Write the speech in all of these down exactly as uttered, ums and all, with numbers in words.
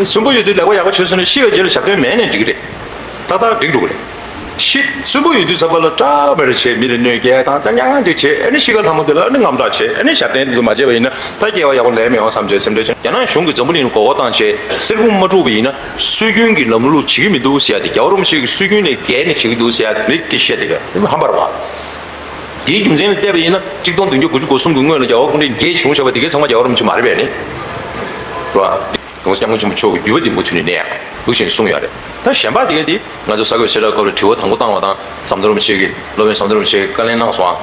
སུན་པོ་ཡོད་དུས་ལེགས་པོ་ཡག་པོ་བྱོས་སོང་ན་ཤི་བའི་རྗེས་ལ་ཞབས་བརྟན་མེད་ནས་འགྲིག་གི་རེད། ཏག་ཏག་འགྲིག་འགྲོ་གི་རེད། ཤི་སུན་པོ་ཡོད་དུས་ཚང་མ་ལ་སྐྲག་མེར་བྱས། མི་ལ་གནོད་སྐྱེལ་དང་ཀྱང་ཀྱང་འགྲིག་བྱས། ཨ་ནི་ཤི་ཁ་ལྷ་མོ་དེ་ལ་ཨ་ནི་དངངས་སྐྲག་བྱས། ཨ་ནི་ཞབས་བརྟན་དེ་ཚོ་མ་བྱས་པ་ཡིན་ན་ད་སྐྱེ་བ་ཡག་པོ་ལེན་མི་ཡོང་བསམ་བྱས་སེམས་ཁྲལ་བྱས། རྒྱ་ནག་གཞུང་གིས་འཛམ་བུ་གླིང་ལ་མགོ་སྐོར་བཏང་བྱས་གསེར་ཁུང་མ་དཀྲུགས་པ་ཡིན་ན་སྲོལ་རྒྱུན་གྱི་ལམ་ལུགས་བྱེད་ཀྱི་མི་འདུག་ཟེར་ཡ་དེ། རྒྱལ་བ་རིན་པོ་ཆེ་གིས་སྲོལ་རྒྱུན་ནས་བརྒལ་ནས་བྱེད་ཀྱི་འདུག་ཟེར་ཡ་དེ་རེད། སྐད་ཆ་བཤད་དེ་ག་ཧམ་པ་རེད་བ། དེའི་རྒྱུ་མཚན་ལ་བལྟས་པ་ཡིན་ན་གཅིག་སྟོང་བདུན་བརྒྱ་དགུ་བཅུ་གོ་གསུམ་གྱི་སྔོན་ལ་རྒྱལ་བ་སྐུ་ཕྲེང་བརྒྱད་བྱུང་བཞག་པ་དེ་གའི་ཚང་མ་རྒྱལ་བ་རིན་པོ་ཆེ་མ་རེད་པས་ནི། རེད་བ། གོང་ས་སྐྱབས་མགོན་ཆེན་པོ་མཆོག་གི་བརྒྱུད་པ་དེ་མུ་མཐུད་ནས་གནས་ཡག་འདུག་ཞེས་གསུངས་ཡོད་རེད། ད་གཞན་པ་དེ་ག་དེ་ང་ཚོ་ས་གོས་གསལ་བསྒྲགས་སྐབས་ལ་དྲི་བ་དང་པོ་བཏང་བ་དང་ཟམ་གདོང་རིན་པོ་ཆེ་གིས་སློབ་དཔོན་ཟམ་གདོང་རིན་པོ་ཆེ་གིས་བཀའ་ལན་གནང་སོང་ཨ།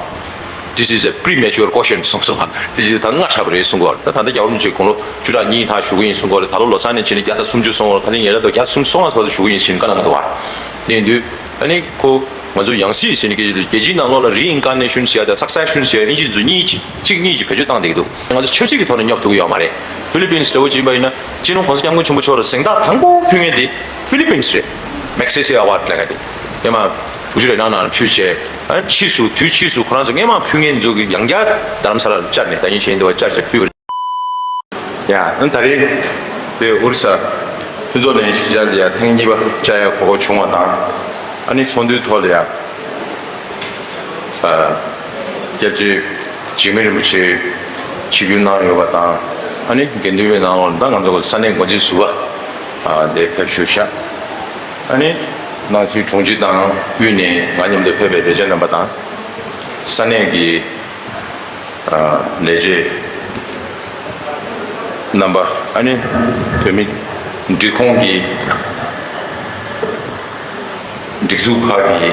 This is a premature question གསུངས་སོང་ཨ། དེ་བཞིན་ད་སྔ་དྲགས་པ་རེད་གསུང་གི་ཡོད་རེད། ད་ད་ལྟ་རྒྱལ་བ་རིན་པོ་ཆེ་དགུང་ལོ་བཅུ་ཕྲག་གཉིས་ལྷག་བཞུགས་ཀྱི་ཡིན་གསུང་གི་ཡོད་རེད། ད་ལོ་ལོ་གསར་ནས་བྱས་ནས་བརྒྱ་དང་སུམ་ཅུ་སོང་བ་རེད། ཁ་སང་ཉེ་ཆར་དུ་བརྒྱ་དང་སུམ་ཅུ་སོང་བ་བར་དུ་བཞུགས་ཀྱི་ཡིན་ཟེར་བཀའ་གནང་གི་འདུག་བ། དེ་ཡིན་དུས་ཨ་ནི་ཁོ་ང་ཚོ་ཡང་སྲིད་ཟེར་ནས་སྐད་ཆ་དེ་རྒྱལ་སྤྱིའི་ནང་ལོགས་ལ་reincarnation ཟེར་ཡ་དང་succession ཟེར་ཡ་དབྱིན་ཇི་ཚོ་གཉིས་ཀྱིས་གཅིག་གཉིས་ཀྱིས་བེད་སྤྱོད་བཏང་བསྡད་ཀྱི་འདུག་ང་ཚོ་ཆབ་སྲིད་ཀྱི་ཐོག་ནས་སྙོབ་ཐུབ་ཀྱི་ཡོད་མ་རེད། ཧྥི་ལི་པིན་སི་འདྲ་བོ་ཅིག་ཡིན་པ་ཡིན་ན་སྤྱི་ནོར་གོང་ས་སྐྱབས་མགོན་ཆེན་པོ་མཆོག་ལ་གཟེངས་རྟགས་དང་པོ་ཕུལ་མཁན་དེ་ཧྥི་ལི་པིན་སི་རེད། Magsaysay Award ལབ་མཁན་དེ་སྔོན་མ་དགུ་བཅུ་རེ་གྲངས་ནང་ལ་ཕུལ་བྱས། ཨ་ཕྱིས་སུ་དུས་ཕྱིས་སུ་ཁོ་རང་ཚོ་སྔོན་མ་ཕུལ་མཁན་ཚོ་གིས་ཡང་བསྐྱར་རྡ་རམ་ས་ལ་ལ་བཅར་ནས་ད་ཡིན་གཞན་འདི་བ་བཅར་བྱས་ཕུལ་བ་རེད། ཡ། ཨ་ད་རེས་དེ་ཨོ་རི་ས་ཕུན་ཚོགས་གླིང་གཞིས་ཆགས་འདི་ཡ་ཐེངས་གཉིས་པ་བཅར་ཡ་གོ་སྐབས་བྱུང་བ་དང་། ཨ་ནི་ཚོགས་འདུའི་ཐོག་ལ་ཡ། ཨ་སྐྱབས་རྗེ་འཇིགས་མེད་རིན་པོ་ཆེ་ཆིབས་བསྒྱུར་གནང་ཡོད་པ་དང་། ཨ་ནི་དགེ་འདུན་པའི་ནང་ལོགས་ད་ང་ཚོ་ས་གནས་འགོ་འཛིན་ཟུར་པ་ཨ་དེ་ཕེབས་བཞུགས་ཤག་ཨ་ནི་ནང་སྲིད་དྲུང་ཆེ་དང་དབུས་ནས་ང་མཉམ་དུ་ཕེབས་པའི་ལས་བྱེད་རྣམ་པ་དང་། ས་གནས་ཀྱི་ལས་བྱེད་རྣམ་པ། ཨ་ནི་བོད་མི་སྒྲིག་ཁོངས་ཀྱི་སྒྲིག་འཛུགས་ཁག་གི་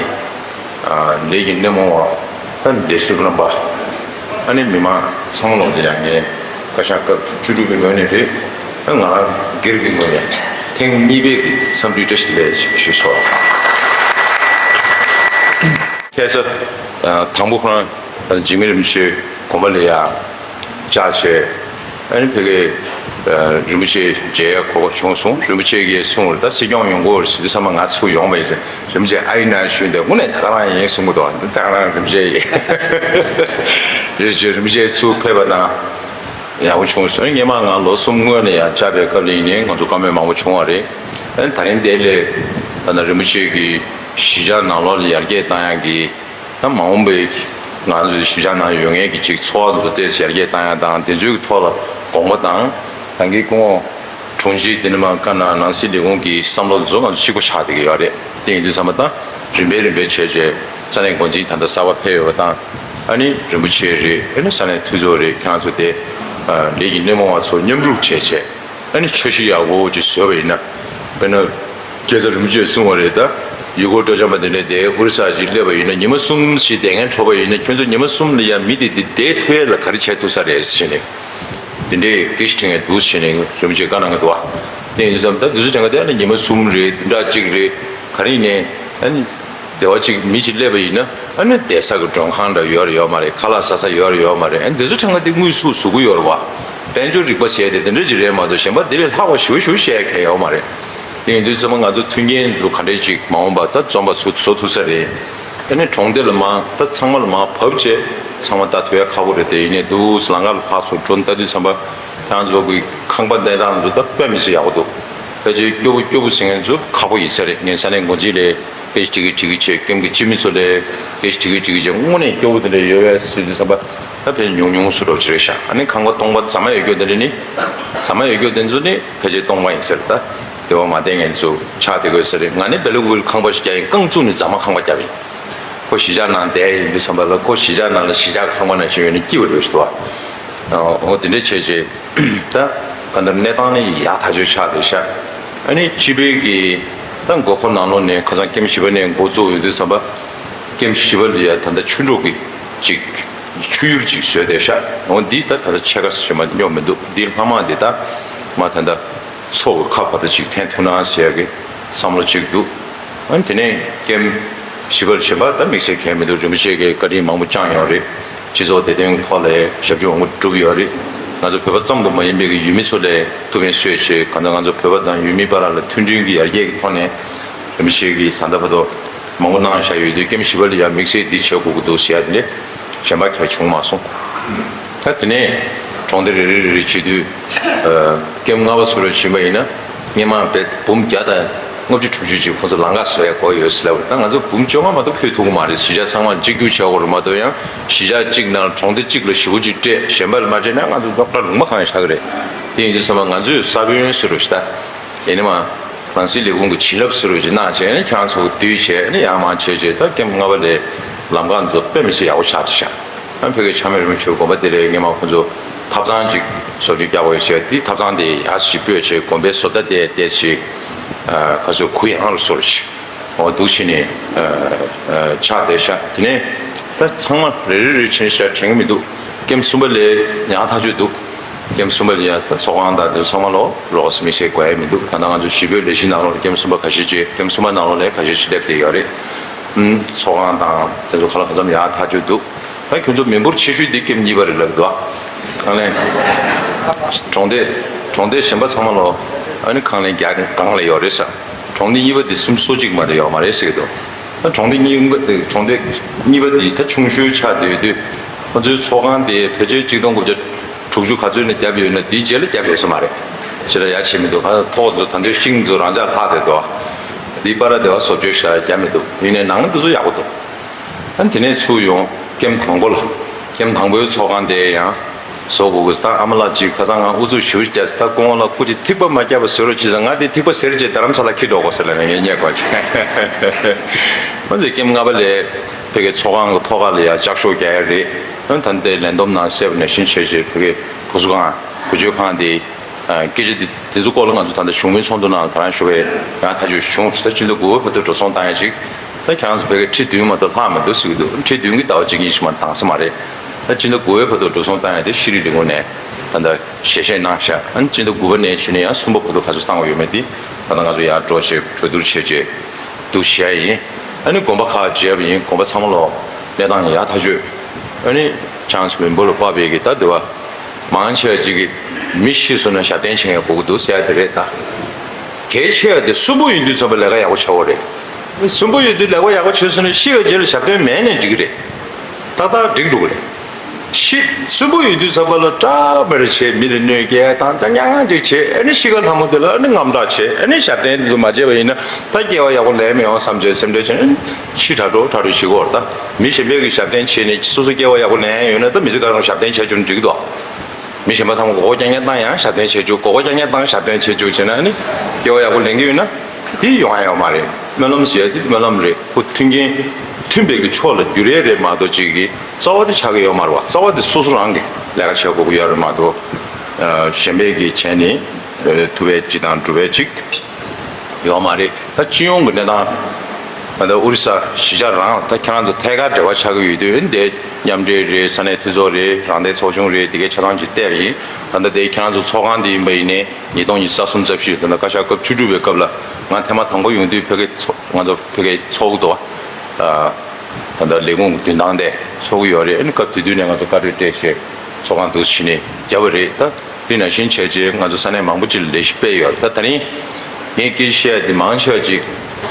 ལས་ཀྱི་སྣེ་མོ་བ། ད་ལས་ཟུར་རྣམ་པ། ཨ་ནི་མི་མང་ཚང་མ་ལོག་དེ་ཡང་ངས་བཀའ་ཤག་སྐབས་བཅུ་དྲུག་གི་ངོས་ནས་རེད། ང་སྒེར་གྱི་ངོས་ནས་ཐེངས་གཉིས་པའི་གི་འཚམས་འདྲི་བཀྲ་ཤིས་བདེ་ལེགས་ཞུ་ཞུ་ཆོག་ཁ་སང་དང་པོ་ཁོ་རང་འཇིགས་མེད་རིན་པོ་ཆེ་དགོན་པ་ལ་ཡ་བཅར་བྱས། ཨ་ནི་ཕ་གིར་རིན་པོ་ཆེ་མཇལ་ཡ་གོ་སྐབས་བྱུང་སོང་། རིན་པོ་ཆེ་གིས་གསུངས་རེད། ད་སྲིད་སྐྱོང་ཡོང་གི་ཡོད་རེད་ཟེར་དུས་ཚང་མ་ང་ཚུར་ཡོང་བ་ཡིན་ཟེར། རིན་པོ་ཆེ་ཨ་ཡིན་ན་ཞུས་ཏེ་དངོས་གནས་ད་ག་རང་ཡིན་གསུང་གི་འདུག་ད་ག་རང་རིན་པོ་ཆེ་ཡིན། རིན་པོ་ཆེ་ཚུར་ཕེབས་པ་དང་ཡག་པོ་བྱུང་སོང་། སྔོན་མ་ང་ལོ་གསུམ་སྔོན་ལ་ཡང་བཅར་བའི་སྐབས་ལ་ཡིན་ནའི་ང་ཚོ་བཀའ་མོལ་མང་པོ་བྱུང་བ་རེད། ཨ་ནི་ད་རིང་འདི་ལས་ད་ནི་རིན་པོ་ཆེ་གིས་གཞིས་ཆགས་ནང་ལོགས་ལ་ཡར་རྒྱས་བཏང་ཡག་གི། ད་མ་འོངས་པའི་ང་ཚོའི་གཞིས་ཆགས་ནང་ཡོད་མཁན་གྱི་ཅིག་འཚོ་བ་འདི་ཚོ་ཏོག་ཙམ་ཡར་རྒྱས་བཏང་ཡག་དང་དེ་ཚོའི་ཐོག་ལ་དགོངས་པ་དང་། ད་གིན་སྐུ་ངོ་དྲུང་ཆེ་འདི་ནས་མར་བཀའ་གནང་། ནང་སྲིད་ལས་ཁུངས་ཀྱི་བསམ་བློ་འདི་ཚོ་ང་ཚོ་གཅིག་པ་ཆགས་བསྡད་ཀྱི་ཡོད་རེད། དེ་ཡིན་དུས་ཙམ་པ་ད་རིམ་པས་རིམ་པས་བྱས་བྱས་ས་གནས་འགོ་འཛིན་ད་ལྟ་གསར་པ་ཕེབས་ཡོད་པ་དང་། ཨ་ནི་རིན་པོ་ཆེ་རེད། ཨ་ནི་ས་གནས་འཐུས་ཚོགས་རེད། ཁྱེད་རང་ཚོ་དེ་ལས་ཀྱི་སྣེ་མོ་བ་ཚོ་མཉམ་རུབ་བྱས་བྱས། ཨ་ནི་འཆར་གཞི་ཡག་པོ་ཅིག་བཟོས་པ་ཡིན་ན། དཔེར་ན། སྐྱེས་ས་རིན་པོ་ཆེས་གསུངས་པ་རེད། ད་ཡུལ་སྐོར་སྤྲོ་འཆམ་པ་དེ་འདྲས་དེ་ཨོ་རི་ས་ཅིག་སླེབས་པ་ཡིན་ན་ཉི་མ་གསུམ་ཞིག་བསྡད་མཁན་འཕྲོད་པ་ཡིན་ན། ཁྱོད་ཚོ་ཉི་མ་གསུམ་ལ་ཡང་མི་དེ་དེ་བསྡད་ཐུབ་ཡས་ལ་ག་རེ་བྱས་ཐུབ་ས་རེད་ཟེར་ནས། དེ་འདྲས་སྐད་ཆ་དྲི་མཁན་འདུག་ཟེར་ནས་རིན་པོ་ཆེས་བཀའ་གནང་གི་འདུག་བ། དེ་ཡིན་དུས་ཙམ་ད་དུས་ཚོད་དྲན་ག་དེ་ཨ་ནི་ཉི་མ་གསུམ་རེད། བདུན་ཕྲག་གཅིག་རེད། ག་རེ་ཡིན་ནའི་ཨ་ནི། སྡེ་བ་གཅིག་མི་གཅིག་སླེབས་པ་ཡིན་ན་ཨ་ནི་བསྡད་ས་གི་མགྲོན་ཁང་འདྲ་ཡོད་རེད་ཡོད་མ་རེད། ཁ་ལག་ཟ་ས་ཡོད་རེད་ཡོད་མ་རེད། ཨ་ནི་དེ་ཚོ་ཕྲན་ཁ་དེ་དངོས་སུ་བཟོ་གི་ཡོད་རེད་བ། དཔལ་འབྱོར་རིག་པ་ཟེར་དེ་དེ་འདྲ་ཅིག་རེད་མ་གཏོགས་གཞན་པ་དེ་ལས་ལྷག་པ་ཞེ་པོ་ཞེ་པོ་བཤད་ཡ་གང་ཡང་ཡོད་མ་རེད། དེ་ཡིན་དུས་ཚང་མ་ང་ཚོ་མཐུན་རྐྱེན་ཚོ་ག་འདྲས་ཅིག་མ་འོངས་པ་ད་འཛོམས་པ་ཚོ་བཟོ་ཐུབ་ས་རེད། ཨ་ནི་གྲོང་སྡེ་ལ་མར་ད་ཚང་མ་ལ་མར་བབས་བྱས་ཚང་མ་ལྟ་ཐུབ་ཡ་ཁག་པོ་རེད། དེ་ཡིན་ནའི་འདུག་ལམ་ཁ་ལ་ཕར་ཚུར་འགྲོ་ལྟ་དུས་ཙམ་པ་ཁྱེད་རང་ཚོ་གི་ཁང་པ་གནས་སྟངས་ཚོ་ད་དཔེ་མི་སྲིད་ཡག་པོ་འདུག་ཕལ་ཆེར་སྐྱོ་པོ་སྐྱོ་པོ་ཟེར་མཁན་ཚོ་ཁག་པོ་ཡིན་ས་རེད། ངས་ས་གནས་འགོ་འཛིན་ལ། སྐད་ཆ་དྲི་གི་དྲི་གི་བྱས། ཀེམ་གི་སྤྱི་མི་ཚོ་ལ་སྐད་ཆ་དྲི་གི་དྲི་གི་བྱས། དངོས་གནས་སྐྱོ་པོ་དེ་འདྲ་ཡོད་པས་ཟེར་དུས་ཙམ་པ་ད་ཕལ་ཆེར་ཉུང་ཉུང་སུ་འགྲོ་ཅི་རེད་ཤག་ཨ་ནི་ཁང་པ་སྟོང་པ་རྫ་མ་ཡོད་རྒྱུ་དེ་འདྲ་ནི། རྫ་མ་ཡོད་རྒྱུ་དེ་ཚོ་ནི་ཕལ་ཆེར་སྟོང་པ་ཡིན་ཟེར། ད་དེ་བ་མ་བསྡད་མཁན་ཚོ་ཆགས་བསྡད་དགོས་ཟེར་རེད། ང་ནི་སྦེལ་ཀོབ་ལ་ཁང་པ་ཞིག་རྒྱག་ཡིན། རྐང་བཙུགས་ནས་རྫ་མ་ཁང་པ་བརྒྱབ་ཡིན། ཁོ་གཞིས་ཆགས་ནང་བསྡད་ཡིན་དུས་ཙམ་པ་ལ་ཁོ་གཞིས་ཆགས་ནང་ལ་གཞིས་ཆགས་ཁང་པ་ནང་བཞིན་ཡོད་ན་སྐྱིད་པ་རེད་ཞུ་བ། འོ་དེ་འདྲ་བྱས་བྱས། ད་ག་འདྲ་གནས་སྟངས་ནི་ཡག་ཐག་ཆོད་ཆགས་བསྡད་ཤག་ཨ་ནི་སྤྱི་པའི་གི་ད་མགོ་འཁོར་ནང་ལོགས་ནས་ཁ་སང་ཀེམ་བཞི་པ་ནས་འགོ་བཙུགས་ཡོང་དུས་ཙམ་པ། ཀེམ་བཞི་པ་ལ་ཡ་ད་ལྟ་ཆུ་འབྲུག་གི་ཅིག་ཆུ་ཡུར་ཅིག་བཟོས་བསྡད་ཤག་འོ་འདི་ད་ད་ལྟ་ཕྱེད་ཀ་ཞིག་མ་སྙོབ་མི་འདུག་འདིར་ལྷག་མ་འདི་ད་མ་ད་ལྟ་མཚོ་གི་ཁ་བར་དུ་ཅིག་འཐེན་ཐུབ་ན་ཟེར་ཡ་གི་བསམ་བློ་ཅིག་འདུག་ཨ་ནི་དེ་ནས་ཀེམ་བཞི་པ་གཞན་པ་ད་དམིགས་བསལ་གང་ཡང་མི་འདུག་རིན་པོ་ཆེ་གིས་བཀའ་དྲིན་མང་པོ་བསྐྱངས་ཡོད་རེད། སྤྱི་ཚོགས་བདེ་དོན་ཐོག་ལ་ཞབས་ཞུ་མང་པོ་བསྒྲུབས་ཡོད་རེད། ང་ཚོ་བོད་པ་ཙམ་དུ་མ་ཡིན་པའི་གི་ཡུལ་མི་ཚོ་ལ་ཐུགས་ཕན་གསོས་བྱས། གང་ལྟར་ང་ཚོ་བོད་པ་དང་ཡུལ་མི་བར་ལ་མཐུན་སྒྲིལ་གྱི་ཡར་རྒྱས་ཀྱི་ཐོག་ནས་རིན་པོ་ཆེ་གིས་ད་ལྟ་བར་དུ་མང་པོ་གནང་བཞག་ཡོད་དུས་ཀེམ་བཞི་པ་ལ་ཡང་དམིགས་བསལ་འདི་བྱེད་དགོས་ཀྱི་འདུག་ཟེར་ཡ་དེ་ལས་གཞན་པ་གང་ཡང་བྱུང་མ་སོང་། ད་དེ་ནས་གྲོང་སྡེ་རེ་རེ་རེ་རེ་བྱེད་དུས་ཀེམ་ལྔ་པ་ཚུར་ཕྱིན་པ་ཡིན་ན། སྔོན་མ་བས་འབུམ་བརྒྱ་དང་ལྔ་བཅུ་དྲུག་ཅུ་ཅིག་ཁོ་ཚོ་ལམ་ཁ་བཟོ་ཡ་དགོས་ཡོད་ཟེར་ལབ་པ་རེད། ད་ང་ཚོ་འབུམ་བཅོ་ལྔ་མ་གཏོགས་ཕུད་ཐུབ་ཀྱི་མ་རེད། གཞིས་ཆགས་ཚང་མ་གཅིག་གྱུར་བྱ་དགོས་རེད་མ་གཏོགས། ཡང་གཞིས་ཆགས་གཅིག་ནང་གྲོང་སྡེ་གཅིག་ལ་ཞེ་པོ་ཅིག་སྤྲད། གཞན་པ་ལ་མ་སྤྲད་ན་ང་ཚོ་རྡོག་རྡོག་ལུང་པ་གང་ཡང་ཆགས་ཀྱི་རེད། དེ་ཡིན་དུས་ཙམ་པ་ང་ཚོས་ས་བོན་ཟེར་རོ་ཞིག་ད། དེ་ནི་མ་རང་སྲིད་ལས་ཁུངས་ཀྱི་བྱིན་རླབས་ཟེར་རོ་ཞིག་གནང་བྱས་ནས་ཁྱེད་རང་ཚོ་བསྡུས་བྱས་ནས་ཡར་མར་བྱས་བྱས། ད་ཀེམ་ལྔ་པ་ལ་ལམ་ཁ་ཚོ་དཔེ་མི་སྲིད་ཡག་པོ་ཆགས་བསྡད་ཤག་ཨ་ཕ་གི་ཆགས་མེད་རིན་པོ་ཆེ་དགོན་པ་དེ་ལ་སྔོན་མ་ཁོ་ཚོ་ཐབ་ཚང་ཅིག་བཟོ་བཅོས་རྒྱག་དགོས་བྱས། དེ་ཐབ་ཚང་དེ་ཡར་ཞིག་སྤོས་བྱས་དགོན་པའི་བཟོ་ལྟ་དེ་དེ་ཞིག་ཁ་སོ་གུ་ཡངས་རུ་སོར་ཞིག་འོ་འདུག་བྱས་ནས་ཆགས་བསྡད་ཤག་དེ་ནས་ད་ཚང་མ་རེ་རེ་རེ་བྱས་ནས་ཞག་དྲན་གྱི་མི་འདུག་ཀེམ་གསུམ་པ་ལ་ཡང་ཐག་ཆོད་འདུག་ཀེམ་གསུམ་པ་ལ་ཡང་ད་ཚོགས་ཁང་དང་དེ་ཚང་མ་ལོ་རོགས་མི་བྱེད་དགོས་ཡ་མི་འདུག་ད་ལྟ་ང་ཚོ་གཞིས་སྤོས་ལས་གཞི་ནང་ལོགས་ལ་ཀེམ་གསུམ་པ་ཁ་ཤས་ཅིག་ཀེམ་གསུམ་པ་ནང་ལོགས་ལ་ཁ་ཤས་ཅིག་སླེབས་བསྡད་ཡོད་རེད། ཚོགས་ཁང་དང་དེ་ཚོ་ཁ་ལ་ག་ཙམ་ཡག་ཐག་ཆོད་འདུག་ད་ཁྱོད་ཚོ་མི་འབོར་ཆེ་ཤོས་འདི་ཀེམ་གཉིས་པ་རེད་ལབ་འདུག་ཨ་ཁང་ལན། གྲོང་སྡེ་གྲོང་སྡེ་གཞན་པ་ཚང་མ་ལོ། ཨ་ནི་ཁང་ལན་བརྒྱ་གང་ལ་ཡོད་རེད་ས། གྲོང་སྡེ་གཉིས་པ་འདི་སུམ་ཅུ་སོ་གཅིག་མ་གཏོགས་ཡོད་མ་རེད་ཟེར་གྱི་འདུག་ད་གྲོང་སྡེ་གཉིས་པ་འདི་གྲོང་སྡེ་གཉིས་པ་འདི་ད་ཆུང་ཤོས་ཆགས་བསྡད་ཡོད་དུས། ཁོ་ཚོའི་ཚོགས་ཁང་དེ་ཕལ་ཆེར་གཅིག་སྟོང་དགུ་བརྒྱ་དྲུག་ཅུ་ག་ཚོད་ནས་བརྒྱབ་ཡོད་ན་འདིའི་རྗེས་ལ་བརྒྱབ་ཡོད་ས་མ་རེད། ཕྱི་ལ་ཡ་བྱེད་མི་འདུག་ཁ་ཐོག་ཚོ་ད་འདོད་ཤིང་ཚོ་རང་འཇགས་ལྷག་བསྡད་འདུག་འདི་པར་དེ་བ་བཟོ་བཅོས་བྱ་བརྒྱབ་མི་འདུག་ཡིན་ནའི་ནང་དེ་ཚོ་ཡག་པོ་འདུག་ཨ་དེ་ནས་ཚུར་ཡོང་ཀེམ་དང་པོ་ལ། ཀེམ་དང་པོའི་ཚོགས་ཁང་དེ་ཡང་བཟོ་དགོས་ཀྱི། ད་ཨ་མ་ལགས་ཅིག་ཁ་སང་ང་ཨུ་ཚུགས་ཞེ་པོ་བརྒྱབ་ཟེར། ད་སྐུ་ངོ་ལགས་སྐུ་མཁྱེན་ཐིགས་པ་མ་བརྒྱབ་པ་བཟོས་རོགས་གྱིས་ཟེར། ང་དེ་ཐིགས་པ་ཟེར་རྗེས་རྡ་རམ་ས་ལ་འཁྱེར་འགྲོ་དགོས་ཟེར་ལབ་ནས་ངས་བསྙད་དགོས་བྱས། ང་ཚོས་ཀེམ་ལྔ་པ་ལ་ཕ་གིའི་ཚོགས་ཁང་གི་ཐོག་ཁ་ལ་ཡ་ལྕགས་ཤོག་རྒྱག་ཡ་རེད། ཨ་ད་ལྟའི་ལས་བསྡོམས་ནང་གསལ་པོ་ནང་བཞིན་བྱས་བྱས། ཕ་གིའི་བུ་གསོ་ཁང་བུ་བཅོལ་ཁང་དེ་སྐད་ཆ་དེ་དེ་ཚོ་སྐོར་ལ་ང་ཚོ་ད་ལྟ་བཞུགས་མོལ་ཚོགས་འདུ་ནང་ད་རང་ཞུ་བའི་ཡང་ཐག་གཅོད་བྱུང་ཟེར། སྤྱི་ཟླ་དགུ་པའི་བར་དུ་འགྲོ་སོང་བཏང་ཡ་ཅིག་ད་ཁྱེད་རང་ཚོ་ཕ་གིའི་ཁྲི་བདུན་མ་གཏོགས་ལྷག་མི་འདུག་ཟེར་གྱི་འདུག་ཁྲི་བདུན་གྱི་ཟླ་བ་གཅིག་གཉིས་ཤིག་མ་བཏང་ས་མ་རེད། ད་སྤྱི་ཟླ་དགུ་པའི་བར་དུ་འགྲོ་སོང་བཏང་ཡ་དེ་ཤེས་རིག་ལས་ཁུངས་ནས་ད་ལྟ་ཞལ་བཞེས་གནང་ཤག་ཨ་ནི་སྤྱི་ཟླ་དགུ་པ་ནས་བྱས་ནས་ཡང་གསུམ་པ་བར་དུ་ག་ཚོད་བཏང་དགོས་ཡོད་མེད་དེ་ད་ལྟ་ང་ཚོ་ཡར་འགྲོ་བྱས་གྲོས་བསྡུར་བྱས་རྗེས་འདུག་བཤད་ཡ་ཡིན། ཨ་ནི་དགོན་པ་ཁག་མཇལ་བ་ཡིན། དགོན་པ་ཚང་མ་ལོ་གནས་སྟངས་ཡག་ཐག་ཆོད། ཨ་ནི་ཁྱེད་རང་ཚོ་མི་འབོར་ལ་དཔག་པའི་གི་ད་འདི་བ་མང་ཆེ་བ་ཅིག་གིས་མི་ཤི་སོང་ན་ཞབས་བརྟན་བྱེད་མཁན་དགོས་ཀྱི་འདུག་ཟེར་ཡ་དེ་རེད། ད་གལ་ཆེ་བ་དེ་གསོན་པོ་ཡོད་དུས་ཙམ་པ་ལས་ཀ་ཡག་པོ་བྱ་དགོས་རེད། གསོན་པོ་ཡོད་དུས་ལས་ཀ་ཡག་པོ་བྱས་སོང་ན་ཤི་བའི་རྗེས་ལ་ཞབས་བརྟན་མེད་ནས་འགྲིག་གི་རེད། ཏག་ཏག་འགྲིག་འགྲོ་གི་རེད། ཤི་གསོན་པོ་ཡོད་དུས་ཙམ་པ་ལ་སྐྲག་མེར་བྱས་མི་ལ་གནོད་སྐྱེལ་དང་ད་ཉག་ཉག་ཅིག་བྱས། ཨ་ནི་ཤི་ཁ་ལྷ་མོ་དེ་ལ་ཨ་ནི་དངངས་སྐྲག་བྱས། ཨ་ནི་ཞབས་བརྟན་དེ་ཚོ་མ་བྱས་པ་ཡིན་ན་ད་སྐྱེ་བ་ཡག་པོ་ལེན་མི་ཡོང་བསམ་བྱས་སེམས་ཁྲལ་བྱས་ནས་ཤི་དྲག་འགྲོ་དྲག་འགྲོ་བྱེད་ཀྱི་ཡོད་རེད། ད་མི་གཞན་པའི་གི་ཞབས་བརྟན་བྱས་ནས་སོ་སོ་སྐྱེ་བ་ཡག་པོ་ལེན་ཡ་ཡོད་ན་ད་མི་ཚེ་གང་རུང་ཞབས་བརྟན་བྱས་བཅུག་ན་འགྲིག་གི་འདུག་མི་གཞན་པ་ཚང་མ་མགོ་སྐོར་རྐྱང་རྐྱང་བཏང་ཡང་ཞབས་བརྟན་བྱས་བཅུག་མགོ་སྐོར་རྐྱང་རྐྱང་བཏང་ཞབས་བརྟན་བྱས་བཅུག་བྱས་ན་ཨ་ནི་སྐྱེ་བ་ཡག་པོ་ལེན་གྱི་ཡོད་ན་དེ་ཡོང་ཡ་ཡོད་མ་རེད། སྨོན་ལམ་ཟེར་ཡ་དེ་སྨོན་ལམ་རེད། ཁོ་མཐུན་རྐྱེན་མཐུན་པའི་གི་ཕྱོགས་ལ་འགྱུར་ཡས་རེད་མ་གཏོགས་ཅིག་གི་རྩ་བ་དེ་ཆགས་ཀྱི་ཡོད་མ་རེད་བ། རྩ་བ་དེ་སོ་སོ་རང་གིས་ལས་ཀ་བྱེད་དགོས་ཀྱི་ཡོད་རེད་མ་གཏོགས། ཨ་གཞན་པའི་གི་བྱས་ནས་ཨ་ཐུབ་པའི་ཅིག་དང་འགྲུབ་པའི་ཅིག་ཡོད་མ་རེད། ད་སྤྱི་ཡོངས་ཀྱི་གནས་སྟངས་ད་ལྟ་ཨོ་རི་ས་གཞིས་ཆགས་རང་ད་ཁྱེད་རང་ཚོ་ཐད་ཀར་འབྲེལ་བ་ཆགས་ཀྱི་ཡོད་དུས་འདི་མཉམ་འབྲེལ་རེད། ས་གནས་འཐུས་ཚོགས་རེད། རང་བདེན་ཚོགས་ཆུང་རེད། དེ་གའི་ཆ་ཚང་ཅིག་བལྟས་པ་ཡིན། ད་ལྟ་དེ་ཁྱེད་རང་ཚོ་ཚོགས་ཁང་འདི་ཡིན་པ་ཡིན་ནའི་ཉིས་སྟོང་ཉི་ཤུ་རྩ་གསུམ་རྩ་བཞི་ད་ལྟ་བཀའ་ཤག་སྐབས་བཅུ་དྲུག་པའི་སྐབས་ལ་ང་ཐེངས་མ་དང་པོ་ཡོང་དུས་ཕ་གི་ཚོ་ང་ཚོ་ཕ་གི་ཚོགས་འདུ་ཨ་ད་ལྟ་ལས་ཁུངས་མདུན་ཐང་དེ་ཚོགས་ཀྱི་ཡོད་རེད། ཨ་ནི་སྐབས་དེ་དུས་ནས་ང་ཚོ་བཀའ་འཁྲོལ་སྤྲད་བྱས་ཚོགས་ཁང་འདུག་ཕྱི་ནས་བརྒྱབ་པ་རེད། ད་དེ་ནང་བཞིན་བྱས་རྗེས་ང་ཚོ་ས་གནས་མང་པོ་ཅིག་ལ་ལས་གཞི་སྤེལ་ཡོད་རེད། ད་ད་རིང་ངས་སྐད་ཆ་བཤད་ཡ་དེ་མང་ཆེ་བ་ཅིག་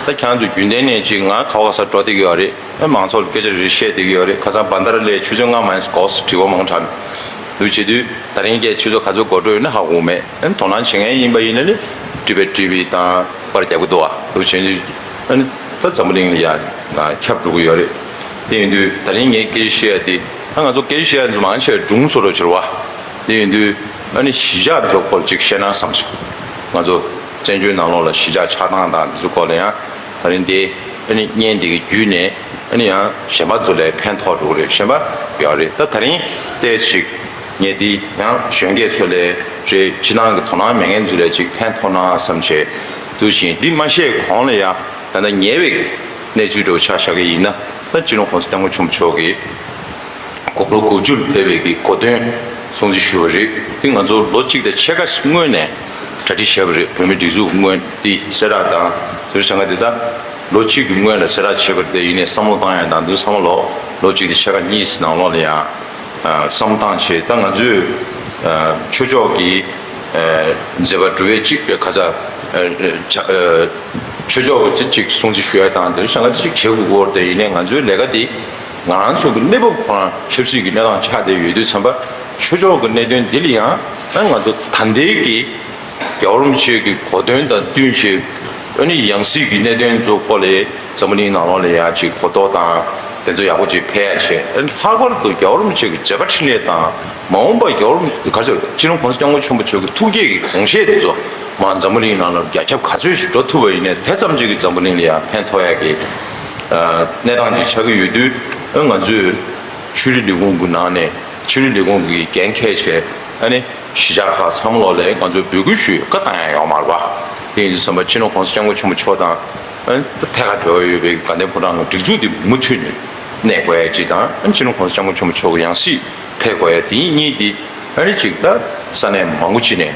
ད་ཁྱེད་རང་ཚོ་རྒྱུན་ལྡན་ནས་ཅིག་ང་ག་བ་ག་ས་འགྲོ་བསྡད་ཀྱི་ཡོད་རེད། ཨ་མང་ཚོགས་ལ་སྐད་ཆ་རེ་བཤད་བསྡད་ཀྱི་ཡོད་རེད། ཁ་སང་བྷན་དྷ་ར་ལའི་ཆུ་ཚོད་ལྔ་མ་ཡིན་སྐོར་དྲི་བ་མང་དྲགས་འདུག་བྱེད་དུས་ད་རིང་སྐད་ཆུ་ཚོད་ག་ཚོད་འགོར་འགྲོ་ཡོད་ན་ཧ་གོ་མེད། ཨ་ནི་དོ་སྣང་བྱེད་མཁན་ཡིན་པ་ཡིན་ན་ནི་ཊི་ཝི་ཊི་ཝི་དང་པར་རྒྱབ་ཀྱི་འདུག་ཨ། འདུག་བྱེད་དུས་ཨ་ནི་ད་འཛམ་བུ་གླིང་ལ་ཡ་ཁྱབ་འགྲོ་གི་ཡོད་རེད། དེ་ཡིན་དུས་ད་རིང་ངས་སྐད་ཆ་བཤད་ཡ་དེ་ཨ་ང་ཚོ་སྐད་ཆ་བཤད་ཡ་ཚོ་མང་ཆེ་བ་སྒྲུང་བཟོ་འདྲ་བྱེད་རེད་བ། དེ་ཡིན་དུས་ཨ་ནི་གཞིས་ཆགས་ཚོ་སྐོར་ཅིག་བཤད་ན་བསམ་སོང་། ང་ཚོ་བཙན་བྱོལ་ནང་ལོགས་ལ་གཞིས་ཆགས་ཆགས་སྟངས་དང་དེ་ཚོ་སྐོར་ལ་ཡང་ད་རིང་དེ་ཨ་ནི་བརྙན་དེ་གི་བརྒྱུད་ནས་ཨ་ནི་ཡང་གཞན་པ་ཚོ་ལ་ཕན་ཐོགས་འགྲོ་གི་རེད། གཞན་པ་ཡོད་རེད། ད་ད་རིང་ཏོག་ཙམ་ཅིག་ངས་འདི་ཡང་གཞོན་སྐྱེས་ཚོ་ལ་རེད། སྤྱི་བཏང་གི་དོ་སྣང་མེད་མཁན་ཚོ་ལ་ཅིག་ཕན་ཐོགས་ན་བསམ་བྱས་འདུག་བཞིན། འདི་མ་བཤད་གོང་ལ་ཡང་ད་ལྟ་ཉེ་བའི་གནས་ཚུལ་འདྲ་བོ་ཆ་བཞག་གི་ཡིན་ན། ད་སྤྱི་ནོར་༸གོང་ས་༸སྐྱབས་མགོན་ཆེན་པོ་མཆོག་གིས་དགུང་ལོ་དགུ་བཅུ་ལ་ཕེབས་པའི་གི་གོ་སྟོན་སྲུང་བརྩི་ཞུས་པ་རེད། འདི་ང་ཚོ་ལོ་གཅིག་དང་ཕྱེད་ཀ་སྔོན་ནས་གྲ་སྒྲིག་བྱས་པ་རེད། བོད་མིའི་སྒྲིག་འཛུགས་སྔོན་འདི་གསལ་བསྒྲགས་དང་དེ་ཚོ་བྱ་དགའ་དེ་ད་ལོ་གཅིག་གི་སྔོན་ལ་གསལ་བསྒྲགས་བྱས་པ་རེད། དེ་ཡིན་ནའི་བསམ་བློ་བཏང་ཡ་དང་དེ་ཚོ་ཚང་མ་ལོ་ལོ་གཅིག་དང་ཕྱེད་ཀ་གཉིས་ནང་ལོགས་ལ་ཡང་བསམ་བློ་བཏང་བྱས། ད་ང་ཚོས་ཆོས་ཕྱོགས་ཀྱི་མཛད་པ་སྒྲུབ་པའི་གཅིག་ཁ་ཚ་ཆོས་ཕྱོགས་ཀྱི་ཅིག་སྲུང་བརྩི་ཞུ་ཡ་དང་དེ་ཚོ་བྱ་དགའ་ཅིག་བྱེད་དགོས་སྐོར་དེ་ཡིན་ནའི་ང་ཚོའི་ལས་ཀ་འདི་ང་རང་ཚོ་གི་གནས་བབ་ཁོ་རང་ཆབ་སྲིད་ཀྱི་གནས་སྟངས་ཆགས་བསྡད་ཡོད་དུས་ཙམ་པ་ཆོས་ཕྱོགས་ཀྱི་གནད་དོན་འདི་ལ་ཡང་ང་ཚོ་ད་ལྟའི་གི་ རྒྱལ་བ་རིན་པོ་ཆེ་གི་གོ་སྟོན་དང་བསྟུན་བྱས། ཨ་ནི་ཡང་སྲིད་ཀྱི་གནད་དོན་ཚོ་སྐོར་ལ་འཛམ་བུ་གླིང་ནང་ལོགས་ལ་ཡང་ཅིག་གོ་རྟོགས་དང་དེ་ཚོ་ཡག་པོ་ཅིག་འཕེལ་ཡ་བྱས། ཨ་ནི་ལྷག་པར་དུ་རྒྱལ་བ་རིན་པོ་ཆེ་གི་བརྗོད་པ་འཕྲིན་ལས་དང་། མ་འོངས་པ་རྒྱལ་བ་རིན་ག་ཚོད་སྤྱི་ནོར་༸གོང་ས་༸སྐྱབས་མགོན་ཆེན་པོ་མཆོག་གི་ཐུགས་བསྐྱེད་ཀྱི་དགོངས་བཞེད་དེ་ཚོ་མར་འཛམ་བུ་གླིང་ནང་ལ་རྒྱ་ཁྱབ་ག་ཚོད་ཅིག་འགྲོ་ཐུབ་པ་ཡིན་ནའི། དེ་ཙམ་ཅིག་གིས་འཛམ་བུ་གླིང་ལ་ཡང་ཕན་ཐོགས་ཡ་གི་གནས་སྟངས་ཅིག་ཆགས་ཀྱི་ཡོད་དུས། ཨ་ང་ཚོས་ཆོས་རིག་ལས་ཁུངས་ཀྱི་ནང་ནས་ཆོས་རིག་ལས་ཁུངས་ཀྱི་འགན་འཁྱེར་བྱས། ཨ་ནི་གཞིས་ཆགས་ཁག་ཚང་མ་ལོག་ལ་ང་ཚོས་འབོད་སྐུལ་ཞུ་ཡ་བཀའ་བཏང་ཡ་ཡོད་མ་རེད་པ། དེ་ཡིན་དུས་ཙམ་པ་སྤྱི་ནོར་༸གོང་ས་༸སྐྱབས་མགོན་ཆེན་པོ་མཆོག་དང་། ཨ་ནི་ཐད་ཀར་འབྲེལ་བ་ཡོད་པའི་དགའ་ལྡན་ཕོ་བྲང་གི་སྒྲིག་འཛུགས་དེ་མུ་མཐུད་ནས་གནས་དགོས་ཡ་གཅིག་དང་། ཨ་ནི་སྤྱི་ནོར་༸གོང་ས་༸སྐྱབས་མགོན་ཆེན་པོ་མཆོག་གི་ཡང་སྲིད་ཕེབས་དགོས་ཡ་དེ་གཉིས་དེ། ཨ་ནི་གཅིག་ད་ས་གནས་མང་པོ་ཅིག་ནས་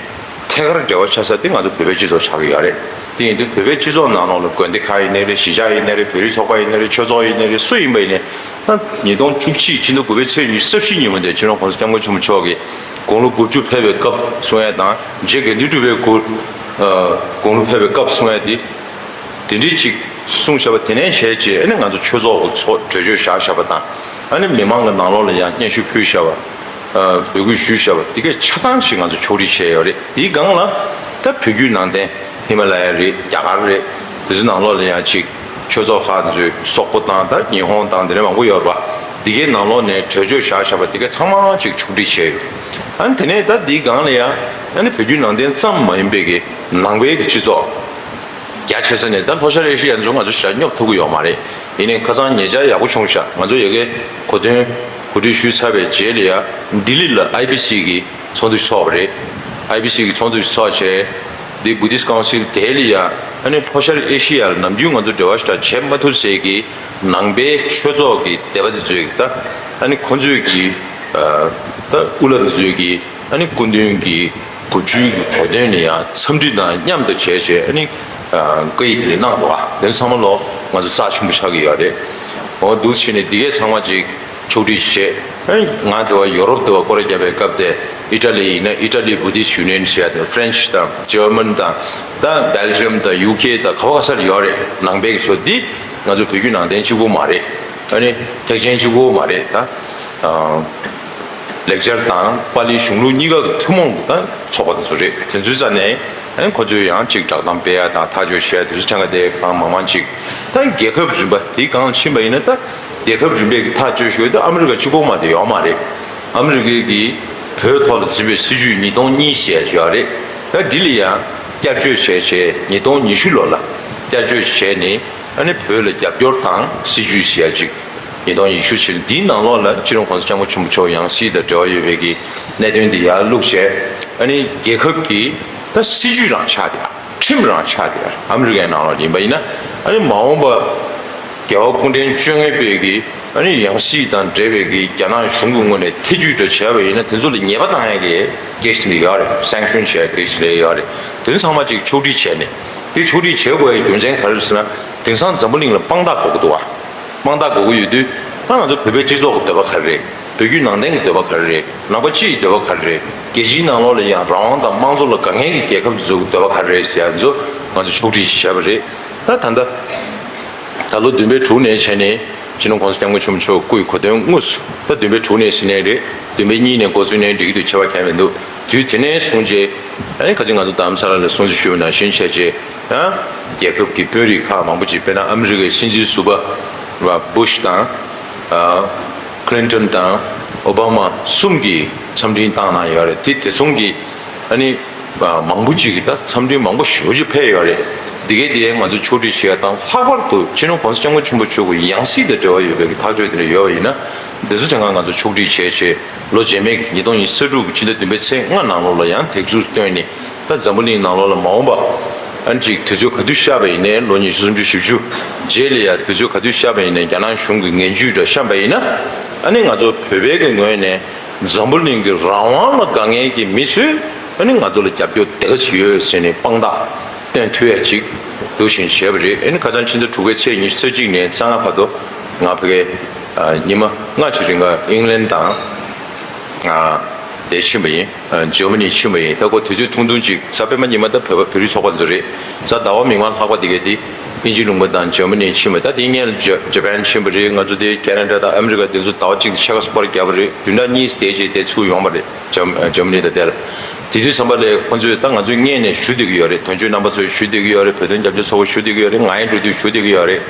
ཐད་ཀར་འབྲེལ་བ་ཆགས་ས་དེ་ང་ཚོ་བོད་པའི་སྤྱི་ཚོགས་ཆགས་ཀྱི་ཡོད་རེད། དེ་ཡིན་དུས་བོད་པའི་སྤྱི་ཚོགས་ནང་ལོགས་ལ་དགོན་སྡེ་ཁག་ཡིན་ནའི་རེད། གཞིས་ཆགས་ཡིན་ནའི་རེད། བོད་རིགས་ཚོགས་པ་ཡིན་ནའི་རེད། ཆོས་ཚོགས་ཡིན་ནའི་རེད། སུ་ཡིན་པ་ཡིན་ནའི། ད་ཉིས་སྟོང་བཅུ་གཅིག་ཕྱི་ཟླ་དགུ་པའི་ཚེས་ཉི་ཤུ་རྩ་བཞི་ཉིན་མོ་དེ་སྤྱི་ནོར་༸གོང་ས་༸སྐྱབས་མགོན་ཆེན་པོ་མཆོག་གིས་དགུང་ལོ་དགུ་བཅུ་ཕེབས་པའི་སྐབས་གསུང་ཡ་དང་། རྗེ་དགེ་འདུན་གྲུབ་པའི་སྐུ་ཨ་དགུང་ལོ་ཕེབས་པའི་སྐབས་གསུང་ཡ་དེ། དེ་འདྲའི་ཅིག་གསུངས་བཞག་པ་དེ་ནས་བྱས་རྗེས། ཨ་ནི་ང་ཚོ་ཆོས་ཚོགས་ཀྱི་ཚོགས་གྲོས་ཆོད་བཞག་བཞག་པ་དང་། ཨ་ནི་མི་མང་གི་ནང་ལོགས་ལ་ཡང་སྙན་ཞུ་ཕུལ་བཞག་པ། ཨ་འབོད་སྐུལ་ཞུས་བཞག་པ་དེ་གས་ཆ་ཚང་ཞིག་ང་ཚོ་ཕྱོགས་སྒྲིག་བྱས་ཡོད་རེད། དེའི་སྒང་ལ་ད་བོད་བརྒྱུད་ནང་བསྟན་ཧི་མ་ལ་ཡ་རེད། རྒྱ་གར་རེད། དེ་ཚོའི་ནང་ལོགས་ལ་ཡང་ཅིག་ཆོས་ཚོགས་ཁག་དེ་ཚོའི་སོག་པོ་དང་། ད་ཉི་ཧོང་དང་དེ་འདྲ་མང་པོ་ཡོད་རེད་པ། དེ་གའི་ནང་ལོགས་ནས་གྲོས་ཆོད་བཞག་བཞག་པ་དེ་གས་ཚང་མ་ཅིག་ཕྱོགས་སྒྲིག་བྱས་ཡོད། ཨ་ནི་དེ་ནས་ད་དེའི་སྒང་ལ་ཡང་། ཨ་ནི་བོད་བརྒྱུད་ནང་བསྟན་ཙམ་མ་ཡིན་པའི་གི་ནང་པའི་གི་སྤྱི་ཚོགས་རྒྱ་ཆེ་ས་ནས། ད་ལྷོ་ཤར་ཨེ་ཤི་ཡ་ཚོ་ང་ཚོ་ཞེ་དྲག་སྙོབ་ཐུབ་ཀྱི་ཡོད་མ་རེད། ཡིན་ནའི་ཁ་སང་ཉེ་ཆར་ཡག་པོ་བྱུང་ཤག་ང་ཚོ་ཡ་གིའི་གོ་སྟོན་གོ་སྒྲིག་ཞུས་ཚར་བའི་རྗེས་ལ་ཡ། ལྡི་ལི་ལ་ཨའི་བི་སི་གི་ཚོགས་འདུ་ཚོགས་པ་རེད། ཨའི་བི་སི་གི་ཚོགས་འདུ་ཚོགས་བྱས། འདི་Buddhist Council དེ་ལ་ཡ། ཨ་ནི་ལྷོ་ཤར་ཨེ་ཤི་ཡ་ལ་ནམ་རྒྱུན་ང་ཚོ་འབྲེལ་བ་ཞེ་དྲག་བྱེད་མ་ཐུབ་ཟེར་གི་ནང་པའི་ཆོས་ཚོགས་ཀྱི་སྡེ་པ་དེ་ཚོས་ཀྱི་ད། ཨ་ནི་ཁོང་ཚོས་ཀྱི་ཨ་ད་དབུ་བླ་དེ་ཚོས་ཀྱི། ཨ་ནི་སྐུ་མདུན་གྱི་དགུ་བཅུའི་གི་གོ་སྟོན་ལ་ཡང་འཚམས་འདྲི་དང་མཉམ་དུ་བྱས་བྱས། ཨ་ནི་ཨ་བཀའ་ཡིག་དེ་གནང་འདུག་ཨ་དེ་ཚང་མ་ལོ་ང་ཚོ་རྩ་ཆེན་པོ་ཆགས་ཀྱི་ཡོད་རེད། འོ་འདུག་བྱས་ནས་འདི་གས་ཚང་མ་ཅིག་ཕྱོགས་སྒྲིག་བྱས། ཨ་ནི་ང་དེ་བ་ཡོ་རོབ་དེ་བ་སྐོར་ར་བརྒྱབ་པའི་སྐབས་དེ། ཨི་ཊ་ལི་ཡིན་ན་ཨི་ཊ་ལི་Buddhist Union ཟེར་ཡ་དེ། French དང་German དང་། ད་Belgium དང་ཡུ་ཀེ་དང་ག་བ་ག་ས་ལ་ཡོད་རེད། ནང་པའི་གི་ཚོ་འདི་ང་ཚོ་བོད་བརྒྱུད་ནང་བསྟན་གཅིག་པོ་མ་རེད། ཨ་ནི་ཐེག་ཆེན་གཅིག་པོ་མ་རེད། ད་ཨ་ལེགས་སྦྱར་དང་པཱ་ལི་གཞུང་ལུགས་གཉིས་ཀ་གི་ཐུན་མོང་གི་ད་ཚོགས་པ་དེ་ཚོ་རེད། དེ་ཚོའི་རྩ་ནས། ཨ་ནི་ཁོ་ཚོས་ཡང་ཅིག་བསྒྲགས་གཏམ་སྤེལ་ཡ་དང་ཐག་གཅོད་བྱེད་ཡ་དེ་ཚོ་ཐད་ཀ་དེ་གང་མང་མང་ཅིག་ད་རྒྱལ་ཁབ་རིམ་པ་དེའི་སྒང་ཕྱིན་པ་ཡིན་ན། ད་རྒྱལ་ཁབ་རིམ་པས་ཀྱི་ཐག་གཅོད་ཞུ་ཡ་དེ་ཨ་མི་རི་ཀ་གཅིག་པོ་མ་དེ་ཡོད་མ་རེད། ཨ་མི་རི་ཀའི་གི་བོད་ཐོག་ལ་འཛིན་པའི་སྲིད་བྱུས་ཉིས་སྟོང་གཉིས་ཞེས་ཡོད་རེད། ད་འདི་ལ་ཡང་བསྐྱར་བཅོས་བྱས་བྱས། ཉིས་སྟོང་ཉི་ཤུ་ལོ་ལ་བསྐྱར་བཅོས་བྱས་ནས། ཨ་ནི་བོད་ལ་རྒྱབ་སྐྱོར་དང་སྲིད་བྱུས་ཞེས་ཅིག་ཉིས་སྟོང་ཉི་ཤུ་ཞེས། འདིའི་ནང་ལོགས་ལ་སྤྱི་ནོར་༸གོང་ས་༸སྐྱབས་མགོན་ཆེན་པོ་མཆོག་ཡང་སྲིད་དང་འབྲེལ་བ་ཡོད་པའི་གི་གནད་དོན་འདི་ཡར་བླུགས་བྱས། ཨ་ནི་རྒྱལ་ཁབ་ཀྱི་ད་སྲིད་བྱུས་རང་ཆགས་དེ། ཁྲིམས་རང་ཆགས་དེ། ཨ་མི་རི་ཀའི་ནང་ལོགས་ཡིན་པ་ཡིན་ན། ཨ་ནི་མ་འོངས་པ་རྒྱལ་བ་སྐུ་ཕྲེང་བཅོ་ལྔ་པའི་གི་ཨ་ནི་ཡང་སྲིད་དང་འབྲེལ་བའི་གི་རྒྱ་ནག་གཞུང་གི་ངོས་ནས་ཐེ་ཇུས་འདྲ་བྱས་པ་ཡིན་ན། དེ་ཚོ་ལ་ཉེས་པ་བཏང་ཡ་གི་གེ་སི་དེ་ཡོད་རེད། སེང་ཤོན་བྱས་གེ་སི་དེ་ཡོད་རེད། དེ་ཚང་མ་ཅིག་ཕྱོགས་སྒྲིག་བྱས་ནས། དེ་ཕྱོགས་སྒྲིག་བྱེད་དགོས་ཡ་རྒྱུ་མཚན་ག་རེ་ཟེར་ན། དེང་སང་འཛམ་བུ་གླིང་ལ་དཔང་རྟགས་དགོས་ཀྱི་འདུག་བ། དཔང་རྟགས་དགོས་ཀྱི་ཡོད་དུས། ད་ང་ཚོ་བོད་པའི་སྤྱི་ཚོགས་ཀྱི་འདོད་པ་ག་རེ་རེད། བོད་བརྒྱུད་ནང་བསྟན་གྱི་འདོད་པ་ག་རེ་རེད། ནང་པ་སྤྱི་ཡི་འདོད་པ་ག་རེ་རེད། རྒྱལ་སྤྱིའི་ནང་ལོགས་ལ་ཡང་རང་དབང་དང་དམངས་གཙོ་ལ་དགའ་མཁན་གྱི་རྒྱལ་ཁབ་དེ་ཚོ་གི་འདོད་པ་ག་རེ་རེད་ཟེར་ཡ་ཚོ་ང་ཚོ་ཕྱོགས་སྒྲིག་བྱས་པ་རེད། ད་ད་ལྟ་ད་ལོ་བདུན་པའི་དྲུག་ནས་བྱས་ནས་སྤྱི་ནོར་༸གོང་ས་༸སྐྱབས་མགོན་ཆེན་པོ་མཆོག་སྐུའི་གོ་སྟོན་དངོས་སུ། ད་བདུན་པའི་དྲུག་ནས་ཟིན་ནའི་རེད། བདུན་པའི་གཉིས་ནས་འགོ་ཚུགས་ནའི་འགྲིག་གི་འདུག་ཁྱད་པར་གང་ཡང་མི་འདུག་དུས་དེ་ནས་བཟུང་རྗེས། ཨ་ནི་ཁ་ཅིག་ང་ཚོ་དྷ་རམ་ས་ལ་ལ་སྲུང་བརྩི་ཞུས་པ་ནང་བཞིན་བྱས་རྗེས། ཡང་རྒྱལ་ཁབ་ཀྱི་དཔོན་རིགས་ཁག་མང་པོ་ཅིག། དཔེར་ན་ཨ་མི་རི་ཀའི་སྲིད་འཛིན་ཟུར་པ་བུ་ཤ་དང་། ཨ་ཀླིན་ཏོན་དང་ཨོ་བྷ་མ་གསུམ་གྱིས་འཚམས་འཕྲིན་བཏང་གནང་ཡོད་རེད། དེ་དེ་གསུམ་གྱིས་ཨ་ནི་མང་པོ་ཅིག་གིས་ད་འཚམས་འཕྲིན་མང་པོ་ཞེ་པོ་ཅིག་ཕེབས་ཡོད་རེད། འདི་གའི་དེ་ང་ཚོ་ཕྱོགས་སྒྲིག་བྱེད་ཡ་དང་། ལྷག་པར་དུ་སྤྱི་ནོར་༸གོང་ས་༸སྐྱབས་མགོན་ཆེན་པོ་མཆོག་གི་ཡང་སྲིད་དང་འབྲེལ་བ་ཡོད་པའི་གི་ཐག་གཅོད་དེ་འདྲ་ཡོད་པ་ཡིན་ན། འདི་ཚོ་དེ་སྔ་ང་ཚོ་ཕྱོགས་སྒྲིག་བྱས་བྱས། ལོ་རྗེས་མའི་ཉིས་སྟོང་ཉི་ཤུ་རྩ་དྲུག་གི་ཕྱི་ཟླ་བདུན་པའི་ཚེས་ལྔ་ནང་ལོགས་ལ་ཡང་དེབ་གཟུགས་བཏོན་ནས། ད་འཛམ་བུ་གླིང་ནང་ལོགས་ལ་མ་འོངས་པ་ཨ་ནི་ཅིག་དུས་ཚོད་ག་དུས་ཤར་བ་ཡིན་ནའི། ལོ་ཉི་ཤུ་སུམ་ཅུ་བཞི་བཅུ་རྗེས་ལ་ཡང་དུས་ཚོད་ག་དུས་ཤར་བ་ཡིན་ནའི། རྒྱ་ནག་གཞུང་གི་ངན་ཇུས་འདྲ་བཤམས་པ་ཡིན་ན། ཨ་ནི་ང་ཚོ་བོད་པའི་གི་ངོས་ནས་འཛམ་བུ་གླིང་གི་རང་དབང་ལ་དགའ་མཁན་གྱི་མི་ཚོས་ཨ་ནི་ང་ཚོ་ལ་རྒྱབ་སྐྱོར་དེ་ག་ཚོད་ཡོད་ཟེར་ནས་དཔང་རྟགས་སྟོན་ཐུབ་ཡ་ཅིག་འདུག་བཞིན་བྱས་པ་རེད། ཨ་ནི་ཁ་སང་ཕྱི་ཟླ་དྲུག་པའི་ཚེས་ཉི་ཤུ་རྩ་གཅིག་ནས་རྩ་ལྔ་བར་དུ་ང་ཕ་གིར་ཨ་ཉི་མ་ལྔ་ཅིག་རིང་ག་ཨིང་ལན་དང་། ཨ་དེ་ཕྱིན་པ་ཡིན། ཨ་འཇར་མ་ནི་ཕྱིན་པ་ཡིན། ད་ཁོ་དུས་ཚོད་ཐུང་ཐུང་ཅིག་གཟའ་སྤེན་པ་ཉི་མ་ད་བོད་པ་བོད་རིགས་ཚོགས་པ་ཚོ་རེད། གཟའ་ཟླ་བ་མིག་དམར་ལྷག་པ་དེ་གས་དེ་ དབྱིན་ཇི་ལུང་པ་དང་འཇར་མ་ནི་ཕྱིན་པ། ད་དེ་སྔོན་ལ་ཇ་ཇ་པན་ཕྱིན་པ་རེད། ང་ཚོ་དེ་ཁེ་ན་ཌ་དང་ཨ་མི་རི་ཀ་དེ་ཚོ་ཟླ་བ་གཅིག་ཕྱེད་ཀ་སྐོར་བརྒྱབ་པ་རེད། བདུན་ཕྲག་གཉིས་དེ་རྗེས་དེ་ཚུར་ཡོང་བ་རེད། འཇར་འཇར་མ་ནི་དང་དེ་ལ། དེ་དུས་ཙམ་པ་ལས་ཁོང་ཚོས་ད་ང་ཚོའི་སྔོན་ནས་ཞུ་བསྡད་ཀྱི་ཡོད་རེད། དོན་གཅོད་རྣམ་པ་ཚོས་ཞུ་བསྡད་ཀྱི་ཡོད་རེད། བོད་དོན་རྒྱབ་སྐྱོར་ཚོགས་པ་ཞུ་བསྡད་ཀྱི་ཡོད་རེད། ང་ཡང་འགྲོ་དུས་ཞུ་བསྡད་ཀྱི་ཡོད་རེད།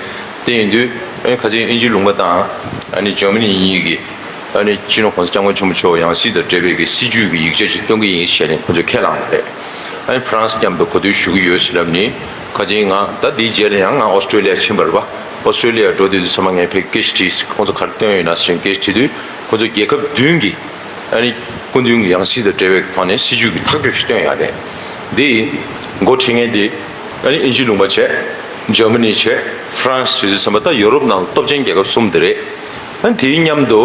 དེ་ཡིན་དུས་ཨ་ནི་ཁ་སང་དབྱིན་ཇི་ལུང་པ་དང་ཨ་ནི་འཇར་མ་ནི་གཉིས་ཀྱི་ཨ་ནི་སྤྱི་ནོར་༸གོང་ས་༸སྐྱབས་མགོན་ཆེན་པོ་མཆོག་ཡང་སྲིད་དང་འབྲེལ་བའི་གི་སྲིད་ཇུས་ཀྱི་ཡིག་ཆ་ཅིག་སྟོན་གྱི་ཡིན་ཞེས་ནས་ཁོ་ཚོས་ཁས་བླངས་པ་རེད། ཨ་ནི་ཧྥ་རན་སི་མཉམ་དུ་གོ་བསྡུར་ཞུ་གི་ཡོད་ཟེར་ལབ་ནི། ཁ་ཅིག་ང་ད་འདིའི་རྗེས་ལ་ཡང་ང་ཨོ་སི་ཀྲོ་ལི་ཡ་ཕྱིན་པ་རེད་པ། ཨོ་སི་ཀྲོ་ལི་ཡ་འགྲོ་དུས་དུས་ཚང་མ་ངས་ཕེབས་སྐད་ཆ་དྲིས། ཁོང་ཚོ་ག་རེ་བཏོན་ཡོད་ན་ཟེར་སྐད་ཆ་དྲིས་དུས། ཁོ་ཚོ་རྒྱལ་ཁབ་བདུན་གྱི་ཨ་ནི་སྐུ་མདུན་གྱི་ཡང་སྲིད་དང་འབྲེལ་བའི་ཐོག་ནས་སྲིད་ཇུས་ཀྱི་ཐག་གཅོད་ཞིག་བཏོན་ཡོད་རེད། འདི་འགོ་ཁྲིད་མཁན་དེ་ཨ་ནི་དབྱིན་ཇི་ལུང་པ་བྱས། འཇར་མ་ནི་བྱས། ཧྥ་རན་སི་བྱས་དུས་ཙམ་པ། ད་ཡོ་རོབ་ནང་སྟོབས་ཆེན་རྒྱལ་ཁབ་གསུམ་དེ་རེད། ཨ་ནི་དེའི་མཉམ་དུ་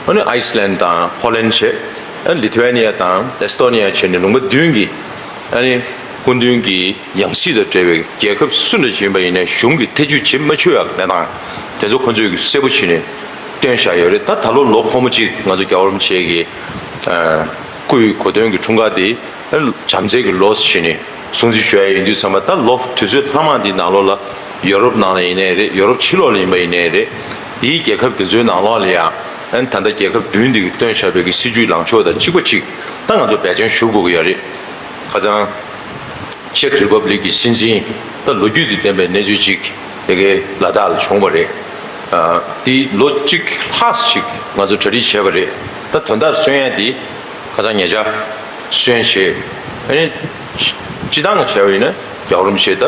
ཨ་ནི་ཨའི་སི་ལན་དང་ཧོ་ལན་བྱས། ཨ་ནི་ལི་ཐུ་ཝེ་ནི་ཡ་དང་ཨེ་སི་ཏོ་ནི་ཡ་བྱས་ནས་ལུང་པ་བདུན་གྱི་ཨ་ནི་སྐུ་མདུན་གྱི་ཡང་སྲིད་དང་འབྲེལ་བའི་རྒྱལ་ཁབ་སུ་འདྲ་ཞིག་ཡིན་པ་ཡིན་ནའི་གཞུང་གིས་ཐེ་ཇུས་བྱེད་མ་ཆོག་ཡག་གནས་སྟངས་དེ་ཚོ་ཁོ་ཚོས་གསལ་པོ་བྱས་ནས་བཏོན་བཞག་ཡོད་རེད། ད་ད་ལོ་ལོ་འཁོར་མོ་གཅིག་ང་ཚོ་རྒྱལ་བ་རིན་པོ་ཆེ་གི་ཨ་སྐུའི་གོ་སྟོན་གྱི་འཁྲུངས་སྐར་དེ་བྱམས་བརྩེ་གི་ལོ་ཟེར་བྱས་ནས་སྲུང་བརྩི་ཞུ་ཡ་ཡིན་དུས་ཙམ་པ། ད་ལོ་དུས་ཚོད་ལྷག་མ་འདིའི་ནང་ལོགས་ལ་ཡོ་རོབ་ནང་ལ་ཡིན་ནའི་རེད། ཡོ་རོབ་ཕྱི་ལོགས་ལ་ཡིན་པ་ཡིན་ནའི་རེད། དེའི་རྒྱལ་ཁབ་དེ་ཚོའི་ནང་ལོགས་ལ་ཡང་ཨ་ནི་ད་ལྟ་རྒྱལ་ཁབ་བདུན་འདི་གིས་བཏོན་བཞག་པའི་གི་སྲིད་ཇུས་ལངས་ཕྱོགས་དང་གཅིག་པ་གཅིག་ད་ང་ཚོ་འབད་བརྩོན་ཞུ་དགོས་ཀྱི་ཡོད་རེད། ཁ་སང་ཅེག་རི་པབ་ལིག་གི་སྲིད་འཛིན། ད་ལོ་རྒྱུས་དང་ལྡན་པའི་གནས་ཚུལ་ཅིག་དེ་གའི་ལ་དྭགས་ལ་བྱུང་བ་རེད། ཨ་དེ་ལོ་གཅིག་ལྷག་ཞིག་ང་ཚོ་གྲ་སྒྲིག་བྱས་པ་རེད། ད་དོན་དག་སོན་ཡ་དེ་ཁ་སང་ཉེ་ཆར་སོན་བྱས། ཨ་ནི་སྤྱི་བཏང་གི་བྱས་པ་ཡིན་ན་རྒྱལ་བ་རིན་པོ་ཆེ་ད་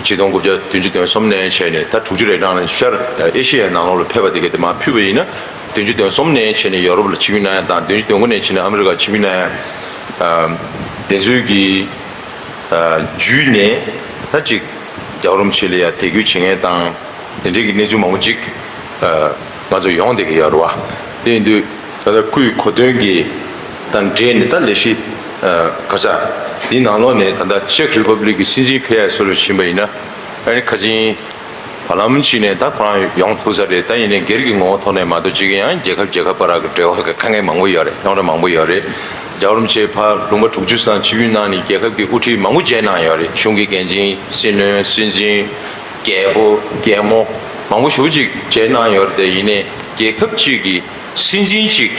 ཆིག་སྟོང་དགུ་བརྒྱ་བདུན་ཅུ་དོན་གསུམ་ནས་བྱས་ནས་ད་དྲུག་ཅུ་རེ་གྲངས་ལ་ཤར་ཨེ་ཤི་ཡའི་ནང་ལོགས་ལ་ཕེབས་པ་དེ་ག་དེ་མར་ཕུལ་བ་ཡིན་ན། བདུན་ཅུ་དོན་གསུམ་ནས་བྱས་ནས་ཡོ་རོབ་ལ་ཆིབས་བསྒྱུར་གནང་ཡ་དང་། བདུན་ཅུ་དོན་དགུ་ནས་བྱས་ནས་ཨ་མི་རི་ཀར་ཆིབས་བསྒྱུར་གནང་ཡ། ཨ་དེ་ཚོའི་གི་ཨ་བརྒྱུད་ནས་ད་ཅིག་རྒྱལ་བ་རིན་པོ་ཆེ་ལ་ཡ་དད་གུས་བྱེད་མཁན་དང་དེ་འདྲའི་གི་གནས་ཚུལ་མང་པོ་ཅིག་ཨ་ང་ཚོ་ཡོང་བསྡད་ཀྱི་ཡོད་རེད་བ། དེ་ཡིན་དུས་ད་ལྟ་སྐུའི་གོ་སྟོན་གྱི་དང་འབྲེལ་ནས་ད་ལས་གཞི་ཨ་ག་ས་འདི་ནང་ལོགས་ནས་ད་ལྟ་ཅེག་རི་པབ་ལིག་གི་སྲིད་འཛིན་ཕེབས་ཡ་སོགས་ལ་ཕྱིན་པ་ཡིན་ན། ཨ་ནི་ཁ་ཆེན་བར་ལམ་ཅིག་ནས་ད་ཁོ་རང་ཡོང་ཐུབ་ས་རེད། ད་ཡིན་ནའི་སྒེར་གྱི་ངོ་བོ་ཐོག་ནས་མ་གཏོགས་ཅིག་ཡང་རྒྱལ་ཁབ་རྒྱལ་ཁབ་བར་གྱི་འབྲེལ་བ་གི་དཀའ་ངལ་མང་པོ་ཡོད་རེད། རྙོག་དྲ་མང་པོ་ཡོད་རེད། རྒྱལ་བ་རིན་པོ་ཆེ་ཕར་ལུང་པ་དྲུག་ཅུ་ཙམ་ཆིབས་བསྒྱུར་གནང་ནས་རྒྱལ་ཁབ་ཀྱི་དབུ་ཁྲིད་མང་པོ་མཇལ་གནང་ཡོད་རེད། གཞུང་གི་འགན་འཛིན། སྲིད་བློན། སྲིད་འཛིན། རྒྱལ་པོ། རྒྱལ་མོ། མང་པོ་ཞེ་པོ་ཅིག་མཇལ་གནང་ཡོད་རེད། དེ་ཡིན་ནའི་རྒྱལ་ཁབ་ཅིག་གི་སྲིད་འཛིན་ཅིག་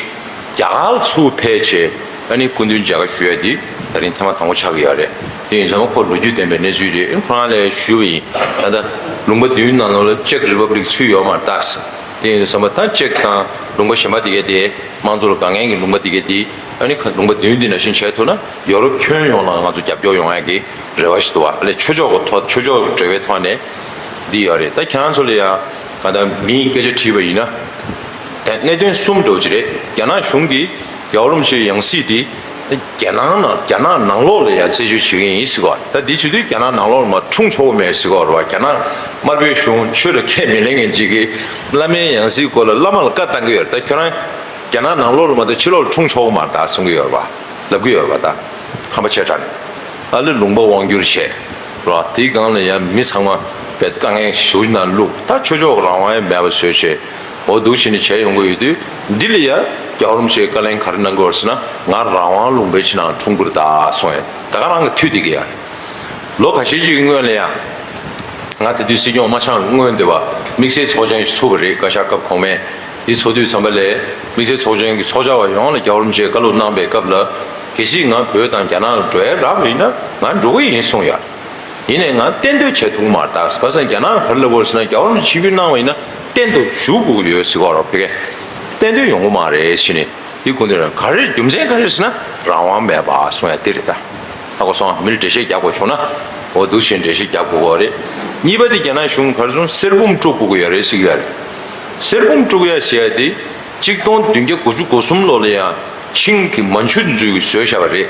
རྒྱ་གར་ལ་ཚུར་ཕེབས་བྱས་ཨ་ནི་སྐུ་མདུན་མཇལ་ཁ་ཞུ་ཡ་འདི་ད་རིང་ཐེངས་མ་དང་པོ་ཆགས་ཀྱི་ཡོད་རེད། དེ་ཡིན་ཙང་ཁོ་ལོ་རྒྱུས་ལྡན་པའི་གནས་ཚུལ་རེད། ཁོ་རང་ལ་ཞུས་པ་ཡིན། ད་ལྟ་ལུང་པ་བདུན་ནང་ལོགས་ལ་ཅེག་རི་པབ་ལིག་ཚུད་ཡོད་མ་རེད་ད། དེ་ཡིན་ཙང་ད་ཅེག་དང་ལུང་པ་གཞན་པ་དེ་གའི་དེ་དམངས་གཙོ་ལ་དགའ་མཁན་གྱི་ལུང་པ་དེ་གའི་དེ་ཨ་ནི་ཁ་ལུང་པ་བདུན་འདི་ནང་བཞིན་བྱས་ཐུབ་ན་ཡོ་རོབ་ཁྱོན་ཡོངས་ལ་ང་ཚོ་རྒྱབ་སྐྱོར་ཡོང་ཡ་གི་རེ་བ་ཞིག་འདུག་བ། ཨ་ལས་ཆོས་ཕྱོགས་ཀྱི་ཐོག་ཆོས་ཕྱོགས་ཀྱི་འབྲེལ་བའི་ཐོག་ནས་འདི་ཡོད་རེད། ད་ཁྱེད་རང་ཚོ་ལ་ཡ་ག་ད་མིའི་སྐད་ཆ་དྲིས་པ་ཡིན་ན། ད་གནད་དོན་གསུམ་འདྲ་བོ་ཅིག་རེད། རྒྱ་ནག་གཞུང་གིས་རྒྱལ་བ་རིན་པོ་ཆེའི་ཡང་སྲིད་འདི་རྒྱལ་ནང་ནང་རྒྱ་ནག་ནང་ལོགས་ལ་ཡ་རྩད་གཅོད་བྱེད་ཀྱི་ཡིན་ཟེར་གོ། ད་འདི་བྱེད་དུས་རྒྱ་ནག་ནང་ལོགས་ལ་མར་འཁྲུངས་ཆོག་གི་མེད་ཟེར་གོ་རེད་བ། རྒྱ་ནག་དམར་པོའི་གཞུང་ཆོས་ལ་ཁས་མི་ལེན་མཁན་ཅིག་གིས་བླ་མའི་ཡང་སྲིད་སྐོར་ལ་བླ་མ་ལ་བཀའ་བཏང་གི་ཡོད་རེད། ད་ཁྱོད་རང་རྒྱ་ནག་ནང་ལོགས་ལ་མ་གཏོགས་ཕྱི་ལོགས་ལ་འཁྲུངས་ཆོག་གི་མ་རེད་ད་གསུང་གི་ཡོད་རེད་བ། ལབ་ཀྱི་ཡོད་རེད་པ། ད་ཧམ་པ་ཆེ་དྲགས་ནས་ཨ་ལེ་ལུང་པ་དབང་བསྒྱུར་བྱས་རོ། དེའི་སྒང་ལ་ཡང་མི་ཚང་མ་བས་དཀའ་ངལ་ཞུ་ན་བླུགས། ད་ཆོས་ཕྱོགས་རང་དབང་ཡང་མེད་པ་བཟོས་བྱས་འོ་འདུག་བྱས་ནས་བྱས་ཡོང་གི་ཡོད་དུས། འདི་ལ་ཡ་རྒྱལ་བ་རིན་པོ་ཆེས་བཀའ་ལན་ག་རེ་གནང་གི་ཡོད་ཟེར་ན། ང་རང་དབང་ལུང་པའི་ཕྱི་ནང་འཁྲུངས་ཀྱི་རེད་ད་གསུངས་ཡ། ད་ག་རང་གི་མཐུད་བསྡད་ཀྱི་ཡ་རེད། ལོ་ཁ་ཤས་ཅིག་གི་སྔོན་ལ་ཡང་། ང་དེ་དུས་སྲིད་སྐྱོང་དམག་ཆེན་སྔོན་འདི་བ་དམིགས་བསལ་ཚོགས་ཆེན་ཞིག་ཚུགས་པ་རེད། བཀའ་ཤག་སྐབས་གོང་མའི་འདི་ཚོགས་དུས་ཙམ་པ་ལས་དམིགས་བསལ་ཚོགས་ཆེན་གྱི་ཚོགས་བཅར་བ་ཡོངས་ལ་རྒྱལ་བ་རིན་པོ་ཆེས་བཀའ་སློབ་གནང་པའི་སྐབས་ལ། གལ་སྲིད་ང་བོད་དང་རྒྱ་ནག་ལ་འགྲོ་ཡ་རག་པ་ཡིན་ན་ང་འགྲོ་གི་ཡིན་གསུངས་ཡ། ཡིན་ནའི་ང་གཏན་སྡོད་བྱེད་ཐུབ་ཀྱི་མ་རེད་ད། བར་སང་རྒྱ་ནག་ག་རེ་ལབ་དགོས་ཟེར་ན། རྒྱལ་བ་རིན་པོ་ཆེས་ཆིབས་བསྒྱུར་གནང་བ་ཡིན་ན་གཏན་དུ་བཞུགས་དགོས་ཀྱི་ཡོད་ཟེར་གྱི་ཡོད་རེད་བ། ཕ་གིར་གཏན་སྡོད་ཡོང་གི་མ་རེད་ཟེར་ནས། དེ་སྐུ་མདུན་རང་ག་རེ་རྒྱུ་མཚན་ག་རེ་ཟེར་ན་རང་དབང་མེད་པ་གསུང་ཡ་དེ་རེད་ད། ཧ་གོ་སོང་། མིར་འགྲེལ་བཤད་རྒྱག་དགོས་བྱུང་ན་འོ་འདུག་བཞིན་འགྲེལ་བཤད་རྒྱག་དགོས་ཀྱི་རེད། གཉིས་པ་དེ་རྒྱ་ནག་གཞུང་ག་རེ་གསུང་། གསེར་བུམ་དཀྲུག་དགོས་ཀྱི་ཡོད་རེད་ཟེར་གྱི་ཡོད་རེད། གསེར་བུམ་དཀྲུག་ཡ་ཟེར་ཡ་དེ་གཅིག་སྟོང་བདུན་བརྒྱ་དགུ་བཅུ་གོ་གསུམ་ལོ་ལ་ཡང་ཆིང་གི་མན་ཆུ་དེ་ཚོས་བཟོས་བཞག་པ་རེད།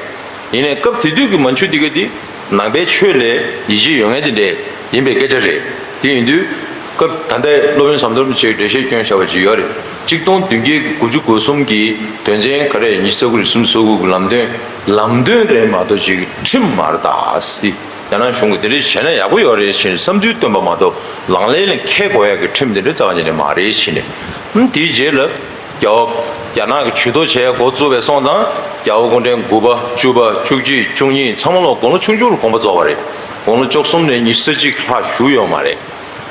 ཡིན་ནའི་སྐབས་དེ་དུས་ཀྱི་མན་ཆུ་དེ་ག་དེ་ནང་པའི་ཆོས་ལ་ཡིད་ཆེས་ཡོད་མཁན་དེ་འདྲས་ཡིན་པའི་སྐད་ཆ་རེད། དེ་ཡིན་དུས་སྐབས་ད་ལྟའི་སློབ་དཔོན་ཟམ་གདོང་རིན་པོ་ཆེས་འགྲེལ་བཤད་བསྐྱོན་བཞག་པ་ཅིག་ཡོད་རེད། གཅིག་སྟོང་བདུན་བརྒྱ་དགུ་བཅུ་གོ་གསུམ་གྱི་དོན་ཚན་ག་རེ་ཉི་ཤུ་རྩ་དགུ་རེད། སུམ་ཅུ་སོ་དགུ་གི་ལམ་སྟོན། ལམ་སྟོན་རེད་མ་གཏོགས་ཅིག་ཁྲིམས་མ་རེད་ད་ཟེར། རྒྱ་ནག་གཞུང་གིས་དེ་འདྲ་བྱས་ན་ཡག་པོ་ཡོད་རེད་ཟེར་ནས་བསམ་ཚུལ་བཏོན་པ་མ་གཏོགས་ལག་ལེན་ལ་འཁེལ་དགོས་ཡག་གི་ཁྲིམས་དེ་འདྲ་རྩ་བ་ཉིད་ནས་མ་རེད་ཟེར་ནས། ཨུམ། དེའི་རྗེས་ལ་ རྒྱལ་བ་རྒྱ་ནག་གི་ཇུས་གཏོགས་བྱས་འགོ་བཙུགས་པའི་སོང་ཙང་རྒྱལ་བ་སྐུ་ཕྲེང་དགུ་པ་བཅུ་པ་བཅུ་གཅིག་བཅུ་གཉིས་ཚང་མ་ལོ་དགུང་ལོ་ཆུང་ཆུང་ལ་དགོངས་པ་རྫོགས་པ་རེད། དགུང་ལོ་བཅུ་གསུམ་ནས་ཉི་ཤུ་རྩ་གཅིག་ལྷག་བཞུགས་ཡོད་མ་རེད།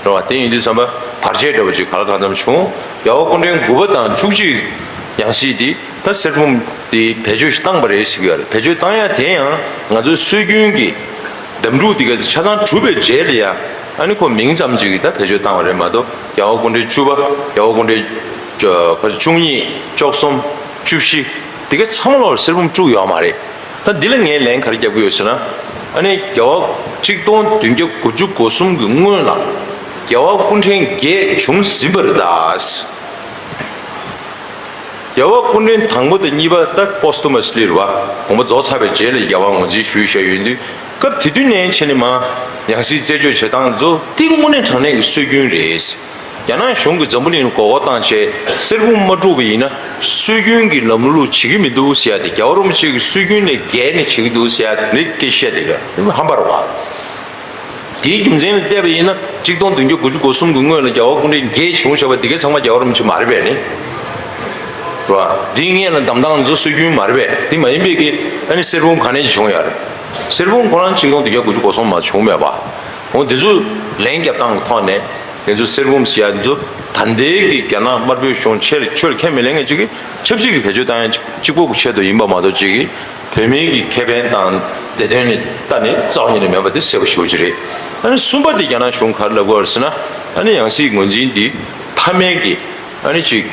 རེད་བ། དེ་ཡིན་དུས་ཙམ་པ་བར་ཆད་འདྲ་བོ་ཅིག་ག་ལ་གང་འཚམ་བྱུང་། རྒྱལ་བ་སྐུ་ཕྲེང་དགུ་པ་དང་བཅུ་གཅིག་ཡང་སྲིད་འདི་ད་གསེར་བུམ་འདི་བེད་སྤྱོད་ཞིག་བཏང་པ་རེད་ཟེར་གྱི་ཡོད་རེད། བེད་སྤྱོད་བཏང་ཡ་དེ་ཡང་ང་ཚོའི་སྲོལ་རྒྱུན་གྱི་འདེམས་སྒྲུག་འདི་ག་ཆ་ཚང་གྲུབ་པའི་རྗེས་ལ་ཡ། ཨ་ནི་ཁོ་མིང་ཙམ་ཅིག་གིས་ད་བེད་སྤྱོད་བཏང་བ་རེད་མ་གཏོགས། རྒྱལ་བ་སྐུ་ཕྲེང་བཅུ་པ། རྒྱལ་བ་སྐུ་ཕྲེང་བཅུ་གཉིས། བཅུ་གསུམ། བཅུ་བཞི། འདི་ག་ཚང་མ་ལོར་གསེར་བུམ་དཀྲུགས་ཡོད་མ་རེད། ད་འདི་ལ་ངས་ལན་ག་རེ་རྒྱབ་ཀྱི་ཡོད་ཟེར་ན། ཨ་ནི་རྒྱལ་བ་གཅིག་སྟོང་བདུན་བརྒྱ་དགུ་བཅུ་གོ་གསུམ་གྱི་སྔོན་ལ་རྒྱལ་བ་སྐུ་ཕྲེང་བརྒྱད་བྱུང་ཟིན་པ་རེད་ད། རྒྱལ་བ་སྐུ་ཕྲེང་དང་པོ་དང་གཉིས་པ་ད་པོ་སྟུ་མ་སི་ལི་རེད་བ། དགོངས་པ་རྫོགས་ཚར་བའི་རྗེས་ལ་རྒྱལ་བ་ངོས་འཛིན་ཞུས་བཞག་ཡོད་དུས། སྐབས་དེ་དུས་ནས་བྱས་ནས་མར་ཡང་སྲིད་རྩད་གཅོད་བྱེད་སྟངས་ཚོ་དེ་དངོས་གནས་དྲང་གནས་ཀྱི་སྲོལ་རྒྱུན་རེད། རྒྱ་ནག་གཞུང་གིས་འཛམ་བུ་གླིང་ལ་མགོ་སྐོར་བཏང་བྱས་གསེར་བུམ་མ་དཀྲུགས་པ་ཡིན་ན་སྲོལ་རྒྱུན་གྱི་ལམ་ལུགས་བྱེད་ཀྱི་མི་འདུག་ཟེར་ཡ་དེ། རྒྱལ་བ་རིན་པོ་ཆེ་གི་སྲོལ་རྒྱུན་ལས་འགལ་ནས་བྱེད་ཀྱི་འདུག་ཟེར་ཡ་དེ་རིགས་སྐད་བཤད་བསྡད་ཡོད། དེ་ཧམ་པ་རེད་བ། དེའི་རྒྱུ་མཚན་ལ་བལྟས་པ་ཡིན་ན་གཅིག་སྟོང་བདུན་བརྒྱ་དགུ་བཅུ་གོ་གསུམ་གྱི་སྔོན་ལ་རྒྱལ་བ་སྐུ་ཕྲེང་བརྒྱད་བྱུང་བཞག་པ་དེ་གའི་ཚང་མ་རྒྱལ་བ་རིན་པོ་ཆེ་མ་རེད་པས་ནི། རེད་བ། དེའི་སྔོན་ལ་འདེམས་སྟངས་ཚོ་སྲོལ་རྒྱུན་མ་རེད་པས། དེ་མ་ཡིན་པའི་གི་ཨ་ནི་གསེར་བུམ་ག་ནས་བྱུང་ཡོད་རེད། གསེར་བུམ་ཁོ་རང་གཅིག་སྟོང་བདུན་བརྒྱ་དགུ་བཅུ་གོ་གསུམ་མ་བྱུང་མེད་པ། འོ་དེ་ཚོ་ལན་རྒྱབ་སྟངས་ཀྱི་ཐོག་ནས་དེ་ཚོ་གསེར་བུམ་ཟེར་ཡ་དེ་ཚོ་ད་ལྟའི་གི་རྒྱ་ནག་དམར་པོའི་གཞུང་ཆེར་ཆོས་ལ་ཁས་མི་ལེན་མཁན་ཅིག་གིས་ཆབ་སྲིད་ཀྱི་བེད་སྤྱོད་བཏང་ཡ་གཅིག་པོ་གི་ཆེད་དུ་ཡིན་པ་མ་གཏོགས་ཅིག་གིས། བོད་མིའི་གི་ཁེ་ཕན་དང་བདེ་དོན་ནི་ལྟ་ནས་རྩ་བ་ཉིད་ནས་མེད་པ་དེ་གསལ་པོ་ཞེ་པོ་ཅིག་རེད། ཨ་ནི་གསུམ་པ་དེ་རྒྱ་ནག་གཞུང་ག་རེ་ལབ་དགོས་རེད་ཟེར་ན། ཨ་ནི་ཡང་སྲིད་ངོས་འཛིན་འདི་མཐའ་མའི་གི་ཨ་ནི་ཅིག་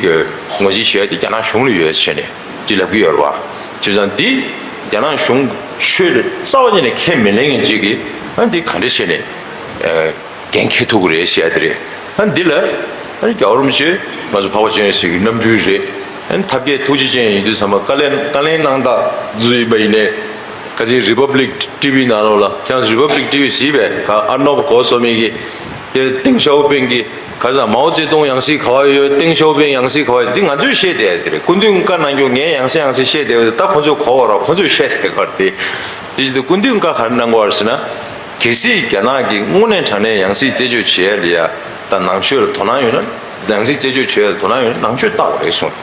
ངོས་འཛིན་བྱས་ཏེ་རྒྱ་ནག་གཞུང་ལ་ཡོད་ཟེར་ནས་དེ་ལབ་ཀྱི་ཡོད་རེད་བ། བྱས་ཙང་འདི་རྒྱ་ནག་གཞུང་ཆོས་ལ་རྩ་བ་ཉིད་ནས་ཁས་མི་ལེན་མཁན་ཅིག་གིས་ཨ་ནི་འདི་ག་འདྲ་བྱས་ནས། འགན་འཁྱེར་ཐུབ་ཀྱི་རེད་ཟེར་ཡ་དེ་རེད། ཨ་འདི་ལ་ཨ་ནི་རྒྱལ་བ་རིན་པོ་ཆེ་ང་ཚོ་འཕགས་པ་སྤྱན་རས་གཟིགས་ཀྱི་རྣམ་སྤྲུལ་རེད། ཨ་ནི་ཐབས་མཁས་ཐུགས་རྗེ་ཅན་ཡིན་དུས་ཙམ་པ་བཀའ་ལན་བཀའ་ལན་གནང་སྟངས་ཚོ་ཡིན་པ་ཡིན་ནའི། ཁ་ཅིག་རི་པབ་ལིག་ཊི་ཝི་ནང་ལོགས་ལ། ཁྱེད་རང་རི་པབ་ལིག་ཊི་ཝི་གཟིགས་པས། ག་ཨར་ནོབ་གོ་སོ་མི་གི་དེ་ཏེང་ཞའོ་ཕིང་གི་ག་ས་མའོ་ཙེ་ཏུང་ཡང་སྲིད་ག་བ་ཡོད། ཏེང་ཞའོ་ཕིང་ཡང་སྲིད་ག་བ་ཡོད། འདི་ང་ཚོས་བཤད་བསྡད་ཡ་དེ་རེད། སྐུ་མདུན་བཀའ་གནང་རྒྱུ་ངས་ཡང་སེ་ཡང་སེ་བཤད་བསྡད་ཡོད། ད་ཁོ་ཚོས་གོ་བ་རོགས། ཁོ་ཚོས་བཤད་བསྡད་གར་དེ། དེ་བཞིན་དུ་སྐུ་མདུན་བཀའ་ག་རེ་གནང་གི་ཡོད་རེད་ཟེར་ན། གལ་སྲིད་རྒྱ་ནག་གིས་དངོས་གནས་དྲང་གནས་ཡང་སྲིད་རྩད་གཅོད་བྱེད་ཡ་ལ་ཡ་དང་ནང་ཆོས་ལ་དོ་སྣང་ཡོད་ན། ཡང་སྲིད་རྩད་གཅོད་བྱེད་ཡ་ལ་དོ་སྣང་ཡོད་ན་ནང་ཆོས་ལྟ་དགོས་རེད་གསུངས།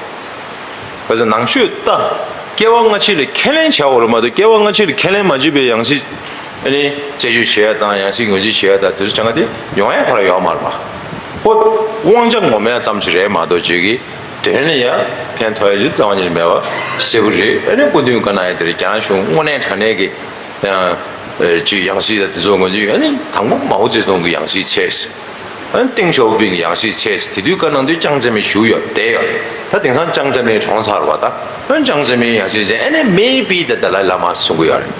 བྱས་ཙང་ནང་ཆོས་ལྟ། སྐྱེ་བ་སྔ་ཕྱི་ལ་ཁས་ལེན་བྱ་དགོས་རེད་མ་གཏོགས། སྐྱེ་བ་སྔ་ཕྱི་ལ་ཁས་ལེན་མ་བྱས་པའི་ཡང་སྲིད་ཨ་ནི་རྩད་གཅོད་བྱེད་ཡ་དང་ཡང་སྲིད་ངོས་འཛིན་བྱེད་ཡ་དང་དེ་ཚོ་བྱ་ང་དེ་ཡོང་ཡ་ཁོ་རང་ཡོད་མ་རེད་པ། ཁོ་དབང་ཆ་ངོམ་ཡ་ཙམ་ཞིག་རེད་མ་གཏོགས་ཅིག་གི་དོན་ལ་ཡ་ཕན་ཐོགས་ཡ་ཅིག་རྩ་བ་ཉིད་ནས་མེད་པ་གསལ་པོ་རེད། ཨ་ནི་སྐུ་མདུན་བཀའ་གནང་ཡ་དེ་རེད། རྒྱ་ནག་གཞུང་དངོས་གནས་དྲང་གནས་ཀྱི་ཡང་ཅིག་ཡང་སྲིད་དང་དེ་ཚོ་ངོས་འཛིན། ཨ་ནི་དང་པོ་མའོ་ཙེ་ཏུང་གི་ཡང་སྲིད་ཚད། ཨ་ནི་ཏེང་ཞའོ་ཕིང་གི་ཡང་སྲིད་ཚད། དེ་དུས་བཀའ་གནང་དུས་ཅང་ཙེ་མིན་བཞུགས་ཡོད་བསྡད་ཡོད་རེད། ད་དེང་སང་ཅང་ཙེ་མིན་གྲོངས་ཚར་བ་ད། ཨ་ནི་ཅང་ཙེ་མིན་ཡང་སྲིད་ཚད། ཨ་ནི་མེ་བི་ད་དཱ་ལའི་བླ་མ་གསུང་གི་ཡོད་རེད།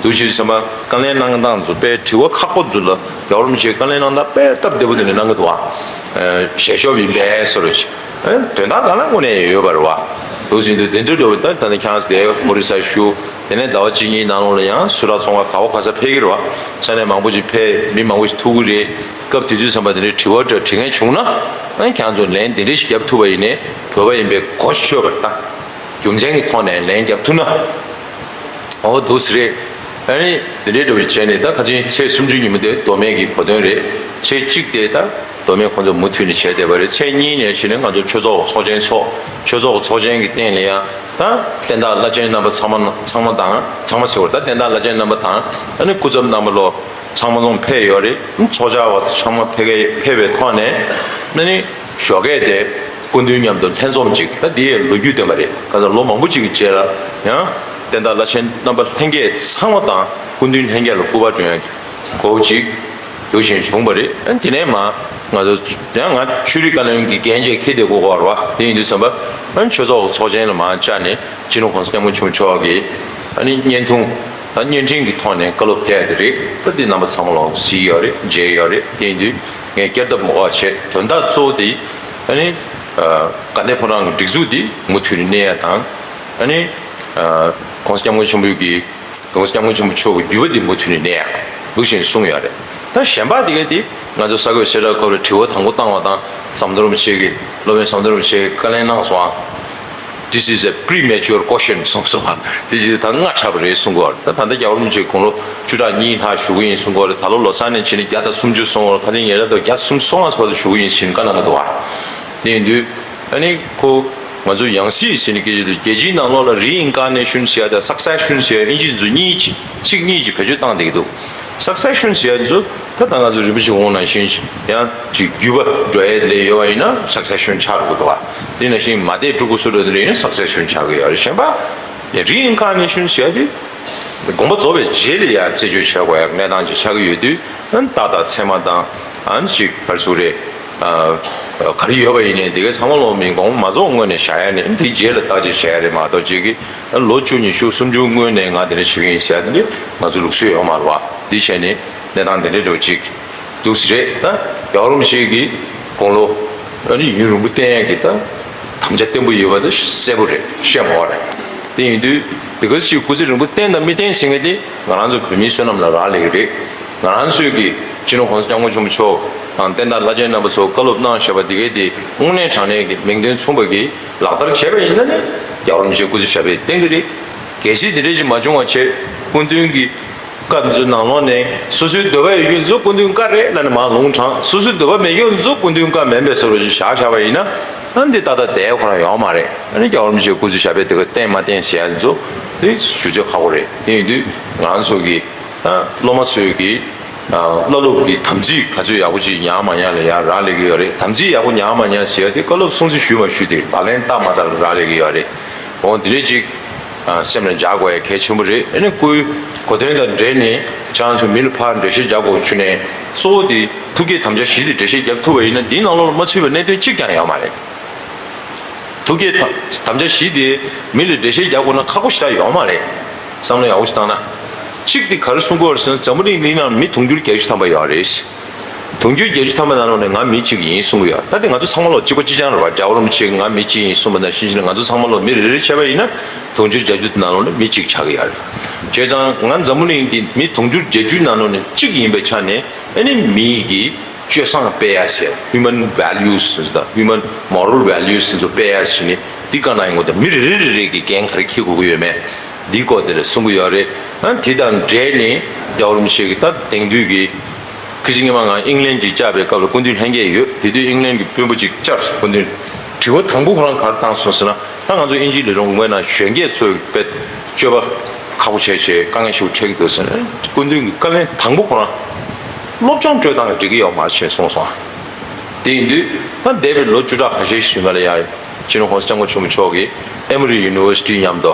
འདུག་བྱས་ཙང་བཀའ་ལན་གནང་སྟངས་ཚོ་དཔེ་དྲི་བ་ཁག་པོ་ཚོ་ལ་རྒྱལ་བ་རིན་པོ་ཆེས་བཀའ་ལན་གནང་སྟངས་དཔེ་སྟབས་བདེ་པོ་དེ་འདྲ་གནང་གི་འདུག་ཨ། ཞལ་ཤོབ་ཡིན་པས་སོ་རེ་ཞིག། ཨ་ནི་དོན་དག་གང་ལ་དངོས་གནས་ཡོད་པ་རེད་བ། འདུག་བྱས་དུས་དེ་འདྲ་འགྲོ་བ་ད་ད་ནི་ཁྱེད་རང་ཚོ་དེ་ཨོ་རི་ས་བཞུགས། དེ་ནས་ཟླ་བ་གཅིག་གཉིས་ནང་ལོགས་ལ་ཡང་སུ་ར་ཚོང་ཁང་ག་བ་ག་ས་ཕེབས་ཀྱི་རེད་བ། ས་གནས་མང་པོ་ཞིག་ཕེབས། མི་མང་པོ་ཞིག་ཐུག་གི་རེད། སྐབས་དེ་དུས་ཙམ་པ་དེ་འདྲའི་དྲི་བ་འདྲ་དྲི་མཁན་བྱུང་ན། ཨ་ནི་ཁྱེད་རང་ཚོ་ལན་དེ་འདྲ་ཞིག་རྒྱབ་ཐུབ་པ་ཡིན་ནའི་བོད་པ་ཡིན་པའི་གོ་ཆོད་པ་དང་རྒྱུ་མཚན་གྱི་ཐོག་ནས་ལན་རྒྱབ་ཐུབ་ན། འོ་འདུག་སེ་རེད། ཨ་ནི་དེ་འདྲའི་འདྲ་བོ་ཞིག་བྱས་ནས་ད་ཁ་ཆེན་ཚེས་སུམ་ཅུ་ཉིན་མོ་དེ་མདོ་སྨད་ཀྱི་བོད་དོན་རེད། ཚེས་གཅིག་དེ་ད་མདོ་སྨད་ཁོང་ཚོ་མུ་མཐུད་ནས་བྱས་བསྡད་པ་རེད། ཚེས་གཉིས་ནས་བྱས་ནས་ང་ཚོ་ཆོས་ཚོགས་ཚོགས་ཆེན་ཚོགས། ཆོས་ཚོགས་ཚོགས་ཆེན་གྱི་སྟེང་ལ་ཡང་ད་བསྟན་བདག་བླ་ཆེན་རྣམ་པ་ཚང་མ་ཚང་མ་དང་། ཚང་མ་ཟེར་བ་ད་བསྟན་བདག་བླ་ཆེན་རྣམ་པ་དང་། ཨ་ནི་སྐུ་ཚབ་རྣམ་པ་ལོ་ཚང་མ་ཚང་ཕེབས་ཡོད་རེད། ཚོགས་བཅར་བ་ཚང་མ་ཕེབས་ཕེབས་པའི་ཐོག་ནས་ཨ་ནི་ཞོགས་ཀས་དེ་སྐུ་མདུན་མཉམ་དུ་ལྷན་འཛོམས་ཅིག། ད་འདི་ཡི་ལོ་རྒྱུས་བསྟན་པ་རེད། ག་ཚོད་ལོ་མང་པོ་ཅིག་གི་རྗེས་ལ་ཡང་བསྟན་བདག་བླ་ཆེན་རྣམ་པ་ལྷན་རྒྱས་ཚང་མ་དང་སྐུ་མདུན་ལྷན་རྒྱས་ལ་སྐུ་པར་སྒྲོན་ཡག་གི་གོ་སྐབས་ཅིག་ཡོད་བཞིན་བྱུང་བ་རེད། ཨ་ནི་དེ་ནས་མ་ང་ཚོ་ཡང་ང་ཆོས་རིག་བཀའ་བློན་གྱི་འགན་བཅས་འཁྱེར་བསྡད་དགོས་ཀྱི་ཡོད་རེད་བ། དེ་ཡིན་དུས་ཙམ་པ་ཨ་ནི་ཆོས་ཚོགས་ཚོགས་ཆེན་ལ་མར་བཅར་ནས་སྤྱི་ནོར་༸གོང་ས་༸སྐྱབས་མགོན་ཆེན་པོ་མཆོག་གི་ཨ་ནི་བརྙན་ཐུང་ད་བརྙན་འཕྲིན་གྱི་ཐོག་ནས་བཀའ་སློབ་ཕེབས་ཡག་དེ་རེད། ད་འདི་རྣམ་པ་ཚང་མ་ལ་གཟིགས་ཡོད་རེད། མཇལ་ཡོད་རེད། དེ་ཡིན་དུས་ངས་བསྐྱར་ལྡབ་མ་དགོས་པ་བྱས། དོན་དག་གཙོ་བོ་དེ་ཨ་ནི་དགའ་ལྡན་ཕོ་བྲང་གི་སྒྲིག་འཛུགས་དེ་མུ་མཐུད་ནས་གནས་ཡག་དང་། ཨ་ནི་༸གོང་ས་༸སྐྱབས་མགོན་ཆེན་པོ་གི་༸གོང་ས་༸སྐྱབས་མགོན་ཆེན་པོ་མཆོག་གི་བརྒྱུད་པ་འདི་མུ་མཐུད་ནས་གནས་ཡག་འདུག་བཞིན་གསུངས་ཡོད་རེད། ད་གཞན་པ་དེ་ག་དེ་ང་ཚོ་ས་གོས་གསལ་བསྒྲགས་སྐོར་ལ་དྲི་བ་དང་པོ་བཏང་བ་དང་། ཟམ་གདོང་རིན་པོ་ཆེ་གིས་སློབ་དཔོན་ཟམ་གདོང་རིན་པོ་ཆེ་གིས་བཀའ་ལན་གནང་སོང་ཨ། This is a premature question གསུངས་སོང་ཨ། དེ་ཅི་ད་སྔ་དྲགས་པ་རེད་གསུང་གི་ཡོད་རེད། ད་ད་ལྟ་རྒྱལ་བ་རིན་པོ་ཆེ་དགུང་ལོ་བཅུ་ཕྲག་གཉིས་ལྷག་བཞུགས་ཀྱི་ཡིན་གསུང་གི་ཡོད་རེད། ད་ལོ་ལོ་གསར་ནས་ཕྱིན་ནས་བརྒྱ་དང་སུམ་ཅུ་སོང་བ་རེད། ཁ་ཆེན་ཉེ་རབས་དུ་བརྒྱ་དང་སུམ་ཅུ་སོང་ཨ་ཟེར་བ་དུ་བཞུགས་ཀྱི་ཡིན་ཟེར་བཀའ་གནང་གི་འདུག་ཨ། དེ་ཡིན་དུས་ཨ་ནི་ཁོ་ ང་ཚོ་ཡང་སྲིད་ཟེར་ནས་སྐད་ཆ་དེ་རྒྱལ་སྤྱིའི་ནང་ལོགས་ལ་རི་ཨིན་ཀར་ནེ་ཤོན་ཟེར་ཡ་དང་སག་སེ་ཤོན་ཟེར་ཡ་ཨིན་ཇི་ཚོ་གཉིས་ཀྱི་ཚིག་གཉིས་ཀྱི་བེད་སྤྱོད་བཏང་བསྡད་ཀྱི་འདུག་སག་སེ་ཤོན་ཟེར་ཡ་ཚོ་ད་ད་ང་ཚོ་རིན་པོ་ཆེ་དབང་ནང་བཞིན་ཡང་ཅིག་བརྒྱུད་པ་འགྲོ་ཡ་ལས་ཡོད་པ་ཡིན་ན་སག་སེ་ཤོན་ཆགས་འགྲོ་གི་འདུག་བ། དེ་ནང་བཞིན་མ་དེ་ཕྲུ་གུ་སུ་འགྲོ་དེ་ལས་ཡིན་ན་སག་སེ་ཤོན་ཆགས་ཀྱི་ཡོད་རེད། གཞན་པ་རི་ཨིན་ཀར་ནེ་ཤོན་ཟེར་ཡ་དེ་དགོངས་པ་རྫོགས་པའི་རྗེས་ལ་ཡང་རྩད་གཅོད་བྱེད་དགོས་ཡ་གནས་སྟངས་ཅིག་ཆགས་ཀྱི་ཡོད་དུས། རྟགས་དང་མཚན་མ་དང་ཨ་ནི་ཅིག་ག་རེ་ཟེར་དགོས་རེད། ག་རེ་ཡོད་པ་ཡིན་ནའི་དེ་གའི་ཚང་མ་ལོག་མིན་དགོངས་པ་མ་རྫོགས་སྔོན་ནས་བཞག་ཡ་ནི་དེའི་རྗེས་ལ་བརྟག་དཔྱད་བྱེད་ཡ་རེད་མ་གཏོགས་ཅིག་གི་ལོ་བཅུ་ཉི་ཤུ་སུམ་ཅུ་སྔོན་ནས་ང་དེ་འདྲ་བྱེད་ཀྱི་ཡིན་ཟེར་ཡ་དེ་འདྲ་ང་ཚོ་ལུགས་སྲོལ་ཡོད་མ་རེད་བ། འདི་བྱས་ནས་གནས་སྟངས་དེ་འདྲ་འདྲ་བོ་ཅིག་འདུག་སེ་རེད། ད་རྒྱལ་བ་རིན་པོ་ཆེ་གི་དགུང་ལོ་ཨ་ནི་ཡུན་རིང་པོ་བརྟན་ཡ་གི་ད་དམ་བཅའ་བརྟན་པོ་ཡོད་པ་དེ་གསལ་པོ་རེད། བཤད་མ་དགོས་རེད། དེ་ཡིན་དུས་དེ་ག་ཅིག་སྐུ་ཚེ་རིང་པོ་བརྟན་དང་མི་བརྟན་ཟེར་མཁན་དེ་ང་རང་ཚོ་བོད་མིའི་བསོད་ནམས་ལ་རག་ལས་ཀྱི་རེད། ང་རང་ཚོས་ཀྱི་སྤྱི་ནོར་གོང་ས་སྐྱབས་མགོན་ཆེན་པོ་མཆོག་དང་བསྟན་བདག་བླ་ཆེན་རྣམ་པ་ཚོ་བཀའ་སློབ་གནང་བཞག་པ་འདི་གའི་དེ་དངོས་གནས་དྲང་གནས་ཀྱི་མིང་དོན་མཚུངས་པ་གི་ལག་བསྟར་བྱས་པ་ཡིན་ན་ནི་རྒྱལ་བ་རིན་པོ་ཆེ་སྐུ་ཚེ་ཞབས་པད་བརྟན་གྱི་རེད། གལ་སྲིད་དེ་འདྲ་ཅིག་མ་བྱུང་བ་བྱས་སྐུ་མདུན་གྱི་བཀའ་འཛུལ་ནང་ལོགས་ནས་སོ་སོའི་འདོད་པ་ཡོད་རྒྱུ་ཚོ་སྐུ་མདུན་བཀའ་རེད་ལབ་ནས་མར་ལུང་དྲངས། སོ་སོའི་འདོད་པ་མེད་རྒྱུ་ཚོ་སྐུ་མདུན་བཀའ་མིན་པའི་བཟོ་འདྲ་ཅིག་བཞག་བཞག་པ་ཡིན་ན་ཨ་འདི་ཏག་ཏག་བསྡད་ཁོ་རང་ཡོད་མ་རེད། ཨ་ནི་རྒྱལ་བ་རིན་པོ་ཆེའི་སྐུ་ཚེ་ཞབས་པད་དེ་ག་བརྟན་མ་བརྟན་ཟེར་ཡ་ཚོ་དེ་ཞུ་ཚོད་ཁག་པོ་རེད། དེ་ཡིན་དུས་ང་རང་ཚོ་གི་ཨ་སློབ་མ་ཚོས་ཀྱི་ཨ་བླ་སློབ་ཀྱི་དམ་ཚིག་ག་ཚོད་ཡག་པོ་ཅིག་ཉར་མ་ཉར་ལ་ཡང་རག་ལས་ཀྱི་ཡོད་རེད། དམ་ཚིག་ཡག་པོ་ཉར་མ་ཉར་ཟེར་ཡ་དེ་བཀའ་སློབ་སྲུང་བརྩི་ཞུས་མ་ཞུས་དེ་ལག་ལེན་བསྟར་མ་བསྟར་ལ་རག་ལས་ཀྱི་ཡོད་རེད། འོ་དེ་འདྲས་ཅིག་ཨ་སེམས་ལ་འཇགས་དགོས་ཡ་གལ་ཆེན་པོ་རེད། ཨ་ནི་སྐུའི་གོ་སྟོན་དང་འབྲེལ་ནས་ཁྱེད་རང་ཚོ་མི་ལ་ཕར་འགྲེལ་བཤད་རྒྱག་དགོས་བྱུང་ནས་གཙོ་བོ་དེ་ཐུགས་བསྐྱེད་དམ་བཅའ་བཞི་དེ་འགྲེལ་བཤད་རྒྱབ་ཐུབ་པ་ཡིན་ན་འདིའི་ནང་ལོགས་ལ་མ་ཚུད་པའི་གནད་དོན་གཅིག་ཀྱང་ཡོད་མ་རེད། ཐུགས་བསྐྱེད་དམ་དམ་བཅའ་བཞི་དེ་མི་ལ་འགྲེལ་བཤད་རྒྱག་དགོས་ན་ཁག་པོ་ཞེ་དྲག་ཡོད་མ་རེད། བསམ་བློ་ཡག་པོ་ཞིག་བཏང་ན། གཅིག་དེ་ག་རེ་གསུང་གི་ཡོད་རེད་ཟེར་ན་འཛམ་བུ་གླིང་འདིའི་ནང་མི་དུང་ཕྱུར་བརྒྱད་ཅུ་ཐམ་པ་ཡོད་རེད། དུང་ཕྱུར་བརྒྱད་ཅུ་ཐམ་པ་ནང་ལོགས་ནས་ང་མི་གཅིག་ཡིན་གསུང་གི་ཡོད། ད་དེ་ང་ཚོ་ཚང་མ་ལོག་གཅིག་པ་གཅིག་རྐྱང་རེད་བ། རྒྱལ་བ་རིན་པོ་ཆེ་ང་མི་གཅིག་ཡིན་གསུངས་པ་དང་གཅིག་པ་ནི་ང་ཚོ་ཚང་མ་ལོག་མི་རེ་རེ་བྱས་པ་ཡིན་ན་དུང་ཕྱུར་བརྒྱད་ཅུ་དེ་ནང་ལོགས་ནས་མི་གཅིག་ཆགས་ཀྱི་ཡོད་རེད། བྱས་ཙང་ང་འཛམ་བུ་གླིང་འདི་མི་དུང་ཕྱུར་བརྒྱད་ཅུ་ནང་ལོགས་ནས་གཅིག་ཡིན་པའི་ཆ་ནས་ཨ་ནི་མི་གི་སྤྱོད་བཟང་སྤེལ་ཡ་ཟེར། Human values ཟེར་དང་Human moral values ཟེར་ཚོ་སྤེལ་ཡ་ཟེར་ནི་འདི་ག་ན་ཡོང་གི་འདུག་མི་རེ་རེ་རེ་རེ་གི་འགན་ག་རེ་འཁྱེར་དགོས་ཀྱི་ཡོད་མེད་འདི་སྐོར་དེ་ལ་གསུང་གི་ཡོད་རེད། ཨ་དེ་དང་འབྲེལ་ནས་རྒྱལ་བ་རིན་པོ་ཆེ་གི་ད་དེང་དུས་ཀྱི་ཁ་ཅིག་སྔོན་མ་ང་ཨིང་ལན་གྱི་བཅར་བའི་སྐབས་ལ་སྐུ་མདུན་ལྷན་རྒྱས་ཡོད། དེ་དུས་ཨིང་ལན་གྱི་དཔོན་པོ་ཅིག་བཅར་སོང་། སྐུ་མདུན་དྲི་བ་དང་པོ་ཁོ་རང་ག་རེ་བཏང་སོང་ཟེར་ན། ད་ང་ཚོ་ཨིན་ཇིའི་ལས་རོགས་ངོས་ནང་གཞོན་སྐྱེས་ཚོས་དཔེ་སྤྱོད་པ་ཁག་པོ་བྱས་བྱས་དཀའ་ངལ་ཞིག་འཕྲད་ཀྱི་འདུག་ཟེར་ནས་སྐུ་མདུན་གྱི་བཀའ་ལན་དང་པོ་ཁོ་རང་སློབ་སྦྱོང་སྤྲོད་སྟངས་འགྲིག་གི་ཡོད་མ་རེད་ཅེས་གསུངས་སོང་། དེ་ཡིན་དུས་ད་འདས་པའི་ལོ་བཅུ་ཕྲག་ཁ་ཤས་ཤིག་རིང་ལ་ཡང་སྤྱི་ནོར་༸གོང་ས་༸སྐྱབས་མགོན་ཆེན་པོ་མཆོག་གིས་ཨེ་མོ་རི་ཡུ་ནི་ཝར་སི་ཊི་མཉམ་དུ་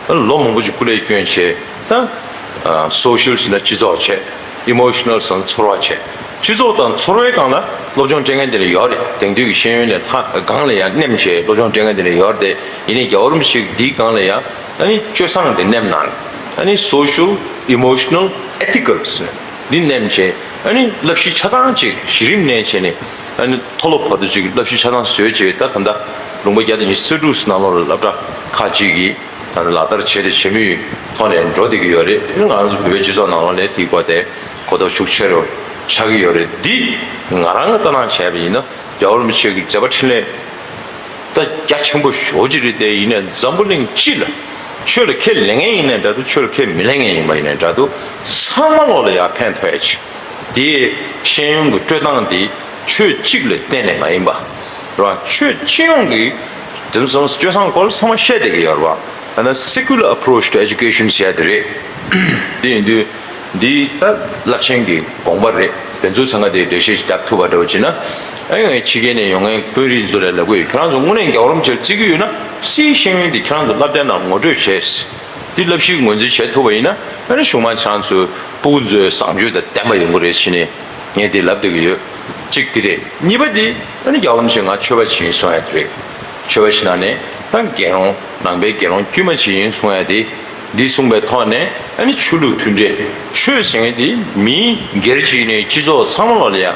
ལོ་མང་པོ་ཞིག་སྐུ་ལས་བསྐྱོན་བྱས་ད་སོ་ཤལ་ཟེར་ན་སྤྱི་ཚོགས་བྱས། ཨི་མོ་ཤི་ནལ་ཟེར་ན་ཚོར་བ་བྱས། སྤྱི་ཚོགས་དང་ཚོར་བའི་སྒང་ལ་སློབ་སྦྱོང་སྤྲད་མཁན་དེ་འདྲ་ཡོད་རེད། དེང་དུས་ཀྱི་ཤེས་ཡོན་ལས་ལྷག་སྒང་ལ་ཡང་མཉམ་བྱས་སློབ་སྦྱོང་སྤྲད་མཁན་དེ་འདྲ་ཡོད་རེད། ཡིན་ནའི་རྒྱལ་བ་རིན་པོ་ཆེ་འདིའི་སྒང་ལ་ཡང་ཨ་ནི་སྤྱོད་བཟང་དེ་མཉམ་གནང་། ཨ་ནི་social emotional ethical ཟེར་འདི་མཉམ་བྱས། ཨ་ནི་བསླབ་གཞི་ཆ་ཚང་ཅིག་གཞི་རིམ་ནས་བྱས་ནས་ཨ་ནི་མཐོ་སློབ་བར་དུ་ཅིག་བསླབ་གཞི་ཆ་ཚང་བཟོས་བྱས། ད་ད་ལྟ་ལུང་པ་བརྒྱ་དང་ཉི་ཤུ་རྩ་དྲུག་ནང་ལོགས་ལ་སློབ་གྲྭ་ཁག་ཅིག་གིས་ད་ལྟ་ལག་བསྟར་བྱས་ཏེ་བྱེད་མུས་ཐོག་ནས་འགྲོ་བསྡད་ཀྱི་ཡོད་རེད། ང་རང་ཚོ་བོད་པའི་སྤྱི་ཚོགས་ནང་ལོགས་ལ་དེའི་སྐོར་དེ་གོ་རྟོགས་ཤུགས་ཆེ་རུ་ཆགས་ཀྱི་ཡོད་རེད། འདི་ང་རང་གི་ལྟ་སྟངས་བྱས་པ་ཡིན་ན་རྒྱལ་བ་རིན་པོ་ཆེ་གི་མཛད་པ་འཕྲིན་ལས་ད་རྒྱ་ཆེན་པོ་ཞེ་པོ་ཅིག་རེད། དེ་ཡིན་ནའི་འཛམ་བུ་གླིང་སྤྱི་ལ་ཆོས་ལ་ཁས་ལེན་མཁན་ཡིན་ནའི་འདྲ་འདུག་ཆོས་ལ་ཁས་མི་ལེན་མཁན་ཡིན་པ་ཡིན་ནའི་འདྲ་འདུག་ཚང་མ་ལོག་ལ་ཡར་ཕན་ཐོགས་ཡ་ཅིག་དེའི་ཤེས་ཡོན་གྱི་སྤྲོད་སྟངས་དེ་ཆོས་གཅིག་ལ་བརྟེན་ནས་མ་ཡིན་པ་རེད་བ། ཆོས་སྤྱི་ཡོངས་ཀྱི་དེང་སང་སྤྱོད་བཟང་སྐོར་ཚང་མ་བཤད་བསྡད་ཀྱི་ཡོད་རེད་བ། ད་ནི་secular approach to education ཟེར་ཡ་དེ་རེད། དེ་ཡིན་དུས་འདི་ད་རླབས་ཆེན་གྱི་དགོངས་པ་རེད། དེ་ཚོ་ཚང་མ་དེ་འགྲེལ་བཤད་ཞིག་རྒྱབ་ཐུབ་པ་འདྲ་བོ་བྱས་ན། ཨ་ཡོང་ཡ་ཕྱི་རྒྱལ་ནས་ཡོང་མཁན་དཔོན་རིགས་ཚོ་ལ་ལབ་དགོས་ཡོད། ཁྱེད་རང་ཚོ་དངོས་གནས་རྒྱལ་བ་རིན་པོ་ཆེར་བརྩི་གི་ཡོད་ན་སིའི་ཤེས་ཡོན་དེ་ཁྱེད་རང་ཚོ་སློབ་གྲྭའི་ནང་ངོ་སྤྲོད་བྱས། དེ་བསླབ་གཞི་ངོས་འཛིན་བྱེད་ཐུབ་པ་ཡིན་ན་ཨ་ནི་གཞུག་མ་ཁྱེད་རང་ཚོའི་སྤུ་གུ་ཚོའི་བཟང་སྤྱོད་དང་ལྡན་པ་ཡོང་གི་རེད་ཟེར་ནས་ངས་དེ་ལབ་བསྡད་ཀྱི་ཡོད། གཅིག་དེ་རེད། གཉིས་པ་དེ་ཨ་ནི་རྒྱལ་བ་རིན་པོ་ཆེ་ང་ཆོས་པ་ཞིག་ཡིན་གསུང་ཡ་དེ་རེད། ཆོས་པ་ཞིག་ནང་ནས་ད་དགེ་སློང་ནང་པའི་དགེ་སློང་དཀྱུས་མ་ཞིག་ཡིན་གསུང་ཡ་དེ། འདི་གསུངས་པའི་ཐོག་ནས་ཨ་ནི་ཆོས་ལུགས་མཐུན་འབྲེལ། ཆོས་ཟེར་མཁན་དེ་མིའི་སྒེར་གཅིག་ནས་སྤྱི་ཚོགས་ཚང་མ་ལོག་ལ་ཡ་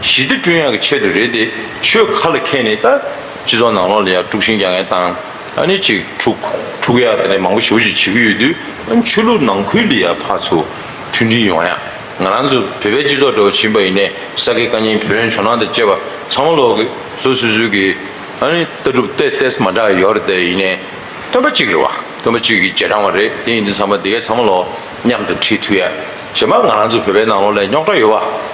ཞི་བདེ་བསྐྲུན་ཡག་གི་ཆེད་དུ་རེད་དེ། ཆོས་ཁ་ལ་འཁྱེར་ནས་ད་སྤྱི་ཚོགས་ནང་ལོགས་ལ་ཡ་དཀྲུག་ཤིང་རྒྱག་མཁན་དང་། ཨ་ནི་ཅིག་འཁྲུག་འཁྲུག་ཡག་དེ་ནས་མང་པོ་ཞེ་པོ་ཅིག་བྱེད་ཀྱི་ཡོད་དུས། ཨ་ནི་ཆོས་ལུགས་ནང་ཁུལ་ལ་ཡ་ཕར་ཚུར་མཐུན་སྒྲིལ་ཡོང་ཡག་ང་རང་ཚོ་བོད་པའི་སྤྱི་ཚོགས་འདྲ་བོ་ཕྱིན་པ་ཡིན་ནའི་ས་དགེ་བཀའ་རྙིང་བོན་ཇོ་ནང་དང་བཅས་པ་ཚང་མ་ལོག་གི་སོ་སོ་སོ་གི་ཨ་ནི་ལྟ་གྲུབ་ཏོག་ཙམ་མ་འདྲ་ཡོད་རེད་དེ། ཡིན་ནའི་སྟོན་པ་གཅིག་རེད་བ། སྟོན་པ་གཅིག་གི་རྗེས་འབྲང་བ་རེད། དེ་ཡིན་དུས་ཚང་མ་དེ་གའི་ཚང་མ་ལོག་མཉམ་དུ་ཁྲིད་ཐུབ་ཡ། གཞན་པ་ང་རང་ཚོ་བོད་པའི་ནང་ལོགས་ལ་རྙོག་དྲ་ཡོད་བ།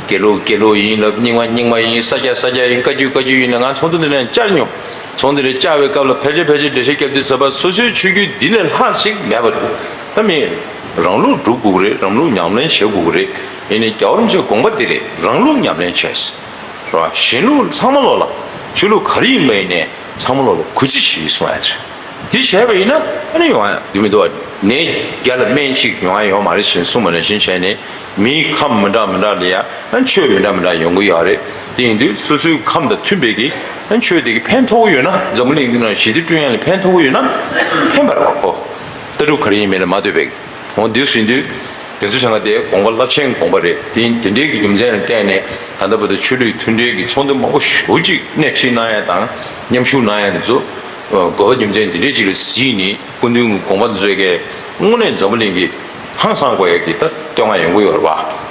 དགེ་ལུགས་དགེ་ལུགས་ཡིན་ལབ། རྙིང་མ་རྙིང་མ་ཡིན། ས་སྐྱ་ས་སྐྱ་ཡིན། བཀའ་བརྒྱུད་བཀའ་བརྒྱུད་ཡིན་ལབ། ང་ཚོགས་འདུ་འདི་ནས་བཅར་མྱོང་། ཚོང་འདི་རེད་བཅར་བའི་སྐབས་ལ་ཕལ་ཆེར་ཕལ་ཆེར་འགྲེལ་བཤད་བརྒྱབ་དུས་ཙམ་པ་སོ་སོའི་ཆོས་བརྒྱུད་འདི་ལས་ལྷག་ཞིག་མེད་པ་རེད། ད་མི་རང་ལུགས་སྒྲུབ་དགོས་ཀྱི་རེད། རང་ལུགས་ཉམས་ལེན་བྱེད་དགོས་ཀྱི་རེད། ཡིན་ནའི་རྒྱལ་བ་རིན་པོ་ཆེའི་དགོངས་པ་འདི་རེད། རང་ལུགས་ཉམས་ལེན་བྱས། རེད་བ། གཞན་ལུགས་ཚང་མ་ལོག་ལ། ཆོས་ལུགས་ག་རེ་ཡིན་པ་ཡིན་ནའི་ཚང་མ་ལོག་ལ་གུས་བརྩི་བྱེད་གསུང་ཡ་ཚེ། འདི་བྱས་པ་ཡིན་ན་ཨ་ནི་ཡོང་ཡ་འདི་མི་འདུག་བ། ནད་བརྒྱ་ལ་སྨན་གཅིག་ཡོང་ཡ་ཡོད་མ་རེད་ཞེས་གསུངས་པ་ནང་བཞིན་བྱས་ནས། མིའི་ཁམས་མི་འདྲ་མི་འདྲ་ལ་ཡང་ཆོས་མི་འདྲ་མི་འདྲ་ཡོང་གི་ཡོད་རེད། དེ་ཡིན་དུས་སོ་སོའི་ཁམས་དང་མཐུན་པའི་གི་ཆོས་དེ་གི་ཕན་ཐོགས་ཀྱི་ཡོད་ན། འཛམ་བུ་གླིང་འདི་ནང་ཞི་བདེ་བསྐྲུན་ཡ་ལ་ཕན་ཐོགས་ཀྱི་ཡོད་ན་ཕན་པ་རེད་བ། ཁོ་ལྟ་གྲུབ་ག་རེ་ཡིན་མིན་ལ་མ་ལྟོས་པའི་འོ་འདུག་ཟིན་དུས་དེ་ཚོ་བྱ་ང་དེ་དགོངས་པ་རླབས་ཆེན་དགོངས་པ་རེད། དེ་དེ་འདྲའི་གི་རྒྱུ་མཚན་ལ་བརྟེན་ནས་ད་ལྟ་བར་དུ་ཆོས་ལུགས་མཐུན་འབྲེལ་གྱི་ཚོགས་འདུ་མང་པོ་ཞེ་པོ་ཅིག་སྣེ་ཁྲིད་གནང་ཡ་དང་མཉམ་ཞུགས་གནང་ཡ་དེ་ཚོ་དགོས་པ་རྒྱུ་མཚན་དེ་འདྲའི་ཅིག་ལ་གཟིགས་ནས་སྐུ་མདུན་གྱི་དགོངས་པ་དེ་ཚོའི་གི་དངོས་གནས་འཛམ་བུ་གླིང་གི་ཧང་སང་དགོས་ཡ་གི་ད་བསྟོད་བསྔགས་ཡོང་གི་ཡོད་རེད་བ།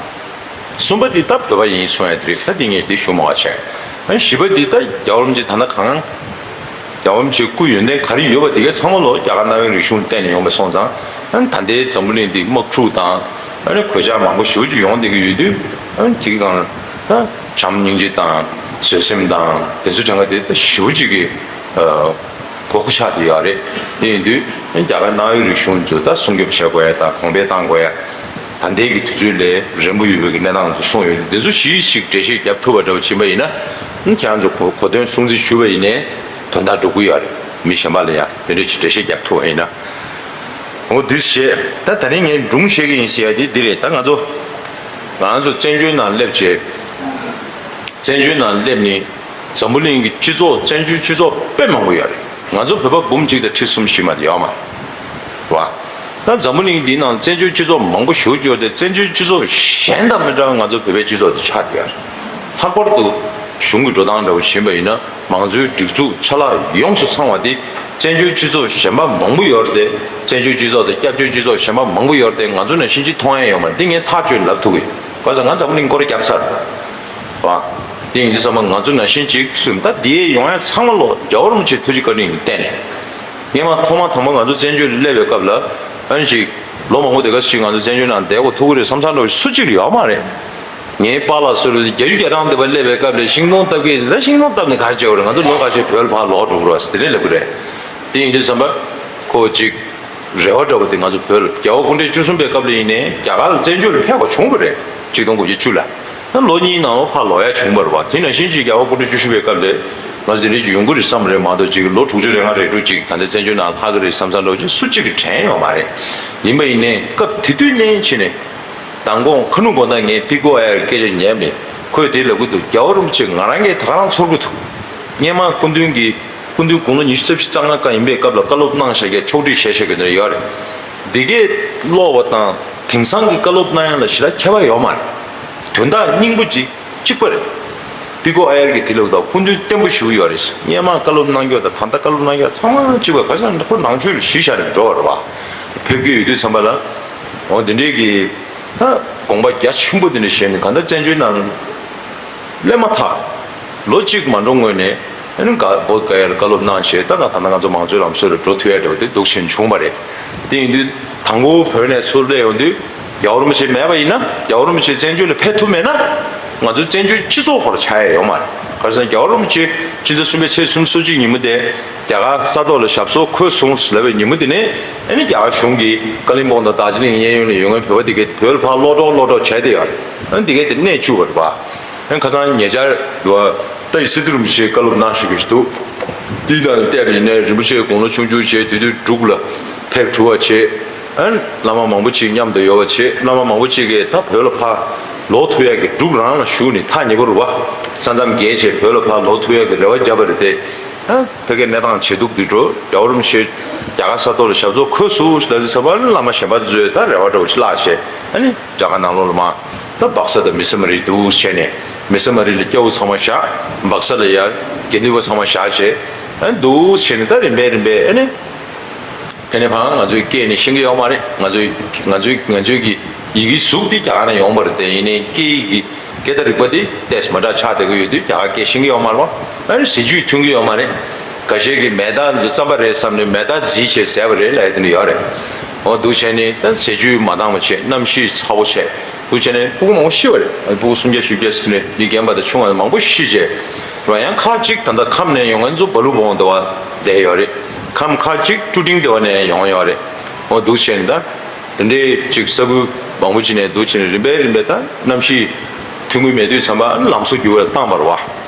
གསུམ་པ་འདི་ད་བོད་པ་ཡིན་གསུང་ཡ་དེ་རེད། ད་འདི་ངས་འདི་ཞུ་མ་བ་བྱས། ཨ་བཞི་པ་འདི་ད་རྒྱལ་བ་རིན་པོ་ཆེ་ད་ལྟ་གང་། རྒྱལ་བ་རིན་པོ་ཆེའི་སྐུ་ཡོན་ཏན་ག་རེ་ཡོད་པ་འདི་གའི་ཚང་མ་ལོ་རྒྱ་གར་གནའ་བོའི་རིག་གཞུང་བརྟེན་ནས་ཡོང་བ་སོང་ཙང་། ཨ་ད་ལྟའི་འཛམ་བུ་གླིང་འདི་དམག་འཁྲུག་དང་། ཨ་ནི་གོད་ཆག་མང་པོ་ཞེ་པོ་ཅིག་ཡོང་བསྡད་ཀྱི་ཡོད་དུས། ཨ་ནི་དེ་གི་སྒང་ད་བྱམས་སྙིང་རྗེ་དང་བཟོད་སེམས་དང་དེ་ཚོ་དྲན་ག་དེ་ད་ཞེ་པོ་ཅིག་གི་ཨ། གོ་ཁུ་ཆག་དེ་ཡོད་རེད། དེ་ཡིན་དུས་རྒྱ་གར་གནའ་བོའི་རིག་གཞུང་ཚོ་ད་སྲུང་སྐྱོབ་བྱེད་དགོས་ཡ་དང་གོང་འཕེལ་གཏང་དགོས་ཡ། ད་ལྟའི་གི་དུས་ཚོད་ལས་རན་པོ་ཡོད་པའི་གི་གནས་སྟངས་ཚོ་གསུངས་ཡོད། འདི་ཚོ་གཞི་ཞིག་འགྲེལ་བཤད་རྒྱབ་ཐུབ་པ་འདྲ་བོ་ཕྱིན་པ་ཡིན་ན། ཁྱེད་རང་ཚོ་གོ་གོ་སྟོན་སྲུང་བརྩི་ཞུ་བ་ཡིན་ནའི་དོན་དག་འགྲུབ་ཀྱི་ཡོད་རེད། མི་གཞན་པ་ལ་ཡང་དེ་འདྲ་ཞིག་འགྲེལ་བཤད་རྒྱབ་ཐུབ་པ་ཡིན་ན། འོ་འདུས་བྱས་ད་ད་རིང་ངས་སྒྲུང་བཤད་ཀྱི་ཡིན་ཟེར་ཡ་དེ་འདི་རེད། ད་ང་ཚོ་ང་ཚོ་བཙན་བྱོལ་ནང་སླེབས་བྱས། བཙན་བྱོལ་ནང་སླེབས་ནས་འཛམ་བུ་གླིང་གི་སྤྱི་ཚོགས་བཙན་བྱོལ་སྤྱི་ཚོགས་དཔེ་མང་པོ་ཡོད་རེད། ང་ཚོ་བོད་པ་འབུམ་གཅིག་དང་ཁྲི་གསུམ་བཞི་མ་དེ་ཡོད་མ་རེད་བ། ད་འཛམ་བུ་གླིང་འདིའི་ནང་བཙན་བྱོལ་སྤྱི་ཚོགས་མང་པོ་ཞེ་པོ་ཅིག་ཡོད་དེ། བཙན་བྱོལ་སྤྱི་ཚོགས་གཞན་དང་མི་འདྲ་བ་ང་ཚོ་བོད་པའི་སྤྱི་ཚོགས་དེ་ཆགས་བསྡད་ཡོད་རེད། ལྷག་པར་དུ་གཞུང་གི་འགྲོ་སྟངས་འདྲ་བོ་ཕྱིན་པ་ཡིན་ན། མང་གཙོའི་སྒྲིག་འཛུགས་ཆ་ལག་ཡོངས་སུ་ཚང་བ་དེ་བཙན་བྱོལ་སྤྱི་ཚོགས་གཞན་པ་མང་པོ་ཡོད་རེད་དེ། བཙན་བྱོལ་སྤྱི་ཚོགས་དང་སྐྱབས་བཅོལ་སྤྱི་ཚོགས་གཞན་པ་མང་པོ་ཡོད་རེད་དེ། ང་ཚོ་ནང་བཞིན་ཅིག་མཐོང་ཡ་ཡོད་མ་རེད། འདི་ངས་ཐག་གཅོད་ལབ་ཐུབ་ཀྱི་ཡོད། ག་ས་ང་འཛམ་བུ་གླིང་སྐོར་བརྒྱབ་ཚར་རེད་བ། དེ་ཡིན་དུས་ཙམ་པ་ང་ཚོ་ནང་བཞིན་ཅིག་སུས་ད་འདི་ཡོང་ཡ་ཚང་མ་ལོ་རྒྱལ་བ་རིན་པོ་ཆེ་ཐུགས་རྗེ་བཀའ་དྲིན་ཡིན་བསྟན་ནས། སྔས་མ་ཐོག་མ་དང་པོ་ང་ཚོ་བཙན་བྱོལ་ལ་སླེབས་པའི་སྐབས་ལ་ཨ་ནི་ཅིག་ལོ་མང་པོ་དེ་ག་ཞིག་ང་ཚོ་བཙན་བྱོལ་ནང་བསྡད་དགོས་ཐུག་གི་རེད་བསམ་ས་འདྲ་བོ་སུ་གཅིག་ལ་ཡོད་མ་རེད། ངའི་པཱ་ལགས་ཚོ་ལ་བརྒྱད་ཅུ་གྱ་གྲངས་འདི་པར་སླེབས་པའི་སྐབས་ལ་ཤིང་སྡོང་བཏབ་ཀྱི་ཡིན་ཟེར། ད་ཤིང་སྡོང་བཏབ་ནས་ག་རེ་བྱེད་དགོས་རེད། ང་ཚོ་ལོ་ཁ་ཤས་བོད་ལ་ཕར་ལོག་འགྲོ་གི་རེད་ཟེར་དེ་འདྲས་ལབ་ཀྱི་རེད། དེ་ཡིན་དུས་ཙམ་པ་ཁོ་ཅིག་རེ་བ་འདྲ་བོ་དེ་ང་ཚོ་བོད་ལ་རྒྱལ་བ་སྐུ་ཕྲེང་བཅུ་གསུམ་པའི་སྐབས་ལ་ཡིན་ནའི་རྒྱ་གར་ལ་བཙན་བྱོལ་ལ་ཕེབས་པ་བྱུང་བ་རེད། གཅིག་སྟོང་དགུ་བརྒྱ་བཅུ་ལ། ད་ལོ་གཉིས་ནང་ལོགས་ཕར་ལོག་ཡ་བྱུང་བ་རེད་བ། དེ་ནང་བཞིན་ཅིག་རྒྱལ་བ་སྐུ་ཕྲེང་བཅུ་བཞི་པའི་སྐབས་ལ་ང་ཚོ་དེ་འདྲས་ཅིག་ཡོང་གི་རེད་བསམ་རེད་མ་གཏོགས། ཅིག་ལོ་དྲུག་ཅུ་རེ་ལྔ་རེ་དྲུག་ཅིག་ད་ལྟ་བཙན་བྱོལ་ནང་ལྷག་གི་རེད་བསམ་བསམ་འདྲ་བོ་ཅིག་སུ་གཅིག་གིས་དྲན་ཡོད་མ་རེད། ཡིན་པ་ཡིན་ནའི་སྐབས་དེ་དུས་ནས་ཕྱིན་ནས། མདང་དགོང་ཁ་ནུབ་དགོང་དག་ངས་པི་ཀོ་ཨའི་ཨར་སྐད་ཆ་ཉན་པས། ཁོས་དེ་ལབ་ཀྱི་འདུག་རྒྱལ་བ་རིན་པོ་ཆེ་ང་རང་གིས་ད་ག་རང་ཚོར་གྱི་འདུག་སྔས་མ་སྐུ་མདུན་གྱི་སྐུ་མདུན་དགུང་ལོ་ཉི་ཤུ་རྩ་བཞི་རྩ་ལྔ་ཀ་ཡིན་པའི་སྐབས་ལ་བཀའ་སློབ་གནང་བཞག་ཡ་ཕྱོགས་སྒྲིག་བྱས་བཞག་གི་འདུག་ཡོད་རེད། འདི་གས་ཀློག་པ་དང་དེང་སང་གི་བཀའ་སློབ་གནང་ཡ་ལ་ཞེ་དྲག་ཁྱད་པར་ཡོད་མ་རེད། དོན་དག་སྙིང་པོ་ཅིག་གཅིག་པ་རེད། པི་ཀོ་ཨའི་ཨར་གྱིས་དེ་ལབ་དུས་སྐུ་མདུན་བརྟན་པོ་ཞིག་ཡོད་རེད། སྔས་མ་བཀའ་སློབ་གནང་རྒྱུ་དང་ད་ལྟ་བཀའ་སློབ་གནང་རྒྱུ་ཚང་མ་གཅིག་པ། ག་ས་ཁོ་ནང་ཆོས་ལ་གཞི་བཞག་ནས་འགྲོ་བ་རེད་བ། ཕེབས་ཀྱི་ཡོད་དུས་ཙམ་པ་ལ། འོ་དེ་འདྲའི་གི་ད་དགོངས་པ་རྒྱ་ཆེན་པོ་དེ་འདྲ་བཞེས་ནས་གང་ལྟར་བཙན་བྱོལ་ནང་སླེབས་མ་ཐག་ལོ་གཅིག་མ་འགྲོ་སྔོན་ནས་ཨ་ནི་ག་བོད་ག་ཡ་ལ་བཀའ་སློབ་གནང་བྱས། ད་ང་ད་ལྟ་ང་ཚོ་མང་གཙོའི་ལམ་སྲོལ་ལ་འགྲོ་ཐུབ་ཡ་འདྲ་བོ་དེ་འདུག་བྱས་བྱུང་བ་རེད། དེ་ཡིན་དུས་དང་པོ་བོད་ནས་ཚུར་སླེབས་ཡོང་དུས། རྒྱལ་བ་རིན་པོ་ཆེ་མེད་པ་ཡིན་ན། རྒྱལ་བ་རིན་པོ་ཆེ་བཙན་བྱོལ་ལ་ཕེབས་ཐུབ་མེད་ན། ང་ཚོའི་བཙན་བྱོལ་སྤྱི་ཚོགས་ཁོ་རང་ཆགས་ཡ་ཡོད་མ་རེད། ག་རེ་ཟེར་ན་རྒྱལ་བ་རིན་པོ་ཆེ་སྤྱི་ཟླ་གསུམ་པའི་ཚེས་སུམ་ཅུ་སོ་གཅིག་ཉིན་མོ་དེ་རྒྱ་གར་ས་ཐོག་ལ་ཞབས་སོར་འཁོད་སོང་ལབ་པའི་ཉིན་མོ་དེ་ནས་ཨ་ནི་རྒྱ་གར་གཞུང་གིས་ཀ་ལིང་པོང་དང་རྡོ་རྗེ་གླིང་གཡས་གཡོན་ལ་ཡོད་མཁན་བོད་པ་དེ་གས་བོད་ལ་ཕར་ལོག་འགྲོ་ལོག་འགྲོ་བྱས་བསྡད་ཡོད་རེད། ཨ་ནི་དེ་གས་དེ་གནས་བཅུག་པ་རེད་པ། ཨ་ནི་ཁ་སང་ཉེ་ཆར་ལྟ་བའི་སི་ཏུ་རིན་པོ་ཆེས་བཀའ་སློབ་གནང་བཞུགས་ཀྱི་འདུག་དེ་དང་བལྟས་པ་ཡིན་ན་རིན་པོ་ཆེ་དགུང་ལོ་ཆུང་ཆུང་བྱས། དེ་དུས་འབྲུག་ལ་ཕེབས་གྲུབ་པ་བྱས། ཨ་ནི་བླ་མ་མང་པོ་ཅིག་མཉམ་དུ་ཡོད་པ་བྱས། བླ་མ་མང་པོ་ཅིག་གིས་ད་བོད་ལ་ཕར་ལོག་ཐུབ་ཡག་གི་འབྲུག་རང་ལ་བཞུགས་ནས་ཐག་ཉེ་པོ་རེད་པ། ས་མཚམས་བརྒལ་བྱས་བོད་ལ་ཕར་ལོག་ཐུབ་ཡག་གི་རེ་བ་བརྒྱབ་པ་རེད་དེ། ཨ་ཕ་གིའི་གནས་སྟངས་ཇེ་སྡུག་ཏུ་འགྲོ། རྒྱལ་བ་རིན་པོ་ཆེ་རྒྱ་གར་ས་ཐོག་ལ་ཞབས་སོར་འཁོད་སོང་ལབ་དུས་ཙམ་པ་ལ་བླ་མ་གཞན་པ་ཚོས་ད་རེ་བ་འདྲ་བོ་ཅིག་བརླགས་བྱས། ཨ་ནི་རྒྱ་གར་ནང་ལོགས་ལ་མར་ད་སྦག་ས་དང་མི་ས་མ་རི་འདུག་བྱས་ནས། མི་ས་མ་རི་ལ་སྐྱ་བོ་ཚང་མ་བཞག་སྦག་ས་ལ་ཡ་དགེ་འདུན་པ་ཚང་མ་བཞག་བྱས། ཨ་ནི་འདུག་བྱས་ནས་ད་རིམ་པས་རིམ་པས་ཨ་ནི། དེ་ནས་ཕར་ང་ཚོའི་སྐད་ནི་ཤེས་ཀྱི་ཡོད་མ་རེད། ང་ཚོའི་ང་ཚོའི་ང་ཚོའི་གི་ཡི་གེའི་གཟུགས་འདི་རྒྱ་གར་ནས་ཡོང་བ་རེད་དེ། ཡིན་ནའི་སྐད་ཡིག་གི་སྐད་བརྡ་རིག་པ་འདི་ཏོག་ཙམ་མ་འདྲ་ཆགས་བསྡད་ཀྱི་ཡོད་དུས་རྒྱ་གར་སྐད་ཤེས་ཀྱི་ཡོད་མ་རེད་པ། ཨ་ནི་ཟས་བཅུད་མཐུན་གྱི་ཡོད་མ་རེད། འགའ་ཤས་ཀྱིས་མེ་སྟག་འདི་རྩམ་པ་རེད་བསམ་ནས་མེ་སྟག་རྫིས་བྱས་བཟས་པ་རེད་ལབ་ཡ་དེ་འདྲ་ཡོད་རེད། འོ་འདུག་བྱས་ནས་ད་ཟས་བཅུད་མ་འདང་བ་བྱས། གནམ་གཤིས་ཚ་པོ་བྱས། འདུག་བྱས་ནས་ཕྲུ་གུ་མང་པོ་ཤི་བ་རེད། ཕྲུ་གུ་སུམ་བརྒྱ་བཞི་བརྒྱ་ཟིན་ནས་འདི་རྒན་པ་དང་ཆུང་བ་མང་པོ་ཤི་བྱས། རེད་བ། ཡང་ཁག་ཅིག་ད་ལྟ་ཁམས་ནས་ཡོང་མཁན་ཚོ་བ་ལུ་བོང་དེ་བ་བསྡད་ཡོད་རེད། ཁམས་ཁག་ཅིག་ཀྲུ་ཀྲིང་དེ་བ་ནས་ཡོང་ཡོད་རེད། འོ་འདུག་བྱས་ནས་ད་དེ་འདྲའི་ཅིག་ས་ཁུལ་མང་པོ་ཅིག་ནས་འདུག་བྱས་ནས་རིམ་པས་རིམ་པས་ད་གནམ་གཤིས་ཐོན་གི་མེད་དུས་ཙམ་པ་ལམ་བཟོ་རྒྱུ་བ་བཏང་བ་རེད་བ།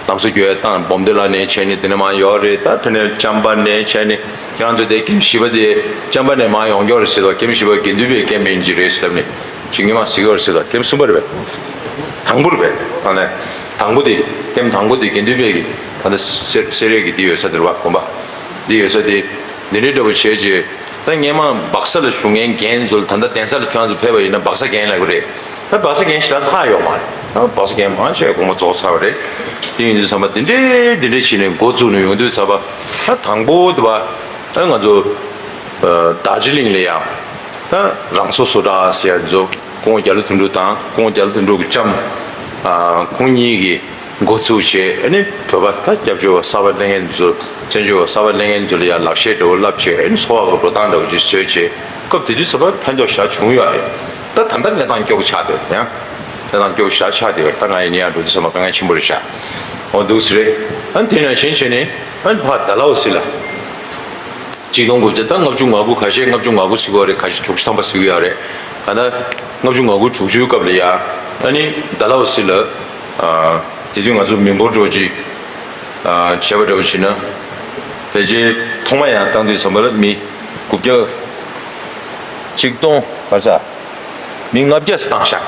ལམ་བཟོ་རྒྱུ་བ་བཏང་སྦོམ་སྡེ་ལ་ནས་བྱས་ནས་དེ་ནས་མར་ཡོད་རེད། ད་དེ་ནས་ཅམ་པ་ནས་བྱས་ནས་ཁྱེད་རང་ཚོ་དེ་ཀེམ་བཞི་པ་དེ་ཅམ་པ་ནས་མར་ཡོང་རྒྱུ་རེད་ཟེར་བ། ཀེམ་བཞི་པ་དགེ་འདུན་པའི་ཀེམ་ཡིན་གྱི་རེད་ཟེར་ནས་ཅིག་ཉི་མ་ཟིག་ཡོད་རེད་ཟེར་བ། ཀེམ་གསུམ་པ་རེད་པས། དང་པོ་རེད་པས། ཨ་ནི་དང་པོ་དེ་ཀེམ་དང་པོ་དེ་དགེ་འདུན་པའི་གི་ད་ལྟ་སེ་སེ་རེ་གི་འདི་ཡོད་ས་དེ་རེད་བ། དགོན་པ་འདི་ཡོད་ས་དེ་འདི་འདྲའི་འདྲ་པོ་བྱས་རྗེས་ད་སྔས་མ་སྦག་ས་ལ་བཞུགས་མཁན་རྒན་ཚོ་ལ། ད་ལྟ་གདན་ས་ལ་ཁྱེད་རང་ཚོ་ཕེབས་པ་ཡིན་ན་སྦག་ས་རྒན་ལབ་གི་རེད། ད་སྦག་ས་རྒན་ཞེ་དྲག་ལྷག་ཡོད་མ་རེད། ད་སྦག་ས་རྒན་མང་ཆེ་དགོངས་པ་རྫོགས་ཚར་བ་རེད། དེ་ཡིན་དུས་ཙམ་པ་འདི་འདྲའི་འདི་འདྲའི་བྱས་ནས་འགོ་བཙུགས་ནས་ཡོང་དུས་ཙམ་པ་ད་དང་པོ་དེ་བ་ཨ་ང་ཚོ་ཨ་རྡོ་རྗེ་གླིང་ལ་ཡང་ད་རང་སོ་སོ་འདྲ་ཟེར་ཡ་ཚོ་སྐུ་ངོ་རྒྱ་ལོ་དོན་གྲུབ་དང་སྐུ་ངོ་རྒྱ་ལོ་དོན་གྲུབ་ཀྱི་ལྕམ་ཨ་ཁོང་གཉིས་ཀྱིས་འགོ་བཙུགས་བྱས། ཨ་ནི་བོད་པ་ད་སྐྱབས་བཅོལ་བ་གསར་པ་སླེབས་མཁན་ཚོ་བཙན་བྱོལ་བ་གསར་པ་སླེབས་མཁན་ཚོ་ལ་ཡང་ལག་ཤེས་འདྲ་བོ་བསླབ་བྱས། ཨ་ནི་འཚོ་བ་གི་འགྲོ་སྟངས་འདྲ་བོ་ཅིག་བཟོས་བྱས། སྐབས་དེ་དུས་ཙམ་པ་ཕན་ཐོགས་ཞེ་དྲག་བྱུང་ཡོད་རེད། ད་ད་ལྟ་གནས་སྟངས་སྐྱོ་པོ་ཆགས་བསྡད་ཡོད། ཡང་གནས་སྟངས་སྐྱོ་པོ་ཞེ་དྲག་ཆགས་བསྡད་ཡོད་རེད། ད་ང་ཡིན་ཡང་འགྲོ་དུས་ཙམ་པ་དཀའ་ངལ་ཆེན་པོ་རེད་ཤག་འོ་འདུག་སེ་རེད། ཨ་ནི་དེ་ནང་བཞིན་བྱས་ནས་ཨ་ནི་ཕར་ཌལ་ཧོ་སི་ལ། ཆིག་སྟོང་དགུ་བརྒྱ་ད་ལྔ་བཅུ་ང་དགུ། ཁ་ཤས་ལྔ་བཅུ་ང་དགུ་ཟེར་གྱི་ཡོད་རེད། ཁ་ཤས་དྲུག་ཅུ་ཐམ་པ་ཟེར་གྱི་ཡོད་རེད། ད་ལྟ་ལྔ་བཅུ་ང་དགུ་དྲུག་ཅུའི་སྐབས་ལ་ཡ་ཨ་ནི་ཌལ་ཧོ་སི་ལ་ཨ་དེ་དུས་ང་ཚོ་མི་འབོར་འདྲ་བོ་ཅིག་ཨ་བྱས་པ་འདྲ་བོ་བྱས་ན་ཕལ་ཆེར་ཐོག་མ་ཡང་བཏང་དུས་ཙམ་པ་ལ་མི་དགུ་བརྒྱ་ཆིག་སྟོང་ག་ས་མི་ལྔ་བརྒྱ་བཏང་ཤག་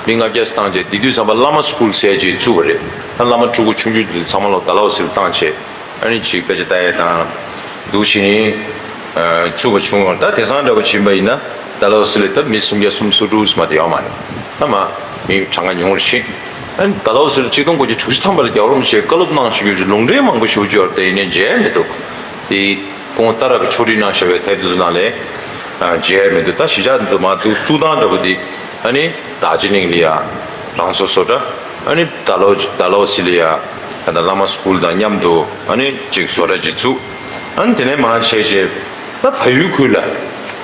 མི་ལྔ་བརྒྱ་བཏང་བྱས་དེ་དུས་ཙམ་པ་བླ་མ་སི་ཀུལ་ཟེར་ཅིག་བཙུགས་པ་རེད། ད་བླ་མ་ཕྲུ་གུ་ཆུང་ཆུང་དེ་ཚང་མ་ལོ་ཌལ་ཧོ་སི་ལ་བཏང་བྱས། ཨ་ནི་ཅིག་དཔེ་ཆ་ལྟ་ཡས་དང་འདུག་བྱས་ནས་ཨ་བཙུགས་པ་བྱུང་བ། ད་དེང་སང་འདྲ་པོ་བྱིན་པ་ཡིན་ན་ཌལ་ཧོ་སི་ལ་ད་མི་སུམ་བརྒྱ་སུམ་ཅུ་སོ་དྲུག་ཙམ་མ་གཏོགས་ཡོད་མ་རེད། ད་མ་མི་གྲངས་ཀ་ཉུང་རུ་ཕྱིན། ཨ་ནི་ཌལ་ཧོ་སི་ལ་ཆིག་སྟོང་དགུ་བརྒྱ་དྲུག་ཅུ་ཐམ་པ་ལ་རྒྱལ་བ་རིན་པོ་ཆེས་བཀའ་སློབ་གནང་བཞིན་ཡོད་ཅིག་ལུང་འདྲེན་མང་པོ་ཞེ་པོ་ཅིག་ཡོད་རེད། དེ་ཡིན་ནའི་མཇལ་མི་འདུག་དེ་ཁོང་རྟ་རབ་ཀྱི་ཕྱོགས་སྒྲིག་གནང་བཞག་པའི་དེབ་དེ་ཚོ་ནང་ལ་ཨ་མཇལ་མི་འདུག་ད་གཞིས་ཆགས་འདི་ཚོ་མར་འདུག་བཙུགས་སྟངས་འདྲ་པོ་འདི་ཨ་ནི་རྡོ་རྗེ་གླིང་ལ་ཡ་རང་སོ་བཟོ་གྲྭ། ཨ་ནི་ཌལ་ཧོ་ཌལ་ཧོ་སི་ལ་ཡ་ད་ལྟ་བླ་མ་སི་ཀུལ་དང་མཉམ་དུ་ཨ་ནི་ཅིག་བཟོ་གྲྭ་ཅིག་བཙུགས། ཨ་ནི་དེ་ནས་མར་བྱས་བྱས་ད་བལ་ཡུལ་ཁུལ་ལ་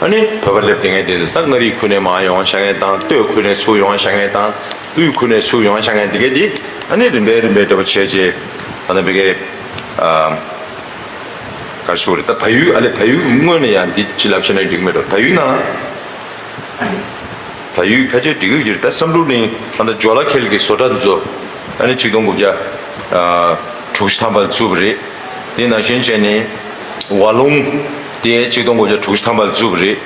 ཨ་ནི་བོད་པ་སླེབས་བསྡད་མཁན་དེ་ཚོ་ད་མངའ་རིས་ཁུལ་ནས་མར་ཡོང་བཞག་མཁན་དང་། སྟོད་ཁུལ་ནས་ཚུར་ཡོང་བཞག་མཁན་དང་། དབུས་ཁུལ་ནས་ཚུར་ཡོང་བཞག་མཁན་དེ་གས་དེ་ཨ་ནི་རིམ་པས་རིམ་པས་འདྲ་པོ་བྱས་བྱས་ད་ལྟ་བི་གའི་ཨ། ག་རེ་ཞུ་དགོས་རེད། ད་བལ་ཡུལ། ཨ་ལས་བལ་ཡུལ་སྔོན་ནས་ཡང་འདི་ཅི་ལབ་བཤད་ན་འགྲིག་མེད་འགྲོ། བལ་ཡུལ་ནང་བལ་ཡུལ་ཕལ་ཆེར་འགྲིག་གི་ཡོད་རེད། ད་བསམ་གྲུབ་གླིང་ད་ལྟ་ཇོ་ལ་ཁེལ་གྱི་བཟོ་གྲྭ་འདི་ཚོ་ཨ་ནི་ཆིག་སྟོང་དགུ་བརྒྱ་དྲུག་ཅུ་ཐམ་པ་ལ་བཙུགས་པ་རེད། དེ་ནང་བཞིན་བྱས་ནས་ཝ་ལུང་དེ་ཆིག་སྟོང་དགུ་བརྒྱ་དྲུག་ཅུ་ཐམ་པ་ལ་བཙུགས་པ་རེད།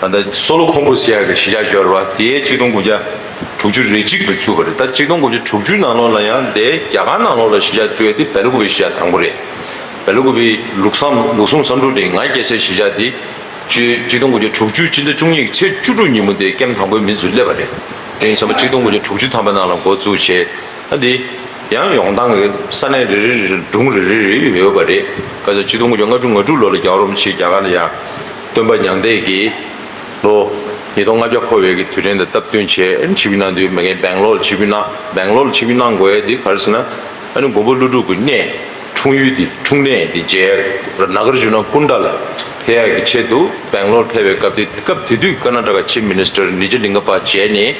ཨ། ད་ལྟ་སོ་ལོ་ཁོམ་པོ་ཟེར་ཡག་གི་གཞིས་ཆགས་ཡོད་རེད་བ། དེ་ཆིག་སྟོང་དགུ་བརྒྱ་དྲུག་ཅུ་རེ་གཅིག་ལ་བཙུགས་པ་རེད། ད་ཆིག་སྟོང་དགུ་བརྒྱ་དྲུག་ཅུ་ནང་ལོགས་ལ་ཡང་དེ་རྒྱ་གར་ནང་ལོགས་ལ་གཞིས་ཆགས་བཙུགས་ཡ་དེ་བེ་ལ་ཀུ་པི་གཞིས་ཆགས་དང་པོ་རེད། བེ་ལ་ཀུ་པི་ལུགས་བཟང་ལུགས་ཟུང་བསམ་གྲུབ་དེ་ང་སྐྱེས་སའི་གཞིས་ཆགས་དེ་ཆིག་ཆིག་སྟོང་དགུ་བརྒྱ་དྲུག་ཅུ་སྤྱི་ཟླ་བཅུ་གཉིས་ཀྱི་ཚེས་བཅུ་དྲུག་ཉིན་མོ་དེ་ཀེམ་དང་པོའི་མི་ཚོ་སླེབས་པ་རེད། དེ་ཡིན་ཙང་ཆིག་སྟོང་དགུ་བརྒྱ་དྲུག་ཅུ་ཐམ་པ་ནང་ལ་འགོ་བཙུགས་བྱས། ཨ་འདི་ཡང་ཡོང་སྟངས་ཀྱི་ས་གནས་རེ་རེ་རེ་རེ་སྒྲུང་རེ་རེ་རེ་ཡོད་པ་རེད། ག་ས་ཆིག་སྟོང་དགུ་བརྒྱ་ལྔ་བཅུ་ང་དྲུག་ལོ་ལ་རྒྱལ་བ་རིན་པོ་ཆེ་རྒྱ་གར་ལ་ཡང་སྟོན་པ་མྱང་འདས་ཀྱིས་ལོ་ཉིས་སྟོང་ལྔ་བརྒྱ་འཁོར་བའི་གི་དུས་དྲན་དང་སྟབས་བསྟུན་བྱས་ཨ་ནི་ཆིབས་བསྒྱུར་གནང་དུས་མ་གི་སྦེང་ལོར་ཆིབས་བསྒྱུར་གནང་། སྦེང་ལོར་ཆིབས་བསྒྱུར་གནང་དགོས་ཡ་འདི་ག་རེ་ཟེར་ན་ཨ་ནི་མགོན་པོ་ཀླུ་སྒྲུབ་ཀྱི་གནས། འཁྲུངས་ཡུལ་དེ་འཁྲུངས་གནས་དེ་མཇལ་ན་ག་ར་ཇུ་ན་ཀུན་ཌ་ལ་ཕེབས་ཡག་གི་ཆེད་དུ་སྦེང་ལོར་ཕེབས་པའི་སྐབས་དེ། སྐབས་དེ་དུས་ཀར་ན་ཊ་ཀ་ཆིབ་མི་ནི་སི་ཊར་ནི་ཇི་ལིང་ག་པ་མཇལ་ནས་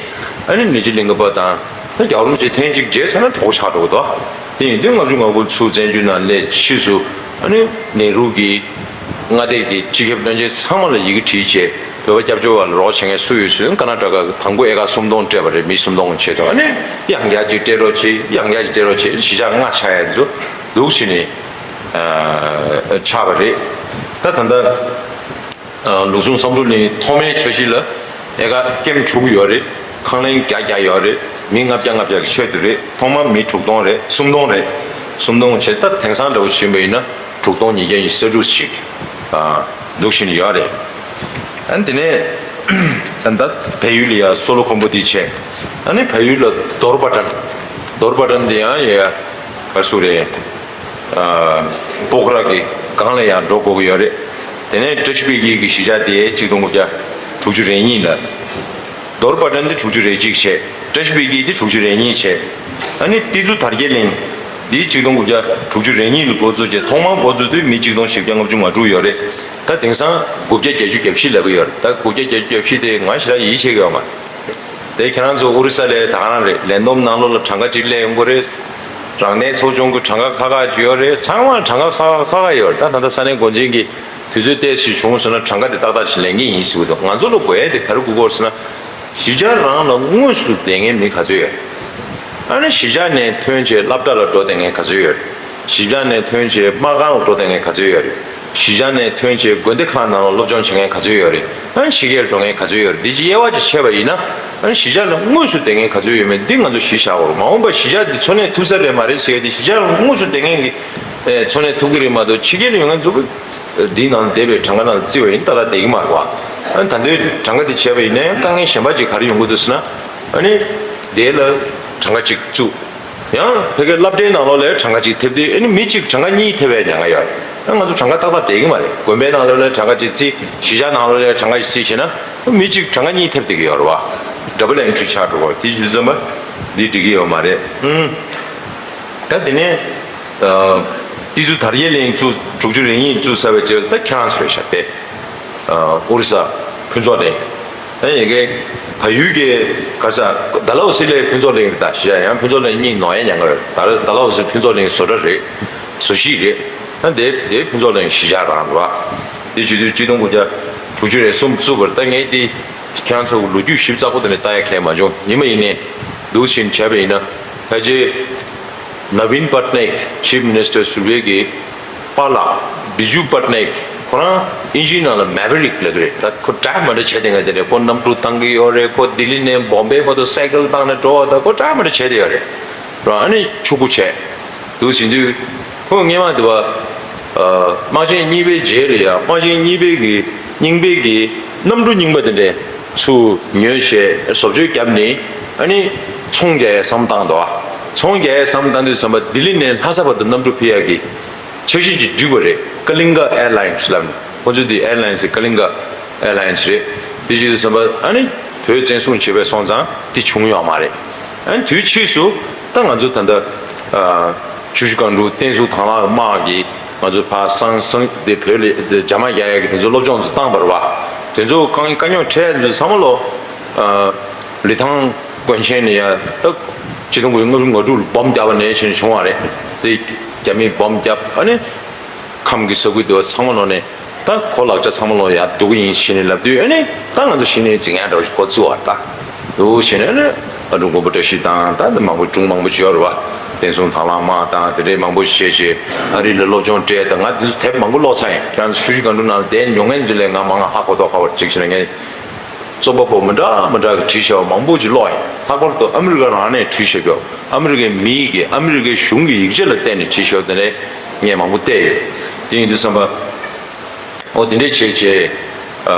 ཨ་ནི་ནི་ཇི་ལིང་ག་པ་དང་ད་རྒྱལ་བ་རིན་པོ་ཆེ་ཐེངས་གཅིག་མཇལ་ཚར་ན་གྲོགས་ཆགས་འགྲོ་གི་འདུག་དེ་ཡིན་དུས་ལྔ་བཅུ་ང་དགུ་ཚུར་བཙན་བྱོལ་ནང་སླེབས་ཕྱིས་སུ་ཨ་ནི་ནེ་རུ་གིས་མངའ་སྡེ་གི་སྤྱི་ཁྱབ་བློན་ཆེན་ཚང་མ་ལ་ཡི་གེ་བྲིས་བྱས་བོད་པ་སྐྱབས་བཅོལ་བ་ལ་རོགས་བྱེད་མཁན་སུ་ཡོད་ཟེར་ཀར་ན་ཊ་ཀ་གི་དང་པོ་ཨེ་ཀར་སུམ་སྟོང་སྤྲད་པ་རེད། མི་སུམ་སྟོང་ཆེད་དུ་ཨ་ནི་ཡང་བསྐྱར་ཅིག་སྤྲད་རོགས་བྱེད། ཡང་བསྐྱར་ཅིག་སྤྲད་རོགས་བྱེད། གཞིས་ཆགས་ལྔ་ཆགས་ཡ་ཚོ་འདུག་བྱས་ནས་ཨ་ཆགས་པ་རེད། ད་ད་ལྟ་ཨ་ལུགས་ཟུང་བསམ་གྲུབ་གླིང་ཐོག་མའི་འཆར་གཞི་ལ་ཨེ་ཀར་ཀེམ་དྲུག་ཡོད་རེད། ཁང་གླིང་བརྒྱ་བརྒྱ་ཡོད་རེད། མི་ལྔ་བརྒྱ་ལྔ་བརྒྱ་གི་ཆེད་དུ་རེད། ཐོག་མར་མི་དྲུག་སྟོང་རེད། སུམ་སྟོང་རེད། སུམ་སྟོང་བྱས། ད་དེང་སང་འདྲ་བོ་བྱིན་པ་ཡིན་ན་དྲུག་སྟོང་ཉིས་བརྒྱ་ཉི་ཤུ་རྩ་དྲུག་ཅིག་ཨ་འདུག་བཞིན་ཡོད་རེད། ཨ་ནི་དེ་ནས་ད་ལྟ་བལ་ཡུལ་ལ་ཡ་སོ་ལོ་ཁོམ་པོ་འདི་བྱས། ཨ་ནི་བལ་ཡུལ་ལ་རྡོར་པ་ཊན། རྡོར་པ་ཊན་འདི་ཡང་ཡ་ག་རེ་ཟེར་རེད། ཨ་པོག་ར་གི་སྒང་ལ་ཡང་འགྲོ་དགོས་ཀྱི་ཡོད་རེད། དེ་ནས་བཀྲ་ཤིས་པད་སྐྱིད་ཀྱི་གཞིས་ཆགས་དེ་ཆིག་སྟོང་དགུ་བརྒྱ་དྲུག་ཅུ་རེ་གཉིས་ལ། རྡོར་པ་ཊན་དེ་དྲུག་ཅུ་རེ་གཅིག་བྱས། བཀྲ་ཤིས་པད་སྐྱིད་དེ་དྲུག་ཅུ་རེ་གཉིས་བྱས། ཨ་ནི་ཏི་ཛུ་དར་རྒྱས་གླིང་འདི་ཆིག་སྟོང་དགུ་བརྒྱ་དྲུག་ཅུ་རེ་གཉིས་ལ་འགོ་བཙུགས་བྱས། ཐོག་མར་འགོ་བཙུགས་དུས་མི་ཆིག་སྟོང་བཞི་བརྒྱ་ལྔ་བཅུ་ང་དྲུག་ཡོད་རེད། ད་དེང་སང་དགུ་བརྒྱ་བརྒྱད་ཅུ་གྱ་བཞི་ལབ་ཀྱི་ཡོད་རེད། ད་དགུ་བརྒྱ་བརྒྱད་ཅུ་གྱ་བཞི་དེ་ང་ཞེ་དྲག་ཡིད་ཆེས་ཀྱི་ཡོད་མ་རེད། དེ་ཁྱེད་རང་ཚོ་ཨོ་རི་ས་ལ་ད་ག་རང་རེད། ལས་བསྡོམས་ནང་ལོགས་ལ་གྲངས་ཀ་ཅིག་སླེབས་ཡོང་གི་རེད། རང་བདེན་ཚོགས་ཆུང་གི་གྲངས་ཀ་ཁག་ཁག་ཅིག་ཡོད་རེད། ཚང་མ་གྲངས་ཀ་ཁག་ཁག་ཁག་ཁག་ཡོད་རེད། ད་ད་ལྟ་ས་གནས་འགོ་འཛིན་གྱིས་དུས་ཚོད་ཏོག་ཙམ་བྱུང་སོང་ན་གྲངས་ཀ་དེ་ཏག་ཏག་ཅིག་ལེན་གྱི་ཡིན་ཟེར་གྱི་འདུག་ང་ཚོ་ལ་དགོས་ཡ་དེ་ག་རེ་དགོས་ཀྱི་ཡོད་ཟེར་ན། གཞིས་ཆགས་རང་ལ་དངོས་སུ་བསྡད་མཁན་མི་ག་ཚོད་ཡོད་རེད། ཨ་ནི་གཞིས་ཆགས་ནས་ཐོན་བྱས་སློབ་གྲྭ་ལ་འགྲོ་བསྡད་མཁན་ག་ཚོད་ཡོད་རེད། གཞིས་ཆགས་ནས་ཐོན་བྱས་དམག་ཁང་ལ་འགྲོ་བསྡད་མཁན་ག་ཚོད་ཡོད་རེད། གཞིས་ཆགས་ནས་ཐོན་བྱས་དགོན་སྡེ་ཁག་ནང་ལ་སློབ་སྦྱོང་བྱེད་མཁན་ག་ཚོད་ཡོད་རེད། ཨ་ནི་ཕྱི་རྒྱལ་འགྲོ་མཁན་ག་ཚོད་ཡོད་རེད། འདི་ཅིག་དབྱེ་བ་ཅིག་ཕྱེ་བ་ཡིན་ན། ཨ་ནི་གཞིས་ཆགས་ལ་དངོས་སུ་བསྡད་མཁན་ག་ཚོད་ཡོད་མེད་འདི་ང་ཚོ་གཞི་བཞག་དགོས་རེད། མ་འོངས་པ་གཞིས་ཆགས་འདི་འཚོ་གནས་ཐུབ་ས་རེད་མ་རེད་ཟེར་ཡ་དེ་གཞིས་ཆགས་ལ་དངོས་སུ་བསྡད་མཁན་གྱི་ཨེ་འཚོ་གནས་ཐུབ་ཀྱི་རེད་མ་གཏོགས་ཕྱི་རྒྱལ་ཡོང་མཁན་ཚོ་འདིའི་ནང་བསྡད་པའི་གྲངས་ཀ་ནང་བརྩི་བ་ཡིན་ན་ཏག་ཏག་བསྡད་ཀྱི་མ་རེད་བ། ཨ་ནི་ད་ལྟའི་གྲངས་ཀ་དེ་བྱས་པ་ཡིན་ན་ཡང་དཀའ་ངལ་གཞན་པ་ཅིག་ག་རེ་ཡོང་གི་འདུག་ཟེར་ན། ཨ་ནི་དེ་ལ་གྲངས་ཀ་ཅིག་བཙུགས། ཡང་ཕ་གིའི་སློབ་གྲྭའི་ནང་ལོགས་ལ་གྲངས་ཀ་གཅིག་ཐེབས་དུས་ཨ་ནི་མི་གཅིག་གྲངས་ཀ་གཉིས་ཐེབས་པའི་ཉེན་ཁ་ཡོད་རེད། ཨ་ང་ཚོ་གྲངས་ཀ་ཏག་ཏག་བསྡད་ཀྱི་མ་རེད། དགོན་པའི་ནང་ལོགས་ལ་གྲངས་ཀ་གཅིག་བརྩིས། གཞིས་ཆགས་ནང་ལོགས་ལ་གྲངས་ཀ་གཅིག་བརྩིས་བྱས་ན་མི་གཅིག་གྲངས་ཀ་གཉིས་ཐེབས་བསྡད་ཀྱི་ཡོད་རེད་བ། ཌབ་བལ་ཨེན་ཊི་རི་ཆགས་འགྲོ་གི་རེད། དེ་བྱས་ཙང་འདི་འགྲིག་གི་ཡོད་མ་རེད། ཨུམ། ད་དེ་ནས་ཨ་དེ་ཚོ་དར་རྒྱས་གླིང་བཙུགས། དྲུག་ཅུ་རེ་གཉིས་བཙུགས་ཚར་བའི་རྗེས་ལ་ད་ཁྱེད་རང་ཚོ་རེད་ཤག་དེ། ཨ་ཨོ་རི་ས་ཕུན་ཚོགས་གླིང་། ཨ་ཡ་གི་བལ་ཡུལ་གྱི་ག་ས་ཌལ་ཧོ་སི་ལ་ཕུན་ཚོགས་གླིང་རེད། ད་གཞིས་ཆགས་ཡང་ཕུན་ཚོགས་གླིང་གཉིས་ནོར་ཡ་ཉེན་ཁ་ཡོད། ཌལ་ཌལ་ཧོ་སི་ཕུན་ཚོགས་གླིང་བཟོ་གྲྭ་རེད། བཟོ་གཞིས་རེད། ཨ་དེ་དེ་ཕུན་ཚོགས་གླིང་གཞིས་ཆགས་རང་རེད་བ། དེ་བྱེད་དུས་གཅིག་སྟོང་དགུ་བརྒྱ་དྲུག་ཅུ་རེ་གསུམ་བཙུགས་པ་རེད། ད་ངས་དེ་ཁྱེད་རང་ཚོ་ལོ་རྒྱུས་ཞིབ་ཚགས་པོ་དེ་འདྲ་ལྟ་ཡ་གལ་མ་བྱུང་། ཡིན་མ་ཡིན་ནས་འདུག་བཞིན་བྱས་པ་ཡིན་ན་ཕལ་ཆེར་ནབ་བིན་པ་ཏ་ནེག་ཅིཕ་མི་ནི་སི་ཊར་ཟུར་པའི་གི་པཱ་ལགས་བི་ཇུ་པ་ཏ་ནེག་ཁོ་རང་ཨིན་ཇིའི་ནང་ལ་མེ་བེ་རིག་ལབ་ཀྱི་རེད། ད་ཁོ་ཌ་རའེ་བི་མ་འདྲ་བྱས་བསྡད་མཁན་དེ་རེད། ཁོ་གནམ་གྲུ་བཏང་གི་ཡོད་རེད། ཁོ་ལྡི་ལི་ནས་བོམ་བེ་བར་དུ་སའི་ཀལ་བཏང་ནས་འགྲོ་བ། ད་ཁོ་ཌ་རའེ་བི་མ་འདྲ་བྱས་བསྡད་ཡོད་རེད། རང་ཨ་ནི་ཕྱུག་པོ་བྱས་འདུག་ཟིན་དུས་ཁོ་སྔས་མ་དེ་བ་ཨ་དམག་ཆེན་གཉིས་པའི་རྗེས་ལ་ཡ་དམག་ཆེན་གཉིས་པའི་གི་རྙིང་པའི་གི་གནམ་གྲུ་རྙིང་པ་དེ་འདྲས་ཚུར་ཉོས་བྱས་བཟོ་བཅོས་བརྒྱབ་ནས་ཨ་ནི་ཚོང་རྒྱག་ཡའི་བསམ་བཏང་འདུག་ཨ་ཚོང་རྒྱག་ཡའི་བསམ་བཏང་དུས་ཙམ་པ་ལྡི་ལི་ནས་ལྷ་ས་བར་དུ་གནམ་གྲུ་ཕུད་ཡ་གི་འཆར་གཞི་ཅིག་བསྒྲིགས་པ་རེད། ཀ་ལིང་ག་ཨེར་ལའིན་སི་ལབ་ནས། ཁོ་ཚོ་དེ་ཨེར་ལའིན་སི་ཀ་ལིང་ག་ཨེར་ལའིན་སི་རེད། དེ་བྱས་དུས་ཙམ་པ་ཨ་ནི་བོད་བཙན་བཟུང་བྱས་པའི་སོང་ཙང་དེ་བྱུང་ཡོད་མ་རེད། ཨ་ནི་དུས་ཕྱིས་སུ་ད་ང་ཚོ་ད་ལྟ་ཨ་ཆུ་བཞི་སྒང་དྲུག་བསྟན་སྲུང་དང་བླངས་དམག་གིས་ང་ཚོ་ཕར་སང་སང་དེ་བོད་ལ་དེ་རྒྱ་དམག་རྒྱག་ཡ་གི་དེ་ཚོ་སློབ་སྦྱོང་ཚོ་བཏང་བ་རེད་བ། དེ་ཚོ་དཀའ་དཀའ་རྙོག་འཕྲད་དེ་ཚོ་ཚང་མ་ལོ་ཨ་ལི་ཐང་དགོན་ཆེན་ནས་ཡ་ད་ཆིག་སྟོང་དགུ་བརྒྱ་ལྔ་བཅུ་ང་དྲུག་ལ་སྦོམ་བརྒྱབ་པ་ནས་བྱས་ནས་བྱུང་བ་རེད། དེ་རྒྱ་མིས་སྦོམ་བརྒྱབ། ཨ་ནི་ཁམས་ཀྱི་ས་ཁུལ་དེ་བ་ཚང་མ་ལོ་ནས་ད་ཁོ་ལག་ཆ་ཚང་མ་ལོ་ཡར་བསྡུ་གི་ཡིན་ཞེས་ནས་ལབ་དུས། ཨ་ནི་ད་ང་ཚོ་གཞི་ནས་འཛིང་ཡ་འདྲ་བོ་ཞིག་འགོ་བཙུགས་པ་རེད། ད་འདུག་བྱས་ནས་ཨ་ནི་ཨ་འབྲུག་མགོན་པོ་བཀྲ་ཤིས་དང་ད་འདི་མང་པོ་སྒྲུང་མང་པོ་ཅིག་ཡོད་རེད་བ། བསྟན་སྲུང་དང་བླངས་དམག་དང་དེ་འདྲའི་མང་པོ་ཞིག་བྱས་བྱས་ཨ་རི་ལ་སློབ་སྦྱོང་སྤྲད། ད་ང་འདི་ཚོ་དེབ་མང་པོ་ཀློག་ཚར་ཡིན། ཁྱེད་རང་ཚོ་ཆུ་བཞི་སྒང་དྲུག་ནང་བསྡད་མྱོང་མཁན་ཚོ་ལས་ང་མང་ང་ཧ་གོ་མདོག་ཁ་པོ་ཅིག་བྱས་ན། ངས་རྩོམ་པ་པོ་མི་འདྲ་མི་འདྲ་གི་བྲིས་བཞག་པ་མང་པོ་ཅིག་ཀློག་ཡིན། ལྷག་པར་དུ་ཨ་མི་རི་ཀ་རང་ནས་བྲིས་བཞག་རྒྱུ། ཨ་མི་རི་ཀའི་མི་ཡི་གི་ཨ་མི་རི་ཀའི་གཞུང་གི་ཡིག་ཆ་ལ་བརྟེན་ནས་བྲིས་བཞག་པ་དེ་ནས་ངས་མང་པོ་བལྟས་ཡོད། དེ་ཡིན་དུས་ཙམ་པ། ཨོ་དེ་འདྲས་བྱས་བྱས། ཨ་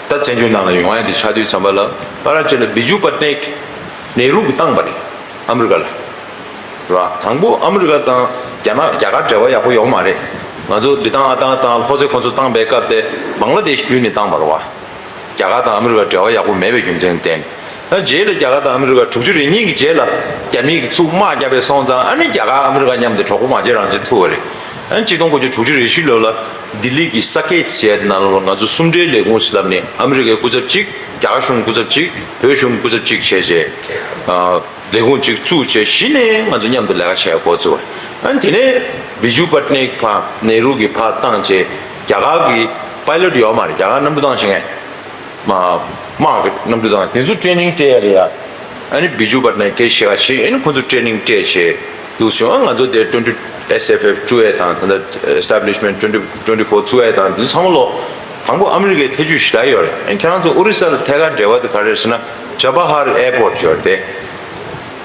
ད་བཙན་བྱོལ་ནང་ལ་ཡོང་ཡ་དེ་ཆགས་དུས་ཙམ་པ་ལ་ཕར་ཕྱིན་ལ་བི་ཇུ་པ་ཏ་ནེག་ནེ་རུ་གིས་བཏང་པ་རེད། ཨ་མི་རི་ཀ་ལ། ར་དང་པོ་ཨ་མི་རི་ཀ་དང་རྒྱ་ནག་རྒྱ་གར་འབྲེལ་བ་ཡག་པོ་ཡོད་མ་རེད། ང་ཚོ་ལི་ཐང་ཨ་ཐང་དང་ལྷོ་སི་ཁོང་ཚོ་བཏང་པའི་སྐབས་དེ་བང་ལ་དེཤ་བརྒྱུད་ནས་བཏང་པ་རེད་བ། རྒྱ་གར་དང་ཨ་མི་རི་ཀ་འབྲེལ་བ་ཡག་པོ་མེད་པའི་རྒྱུ་མཚན་བརྟེན། ཨ་རྗེས་ལ་རྒྱ་གར་དང་ཨ་མི་རི་ཀ་དྲུག་ཅུ་རེ་གཉིས་ཀྱི་རྗེས་ལ་རྒྱ་མིས་ཀྱི་ཚུར་དམག་བརྒྱབ་པའི་སོང་ཙང་། ཨ་ནི་རྒྱ་གར་ཨ་མི་རི་ཀ་མཉམ་དུ་གྲོགས་པོ་མ་བྱེད་རང་བྱེད་ཐུབ་པ་རེད། ཨ་ནི་གཅིག་སྟོང་དགུ་བརྒྱ་དྲུག་ཅུ་རེ་བཞི་ལོ་ལ་ལྡི་ལི་གི་ས་ཀེད་ཟེར་ཡ་དེ་ནང་ལོགས་ལ་ང་ཚོ་གསུམ་སྒྲིལ་ལས་ཁུངས་ཟེར་ལབ་ནས་ཨ་མི་རི་ཀའི་སྐུ་ཚབ་གཅིག་རྒྱ་གར་གཞུང་སྐུ་ཚབ་གཅིག་བོད་གཞུང་སྐུ་ཚབ་གཅིག་བྱས་བྱས། ཨ་ལས་ཁུངས་གཅིག་བཙུགས་བྱས་གཞི་ནས་ང་ཚོ་མཉམ་དུ་ལས་ཀ་བྱེད་འགོ་བཙུགས་པ་རེད། ཨ་ནི་དེ་ནས་བི་ཇུ་པ་ཏ་ནེག་ཕར་ནེ་རུ་གིས་ཕར་བཏང་བྱས་རྒྱ་གར་གི་པའི་ལོཊ་ཡོད་མ་རེད། རྒྱ་གར་གནམ་གྲུ་བཏང་བྱེད་མཁན། དམག་དམག་གི་གནམ་གྲུ་དང་དེ་ཚོ་ཊེ་ནིང་སྤྲད་ཡ་རེད་ཡ། ཨ་ནི་བི་ཇུ་པ་ཏ་ནེག་སྐད་ཆ་བཤད་ག་ཕྱིན། ཨ་ནི་ཁོ་ཚོ་ཊེ་ནིང་སྤྲད་བྱས་འདུག་སེ། ཨ་ང་ཚོ་དེ་ཊུ་ཝེན་ཊི་ཨེས་ཨེཕ་ཨེཕ་བཙུགས་ཡ་དང་། ད་ལྟ་ཨེ་སི་ཊེབ་ལིཤ་མེན་ཊི་ཊུ་ཝེན་ཊི་ཊུ་ཝེན་ཊི་ཕོར་བཙུགས་ཡ་དང་དེ་ཚོ་ཚང་མ་ལོ་དང་པོ་ཨ་མི་རི་ཀའི་ཐེ་ཇུས་ཞེ་དྲག་ཡོད་རེད། ཨ་ནི་ཁྱེད་རང་ཚོ་ཨོ་རི་ས་དང་ཐད་ཀར་འབྲེལ་བ་དེ་ག་རེ་རེད་ཟེར་ན། ཇ་བ་ཧར་ཨེར་པོར་ཊི་ཡོད་རེད་དེ།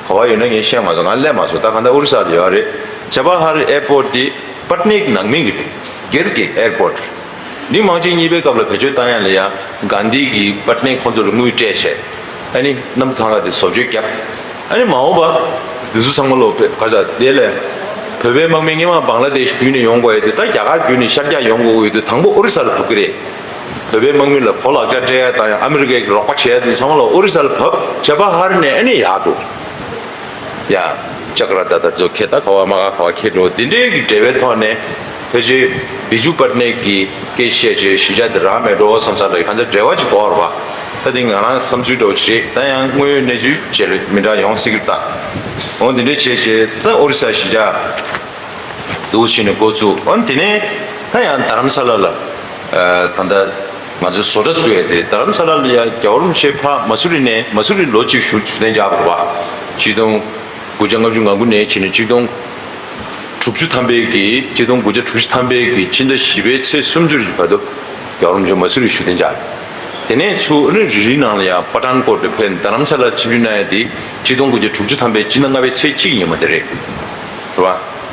ག་བ་ཡོད་ན་ངས་བཤད་མ་སོང་། ང་སླེབས་མ་སོང་། ད་གང་ལྟར་ཨོ་རི་ས་ལ་ཡོད་རེད། ཇ་བ་ཧར་ཨེར་པོར་ཊི་འདི་པ་ཏ་ནེག་ནང་མི་གི་རེད། སྒེར་གྱི་ཨེར་པོར་ཊི་རེད། འདི་དམག་ཆེན་གཉིས་པའི་སྐབས་ལ་བེད་སྤྱོད་བཏང་ཡ་ལ་ཡ་གྷན་དྷི་གིས་པ་ཏ་ནེག་ཁོང་ཚོ་ལ་དངུལ་སྤྲད་བྱས། ཨ་ནི་གནམ་ཐང་ཁ་དེ་བཟོ་བཅོས་བརྒྱབ། ཨ་ནི་མ་འོངས་པ་འདི་ཚོ་ཚང་མ་ལོ་བེ་ག་ས་དེ་ལས་བོད་པའི་དམག་མི་སྔོན་མ་བང་ལ་དེཤ་བརྒྱུད་ནས་ཡོང་དགོས་ཡ་དེ་ད་རྒྱ་གར་བརྒྱུད་ནས་ཤར་རྒྱག་ཡོང་དགོས་ཡོད་དུས་དང་པོ་ཨོ་རི་ས་ལ་ཐུག་གི་རེད། བོད་པའི་དམག་མི་ལ་གོ་ལག་ཆ་སྤྲད་ཡ་དང་ཡང་ཨ་མི་རི་ཀའི་རོགས་པ་བྱེད་ཡ་དེ་ཚང་མ་ལ་ཨོ་རི་ས་ལ་བབས། ཇ་བ་ཧར་ནས་ཨ་ནི་ཡར་འགྲོ། ཡ། ཅ་ཀ་ར་ད་ད་ཚོ་ཁྱེད་ད་ག་བ་མ་ག་ག་བ་ཁྱེད་འགྲོ། དེ་འདྲའི་གི་འབྲེལ་བའི་ཐོག་ནས་ཕལ་ཆེར་བི་ཇུ་པ་ཏ་ནེག་གི་སྐད་བཤད་བྱས་གཞིས་ཆགས་དེ་རག་མེད་འགྲོ་བསམ་ས་ལ་གང་ཚ་འབྲེལ་བ་ཅིག་དགོས་རེད་བ། ད་དེ་ང་རང་བསམ་ཚུལ་འདྲ་བོ་ཅིག་རེད། ད་ཡང་དངོས་ཡོད་གནས་ཚུལ་བཅས་ལ་མི་འདྲ་ཡོང་སྲིད་ཀྱི་རེད་ད། འོ་འདི་འདྲ་བྱས་བྱས་ད་ཨོ་རི་ས་གཞིས་ཆགས་འདུག་བྱས་ནས་འགོ་བཙུགས། འོ་དེ་ནས་ད་ཡང་རྡ་རམ་ས་ལ་ལ་ད་ལྟ་ང་ཚོའི་བཟོ་གྲྭ་བཙུགས་ཡས་དེ། རྡ་རམ་ས་ལ་ལ་ཡ་རྒྱལ་བ་རིན་པོ་ཆེ་ཕ་མ་སུ་རི་ནས་མ་སུ་རི་ལོ་གཅིག་བཞུགས་བཞུགས་གདན་འཇགས་པ་རེད་བ། ཆིག་སྟོང་དགུ་བརྒྱ་ལྔ་བཅུ་ང་དགུ་ནས་བྱས་ནས་ཆིག་སྟོང་དྲུག་ཅུ་ཐམ་པའི་གི་ཆིག་སྟོང་དགུ་བརྒྱ་དྲུག་ཅུ་ཐམ་པའི་གི་ཕྱི་ཟླ་བཞི་པའི་ཚེས་སུམ་ཅུ་གི་བར་དུ་རྒྱལ་བ་རིན་པོ་ཆེ་མ་སུ་རི་བཞུགས་གདན་འཇགས། དེ་ནས་ཚུར་ཨ་ནི་རི་རི་ནང་ལ་ཡང་པ་ཐན་ཀོཊ་ཕེབས། རྡ་རམ་ས་ལར་ཆིབས་བསྒྱུར་གནང་ཡ་དེ་ཆིག་སྟོང་དགུ་བརྒྱ་དྲུག་ཅུ་ཐམ་པའི་སྤྱི་ཟླ་ལྔ་པའི་ཚེས་གཅིག་ཉིན་མོ་དེ་རེད། རེད་བ།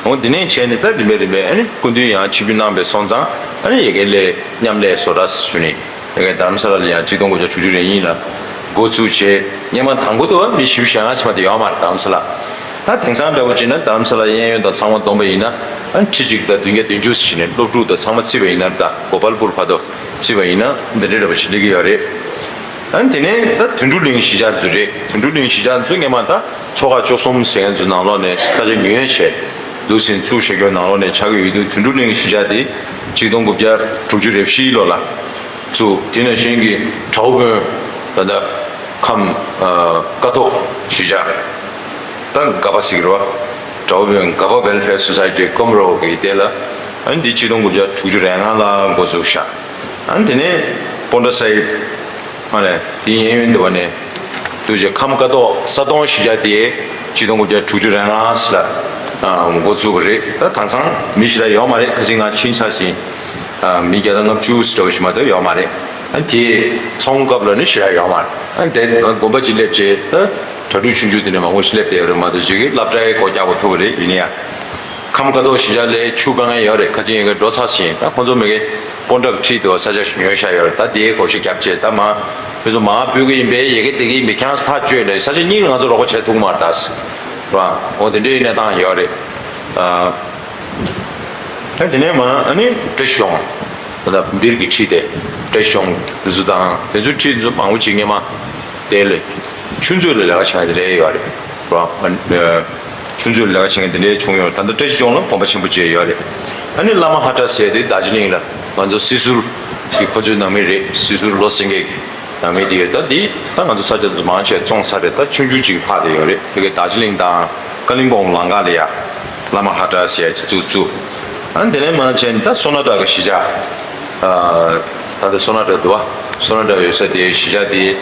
འོ་དེ་ནས་བྱས་ནས་ད་རིམ་པས་རིམ་པས་ཨ་ནི་སྐུ་མདུན་ཡང་ཆིབས་བསྒྱུར་གནང་བའི་སོང་ཙང་ཨ་ནི་ཡ་གི་ལས་མཉམ་ལས་བཟོ་གྲྭ་ཞུ་ནས། ཡ་གི་རྡ་རམ་ས་ལ་ལ་ཡང་ཆིག་སྟོང་དགུ་བརྒྱ་དྲུག་ཅུ་རེ་གཉིས་ལ་འགོ་བཙུགས་བྱས། སྔོན་མ་དང་པོ་དུ་བ་མི་བཞི་བཅུ་ཞེ་ལྔ་ཙམ་མ་གཏོགས་ཡོད་མ་རེད་རྡ་རམ་ས་ལ། ད་དེང་སང་འདྲ་བོ་བྱས་ན་རྡ་རམ་ས་ལ་གཡས་གཡོན་དང་ཚང་མ་བསྡོམས་པ་ཡིན་ན་ཨ་ནི་ཁྲི་གཅིག་དང་བདུན་བརྒྱ་བདུན་ཅུ་ཞིག་ནས་སློབ་ཕྲུག་དང་ཚང་མ་བརྩིས་པ་ཡིན་ན། ད་གོ་པལ་པུར་བར་དུ་བརྩིས་པ་ཡིན་ན་འདི་འདྲའི་འདྲ་བོ་ཞིག་སླེབས་ཀྱི་ཡོད་རེད། ཨ་ནི་དེ་ནས་ད་དོན་གྲུབ་གླིང་གཞིས་ཆགས་ཚོ་རེད། དོན་གྲུབ་གླིང་གཞིས་ཆགས་ཚོ་སྔོན་མ་ད་ཚོ་ཁག་བཅུ་གསུམ་ཟེར་མཁན་ཚོའི་ནང་ལོགས་ནས་ས་ཆ་ཉོས་བྱས་འདུག་ཟིན་ཚུར་བཞག་རྒྱུའི་ནང་ལོགས་ནས་ཆགས་ཀྱི་ཡོད་དུས། དོན་གྲུབ་གླིང་གཞིས་ཆགས་དེ་ཆིག་སྟོང་དགུ་བརྒྱ་དྲུག་ཅུ་རེ་བཞིའི་ལོ་ལ་བཙུགས། དེ་ནང་བཞིན་གྱི་བྲག་འོག་དཔོན་ད་ལྟ་ཁམས་ཀ་ཐོག་གཞིས་ཆགས་ད་དགའ་པ་ཟེར་གྱི་རེད་བ། བྲག་འོག་དཔོན་དགའ་པ་ཝེལ་ཕེར་སོ་སའི་ཊི་ཀོམ་རོ་གི་དེ་ལ་ཨ་ནི་འདི་ཆིག་སྟོང་དགུ་བརྒྱ་དྲུག་ཅུ་རེ་ལྔ་ལ་འགོ་བཙུགས་ཤག་ཨ་ནི་དེ་ནས་པོན་ཊ་སཱ་ཧིབ། ཨ་ནི་དེའི་གཡས་གཡོན་དུ་བ་ནས་འདུག་བྱས་ཁམས་ཀ་ཐོག་ས་སྟོང་གཞིས་ཆགས་དེ་ཆིག་སྟོང་དགུ་བརྒྱ་དྲུག་ཅུ་རེ་ལྔ་ལ་འགོ་བཙུགས་པ་རེད། ད་དེང་སང་མི་ཞེ་དྲག་ཡོད་མ་རེད། ཁ་ཅིག་ང་ཕྱིན་ཚར་ཟིན། མི་བརྒྱ་དང་ལྔ་བཅུ་ཙམ་འདྲ་བོ་ཞིག་མ་གཏོགས་ཡོད་མ་རེད། ཨ་ནི་དེ་ཚོང་སྐབས་ལ་ནི་ཞེ་དྲག་ཡོད་མ་རེད། ཨ་ནི་དེ་དགོན་པ་ཅིག་སླེབས་བྱས་ད་གྲྭ་ཕྲུག་ཆུང་ཆུང་དེ་འདྲ་མང་པོ་ཞིག་སླེབས་བསྡད་ཡོད་རེད་མ་གཏོགས། ཅིག་གིས་སློབ་གྲྭའི་སྒོ་རྒྱག་པ་ཐུབ་པ་རེད། ཡིན་ན་ཡང་ཁམས་ཀ་ཐོག་གཞིས་ཆགས་ལ་ཆུ་དཀའ་ངལ་ཡོད་རེད། ཁ་ཅིག་ཡིན་གྱི་འགྲོ་ཚར་ཟིན། ད་ཁོང་ཚོ་མི་གི་པོན་ཊ་གི་འཁྲིས་དུ་ས་ཆ་ཞིག་ཉོས་བཞག་ཡོད་རེད། ད་དེའི་བགོ་བཤའ་བརྒྱབ་བྱས་ད་མ་ཁྱོད་ཚོ་མར་སྤོ་གི་ཡིན་པས། ཡ་གི་དེ་གི་ཡིན་པས། ཁྱེད་རང་ཚོ་ཐག་གཅོད་ལས་ས་ཆ་གཉིས་ང་ཚོ་རོགས་པ་བྱེད་ཐུབ་ཀྱི་མ་རེད་ད་ཟེར། རེད་བ། འོ་དེ་འདྲའི་གནས་སྟངས་ཡོད་རེད། ཨ། ཨ་དེ་ནས་མ་ཨ་ནི་བཀྲ་ཤིས་ལྗོངས། ད་ལྟ་སྦིར་གྱི་འཁྲིས་དེ་བཀྲ་ཤིས་ལྗོངས་དེ་ཚོ་དང་དེ་ཚོའི་འཁྲིས་ཚོ་མང་པོ་ཅིག་སྔོན་མ་དེ་ལས་ཆུ་མཛོད་ལ་ལས་ཀ་བྱེད་མཁན་དེ་འདྲ་ཡོད་རེད། རེད་བ། ཆུ་མཛོད་ལ་ལས་ཀ་བྱེད་མཁན་དེ་འདྲ་བྱུང་ཡོད་རེད། ད་ལྟ་བཀྲ་ཤིས་ལྗོངས་ལ་དགོན་པ་ཆེན་པོ་བཅས་ཡོད་རེད། ཨ་ནི་བླ་མ་ཧ་ཏྲ་ཟེར་དེ་རྡོ་རྗེ་གླིང་ལ་ང་ཚོ་སྲིད་ཟུར་གྱི་ཁོ་ཚོའི་ནང་མི་རེད། སྲིད་ཟུར་བློ་སེང་གེ་གི་ནང་མི་དེ་ཡོད། ད་འདི་ད་ང་ཚོ་ས་ཆ་ཚོ་མང་ཆེ་བཙོངས་ཚར་རེད། ད་ཆུང་ཆུང་ཅིག་ལྷག་བསྡད་ཡོད་རེད། དེ་གའི་རྡོ་རྗེ་གླིང་དང་ཀ་ལིམ་པོང་ལམ་ཁ་ལ་ཡ་བླ་མ་ཧ་ཏྲ་ཟེར་ཡ་ཅིག་བཙུགས་བཙུགས། ཨ་ནི་དེ་ནས་མར་བྱས་ནས་ད་སོ་ན་ཊ་གི་གཞིས་ཆགས། ཨ། ད་ལྟ་སོ་ན་ཊ་འདུག་བ། སོ་ན་ཊ་ཡོད་ས་དེའི་གཞིས་ཆགས་དེ་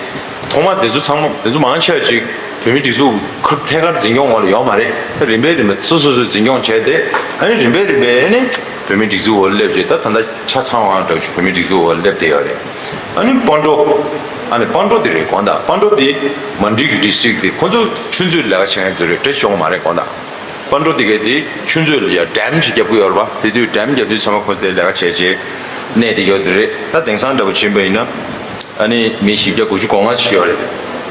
ཐོག་མ་དེ་ཚོ་ཚང་མ་དེ་ཚོ་མང་ཆེ་བ་ཅིག་བོད་མིའི་སྒྲིག་འཛུགས་ཁུར་ཐད་ཀར་འཛིན་སྐྱོང་འོག་ལ་ཡོད་མ་རེད། ད་རིམ་པས་རིམ་པས་སོ་སོ་སོས་འཛིན་སྐྱོང་བྱས་ཏེ་ཨ་ནི་རིམ་པས་རིམ་པས་ཨ་ནི་བོད་མིའི་སྒྲིག་འཛུགས་འོག་ལ་སླེབས་རྗེས་ད་ད་ལྟ་ཆ་ཚང་བ་འདྲ་བོ་ཞིག་བོད་མིའི་སྒྲིག་འཛུགས་འོག་ལ་སླེབས་བསྡད་ཡོད་རེད། ཨ་ནི་སྤ་གྲོ། ཨ་ནི་སྤ་གྲོ་དེ་རེད་དགོངས་དག་སྤ་གྲོ་དེ་མན་ཌི་གི་ཌི་སི་ཊྲིག་དེ་ཁོ་ཚོ་ཆུ་མཛོད་ལས་ཀ་བྱེད་མཁན་ཚོ་རེད། བཀྲ་ཤིས་ལྗོངས་མ་རེད་དགོངས་དག་སྤ་གྲོ་དེ་གའི་དེ་ཆུ་མཛོད་ལ་ཡ་ཌེམ་ཅིག་རྒྱབ་ཀྱི་ཡོད་རེད་པ། དེ་དུས་ཌེམ་རྒྱབ་དུས་ཚང་མ་ཁོ་ཚོ་དེ་ལས་ཀ་བྱས་རྗེས་གནས་དེ་ཡོད་དེ་རེད། ད་དེང་སང་འདྲ་པོ་ཕྱིན་པ་ཡིན་ན་ཨ་ནི་མི་བཞི་བརྒྱ་དགུ་བཅུ་གོ་ལྔ་ཞིག་ཡོད་རེད།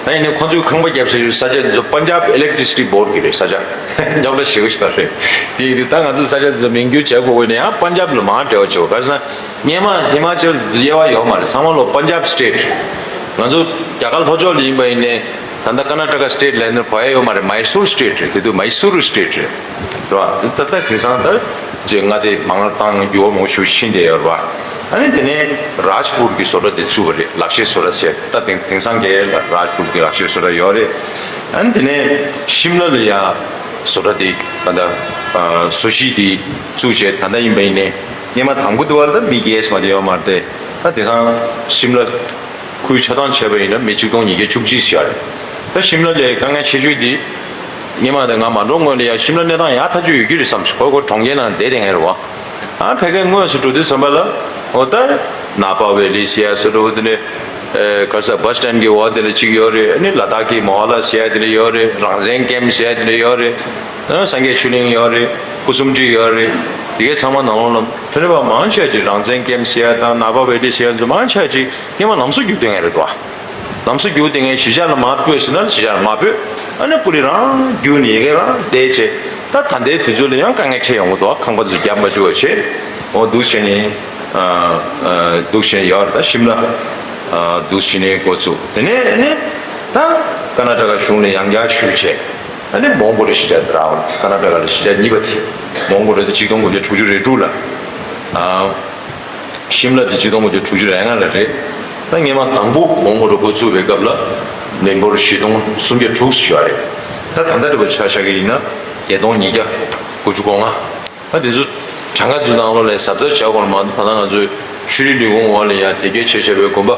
ད་ཡིན་ནའི་ཁོ་ཚོས་ཁང་པ་བརྒྱབ་ས་ཡོད་ས་ཆ་དེ་ཚོ་པན་ཇབ་ཨི་ལེག་ཊི་རི་སི་ཊི་བྷོར་གི་རེད། ས་ཆ་རྙོག་དྲ་ཞེ་པོ་ཞིག་རེད། དེ་ཡིན་དུས་ད་ང་ཚོ་ས་ཆ་དེ་ཚོ་མིང་བསྒྱུར་བྱེད་དགོས་པ་ཡིན་ན་ཡང་པན་ཇབ་ལ་མར་འབྲེལ་བ་བྱེད་དགོས། ག་རེ་ཟེར་ན། སྔོན་མ་ཧི་མ་ཅལ་དབྱེ་བ་ཡོད་མ་རེད། ཚང་མ་ལོ་པན་ཇབ་སི་ཊེཊ་རེད། ང་ཚོ་རྒྱ་གར་ལྷོ་ཕྱོགས་ལ་ཡིན་པ་ཡིན་ནའི་ད་ལྟ་ཀར་ནཱ་ཊ་ཀ་སི་ཊེཊ་ལབ་ནས་གོ་ཡ་ཡོད་མ་རེད། མའི་སུར་སི་ཊེཊ་རེད། དེ་དུས་མའི་སུར་སི་ཊེཊ་རེད། རེད་བ། ད་ལྟ་དེང་སང་ད་ཅེ་མངའ་སྡེ་མང་རུ་བཏང་། འགྱུར་བ་མང་པོ་ཞིག་ཕྱིན་བསྡད་ཡོད་རེད་བ། ཨ་ནི་དེ་ནས་རཱཇ་པུར་གྱི་བཟོ་གྲྭ་དེ་བཙུགས་པ་རེད། ལག་ཤེས་བཟོ་གྲྭ་ཟེར། ད་དེང་དེང་སང་གའི་རཱཇ་པུར་གྱི་ལག་ཤེས་བཟོ་གྲྭ་ཡོད་རེད། ཨ་ནི་དེ་ནས་ཤིམ་ལ་ལ་ཡ་བཟོ་གྲྭ་དེ་ད་ལྟ་བཟོ་གཞིས་དེ་བཙུགས་བྱས་ད་ལྟ་ཡིན་པ་ཡིན་ནའི། སྔོན་མ་དང་པོ་དུ་བ་ལ་མི་རྒས་མ་དེ་ཡོད་མ་རེད་དེ། ད་དེང་སང་ཤིམ་ལ་ཁུལ་ཆ་ཚང་བྱས་པ་ཡིན་ན་མི་ཆིག་སྟོང་ཉིས་བརྒྱ་བཅུ་གཅིག་ཞིག་ཡོད་རེད། ད་ཤིམ་ལ་ལའི་དཀའ་ངལ་ཆེ་ཤོས་དེ། སྔོན་མ་དེ་ང་མ་འགྲོ་སྔོན་ལ་ཡ་ཤིམ་ལ་གནས་སྟངས་ཡག་ཐག་ཆོད་ཡོད་རྒྱུ་རེད་བསམ་སོང་། ཁོ་ཁོ་གྲོང་ཁྱེར་ནང་བསྡད་བསྡད་མཁན་རེད་བ། ཨ་ཕ་གིར་དངོས་སུ་འགྲོ་དུས་ཙམ་པ་ལ་འོ་ད་ནཱ་པ་ཝེ་ལི་ཟེར་ཡ་བཟོ་འདྲ་བོ་དེ་ནས། ཨེ་ག་རེ་ཟེར། བྷ་སི་སི་ཊེན་གྱི་འོག་དེ་ལ་གཅིག་ཡོད་རེད། ཨ་ནི་ལ་དྭགས་ཀྱི་མོ་ཧ་ལ་ཟེར་ཡ་དེ་ལ་ཡོད་རེད། རང་བཙན་ཀེམ་ཟེར་ཡ་དེ་ལ་ཡོད་རེད། ཨ་སངས་རྒྱས་ཆོས་གླིང་ཡོད་རེད། སྐུ་གསུམ་སྒྲིག་ཡོད་རེད། དེ་གའི་ཚང་མ་ནང་ལོགས་ལ་ཕན་པ་མང་ཆེ་ཅིག་རང་བཙན་ཀེམ་ཟེར་ཡ་དང་ནཱ་པ་ཝེ་ལི་ཟེར་ཡ་ཚོ་མང་ཆེ་ཅིག་སྔོན་མ་ལམ་བཟོ་བརྒྱུད་བསྡད་མཁན་རེད་དོ། ལམ་བཟོ་བརྒྱུད་བསྡད་མཁན་གཞིས་ཆགས་ལ་མར་སྤོས་ཟེར་ན་གཞིས་ཆགས་ལ་མར་སྤོས། ཨ་ནི་པུ་རི་རང་བརྒྱུད་ནས་ཡ་གི་རང་བསྡད་བྱས། ད་ད་ལྟའི་དུས་ཚོད་ལ་ཡང་དཀའ་ངལ་འཕྲད་ཡོང་གི་འདུག་ཁང་པ་ཚོ་བརྒྱབ་མ་བཅུག་པ་བྱས། འོ་འདུག་བྱས་ནས་ཨ་ཨ་འདུག་བྱས་ནས་ཡོད་རེད། ད་ཤིམ་ལ་ཨ་འདུག་བྱས་ནས་འགོ་བཙུགས། དེ་ནས་ཨ་ནི་ད་ཀར་ནཱ་ཊ་ཀ་གཞུང་ལ་ཡང་བསྐྱར་ཞུས་བྱས། ཨ་ནི་མོན་གྷོ་ལ་གཞིས་ཆགས་དེ་རག་པ་རེད། ཀར་ནཱ་ཊ་ཀ་ལ་གཞིས་ཆགས་གཉིས་པ་དེ་མོན་གྷོ་རེད། དེ་ཆིག་སྟོང་དགུ་བརྒྱ་དྲུག་ཅུ་རེ་དྲུག་ལ། ཨ། ཤིམ་ལ་དེ་ཆིག་སྟོང་དགུ་བརྒྱ་དྲུག་ཅུ་རེ་ལྔ་ལ་རེད། ད་སྔས་མ་དང་པོ་མོན་གྷོ་རུ་འགོ་བཙུགས་པའི་སྐབས་ལ་མི་འབོར་བཞི་སྟོང་སུམ་བརྒྱ་དྲུག་ཅིག་ཡོད་རེད། ད་ད་ལྟ་འདྲ་པོ་ཆ་བཞག་གི་ཡིན་ན་བརྒྱད་སྟོང་ཉིས་བརྒྱ་དགུ་བཅུ་གོ་ལྔ། ད་དེ་ཚོ་གྲངས་ཀ་ཚོའི་ནང་ལོགས་ལ་གཟབ་གཟབ་བྱ་དགོས་མ་གཏོགས། ད་ལྟ་ང་ཚོའི་ཤུལ་རི་ལས་ཁུངས་འོག་ལ་ཡང་དེབ་སྐྱེལ་བྱས་བཞག་པའི་དགོན་པ་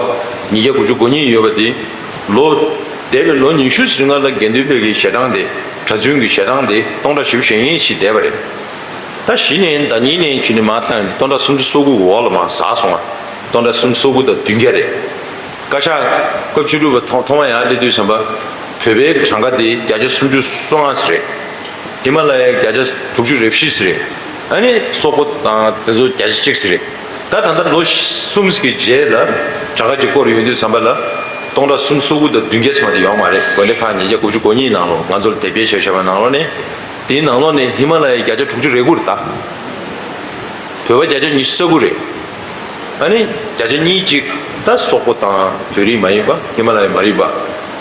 ཉིས་བརྒྱ་དགུ་བཅུ་གོ་གཉིས་ཡོད་པ་དེ། ལོ་འདས་པའི་ལོ་ཉི་ཤུ་ཙམ་རིང་ལ་དགེ་འདུན་པའི་གི་ཞལ་གྲངས་དེ། གྲྭ་བཙུན་གྱི་ཞལ་གྲངས་དེ་སྟོང་ཕྲག་བཞི་བཅུ་ཞེ་གཉིས་ཤིག་བསྡད་པ་རེད། ད་གཞི་ནས་ཟླ་ཉིན་ནས་བྱས་ནས་མར་བཏང་ནས་སྟོང་ཕྲག་སུམ་ཅུ་སོ་དགུ་གི་འོག་ལ་མར་ཟག་སོང་བ། སྟོང་ཕྲག་སུམ་ཅུ་སོ་དགུ་དང་བདུན་བརྒྱ་རེད། བཀའ་ཤག་སྐབས་བཅུ་དྲུག་པ་ཐོག་ཐོག་མ་ཡར་སླེབས་དུས་ཙམ་པ། བོད་པའི་གྲངས་ཀ་དེ་བརྒྱ་ཆ་སུམ་ཅུ་སོ་ལྔ་ཙམ་རེད། ཧི་མ་ལ་ཡའི་བརྒྱ་ཆ་དྲུག་ཅུ་རེ་བཞི་ཙམ་རེད། ཨ་ནི་སོག་པོ་དང་དེ་ཚོ་བརྒྱ་ཆ་གཅིག་ཙམ་རེད། ད་ད་ལྟ་ལོ་གསུམ་གྱི་རྗེས་ལ་གྲངས་ཀ་ཅིག་སྐོར་ཡོང་དུས་ཙམ་པ་ལ། སྟོང་ཕྲག་སུམ་ཅུ་སོ་དགུ་དང་བདུན་བརྒྱ་ཙམ་དེ་ཡོད་མ་རེད། དགོན་སྡེ་ཁག་ཉིས་བརྒྱ་དགུ་བཅུ་གོ་གཉིས་ནང་ལོགས། ང་ཚོར་དེབ་སྐྱེལ་བྱས་བཞག་པའི་ནང་ལོགས་ནས། དེའི་ནང་ལོགས་ནས་ཧི་མ་ལ་ཡའི་བརྒྱ་ཆ་དྲུག་ཅུ་རེ་དགུ་རེད་ད། བོད་པ་བརྒྱ་ཆ་ཉི་ཤུ་རྩ་དགུ་རེད། ཨ་ནི་བརྒྱ་ཆ་གཉིས་གཅིག་ད་སོག་པོ་དང་བོད་རིགས་མ་ཡིན་པ། ཧི་མ་ལ་ཡ་མ་རིག་པ།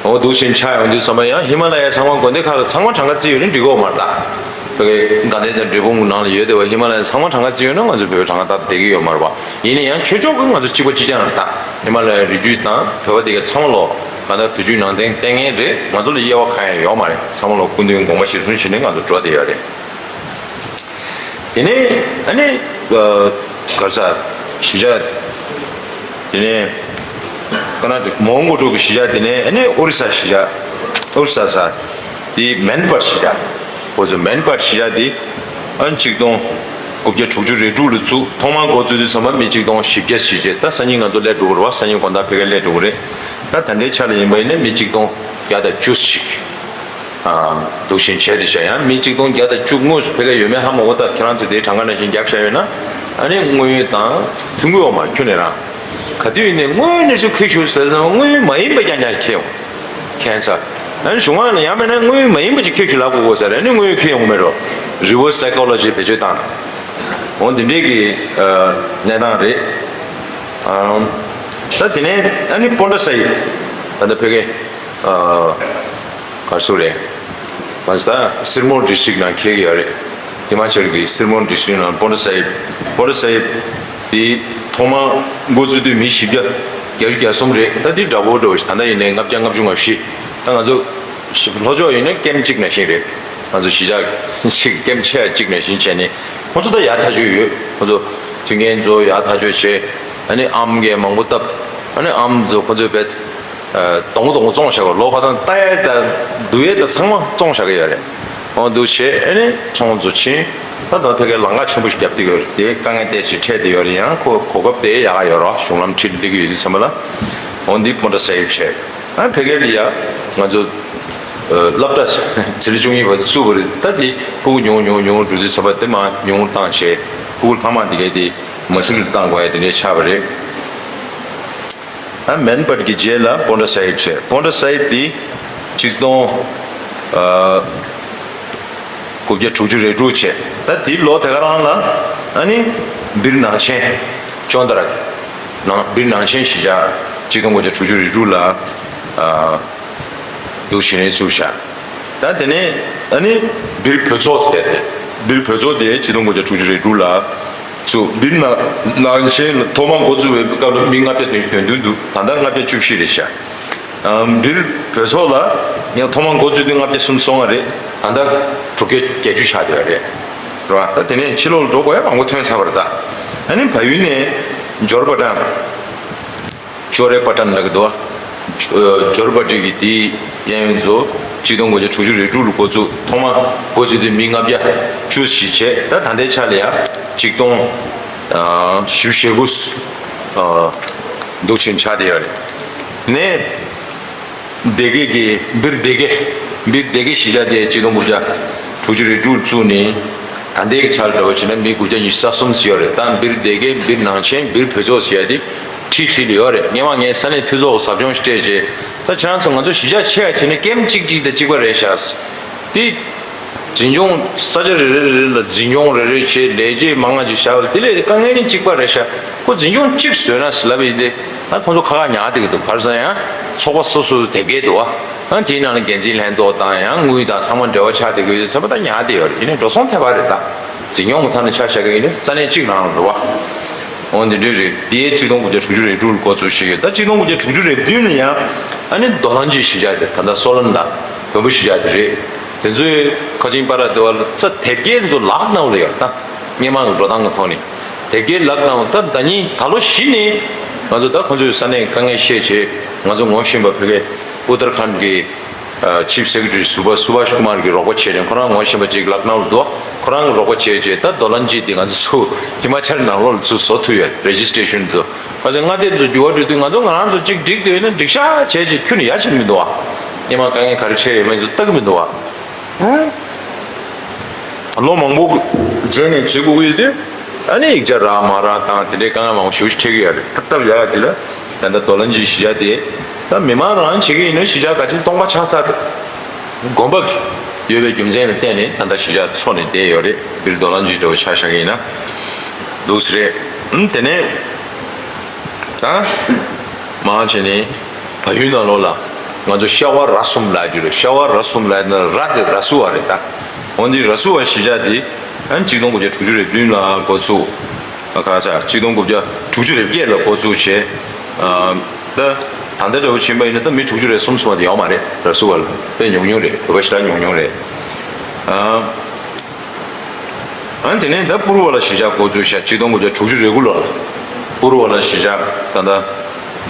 འོ་འདུག་སེ་ཆགས་ཡོང་དུས་ཙམ་པ་ཡང་ཧི་མ་ལ་ཡའི་ཚང་མ་དགོན་སྡེ་ཁག་ལ་ཚང་མ་གྲངས་ཀ་བརྩིས་ཡོད་ན་འགྲིག་གི་ཡོད་མ་རེད་ད། བོད་ཀྱི་དགའ་ལྡན་དང་འབྲས་སྤུངས་ནང་ལ་ཡོད་བསྡད་པ་ཧི་མ་ལ་ཡའི་ཚང་མ་གྲངས་ཀ་བརྩིས་ཡོད་ན་ང་ཚོ་བོད་གྲངས་ཀ་ད་བསྡད་ཀྱི་ཡོད་མ་རེད་པ། ཡིན་ན་ཡང་ཆོས་ཕྱོགས་ཀྱི་ང་ཚོ་གཅིག་པ་གཅིག་རྐྱང་རེད་ད། ཧི་མ་ལ་ཡའི་རི་རྒྱུད་དང་བོད་པ་དེ་ག་ཚང་མ་ལོ་ག་ད་བོད་བརྒྱུད་ནང་བསྟན་བསྟེན་མཁན་རེད། ང་ཚོ་ལ་དབྱེ་བ་གང་ཡང་ཡོད་མ་རེད། ཚང་མ་ལོ་སྐུ་མདུན་དགོངས་པ་གཞིར་བཟུང་བྱས་ནས་ང་ཚོ་འགྲོ་བསྡད་ཡོད་རེད། དེ་ནས་ཨ་ནི་ག་ས་གཞིས་ཆགས། དེ་ནས་ཀར་ནཱ་ཊ་ཀ་མོན་གྷོ་ཕྲུག་གི་གཞིས་ཆགས། དེ་ནས་ཨ་ནི་ཨོ་རི་ས་གཞིས་ཆགས། ཨོ་རི་ས་ས་དེ་མན་པར་གཞིས་ཆགས། ཁོ་ཚོ་མན་པར་གཞིས་ཆགས་དེ་ཨ་ནི་གཅིག་སྟོང་དགུ་བརྒྱ་དྲུག་ཅུ་རེ་དྲུག་ལ་བཙུགས། ཐོག་མར་འགོ་བཙུགས་དུས་ཙམ་པ་མི་གཅིག་སྟོང་བཞི་བརྒྱ་ཞིག་བྱས། ད་སང་ཉིན་ང་ཚོ་སླེབས་འགྲོ་གི་རེད་པ། སང་ཉིན་དགོང་དག་ཕ་གིར་སླེབས་འགྲོ་གི་རེད། ད་ད་ལྟའི་ཆ་ལ་ཡིན་པ་ཡིན་ན་མི་གཅིག་སྟོང་བརྒྱ་དང་བཅུ་ཞིག་འདུག་བཞིན་བྱས་ཏེ་བཞག། ཡང་མི་གཅིག་སྟོང་བརྒྱ་དང་བཅུ་དངོས་སུ་ཕ་གིར་ཡོད་མེད་ཧ་མ་གོ། ད་ཁྱེད་རང་ཚོས་དེའི་གྲངས་ཀ་ནང་བཞིན་བརྒྱབ་བཞག་ཡོད་ན། ཨ་ནི་དངོས་ཡོད་དང་མཐུན་གྱི་ཡོད་མ་རེད། ཁྱོན་ནས་རང་ག་དུས་ཡིན་ནའི་དངོས་ཡོད་གནས་ཚུལ་ཁྱེར་ཤོག་ཟེར་ཙང་། དངོས་ཡོད་མ་ཡིན་པ་རྐྱང་རྐྱང་ཁྱེར་ཡོང་། ཁྱད་མཚར། ཨ་ནི་གཞུང་ལ་ཡང་མིན་ན་དངོས་ཡོད་མ་ཡིན་པ་ཅིག་ཁྱེར་ཤོག་ལབ་དགོས་དགོས་ས་རེད། ཨ་ནི་དངོས་ཡོད་ཁྱེར་ཡོང་གི་མེད་འགྲོ། རི་ཝར་སི་སའི་ཀོ་ལོ་ཇི་བེད་སྤྱོད་བཏང་། འོ་འདི་འདྲའི་གི་ཨ་གནས་སྟངས་རེད། ཨ་ད་དེ་ནས་ཨ་ནི་པོན་ཊ་སཱ་ཧིབ། ད་ལྟ་ཕ་གི་ཨ་ག་རེ་ཟེར་རེད། ང་ཚོ་ད་སིར་མོར་ཌི་སི་ཊྲིཀ་ནང་འཁེལ་གྱི་ཡོད་རེད། ཧི་མ་ཅལ་གྱི་སིར་མོར་ཌི་སི་ཊྲིཀ་ནང་པོན་ཊ་སཱ་ཧིབ། པོན་ཊ་སཱ་ཧིབ་དེ་ཐོག་མ་འགོ་བཙུགས་དུས་མི་བཞི་བརྒྱ་བརྒྱད་ཅུ་གྱ་གསུམ་རེད། ད་དེ་འདྲ་པོ་འགྲོ་བཞིན། ད་ལྟ་ཡིན་ནའི་ལྔ་བརྒྱ་ལྔ་བཅུ་ང་བཞི། ད་ང་ཚོ་ལྷོ་ཕྱོགས་ཡིན་ན་ཀེམ་གཅིག་ནང་བཞིན་རེད། ང་ཚོ་གཞིས་ཆགས་གཅིག་ཀེམ་ཆེ་ཡ་གཅིག་ནང་བཞིན་བྱས་ནས། ཁོང་ཚོ་ད་ཡར་ཐག་ཆོད་ཡོད། ཁོང་ཚོ་མཐུན་རྐྱེན་ཚོ་ཡར་ཐག་ཆོད་བྱས། ཨ་ནི་ཨམ་གྱི་མང་པོ་བཏབ། ཨ་ནི་ཨམ་ཚོ་ཁོང་ཚོས་བེད་ཨ་སྡོང་པོ་སྡོང་པོ་བཙོང་བཞག་གོ། ལོ་ཁ་སང་ལྟ་ཡས་དང་བསྡུ་ཡས་དང་ཚང་མ་བཙོང་བཞག་གི་ཡོད་རེད། འོ་འདུག་བྱས་ཨ་ནི་ཚོང་ཚོ་ཕྱིན། ད་ད་ཕ་གིར་ལམ་ཁ་ཆེན་པོ་ཞིག་བརྒྱབ་བསྡད་ཡོད་རེད། དེ་དཀའ་ངལ་ཏོག་ཙམ་འཕྲད་བསྡད་ཡོད་རེད། ཡང་ཁོ་གོ་སྐབས་དེ་ཡག་ག་ཡོད་རེད། གཞུང་ལམ་འཁྲིད་སླེབས་ཀྱི་ཡོད་དུས་ཙམ་པ་ལ། འོ་འདི་པོན་ཊ་སཱ་ཧིབ་བྱས། ཨ་ཕ་གིར་ལ་ཡ་ང་ཚོ་ཨ་སློབ་གྲྭ་ཚེ་རིང་བཅུ་གཉིས་པ་བཙུགས་པ་རེད། ད་དེ་ཕྲུ་གུ་ཉུང་ཉུང་ཉུང་འགྲོ་དུས་ཙམ་པ་དེ་མར་ཉུང་བཏང་བྱས། ཕྲུ་གུ་ལྷག་མ་དེ་གའི་དེ་མ་སུ་རི་ལ་བཏང་དགོས་ཡ་དེ་འདྲ་ཆགས་པ་རེད། ཨ་མན་པར་གྱི་རྗེས་ལ་པོན་ཊ་སཱ་ཧིབ་བྱས། པོན་ཊ་སཱ་ཧིབ་དེ་གཅིག་སྟོང་ཨ་དགུ་བརྒྱ་དྲུག་ཅུ་རེ་དྲུག་བྱས། ད་དེའི་ལོ་དེ་ག་རང་ལ་ཨ་ནི་སྦིར་ནང་ཆེན་ཅོན་ཏ་ར་གི་ནང་སྦིར་ནང་ཆེན་གཞིས་ཆགས་གཅིག་སྟོང་དགུ་བརྒྱ་དྲུག་ཅུ་རེ་དྲུག་ལ་ཨ་འདུག་བྱས་ནས་བཙུགས་བཞག། ད་དེ་ནས་ཨ་ནི་སྦིར་བོད་ཚོགས་ཟེར་ཏེ། སྦིར་བོད་ཚོགས་དེ་གཅིག་སྟོང་དགུ་བརྒྱ་དྲུག་ཅུ་རེ་དྲུག་ལ་བཙུགས། སྦིར་ནང་ནང་ཆེན་ཐོག་མ་འགོ་བཙུགས་པའི་སྐབས་ལ་མི་ལྔ་བརྒྱ་དོན་བདུན་འདུག། ད་ལྟ་ལྔ་བརྒྱ་བཅུ་བཞི་རེད་ཤག། ཨ་སྦིར་བོད་ཚོགས་ལ་ཡང་ཐོག་མ་འགོ་བཙུགས་དུས་ལྔ་བརྒྱ་སུམ་ཅུ་སོ་ལྔ་རེད། ད་ལྟ་དྲུག་བརྒྱ་བརྒྱད་ཅུ་ཆགས་བསྡད་པ་རེད། རེད་བ། ད་དེ་ནས་ཕྱི་ལོགས་ལ་འགྲོ་དགོས་ཡ་མང་པོ་ཐོན་ཚར་བ་རེད་ད། ཨ་ནི་བལ་ཡུལ་ནས་འབྱོར་པ་དང་ཇོ་རེ་པ་ཊན་ལབ་ཀྱི་འདུག་བ། ཇོ་རེ་པ་ཊན་གྱི་དེའི་གཡས་གཡོན་ཚོ་གཅིག་སྟོང་དགུ་བརྒྱ་དྲུག་ཅུ་རེ་དྲུག་ལ་འགོ་བཙུགས། ཐོག་མ་འགོ་བཙུགས་དུས་མི་ལྔ་བརྒྱ་བཅུ་ཞིག་བྱས། ད་ད་ལྟའི་ཆ་ལ་ཡ་གཅིག་སྟོང་ཨ་བཞི་བཅུ་ཞེ་དགུ་ཨ་འདུག་བཞིན་ཆགས་བསྡད་ཡོད་རེད། ནས་སྡེ་དགེ་གི་སྦིར་སྡེ་དགེ། སྦིར་སྡེ་དགེ་གཞིས་ཆགས་དེ་གཅིག་སྟོང་དགུ་བརྒྱ་དྲུག་ཅུ་རེ་དྲུག་བཙུགས་ནས་ད་ལྟའི་ཆར་འདྲ་བོ་བྱས་ན་མི་དགུ་བརྒྱ་ཉི་ཤུ་རྩ་གསུམ་ཙམ་ཡོད་རེད། ད་སྦིར་སྡེ་དགེ་སྦིར་ནང་ཆེན་སྦིར་བོད་ཚོགས་ཟེར་ཡ་དེ་ཁྲི་ཁྲི་ལ་ཡོད་རེད། སྔོན་མ་ངས་ས་གནས་འཐུས་ཚོགས་ཟབ་སྦྱོང་ཞིག་སྤྲད་རྗེས། ད་ཁྱེད་རང་ཚོ་ང་ཚོ་གཞིས་ཆགས་ཆེ་བ་བྱས་ན་ཀེམ་གཅིག་གཅིག་དང་གཅིག་པ་རེད་ཤག། དེ་འཛིན་སྐྱོང་ས་ཆ་རེ་རེ་རེ་རེ་ལ་འཛིན་སྐྱོང་རེ་རེ་བྱས། ལས་བྱེད་མང་ང་ཅིག་བཞག་པ་དེ་ལས་དཀའ་ངལ་ནི་གཅིག་པ་རེད་ཤག། ཁོ་འཛིན་སྐྱོང་གཅིག་བཟོས་ན་ཟེར་ལབ་པ་ཡིན་ཏེ། ད་ཁོང་ཚོ་ཁ་ཁ་ཉར་བསྡད་ཀྱི་འདུག། ག་རེ་ཟེར་ན་ཡང་ཚོགས་པ་སོ་སོའི་དེབ་སྐྱེལ་འདུག་བ། ཨ་དེའི་ནང་ལ་འགན་འཛིན་ལྷན་ཚོགས་དང་ཡང་དངུལ་དང་ཚང་མ་འབྲེལ་བ་ཆགས་བསྡད་ཀྱི་ཡོད་ཚེ་ཚང་མ་ད་ཉར་བསྡད་ཡོད་རེད། ཡིན་ནའི་འགྲོ་སོང་ཐེབས་པ་རེད་ད། འཛིན་སྐྱོང་གི་ཐད་ནས་ཆ་བཞག་གི་ཡིན་ན་ས་གནས་གཅིག་རང་རེད་བ། འོ་འདི་འདྲ་རེད། དེའི་གཅིག་སྟོང་དགུ་བརྒྱ་དྲུག་ཅུ་རེ་དྲུག་ལ་འགོ་ཚུགས་བྱས་ཡོད། ད་གཅིག་སྟོང་དགུ་བརྒྱ་དྲུག་ཅུ་རེ་བདུན་ལ་ཡང་ཨ་ནི་རྡོ་ལམ་གྱི་གཞིས་ཆགས་དེ་ད་ལྟ་སོ་ལན་དང་བོན་པོ་གཞིས་ཆགས་དེ་རེད། དེ་ཚོའི་ཁ་ཆེམས་པར་དེ་བ་ལ་ས་དེབ་སྐྱེལ་ཚོ་ལག་ནང་ལ་ཡོད། ད་སྔོན་མ་གི་འགྲོ་སྟངས་ཀྱི་ཐོག་ནས་དེབ་སྐྱེལ་ལག་ནང་ད་ཟླ་ཉིན་ད་ལོ་གཞི་ནས་ང་ཚོ་ད་ཁོང་ཚོའི་ས་གནས་དཀའ་ངལ་བཤད་བྱས་ང་ཚོ་ངོ་ཤེས་པ་ཕ་གི་ཨུ་ཏར་ཁཱན་གྱི་ཆིབ་སེ་ཀེ་ཊ་རི་སུ་བྷ་སུ་བྷ་ཤ་ཀུ་མར་གྱིས་རོགས་པ་བྱས་ནས་ཁོ་རང་ངོ་ཤེས་པ་ཅིག་ལག་ནང་ལ་འདུག་ཁོ་རང་གིས་རོགས་པ་བྱས་བྱས་ད་རྡོ་ལམ་གྱི་དེ་ང་ཚོ་ཚུར་ཧི་མ་ཅལ་ནང་ལོགས་ལ་ཚུར་བཟོ་ཐུབ་ཡོད། རེ་ཇི་སི་ཊེ་ཤན་ཚོ། ཁ་སང་མངའ་སྡེ་ཚོ་འགྱུར་བ་འགྲོ་དུས་ང་ཚོ་ང་རང་ཚོ་གཅིག་འགྲིག་འདོད་ཡོད་ན་འགྲིག་ཤག་བྱས་བྱས་ཁྱོན་ནས་ཡར་ཕྱིན་མི་འདུག་བ། སྔོན་མ་དཀའ་ངལ་ག་རེ་འཕྲད་ཡོད་མེད་ཚོ་ལྟ་གི་མི་འདུག་བ། ལོ་མང་པོ་བརྗོད་ནས་བྱེད་དགོས་ཀྱི་ཡོད་དུས་ཨ་ནི་ཡིག་ཆ་རག་མ་རག་དང་དེ་འདྲའི་དཀའ་ངལ་མང་པོ་ཞེ་པོ་ཅིག་འཕྲད་ཀྱི་ཡོད་རེད། སྟབས་ཡག་དེ་ལ་ད་ལྟ་རྡོ་ལམ་གྱི་གཞིས་ཆགས་དེ་ད་མི་མང་རང་བྱེད་ཀྱི་ཡིན་ན་གཞིས་ཆགས་ག་ཅིག་སྟོང་པ་ཆགས་ཚར་རེད། དགོན་པ་ཡོད་པའི་རྒྱུ་མཚན་ལ་བརྟེན་ནས་ད་ལྟ་གཞིས་ཆགས་འཚོ་ནས་བསྡད་ཡོད་རེད། འདིར་རྡོ་ལམ་གྱི་འདྲ་བོ་ཆ་བཞག་གི་ཡིན་ན་འདུག་སེ་རེད། ཨུམ་དེ་ནས་ད་མང་ཆེ་ནས་བལ་ཡུལ་ནང་ལོགས་ལ་ང་ཚོ་ཤ་བ་ར་གསུམ་ལབ་རྒྱུ་རེད། ཤ་བ་ར་གསུམ་ལབ་ན་ར་དེ་ར་སུ་བ་རེད། ད་འོན་ཏེ་ར་སུ་བ་གཞིས་ཆགས་དེ་ཨ་ནི་གཅིག་སྟོང་དགུ་བརྒྱ་དྲུག་ཅུ་རེ་བདུན་ལ་འགོ་ཚུགས། ཨ་ཁ་ས་གཅིག་སྟོང་དགུ་བརྒྱ་དྲུག་ཅུ་རེ་བརྒྱད་ལ་འགོ་ཚུགས་བྱས། ཨ་ད་ད་ལྟ་འདྲ་བོ་ཕྱིན་པ་ཡིན་ན་ད་མི་དྲུག་ཅུ་རེ་གསུམ་སོང་བ་དེ་ཡོད་མ་རེད། ར་སུ་བ་ལ་དཔེ་ཉུང་ཉུང་རེད། བོད་པ་ཞེ་དྲག་ཉུང་ཉུང་རེད། ཨ། ཨ་དེ་ནས་ད་པུ་རུ་བ་ལ་གཞིས་ཆགས་འགོ་བཙུགས་ཤག་གཅིག་སྟོང་དགུ་བརྒྱ་དྲུག་ཅུ་རེ་དགུ་ལོ་ལ་པུ་རུ་བ་ལ་གཞིས་ཆགས་ད་ལྟ་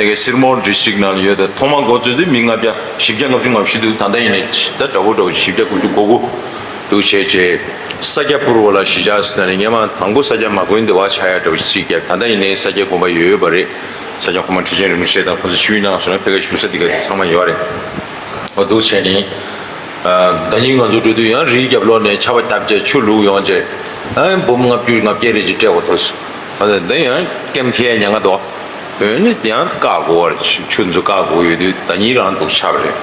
ཨེ་གེ་སིར་མོར་ཌི་སི་ཊིག་ནང་ལ་ཡོད། ད་ཐོག་མ་འགོ་བཙུགས་དུས་མི་ལྔ་བརྒྱ་བཞི་བརྒྱ་ལྔ་བཅུ་ང་བཞི་འདུག་ད་ལྟ་ཡིན་ནའི་ད་འདྲ་པོ་འདྲ་པོ་བཞི་བརྒྱ་དགུ་བཅུ་གོ་དགུ་འདུག་བྱས་བྱས། ས་སྐྱ་པུ་རུ་བ་ལ་གཞིས་ཆགས་ཟེར་ནས་སྔོན་མ་དང་པོ་ས་སྐྱ་མ་དགོན་འདི་བ་ཆགས་ཡ་འདྲ་པོ་ཞིག་བརྒྱབ། ད་ལྟ་ཡིན་ནའི་ས་སྐྱ་དགོན་པ་ཡོད་ཡོད་པ་རེད། ས་སྐྱ་གོང་མ་ཁྲི་ཆེན་རིན་པོ་ཆེ་དང་ཁོང་ཚོ་ཆིབས་བསྒྱུར་གནང་སོང་ན་ཕ་གིའི་བཞུགས་ས་འདི་ག་དེ་ཚང་མ་ཡོད་རེད། འོ་འདུག་བྱས་ནས། ཨ་ཟླ་ཉིན་ང་ཚོ་འགྲོ་དུས་ཡང་རིའི་རྒྱབ་ལོགས་ནས་ཆར་པ་བརྒྱབ་བྱས་ཆུ་བླུགས་ཡོང་བྱས། ཨ་འབུམ་ལྔ་བཅུ་ལྔ་བརྒྱ་རེ་ཅིག་སྤྲད་དགོས་ཐུག་སོང་། ཨ་འདི་ཡང་སྐེམ་ཐེ་ཉང་ང་འདུག་འོན་ནི་ཡང་བཀག་དགོས་པ་རེད། ཆུ་ཆུ་ཚོད་བཀག་དགོས་ཡོད་དུས་ཟླ་ཉིན་རང་འདུག་ཆགས་པ་རེད།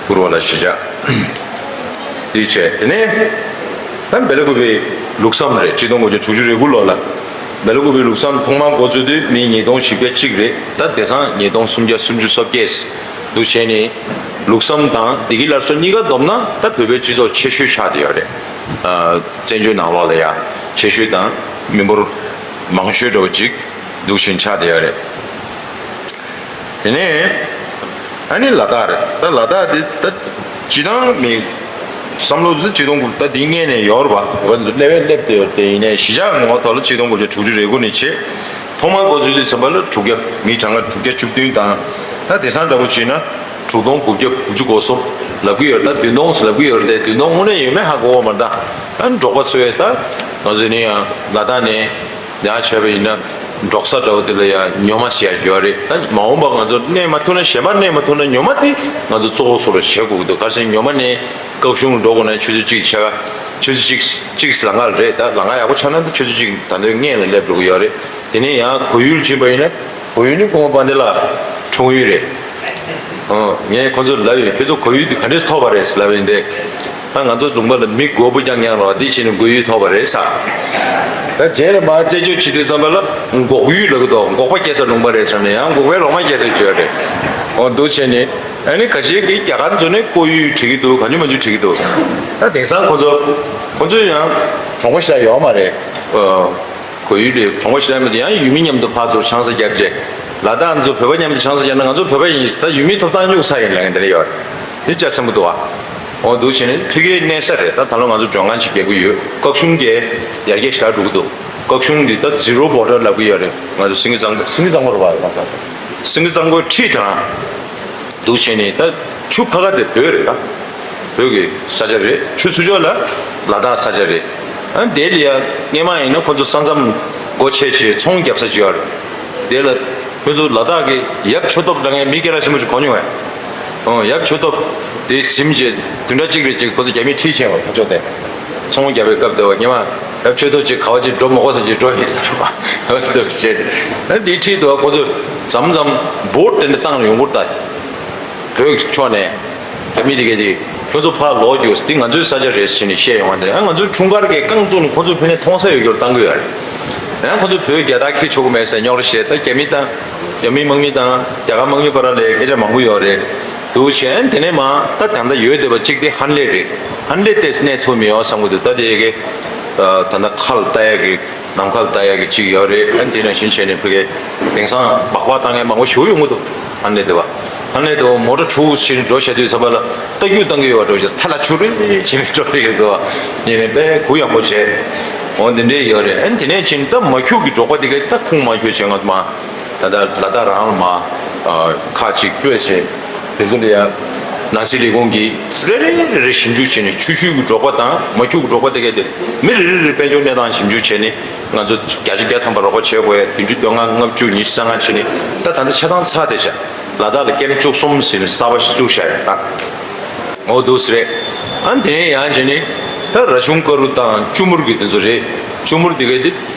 པུ་རུ་བ་ལ་གཞིས་ཆགས། དེ་བྱས་དེ་ནས་ད་སྦེ་ལ་ཀུ་པེ་ལུགས་བསམ་རེད། གཅིག་སྟོང་དགུ་བརྒྱ་དྲུག་ཅུ་རེ་དགུ་ལོ་ལ་སྦེ་ལ་ཀུ་པེ་ལུགས་བསམ་ཐོག་མར་འགོ་བཙུགས་དུས་མི་ཉིས་སྟོང་བཞི་བརྒྱ་གཅིག་རེད། ད་དེང་སང་ཉིས་སྟོང་སུམ་བརྒྱ་སུམ་ཅུ་སོ་བརྒྱད་འདུག་བྱས་ནས་ལུགས་བསམ་དང་བདེ་སྐྱིད་སླར་གསོ་གཉིས་ཀ་བསྡོམས་ན་ད་བོད་པའི་སྤྱི་ཚོགས་ཆེ་ཤོས་ཆགས་བསྡད་ཡོད་རེད། ཨ་བཙན་བྱོལ་ནང་ལོགས་ལ་ཡང་ཆེ་ཤོས་དང་མི་འབོར་མང་ཤོས་འདྲ་བོ་ཅིག་འདུག་བཞིན་ཆགས་བསྡད་ཡོད་རེད། དེ་ནས་ཨ་ནི་ལ་དྭགས་རེད། ད་ལ་དྭགས་དེ་ད་སྤྱི་བཏང་མི་བསམ་བློ་དེ་ཆིག་སྟོང་དགུ་ད་འདི་སྔས་ནས་ཡོད་རེད་པ། ང་ཚོ་སླེབས་སླེབས་བསྡད་ཡོད་དེ། ཡིན་ནའི་གཞིས་ཆགས་ངོ་བོ་ཐོག་ལ་ཆིག་སྟོང་དགུ་བརྒྱ་དྲུག་ཅུ་རེ་དགུ་ནས་བྱས། ཐོག་མར་འགོ་ཚུགས་དུས་ཙམ་པ་ལ་དྲུག་བརྒྱ་མི་གྲངས་ཀ་དྲུག་བརྒྱ་བཅུ་བདུན་དང་། ད་དེང་སང་འདྲ་པོ་བྱས་ན་དྲུག་སྟོང་དགུ་བརྒྱ་དགུ་བཅུ་གོ་གསུམ་ལབ་ཀྱི་ཡོད། ད་བདུན་སྟོང་ལབ་ཀྱི་ཡོད་རེད་དེ། བདུན་སྟོང་དངོས་གནས་ཡོད་མེད་ཧ་གོ་བ་མ་རེད། ད་ད་འབྲོག་པ་ཚོས་ད་ང་ཚོ་ནི་ཡང་ལ་དྭགས་ནས། ཡང་བྱས་པ་ཡིན་ན་འབྲོག་ས་འདྲ་བོ་དེ་ལ་ཡང་ཉོ་མ་ཟེར་ཡ་ཡོད་རེད། ད་མ་འོངས་པ་ང་ཚོ་གནས་མ་ཐུབ་ན་གཞན་པ་གནས་མ་ཐུབ་ན་ཉོ་མ་དེ་ང་ཚོ་གཙོ་བོ་བཟོ་འདྲ་བྱེད་དགོས་ཀྱི་འདུག་ག་རེ་ཟེར་ན་ཉོ་མ་ནས་སྐབས་གཞུང་ལ་འགྲོ་དགོས་ན་ཆུ་ཚོད་གཅིག་ཕྱེད་ཀ་ཆུ་ཚོད་གཅིག་གཅིག་ལམ་ཁ་རེད། ད་ལམ་ཁ་ཡག་པོ་ཆགས་ན་ད་ཆུ་ཚོད་གཅིག་ད་དུང་སྔོན་ལ་སླེབས་འགྲོ་གི་ཡོད་རེད། དེ་ནས་ཡང་གོ་ཡུལ་ཕྱིན་པ་ཡིན་ན། བོད་ཡུལ་ནི་ཀུན་དགའ་དཔལ་ལྡན་ལགས་འཁྲུངས་ཡུལ་རེད། ཨོ་ངས་ཁོ་ཚོར་ལབ་ཡོད། ཁྱོད་ཚོ་གོ་ཡུལ་དེ་ག་འདྲས་ཐོབ་པ་རེད་ལབ་ཡིན་ཏེ། ད་ང་ཚོ་ལུང་པ་ལ་མི་མགོ་བོ་རྐྱང་རྐྱང་རེད་པ། དེ་བྱས་ནས་གོ་ཡུལ་ཐོབ་པ་རེད་ཟེར། ད་རྗེས་ལ་མར་རྩད་གཅོད་བྱེད་དུས་ཙམ་པ་ལ་འགོག་ཡུལ་ལབ་ཀྱི་འདུག་འགོག་པ་སྐྱེ་ས་ལུང་པ་རེད་ཟེར་ནས་ཡང་འགོག་པའི་ལོག་སྨྲ་སྐྱེ་ས་བརྗོད་རེད། ཨོ་འདུག་བྱས་ནས་ཨ་ནི་ཁ་ཤས་ཀྱིས་རྒྱ་གར་ཚོ་ནས་ཀོ་ཡུལ་བྲིས་ཀྱི་འདུག་གང་བྱུང་མང་བྱུང་བྲིས་ཀྱི་འདུག་ད་དེང་སང་ཁོ་ཚོ་ཁོ་ཚོ་ཡང་གྲོང་པ་ཞིག་ལ་ཡོད་མ་རེད། ཨོ། གོ་ཡུལ་ལས་གྲོང་པ་ཞིག་ལ་མེད་དུས་ཡང་ཡུལ་མི་མཉམ་དུ་ཕར་ཚུར་ཆང་ས་བརྒྱབ་རྗེས། ལ་དྭགས་ཚོ་བོད་པ་མཉམ་དུ་ཆང་ས་བརྒྱབ་ན་ང་ཚོ་བོད་པ་ཡིན་ཟེར། ད་ཡུལ་མིའི་ཐོབ་ཐང་གཉུག་ཚར་ཡིན་ལབ་མཁན་དེ་འདྲ་ཡོད་རེད། འདི་ཅག་སེམས་པོ་འདུག་ཨ། འོ་འདུག་བྱས་ནས་ཕ་གིའི་གནས་ས་རེད། ད་ད་ལོ་ང་ཚོ་མགྲོན་ཁང་ཅིག་རྒྱག་གི་ཡོད། སྐབས་གཞུང་གི་ཡར་རྒྱས་ཞེ་དྲག་འགྲོ་གི་འདུག་སྐབས་གཞུང་འདི་ད་ཟི་རོ་བོ་ཌར་ལབ་གི་ཡོད་རེད། ང་ཚོ་སེང་གེ་གཙང་སེང་གེ་གཙང་པོ་རེད་པ། སེང་གེ་གཙང་པོའི་འཁྲིས་དང་། འདུག་བྱས་ནས་ད་ཆུ་ཕར་ཁ་དེ་བོད་རེད་ད། བོད་ཀྱི་ས་ཆ་རེད། ཆུ་ཚུར་ཕྱོགས་ལ་ལ་དྭགས་ས་ཆ་རེད། ཨ་དེ་ལ་ཡ་སྔོན་མ་ཡིན་ན་ཁོ་ཚོ་ས་མཚམས་སྒོ་ཕྱེ་བྱས་ཚོང་རྒྱབ་ས་ཅིག་ཡོད་རེད། དེ་ལ་ཁོ་ཚོ་ལ་དྭགས་ཀྱི་ཡབ་ཆོས་ཐོབ་ལབ་མཁན་མི་སྐད་གྲགས་ཆེན་པོ་ཞིག་གོ་མྱོང་ངས། ཨོ་ཡབ་ཆོས་ཐོབ་དེ་ཟིན་བྱས་བདུན་ཕྲག་གཅིག་རེ་ཅིག་ཁོ་ཚོ་རྒྱ་མིས་ཁྲིད་ཕྱིན་པ་ཕར་ཕྱོགས་དེ། ཚོང་རྒྱབ་པའི་སྐབས་དེ་བ་སྔོན་མ་ཡབ་ཆོས་ཐོབ་ཅིག་ག་བ་ཅིག་འགྲོ་མ་དགོས་ས་ཅིག་འགྲོ་ཡིན་ཟེར་བ་འདུག་བྱས། ཨ་དེའི་འཁྲིས་དུ་ཁོ་ཚོ་མཚམས་མཚམས་བོ་ཊི་དེ་འདྲ་བཏང་ཡོང་གི་རེད་ད། བོད་ཀྱི་ཕྱོགས་ནས་རྒྱ་མི་དེ་གས་དེ་ཁྱོད་ཚོ་ཕར་ལོག་རྒྱུགས། འདི་ང་ཚོའི་ས་ཆ་རེད་ཟེར་ནས་བཤད་ཡོང་བ་འདི། ཨ་ང་ཚོའི་འཁྲུངས་སྐར་གྱི་རྐང་བཙུགས་ནས་ཁོ་ཚོ་ཕ་གིར་མཐོང་ས་ཡོད་རྒྱུར་བཏང་གི་ཡོད་རེད། ཡང་ཁོ་ཚོ་བོད་རྒྱལ་དར་འཁྱེར་ཆོག་གི་མེད་ཟེར་རྙོག་དྲ་བཤད། ད་རྒྱ་མི་དང་རྒྱ་མི་དམག་མི་དང་རྒྱ་གར་དམག་མི་བར་ལ་སྐད་ཆ་མང་པོ་ཡོད་རེད། འདུག་བྱས་དེ་ནས་མ་ད་ད་ལྟ་ཡོད་བསྡད་པ་གཅིག་དེ་ཧན་ལེ་རེད། ཧན་ལེ་དེ་གནས་ཐུབ་མི་ཡོང་བསམ་གི་འདུག་ད་དེ་གས་ད་ལྟ་ཁ་ལ་ལྟ་ཡ་གི་ ནམ་མཁའ་ལ་ལྟ་ཡག་གི་གཅིག་ཡོད་རེད། ཨ་ནི་དེ་ནང་བཞིན་བྱས་ནས་ཕ་གི་དེང་སང་སྦག་སྦག་བཏང་མཁན་མང་པོ་ཞིག་ཡོང་གི་འདུག་ཨ་ནི་དེ་བ། ཨ་ནི་དེ་བ་མོ་ཊ་འཁྲུག་ཕྱིན་འགྲོ་བྱ་དུས་ཙམ་པ་ལ་རྟ་རྒྱུག་བཏང་གི་ཡོད་པ་འགྲོ་བྱ་ཐལ་ལ་ཆུ་རེ་བྱས་ནས་འགྲོ་རེད་འདུག་ཨ་ནི་དཔེ་གུ་ཡངས་པོ་བྱས། འོ་དེ་འདྲས་ཡོད་རེད། ཨ་ནི་དེ་ནས་ཕྱིན་ད་མ་ཁྱུག་གི་འབྲོག་པ་དེ་ག་ད་ཁུངས་མ་ཁྱོད་བྱས་ང་ཚོ་མ། ད་ལྟ་ལ་དྭགས་རང་ལ་མ་ཁག་ཅིག་སྤོས་བྱས། དེ་ཚོ་ལ་ཡང་ནང་སྲིད་ལས་ཁུངས་ཀྱིས་རེ་རེ་རེ་རེ་ཞིབ་འཇུག་བྱས་ནས་ཆུ་ཤུལ་གྱི་འབྲོག་པ་དང་མ་ཁྱུག་གི་འབྲོག་པ་དེ་གས་དེ་མི་རེ་རེ་རེ་དཔལ་འབྱོར་གནས་སྟངས་ཞིབ་འཇུག་བྱས་ནས་ང་ཚོ་བརྒྱ་ཆ་བརྒྱ་ཐམ་པ་རོགས་པ་བྱེད་དགོས་ཡ། བདུན་ཅུ་དོན་ལྔ་ལྔ་བཅུ་ཉི་ཤུ་རྩ་ལྔ་བྱས་ནས་ད་ད་ལྟ་ཆ་ཚང་ཚར་བསྡད་ཤག་ལ་དྭགས་ལ་ཀེམ་བཅུ་གསུམ་ཟེར་ནས་གསར་པ་ཞིག་བཙུགས་བཞག་ཡོད་ད། འོ་འདུག་སེ་རེད། ཨ་ནི་དེ་ནས་ཡང་བྱས་ནས་ད་ར་ཆུང་དཀར་རུ་དང་ཅུ་མུར་གྱི་དེ་ཚོ་རེད། ཅུ་མུར་དེ་གས་དེ་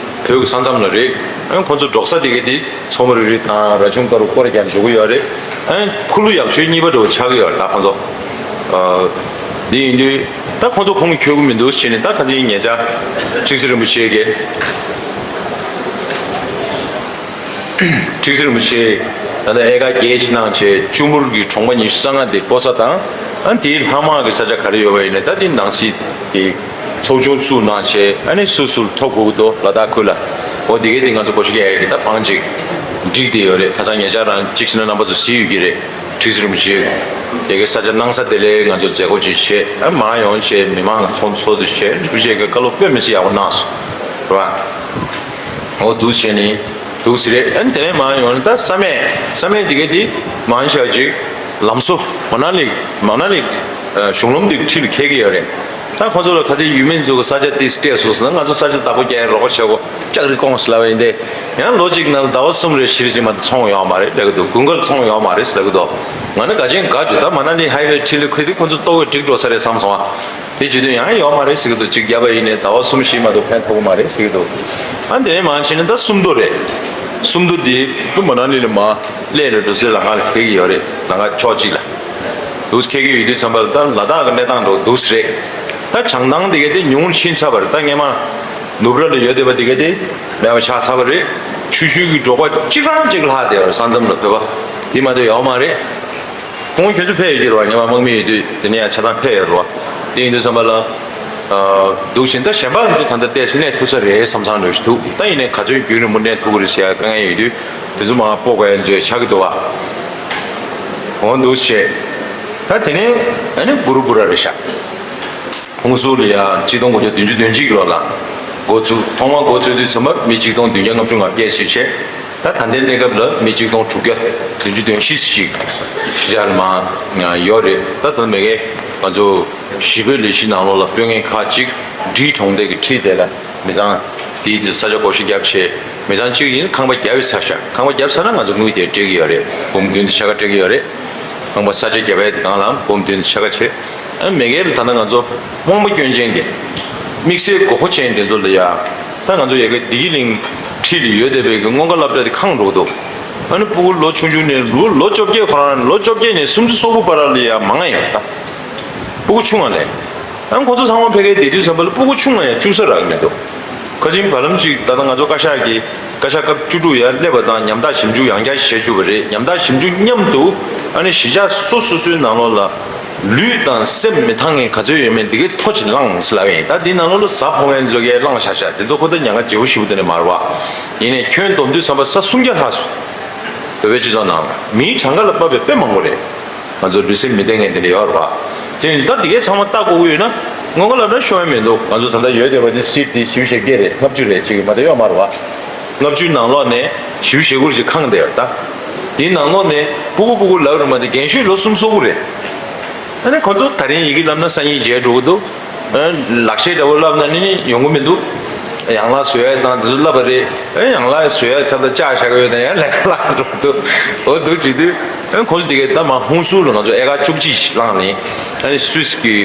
བོད་ཀྱི་ས་མཚམས་ལ་རེད། ཨ་ནི་ཁོང་ཚོ་འབྲོག་ས་དེ་གས་དེ་མཚོ་མོ་རི་རི་དང་ར་ཆུང་དཀར་རུ་སྐོར་རྒྱག་འགྲོ་གི་ཡོད་རེད། ཨ་ནི་ཁུ་ལུ་ཡག་ཤོས་གཉིས་པ་འདྲ་བོ་ཆགས་ཀྱི་ཡོད་རེད་ད་ཁོང་ཚོ། ཨ། འདི་ཡིན་དུས་ད་ཁོང་ཚོ་ཁོང་གིས་འཁྱོལ་གི་མི་འདུག་ཟེར་ནས་ད་ཁ་སང་ཉེ་ཆར་ཁྲི་ཟུར་རིན་པོ་ཆེ་གིས། ཁྲི་ཟུར་རིན་པོ་ཆེ་ད་ལྟ་དབྱར་ཁ་རྒྱས་ཕྱི་ནང་བྱས་ཅུ་མུར་གྱི་གྲོང་པ་ཉི་ཤུ་རྩ་ལྔ་དེ་སྤོ་ས་དང་། ཨ་དེའི་ལྷག་མ་གི་ས་ཆ་ག་རེ་ཡོད་པ་ཡིན་ན་ད་དེ་ནང་སྲིད་ཀྱི་ཚོགས་ཆུང་བཙུགས་གནང་བྱས། ཨ་ནི་སུ་སུ་ལ་ཐོབ་དགོས་ཀྱི་འདུག་ལ་དྭགས་ཁུལ་ལ། འོ་དེ་གས་དེ་ང་ཚོ་སྒོ་ཕྱེ་རྒྱག་ཡ་གི་ད་བང་ཅིག་བསྒྲིགས་བསྡད་ཡོད་རེད། ཁ་སང་ཉེ་ཆར་རང་གཅིག་བྱས་ན་རྣམ་པ་ཚོ་གཟིགས་ཡོད་ཀྱི་རེད། ཁྲི་ཟུར་རིན་པོ་ཆེ་དེ་གའི་ས་ཆ་གནང་ས་དེ་ལས་ང་ཚོ་མཛད་སྒོ་ཅིག་བྱས། ཨ་མར་ཡོང་བྱས་མི་མང་ཚོགས་འདུ་ཚོགས་འདུ་བྱས། རིན་པོ་ཆེ་གིས་བཀའ་སློབ་དཔེ་མི་སྲིད་ཡག་པོ་གནང་སོང་། རེད་བ། འོ་འདུག་བྱས་ནས་འདུག་སེ་རེད། ཨ་ནི་དེ་ནས་མར་ཡོང་ནས་ད་བསམ་ཡས་བསམ་ཡས་དེ་ག་དེ་མང་ཆེ་བ་ཅིག་ལམ་བཟོ་མ་ན་ལི་མ་ན་ལི་གཞུང་ལམ་དེ་འཁྲིས་ལ་འཁེལ་གྱི་ཡོད་རེད། ད་ཁོ་ཚོ་ལ་ཁ་སང་ཡུལ་མི་ཚོ་གི་ས་ཆ་དེ་སྤྲད་སོང་ཟེར་ན་ང་ཚོ་ས་ཆ་བདག་པོ་རྒྱག་ཡས་རོགས་པ་བྱེད་དགོས། ལྕགས་རི་ཀོང་ཟེར་ལབ་པ་ཡིན་ཏེ། ཡང་ལོ་གཅིག་ནང་ཟླ་བ་གསུམ་རེ་བཞི་རེ་ཅིག་མ་གཏོགས་ཚོང་ཡོད་མ་རེད་ལབ་ཀྱི་འདུག་དགུན་ཁར་ཚོང་ཡོད་མ་རེད་ཟེར་ལབ་ཀྱི་འདུག་ང་ནི་དགའ་ཆེན་དགའ་བྱུང་། ད་མ་ན་ལི་ཧའི་ཝེ་འཁྲིས་ལ་འཁེལ་དུས་ཁོ་ཚོ་ལྟོ་གོས་འགྲིག་འགྲོ་ས་རེད་བསམ་སོང་ཨ། དེ་བྱེད་དུས་ཡང་ཡོད་མ་རེད་ཟེར་གྱི་འདུག་གཅིག་བརྒྱབ་པ་ཡིན་ནའི་ཟླ་བ་གསུམ་བཞི་མ་གཏོགས་ཕན་ཐོགས་ཀྱི་མ་རེད་ཟེར་གྱི་འདུག་ཨ་དེ་ནས་མར་ཕྱིན་ནས་ད་སུམ་མདོ་རེད། སུམ་མདོ་འདི་ཏུ་མ་ན་ལི་ལ་མར་སླེབས་ནས་འགྲོ་སའི་ལམ་ཁ་ལ་འཁེལ་གྱི་ཡོད་རེད། ལམ་ཁ་ཕྱོགས་གཅིག་ལ། འདུག་སེ་འཁེལ་གྱི་ཡོད་དུས་ཙམ་པ་ལ་ད་ལ་དྭགས་ཀྱི་གནས་སྟངས་འདྲ་བོ་འདུག་སེ་རེད། ད་བྱང་ཐང་དེ་ག་དེ་ཉུང་ཕྱིན་ཚར་བ་རེད། ད་སྔས་མ་ནུབ་ར་ལ་ཡོད་བསྡད་པ་དེ་ག་དེ་མེད་པ་ཆགས་ཚར་བ་རེད། ཆུ་ཤུལ་གྱི་འབྲོག་པ་གཅིག་རང་གཅིག་ལྷག་བསྡད་ཡོད་རེད། ས་མཚམས་ལ་བོད་པ་དེ་མ་གཏོགས་ཡོད་མ་རེད། ཁོང་ཁྱོད་ཚོ་ཕེབས་ཡོད་ཀྱི་རེད་བ། སྔས་མ་དམག་མི་ཡོད་དུས་དེ་ནས་ཡང་ཆ་ཚང་ཕེབས་ཡོད་རེད་བ། དེ་ཡིན་དུས་ཙམ་པ་ལ། ཨ། འདུག་བཞིན་ད་གཞན་པ་ང་ཚོ་ད་ལྟ་བལྟས་ཚེ་གནས་ཐུབ་ས་རེད་བསམ་བསམ་འདྲ་ཞིག་འདུག་ད་ཡིན་ནའི་ག་ཚོད་རྒྱུན་རིང་པོ་གནས་ཐུབ་ཀྱི་རེད་ཟེར་ཡ་དཀའ་ངལ་ཡོད་དུས་དེ་ཚོ་མར་སྤོ་དགོས་ཡ་ཚོད་ཆགས་ཀྱི་འདུག་བ། འོ་འདུག་བྱས། ད་དེ་ནས་ཨ་ནི་བུ་རུ་བུ་ར་རེད་ཤག་ཧུན་སུར་ལ་ཡ་གཅིག་སྟོང་དགུ་བརྒྱ་བདུན་ཅུ་དོན་གཅིག་ལོ་ལ་འགོ་བཙུགས། ཐོག་མར་འགོ་བཙུགས་དུས་ཙམ་པ་མི་གཅིག་སྟོང་བདུན་བརྒྱ་ལྔ་བཅུ་ང་བརྒྱད་ཞིག་བྱས། ད་ད་ལྟའི་གནས་སྐབས་ལ་མི་གཅིག་སྟོང་དྲུག་བརྒྱ་བདུན་ཅུ་དོན་བཞི་ཞིག་གཞིས་ཆགས་ལ་མར་ཡོད་རེད། ད་དོན་མེད་མཁན་ང་ཚོ་གཞིས་སྤོའི་ལས་གཞི་ནང་ལོགས་ལ་སྤོ་མཁན་ཁག་ཅིག་འབྲི་གྲོང་རྡལ་གྱི་འཁྲིས་དེ་ལ་མི་ཚང་དེའི་དེ་ས་ཆ་བགོ་བཤའ་བརྒྱབ་བྱས། མི་ཚང་གཅིག་ཡིན་ཁང་པ་བརྒྱབ་ཡོད་ཚར་ཤག་ཁང་པ་བརྒྱབ་ཚར་ན་ང་ཚོ་དངུལ་དེ་སྤྲད་ཀྱི་ཡོད་རེད། འབུམ་བདུན་དང་ཕྱེད་ཀ་སྤྲད་ཀྱི་ཡོད་རེད། ཁང་པ་ས་ཆ་བརྒྱབ་ཡས་དེ་སྒང་ལ་འབུམ་བདུན་དང་ཕྱེད་ཀ་བྱས། ཨ་མེ་རྒྱལ་ལ་ད་ལྟ་ང་ཚོ་དབང་པོ་སྐྱོན་ཅན་གྱི་དམིགས་བསལ་དགོས་མཁོ་ཅན་དེ་ཚོ་ལ་ཡ། ད་ང་ཚོ་ཡ་གི་བདེ་སྐྱིད་གླིང་འཁྲིས་ལ་ཡོད་བསྡད་པའི་གི་སྔོན་ཁ་སློབ་གྲྭ་དེ་ཁེངས་འགྲོ་གི་འདུག་ཨ་ནི་སྤུ་གུ་ལོ་ཆུང་ཆུང་ནས་ལོ་ལོ་བཅོ་བརྒྱད་ཁོ་རང་ལོ་བཅོ་བརྒྱད་ནས་སུམ་ཅུ་སོ་དགུ་བར་ལ་ཡ་མང་ང་ཡོད་ད། སྤུ་གུ་ཆུང་བ་ནས། ཨ་ཁོ་ཚོ་ཚང་མ་ཕ་གིར་བསྡད་དུས་ཙམ་པ་ལ་སྤུ་གུ་ཆུང་བ་ཡང་བཅུག་ས་རག་གི་མི་འདུག་ཁ་ཆེམས་བར་ལམ་ཅིག་ད་ལྟ་ང་ཚོ་བཀའ་ཤག་གི་བཀའ་ཤག་སྐབས་བཅུ་དྲུག་ཡར་སླེབས་པ་དང་ཉམ་ཐག་ཞིབ་འཇུག་ཡང་བསྐྱར་བྱེད་བཅུག་པ་རེད། ཉམ་ཐག་ཞིབ་འཇུག་མཉམ་དུ་ཨ་ནི་གཞིས་ཆགས་སོ་སོ་སོའི་ནང་ལོགས་ལ་ལུས་དང་སེམས་མི་ཐང་མཁན་ག་ཚོད་ཡོད་མེད་འདི་གའི་ཐོ་ཅིག་བླངས་ཟེར་ལབ་ཡིན། ད་འདི་ནང་ལོགས་ལ་གཟའ་ཕོག་མཁན་ཚོ་གས་བླངས་བཞག་བཞག་འདི་ཚོ་ཁོ་ད་ཉེན་ཁ་ལྗིད་པོ་ཞེ་པོ་དེ་འདྲ་མ་རེད་བ། ཡིན་ནའི་ཁྱོན་བསྡོམས་དུས་ཙམ་པ་གཟའ་སུམ་བརྒྱ་ལྷག་སོང་། བོད་པའི་སྤྱི་ཚོགས་ནང་ལ་མིའི་གྲངས་ཀ་ལ་དཔག་པའི་དཔེ་མང་པོ་རེད། ང་ཚོ་ལུས་སེམས་མི་བདེ་མཁན་དེ་འདྲ་ཡོད་རེད་བ། དེ་ཡིན་ད་འདི་གའི་ཚང་མ་ལྟ་དགོས་ཀྱི་ཡོད་ན་སྔོན་ཁ་ལབ་ན་ཤོང་ཡ་མི་འདུག་ང་ཚོ་ད་ལྟ་ཡོད་བསྡད་པ་དེ་སིཊ་དེ་བཞི་བཅུ་ཞེ་བརྒྱད་རེད། ལྔ་བཅུ་རེད་ཅིག་མ་གཏོགས་ཡོད་མ་རེད་བ། ལྔ་བཅུའི་ནང་ལོགས་ནས་བཞི་བཅུ་ཞེ་དགུ་རེ་ཅིག་ཁེངས་བསྡད་ཡོད་རེད་ད། དེའི་ནང་ལོགས་ནས་སྤུ་གུ་སྤུ་གུ་ལབ་རེད་མ་གཏོགས་རྒན་ཤོས་ལོ་སུམ་ཅུ་སོ་དགུ་རེད། ཨ་ནི་ཁོ་ཚོ་ད་རིང་ཡི་གེ་ལབ་ན་སང་ཉིན་མཇལ་འགྲོ་གི་འདུག་ཨ་ལག་ཤེས་འདྲ་བོ་ལབ་ན་ནི་ནི་ཡོང་གི་མི་འདུག་ཡང་ལག་བཟོ་ཡ་དང་དེ་ཚོ་ལབ་པ་རེད། ཨ་ཡང་ལག་བཟོ་ཡ་ཚབ་ལ་ལྕགས་བཞག་གི་ཡོད་ན་ཡང་ལས་ཀ་ལ་འགྲོ་གི་འདུག་འོ་འདུག་བྱེད་དུས་ཨ་ཁོང་ཚོ་དེ་གའི་ད་མ་ཧུན་སུར་ལ་ང་ཚོ་ཨེ་ཀར་བཅུ་གཅིག་བླངས་ནས་ཨ་ནི་སུད་སི་གི་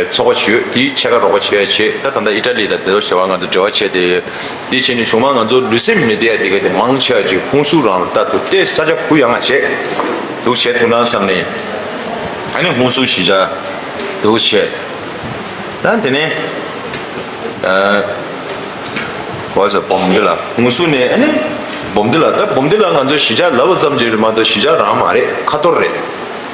ཚོགས་པ་ཞིག་ཡོད། དེའི་ཕྱེད་ཀ་རོགས་པ་བྱེད་ཡ་བྱེད། ད་ད་ལྟ་ཨི་ཊ་ལི་དང་དེ་ཚོ་བྱེད་པ་ང་ཚོ་འབྲེལ་བ་བྱས་ཏེ་ཡོད། དེ་བྱས་ནས་གཞུང་མང་ང་ཚོ་ལུས་སེམས་མི་བདེ་ཡ་དེ་ག་དེ་མང་ཆེ་བ་ཅིག་ཧུན་སུར་རང་ལ་ལྟ་ཐུབ་སྟེ་ས་ཆ་གུ་ཡངས་བྱས་འདུག་བྱས་ཐུབ་ན་བསམ་ནས། ཨ་ནི་ཧུན་སུར་གཞིས་ཆགས་འདུག་བྱས། ད་དེ་ནས་ཨ་གོ་ས་སྦོམ་འདི་ལ་ཧུན་སུར་ནས་ཨ་ནི་སྦོམ་འདི་ལ། ད་སྦོམ་འདི་ལ་ང་ཚོ་གཞིས་ཆགས་ལབ་པ་ཙམ་གྱིས་མ་གཏོགས་གཞིས་ཆགས་རང་མ་རེད། ཁ་ཐོར་རེད།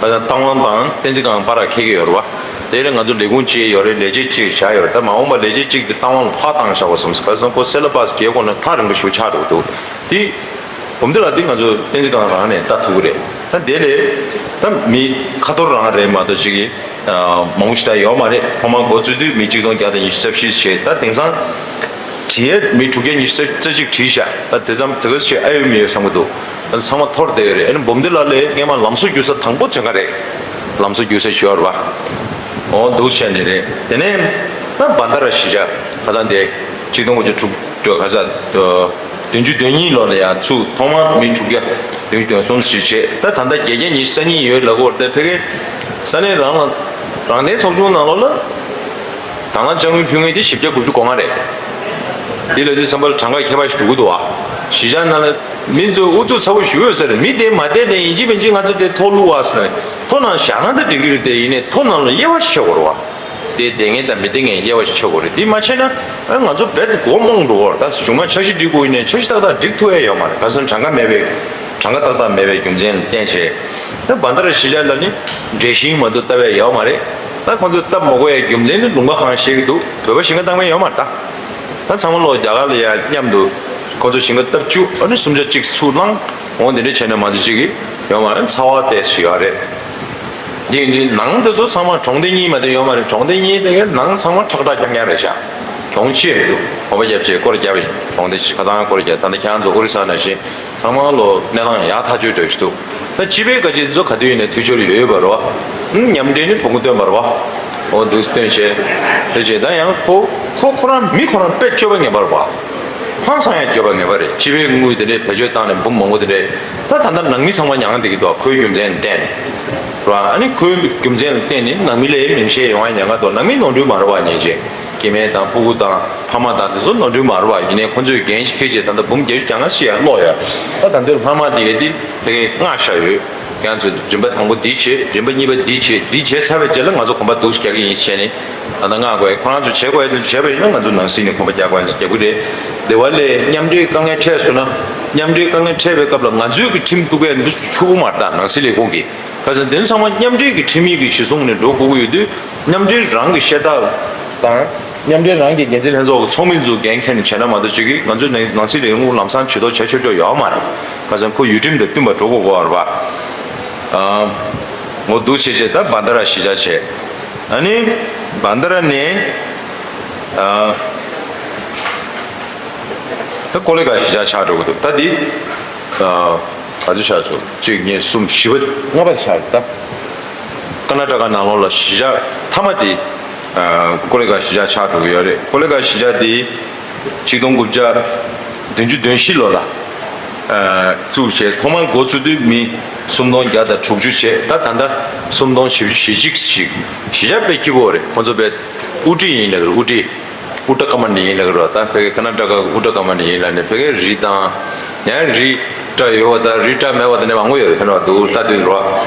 ཨ་རྟ་དབང་དང་བསྟན་འཛིན་སྒང་བར་ལ་འཁེལ་གྱི་ཡོད་རེད་བ། དེ་ལས་ང་ཚོ་ལས་ཁུངས་གཅིག་ཡོད་རེད། ལས་བྱེད་གཅིག་བཞག་ཡོད་རེད། ད་མ་འོངས་པ་ལས་བྱེད་གཅིག་དེ་རྟ་དབང་ལ་ཕར་བཏང་བཞག་པ་བསམ་སོང་། ག་རེ་ཟེར་ན་ཁོ་སེ་ལ་བྷ་སི་རྒྱལ་ཁོངས་ནས་ཐག་རིང་པོ་ཞིག་ཆགས་འགྲོ་གི་འདུག་དེ་འབུམ་སྡེ་ལགས་དེ་ང་ཚོ་བསྟན་འཛིན་སྒང་རང་ནས་ལྟ་ཐུབ་ཀྱི་རེད། ད་དེ་ལས་ད་མི་ཁ་ཐོར་རང་རེད་མ་གཏོགས་ཅིག་གི་མང་པོ་ཞིག་ད་ཡོད་མ་རེད། ཐོག་མར་འགོ་བཙུགས་དུས་མི་གཅིག་སྟོང་བརྒྱ་དང་ཉི་ཤུ་རྩ་བཞི་བྱས། ད་དེང་སང་བྲིས་ཡས་མི་དྲུག་བརྒྱ་ཉི་ཤུ་རྩ་གཅིག་བྲིས་ཤག་ད་དེ་ཙམ་དེ་ག་ཞིག་ཨ་ཡོད་མི་ཡོད་བསམ་གྱི་འདུག་ད་ཚང་མ་འཐོར་བསྡད་ཡོད་རེད། ཨ་ནི་འབུམ་སྡེ་ལགས་ལས་སྔས་མ་ལམ་བཟོ་རྒྱག་ས་དང་པོ་དེ་ག་རེད། ལམ་བཟོ་རྒྱག་ས་ཞིག་ཡོད་རེད་པ། འོ་འདུག་བྱས་ནས་རེད། དེ་ནས་ད་བན་ད་ར་གཞིས་ཆགས་ཁ་སང་དེ་གཅིག་སྟོང་དགུ་བརྒྱ་དྲུག་ཅུ་ཁ་ས་བདུན་ཅུ་དོན་གཉིས་ལོ་ལ་ཡང་ཚུགས། ཐོག་མར་མི་དྲུག་བརྒྱ་བདུན་ཅུ་དོན་གསུམ་ཞིག་བྱས། ད་ད་ལྟ་བརྒྱད་བརྒྱ་ཉི་ཤུ་རྩ་གཉིས་ཡོད་ལབ་ཀྱི་ཡོད་རེད། ད་ཕ་གིའི་ས་གནས་རང་ལ་རང་བདེན་ཚོགས་ཆུང་ནང་ལོགས་ལ་དང་བླངས་དཔྱ་དངུལ་ཕུལ་མཁན་དེ་བཞི་བརྒྱ་དགུ་བཅུ་གོ་ལྔ་རེད། དེ་ལ་དུས་བསམ་པར་གྲངས་ཀ་ཁྱད་པར་ཞིག་འགྲོ་གི་འདུག་བ། གཞིས་ཆགས་ནང་ལ་མི་ཚོས་ཨུ་ཚུགས་ཚ་པོ་ཞུ་འོས་ས་རེད། མི་དེ་མ་བསྡད་དེ་ཡིན་གཅིག་མིན་གཅིག་ང་ཚོ་དེ་ཐོག་བླུག་བ་ཟེར་ནས་ཐོག་ནང་བཞག་ན་ད་འགྲིག་གི་རེད། དེ་ཡིན་ནའི་ཐོག་ནང་ལ་དབྱེ་བ་ཕྱེ་དགོས་རེད་བ། དེ་བསྡད་མཁན་དང་མི་བསྡད་མཁན་དབྱེ་བ་ཕྱེ་དགོས་རེད། དེ་མ་ཕྱེ་ན་ཨ་ང་ཚོ་རྦད་དེ་མགོ་རྨོངས་འགྲོ་གི་རེད། ད་གཞུག་མ་འཆར་གཞི་སྒྲིག་དགོས་ཡིན་ནའི་འཆར་གཞི་ཏག་ཏག་སྒྲིག་ཐུབ་ཡ་ཡོད་མ་རེད། ག་ཟེར་ན་གྲངས་ཀ་མེད་པའི་གྲངས་ཀ་ཏག་ཏག་མེད་པའི་རྒྱུ་མཚན་ལ་བརྟེན་བྱས། ད་བན་ད་ར་གཞིས་ཆགས་ལ་ནི་འབྲས་ཞིང་མ་གཏོགས་བཏབ་ཡ་ཡོད་མ་རེད། ད་ཁོང་ཚོས་བཏབ་མ་དགོས་ཡ་རྒྱུ་མཚན་ནི་ལུང་པ་གང་བཤད་ཀྱི་འདུག་བོད་པ་ཞིང་ཁ་བཏབ་མཁན་ཡོད་མ་རེད། ད་ད་ཚང་མ་ལོ་རྒྱ་གར་ལ་ཡ་མཉམ་དུ་ཁོང་ཚོ་ཞིང་ཁ་བཏབ་བཅུག་ཨ་ནི་སུམ་ཆ་གཅིག་ཚུར་བླངས་འོང་། དེ་འདྲ་བྱས་ན་མ་གཏོགས་ཅིག་གི་ཡོད་མ་རེད། ཚ་བ་ཏོག་ཙམ་ཡོད་རེད། འདི་འདི་ནང་དེ་ཚོ་ཚང་མ་གྲོང་སྡེ་གཉིས་མ་གཏོགས་ཡོད་མ་རེད། གྲོང་སྡེ་གཉིས་དེ་གའི་ནང་ཚང་མ་ཁྲག་ཁྲག་རྐྱང་རྐྱང་རེད་ཤག་གྱོང་ཆེ་མི་འདུག་གོམ་པ་རྒྱབ་བྱས་སྐོར་རྒྱབ་ཡིན། གྲོང་སྡེ་ཁ་ཚང་སྐོར་རྒྱབ། ད་ལྟ་ཁྱེད་རང་ཚོ་ཨོ་རི་ས་ནང་བཞིན་ཚང་མ་ལོ་གནས་སྟངས་ཡག་ཐག་ཆོད་འགྲོ་བཞིན་འདུག་ད་སྤྱི་པའི་བཀའ་སྤྱི་ཚོ་ག་དུས་ཡིན་ནའི་འཐུས་ཤོར་ཡོད་ཡོད་པ་རེད་བ། མཉམ་འབྲེལ་ནི་ཕྲུ་གུ་སྟོན་པ་རེད་བ། འོ་འདུག་སྟོན་བྱས། དེ་བྱས་ད་ཡང་ཁོ་ཁོ་ཁོ་རང་མི་ཁོ་རང་དཔེ་སྤྱོད་པ་ངན་པ་རེད་བ། ཧང་སང་ཡང་སྤྱོད་པ་ངན་པ་རེད། སྤྱི་པའི་དངུལ་དེ་འདྲའི་བེད་སྤྱོད་བཏང་ནས་འབུམ་མང་པོ་དེ་འདྲའི་ད་ད་ལྟ་ནང་མི་ཚང་མ་མྱངས་བསྡད་ཀྱི་འདུག་ཁོའི་རྒྱུ་མཚན་ལ་བརྟེན་ནས་རེད་བ། ཨ་ནི་ཁོའི་རྒྱུ་མཚན་ལ་བརྟེན་ནས་ནང་མི་ལ་མིང་ཤས་ཡོང་ཡ་ཉེན་ཁ་འདུག་ནང་མི་ནོར་འཁྲུལ་མ་རེད་བ། ཉེན་ཆེ། སྐྱེ་དམན་དང་ཕྲུ་གུ་དང་ཕ་མ་དང་དེ་ཚོ་ནོར་འཁྲུལ་མ་རེད་བ། ཡིན་ནའི་ཁོ་ཚོས་འགན་ཞིག་འཁྱེར་བྱས་ད་ལྟ་འབུམ་བརྒྱད་ཅུ་གྱ་ལྔ་ཞིག་ཡར་སློག་ཡོད། ད་ད་ལྟའི་ལྷག་མ་དེ་གའི་དེ་དེ་གའི་མངགས་བཞག་ཡོད། ཁྱེད་ཚོས་རིམ་པ་དང་པོ་འདི་བྱེད། རིམ་པ་གཉིས་པ་འདི་བྱེད། འདི་བྱས་ཚར་བའི་རྗེས་ལ་ང་ཚོ་གོམ་པ་འདུག་རྒྱག་གི་ཡིན་ཟེར་ནས་ད་ལྟ་མངགས་དགོས། ཁོ་རང་ཚོ་བྱེད་དགོས་ཡ་དེ་བྱས་པ་ཡིན་ན་ང་ཚོ་ནང་སྲིད་ནས་གོམ་པ་རྒྱག་དགོས་ཡ་ཚོ་རྒྱག་གི་རེད། དེ་བ་ལས་མཉམ་འབྲེལ་དཀའ་ངལ་འཕྲད་སོང་ན་མཉམ་འབྲེལ་དཀའ་ངལ་འཕྲད་པའི་སྐབས་ལ་ང་ཚོའི་གི་ཁྲིམས་གཏུག་གས་འདུག་ཆོག་གི་མ་རེད། ད་ནང་སྲིད་ལས་ཁུངས་ཀྱིས། ག་ཟེར་དེ་ཚང་མ་མཉམ་འབྲེལ་གྱི་ཁྲིམས་ཡིག་གི་གཞི་བཟུང་ནས་འགྲོ་དགོས་ཀྱི་ཡོད་དུས་མཉམ་འབྲེལ་རང་གི་བཤད་སྟངས་དང་མཉམ་འབྲེལ་རང་གི་འགན་འཛིན་ལྷན་ཚོགས་ཀྱི་ཚོགས་མི་ཚོ་འགན་འཁྱེར་ནས་བྱས་ན་མ་གཏོགས་ཅིག་གིས་ང་ཚོའི་ནང་ནང་སྲིད་ལས་ཁུངས་ལམ་སང་ཇུས་གཏོགས་བྱེད་ཆོག་ཆོག་ཡོད་མ་རེད། ག་ཟེར་ཁོ་ཡུལ་ཁྲིམས་དང་བསྟུན་པ་འགྲོ་དགོས་ཀྱི་ཡོད་རེད་པ། ཨ་ངོ་འདུག་བྱས་བྱས་ད་བན་ད་ར་གཞིས་ཆགས་བྱས། ཨ་ནི་བན་ད་ར་ནས་ཨ་ད་ཀོ་ལི་གྷལ་གཞིས་ཆགས་ཆགས་འགྲོ་གི་འདུག་ད་འདི་ཨ། ག་ཚོད་ཆགས་སོང་། གཅིག་གཉིས་གསུམ་བཞི་པ་ལྔ་པ་ཆགས་རེད་ད། ཀར་ན་ཊ་ཀ་ནང་ལོགས་ལ་གཞིས་ཆགས་མཐའ་མ་དེ་ཀོ་ལི་གྷལ་གཞིས་ཆགས་ཆགས་འགྲོ་གི་ཡོད་རེད། ཀོ་ལི་གྷལ་གཞིས་ཆགས་དེ་ཆིག་སྟོང་དགུ་བརྒྱ་བདུན་ཅུ་དོན་བཞི་ལོ་ལ་བཙུགས་བྱས་ཐོག་མར་འགོ་ཚུགས་དུས་མི་སུམ་སྟོང་བརྒྱ་དང་དྲུག་ཅུ་བྱས། ད་ད་ལྟ་སུམ་སྟོང་བཞི་བཅུ་ཞེ་གཅིག་ཞིག་གཞིས་ཆགས་དཔེ་སྐྱིད་པོ་རེད། ཁོང་ཚོ་དཔེ་དབུ་ཁྲིད་ཡིན་ལབ་ཀྱི་རེད། དབུ་ཁྲིད། ཨུ་ཏྲ་ཀ་མན་ཌི་ཡིན་ལབ་ཀྱི་རེད། ད་ཕ་གི་ཀར་ན་ཊ་ཀ་གི་ཨུ་ཏྲ་ཀ་མན་ཌི་ཡིན་ལབ་ནས་ཕ་གིའི་རི་དང་ཡང་རི་བཀྲ་ཡོད་པ་དང་རི་བཀྲ་མེད་པ་དེ་འདྲ་མང་པོ་ཡོད་རེད། ཕན་པ་འདུག་ལྟ་དུས་རོ།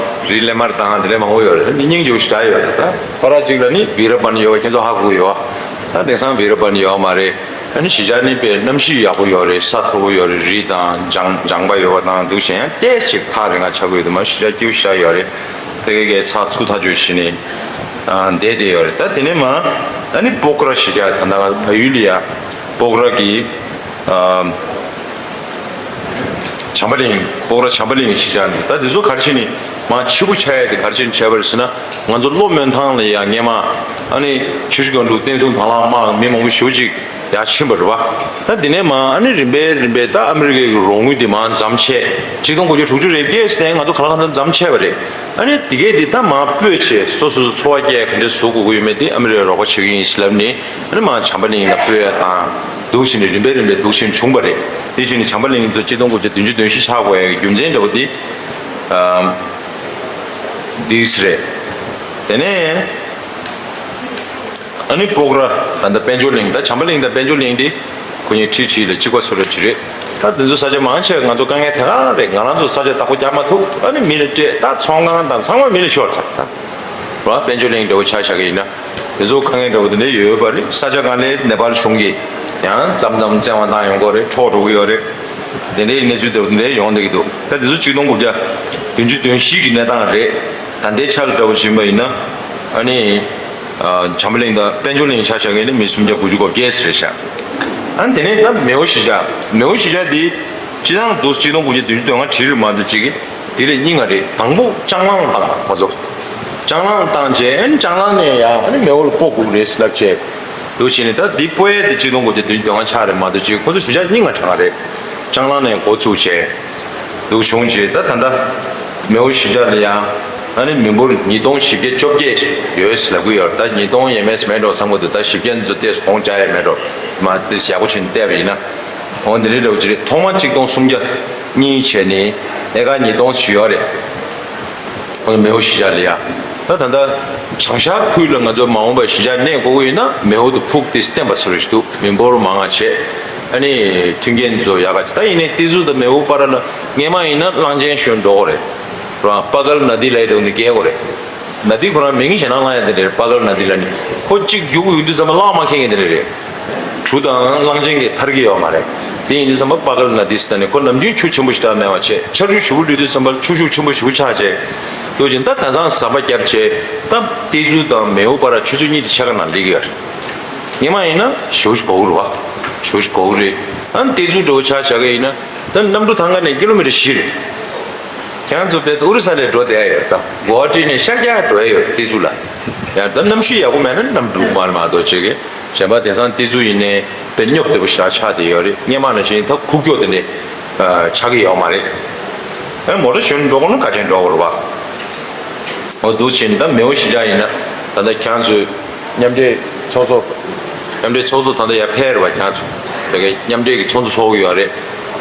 རི་ལེབ་མར་དང་དེ་འདྲ་མང་པོ་ཡོད་རེད། འདི་སྙིང་རྗེ་པོ་ཞེ་དྲག་ཡོད་རེད། ད་ཁོ་ར་གཅིག་ལ་ནི་བི་ར་བན་ཡོད་པ་ཁྱེད་ཚོ་ཧ་གོ་ཡོད། ད་དེང་སང་བི་ར་བན་ཡོད་མ་རེད། ཨ་ནི་གཞིས་ཆགས་ནི་དཔེ་གནམ་གཤིས་ཡག་པོ་ཡོད་རེད། ས་མཐོ་པོ་ཡོད་རེད། རི་དང་ལྗང་ལྗང་པ་ཡོད་པ་དང་འདུག་བྱས་ཡང་ཏོག་ཙམ་ཅིག་ཐག་རིང་ང་ཆགས་ཀྱི་ཡོད་དུས་མ་གཞིས་ཆགས་སྐྱིད་པོ་ཞེ་དྲག་ཡོད་རེད། ཕ་གི་གི་ཚགས་ཚུད་ཐག་ཆོད་བྱས་ནས་བསྡད་བསྡད་ཡོད་རེད། ད་དེ་ནས་མ་ཨ་ནི་སྤོག་ར་གཞིས་ཆགས་ད་ལྟ་ང་ཚོ་བལ་ཡུལ་ལ་ཡ་སྤོག་ར་གི་བྱམས་པ་གླིང་། སྤོག་ར་བྱམས་པ་གླིང་གཞིས་ཆགས་འདུག་ད་དེ་ཚོ་ག་རེ་བྱས་ནས་མ་ཕྱི་པོ་ཆགས་ཡ་དེ་ག་རེ་བྱས་ནས་བྱས་པ་རེད་ཟེར་ན། ང་ཚོ་གློ་སྨོན་ཐང་ལ་ཡ་སྔས་མ་ཨ་ནི་ཆུ་བཞི་སྒང་དྲུག་བསྟན་སྲུང་དང་བླངས་དམག་མི་མང་པོ་ཞེ་པོ་ཅིག་ཡར་ཕྱིན་པ་རེད་པ། ད་དེ་ནས་མ་ཨ་ནི་རིམ་པས་རིམ་པས་ད་ཨ་མི་རི་ཀའི་རོགས་དངུལ་དེ་མར་མཚམས་ཆད། ཆིག་སྟོང་དགུ་བརྒྱ་དྲུག་ཅུ་རེ་བརྒྱད་ཙམ་ང་ཚོ་གང་ལ་གང་འཚམ་མཚམས་ཆད་པ་རེད། ཨ་ནི་དེ་གས་དེ་ད་མར་སྤོས་བྱས་སོ་སོ་སོ་འཚོ་བ་སྐྱེལ་ག་འདྲས་བཟོ་དགོས་ཀྱི་ཡོད་མེད་དེ་ཨ་མི་རི་ཀས་རོགས་པ་བྱེད་ཀྱི་ཡིན་ཞེས་ལབ་ནས་ཨ་ནི་མར་བྱམས་པ་གླིང་ལ་སྤོས་ཡ་དང་འདུག་བྱས་ནས་རིམ་པས་རིམ་པས་འདུག་བྱས་ནས་བྱུང་པ་རེད། དེ་བྱས་ནས་བྱམས་པ་གླིང་ཚོ་ཆིག་སྟོང་དགུ་བརྒྱ་བདུན་ཅུ་དོན་བཞི་ཆགས་དགོས་ཡ་གི་རྒྱུ་མཚན་འདྲ་བོ་དེ་འདུག་སེ་རེད། དེ་ནས། ཨ་ནི་སྤོག་ར་ད་ལྟ་དཔལ་འབྱོར་གླིང་། ད་བྱམས་པ་གླིང་དང་དཔལ་འབྱོར་གླིང་དེ་ཁོ་གཉིས་ཁྲིག་ཁྲིག་ལ་གཅིག་པ་བཟོ་འདྲ་ཅིག་རེད། ད་དེ་ཚོ་ས་ཆ་མང་ཆེ་ང་ཚོ་དཀའ་ངལ་དེ་ག་རེད། ང་རང་ཚོ་ས་ཆ་བདག་པོ་རྒྱག་མ་ཐུབ། ཨ་ནི་མི་ལ་སྤྲད། ད་ཚོང་ཁང་དང་ཚང་མ་མི་ལ་ཤོར་ཚར། ད་ར་དཔལ་འབྱོར་གླིང་འདྲ་བོ་ཆ་བཞག་གི་ཡིན་ན་དེ་ཚོ་དཀའ་ངལ་འདྲ་བོ་དེ་འདྲ་ཡོད་པ་རེད། ས་ཆ་གང་ལ་ནེ་པཱལ་གཞུང་གིས་ཡང་མཚམས་མཚམས་བཙན་དབང་བཏང་ཡོང་གི་རེད། འཕྲོག་འགྲོ་གི་ཡོད་རེད། དེ་འདྲའི་གནས་ཚུལ་འདྲ་བོ་དེ་འདྲ་ཡོང་བསྡད་ཀྱི་འདུག་ད་དེ་ཚོ་ཆིག་སྟོང་དགུ་བརྒྱ་བདུན་ཅུ་དོན་བཞི་གི་གནས་སྟངས་རེད། ད་ལྟའི་ཆར་འདྲ་བོ་བྱིན་པ་ཡིན་ན་ཨ་ནི། བྱམས་པ་གླིང་དང་དཔལ་འབྱོར་གླིང་ཆ་བཞག་མཁན་ནི་མི་སུམ་བརྒྱ་དགུ་བཅུ་གོ་བརྒྱད་ཙམ་རེད་ཤག་ཨ་ནི་དེ་ནས་ད་མེའོ་གཞིས་ཆགས། མེའོ་གཞིས་ཆགས་འདི་སྤྱི་བཏང་དུ་གཅིག་སྟོང་དགུ་བརྒྱ་བདུན་ཅུ་དོན་ལྔ་བྲིས་རེད་མ་གཏོགས་གཅིག་གིས་དེ་ལས་རྙིང་བ་རེད། དང་པོ་ལྕང་གླང་བཏང་ཁོ་ཚོ། ལྕང་གླང་བཏང་རྗེས་ཨ་ནི་ལྕང་གླང་ནས་ཡང་ཨ་ནི་མེའོ་ལ་སྤོ་དགོས་རེད་ལབ་བྱས། འདུག་བྱས་ནས་ད་འདི་སྤོ་ཡས་དེ་གཅིག་སྟོང་དགུ་བརྒྱ་བདུན་ཅུ་དོན་ལྔ་ཆགས་རེད་མ་གཏོགས་གཅིག་ཁོ་ཚོ་གཞིས་ཆགས་རྙིང་བ་དྲགས་རེད། ལྕང་གླང་ནས་འགོ་བཙུགས་བྱས། འདུག་བྱུང་རྗེས་ད་ད་ལྟ་མེའོ་གཞིས་ཆགས་ལ་ཡང་ཨ་ནི་མི་འབོར་ཉིས་སྟོང་བཞི་བརྒྱ་བཅོ་བརྒྱད་ཡོད་ལབ་གི་ཡོད། ད་ཉིས་སྟོང་ཡས་མས་མེད་འགྲོ་བསམ་གི་འདུག་ད་བཞི་བརྒྱ་ཚོ་ཏོག་ཙམ་གོང་ཆག་ཡས་མེད་འགྲོ། མ་དེ་ཡག་པོ་བྱས་ནས་བལྟས་པ་ཡིན་ན། འོ་འདི་འདྲའི་འདྲ་བོ་ཅིག་རེད། ཐོག་མ་གཅིག་སྟོང་སུམ་བརྒྱ་གཉིས་བྱས་ནས་ཨེ་ཀར་ཉིས་སྟོང་ཙམ་ཡོད་རེད། ཁོ་ཚོ་མེའོ་གཞིས་ཆགས་ལ་ཡ། ད་ད་ལྟ་བྱང་ཤར་ཁུལ་ལ་ང་ཚོ་མ་འོངས་པའི་གཞིས་ཆགས་གནས་དགོས་ཀྱི་ཡོད་ན་མེའོ་དུ་ཕུག་དེ་བརྟན་པ་བཟོ་རེ་ཞིག་འདུག་མི་འབོར་མང་བ་བྱས། ཨ་ནི་མཐུན་རྐྱེན་ཚོ་ཡག་ག་ཅིག་ད་ཡིན་ནའི་ཏི་ཛུ་དང་མེའོ་བར་ལ་སྔས་མ་ཡིན་ན་གླང་ཆེན་ཞོན་འགྲོ་གི་རེད། རང་པ་གལ་ན་དི་ལ་ཡི་འདུག་འདི་རྒྱལ་གོ་རེད། ན་དི་ཁོ་རང་མིང་ཞེ་ན་གླང་ཡ་དེ་རེད། པ་གལ་ན་དི་ལ་ནི་ཁོ་གཅིག་རྒྱུག་ཡོང་དུས་ཙམ་པ་གླང་མ་ཁེངས་ཡ་དེ་རེད། གྲུ་དང་གླང་ཆེན་གྱིས་ཐར་གྱི་ཡོད་མ་རེད། དེ་ཡིན་དུས་ཙམ་པ་པ་གལ་ན་དི་ཟེར་ནས་ཁོ་ནམ་རྒྱུན་ཆུ་ཆེན་པོ་ཞིག་ད་མེད་པ་བྱས། ཆར་ཆུ་ཞེ་པོ་སླེབས་དུས་ཙམ་པ་ཆུ་ཤུགས་ཆེན་པོ་ཞེ་པོ་ཆགས་བྱས། འདུག་ཅིང་ད་ད་སང་ཟམ་པ་བརྒྱབ་བྱས། ད་ཏི་ཛུ་དང་མེའོ་བར་ཆུ་ཚོད་གཉིས་དེ་ཆ་ག་ནང་སླེབས་ཀྱི་ཡོད་རེད། སྔས་མ་ཡིན་ན་ཞེ་པོ་ཞིག་འགོར་གི་རེད་བ། ཞེ་པོ་ཞིག་འགོར་གི་རེད། ཨ་ནི་ཏི་ཛུ་འདྲ་བོ་ཆ་བཞག་གི་ཡིན་ན། ད་གནམ་གྲུ་ཐང་ག་ནས་ཀི་ལོ་མི་ཊར་བཞི་རེད། ཁྱེད་རང་ཚོ་དཔེ་ཨོ་རི་ས་ལ་འགྲོ་བསྡད་ཡ་ཡོད་ད། གོ་ཝ་ཊི་ནས་ཤར་རྒྱག་འགྲོ་ཡ་ཡོད་ཏི་ཛུ་ལ། ཡང་ད་གནམ་གཤིས་ཡག་པོ་མེད་ན་གནམ་གྲུ་མར་མ་གཏོགས་བྱེད་གི། གཞན་པ་དེང་སང་ཏི་ཛུ་ཡིན་ནའི་དཔེ་སྙོབ་བདེ་པོ་ཞེ་དྲག་ཆགས་བསྡད་ཡོད་རེད། སྔས་མ་ནང་བཞིན་ད་ཁུག་ཀྱོག་དེ་འདྲས་ཆགས་ཀྱི་ཡོད་མ་རེད། ཨ་མོ་ཊ་ཞོན་འགྲོ་དགོས་ན་ག་ཅན་འགྲོ་དགོས་རེད་བ། འོ་འདུག་བྱས་ནས་ད་མེའོ་གཞིས་ཆགས་ཡིན་ན་ད་ལྟ་ཁྱེད་རང་ཚོའི་མཉམ་འབྲེལ་ཚོགས་གཙོ། མཉམ་འབྲེལ་ཚོགས་གཙོ་ད་ལྟ་ཡར་ཕེབས་རེད་བ། ཁྱེད་རང་ཚོ་དེ་གའི་མཉམ་འབྲེལ་གྱི་ཚོགས་འདུ་ཚོགས་ཀྱི་ཡོད་རེད།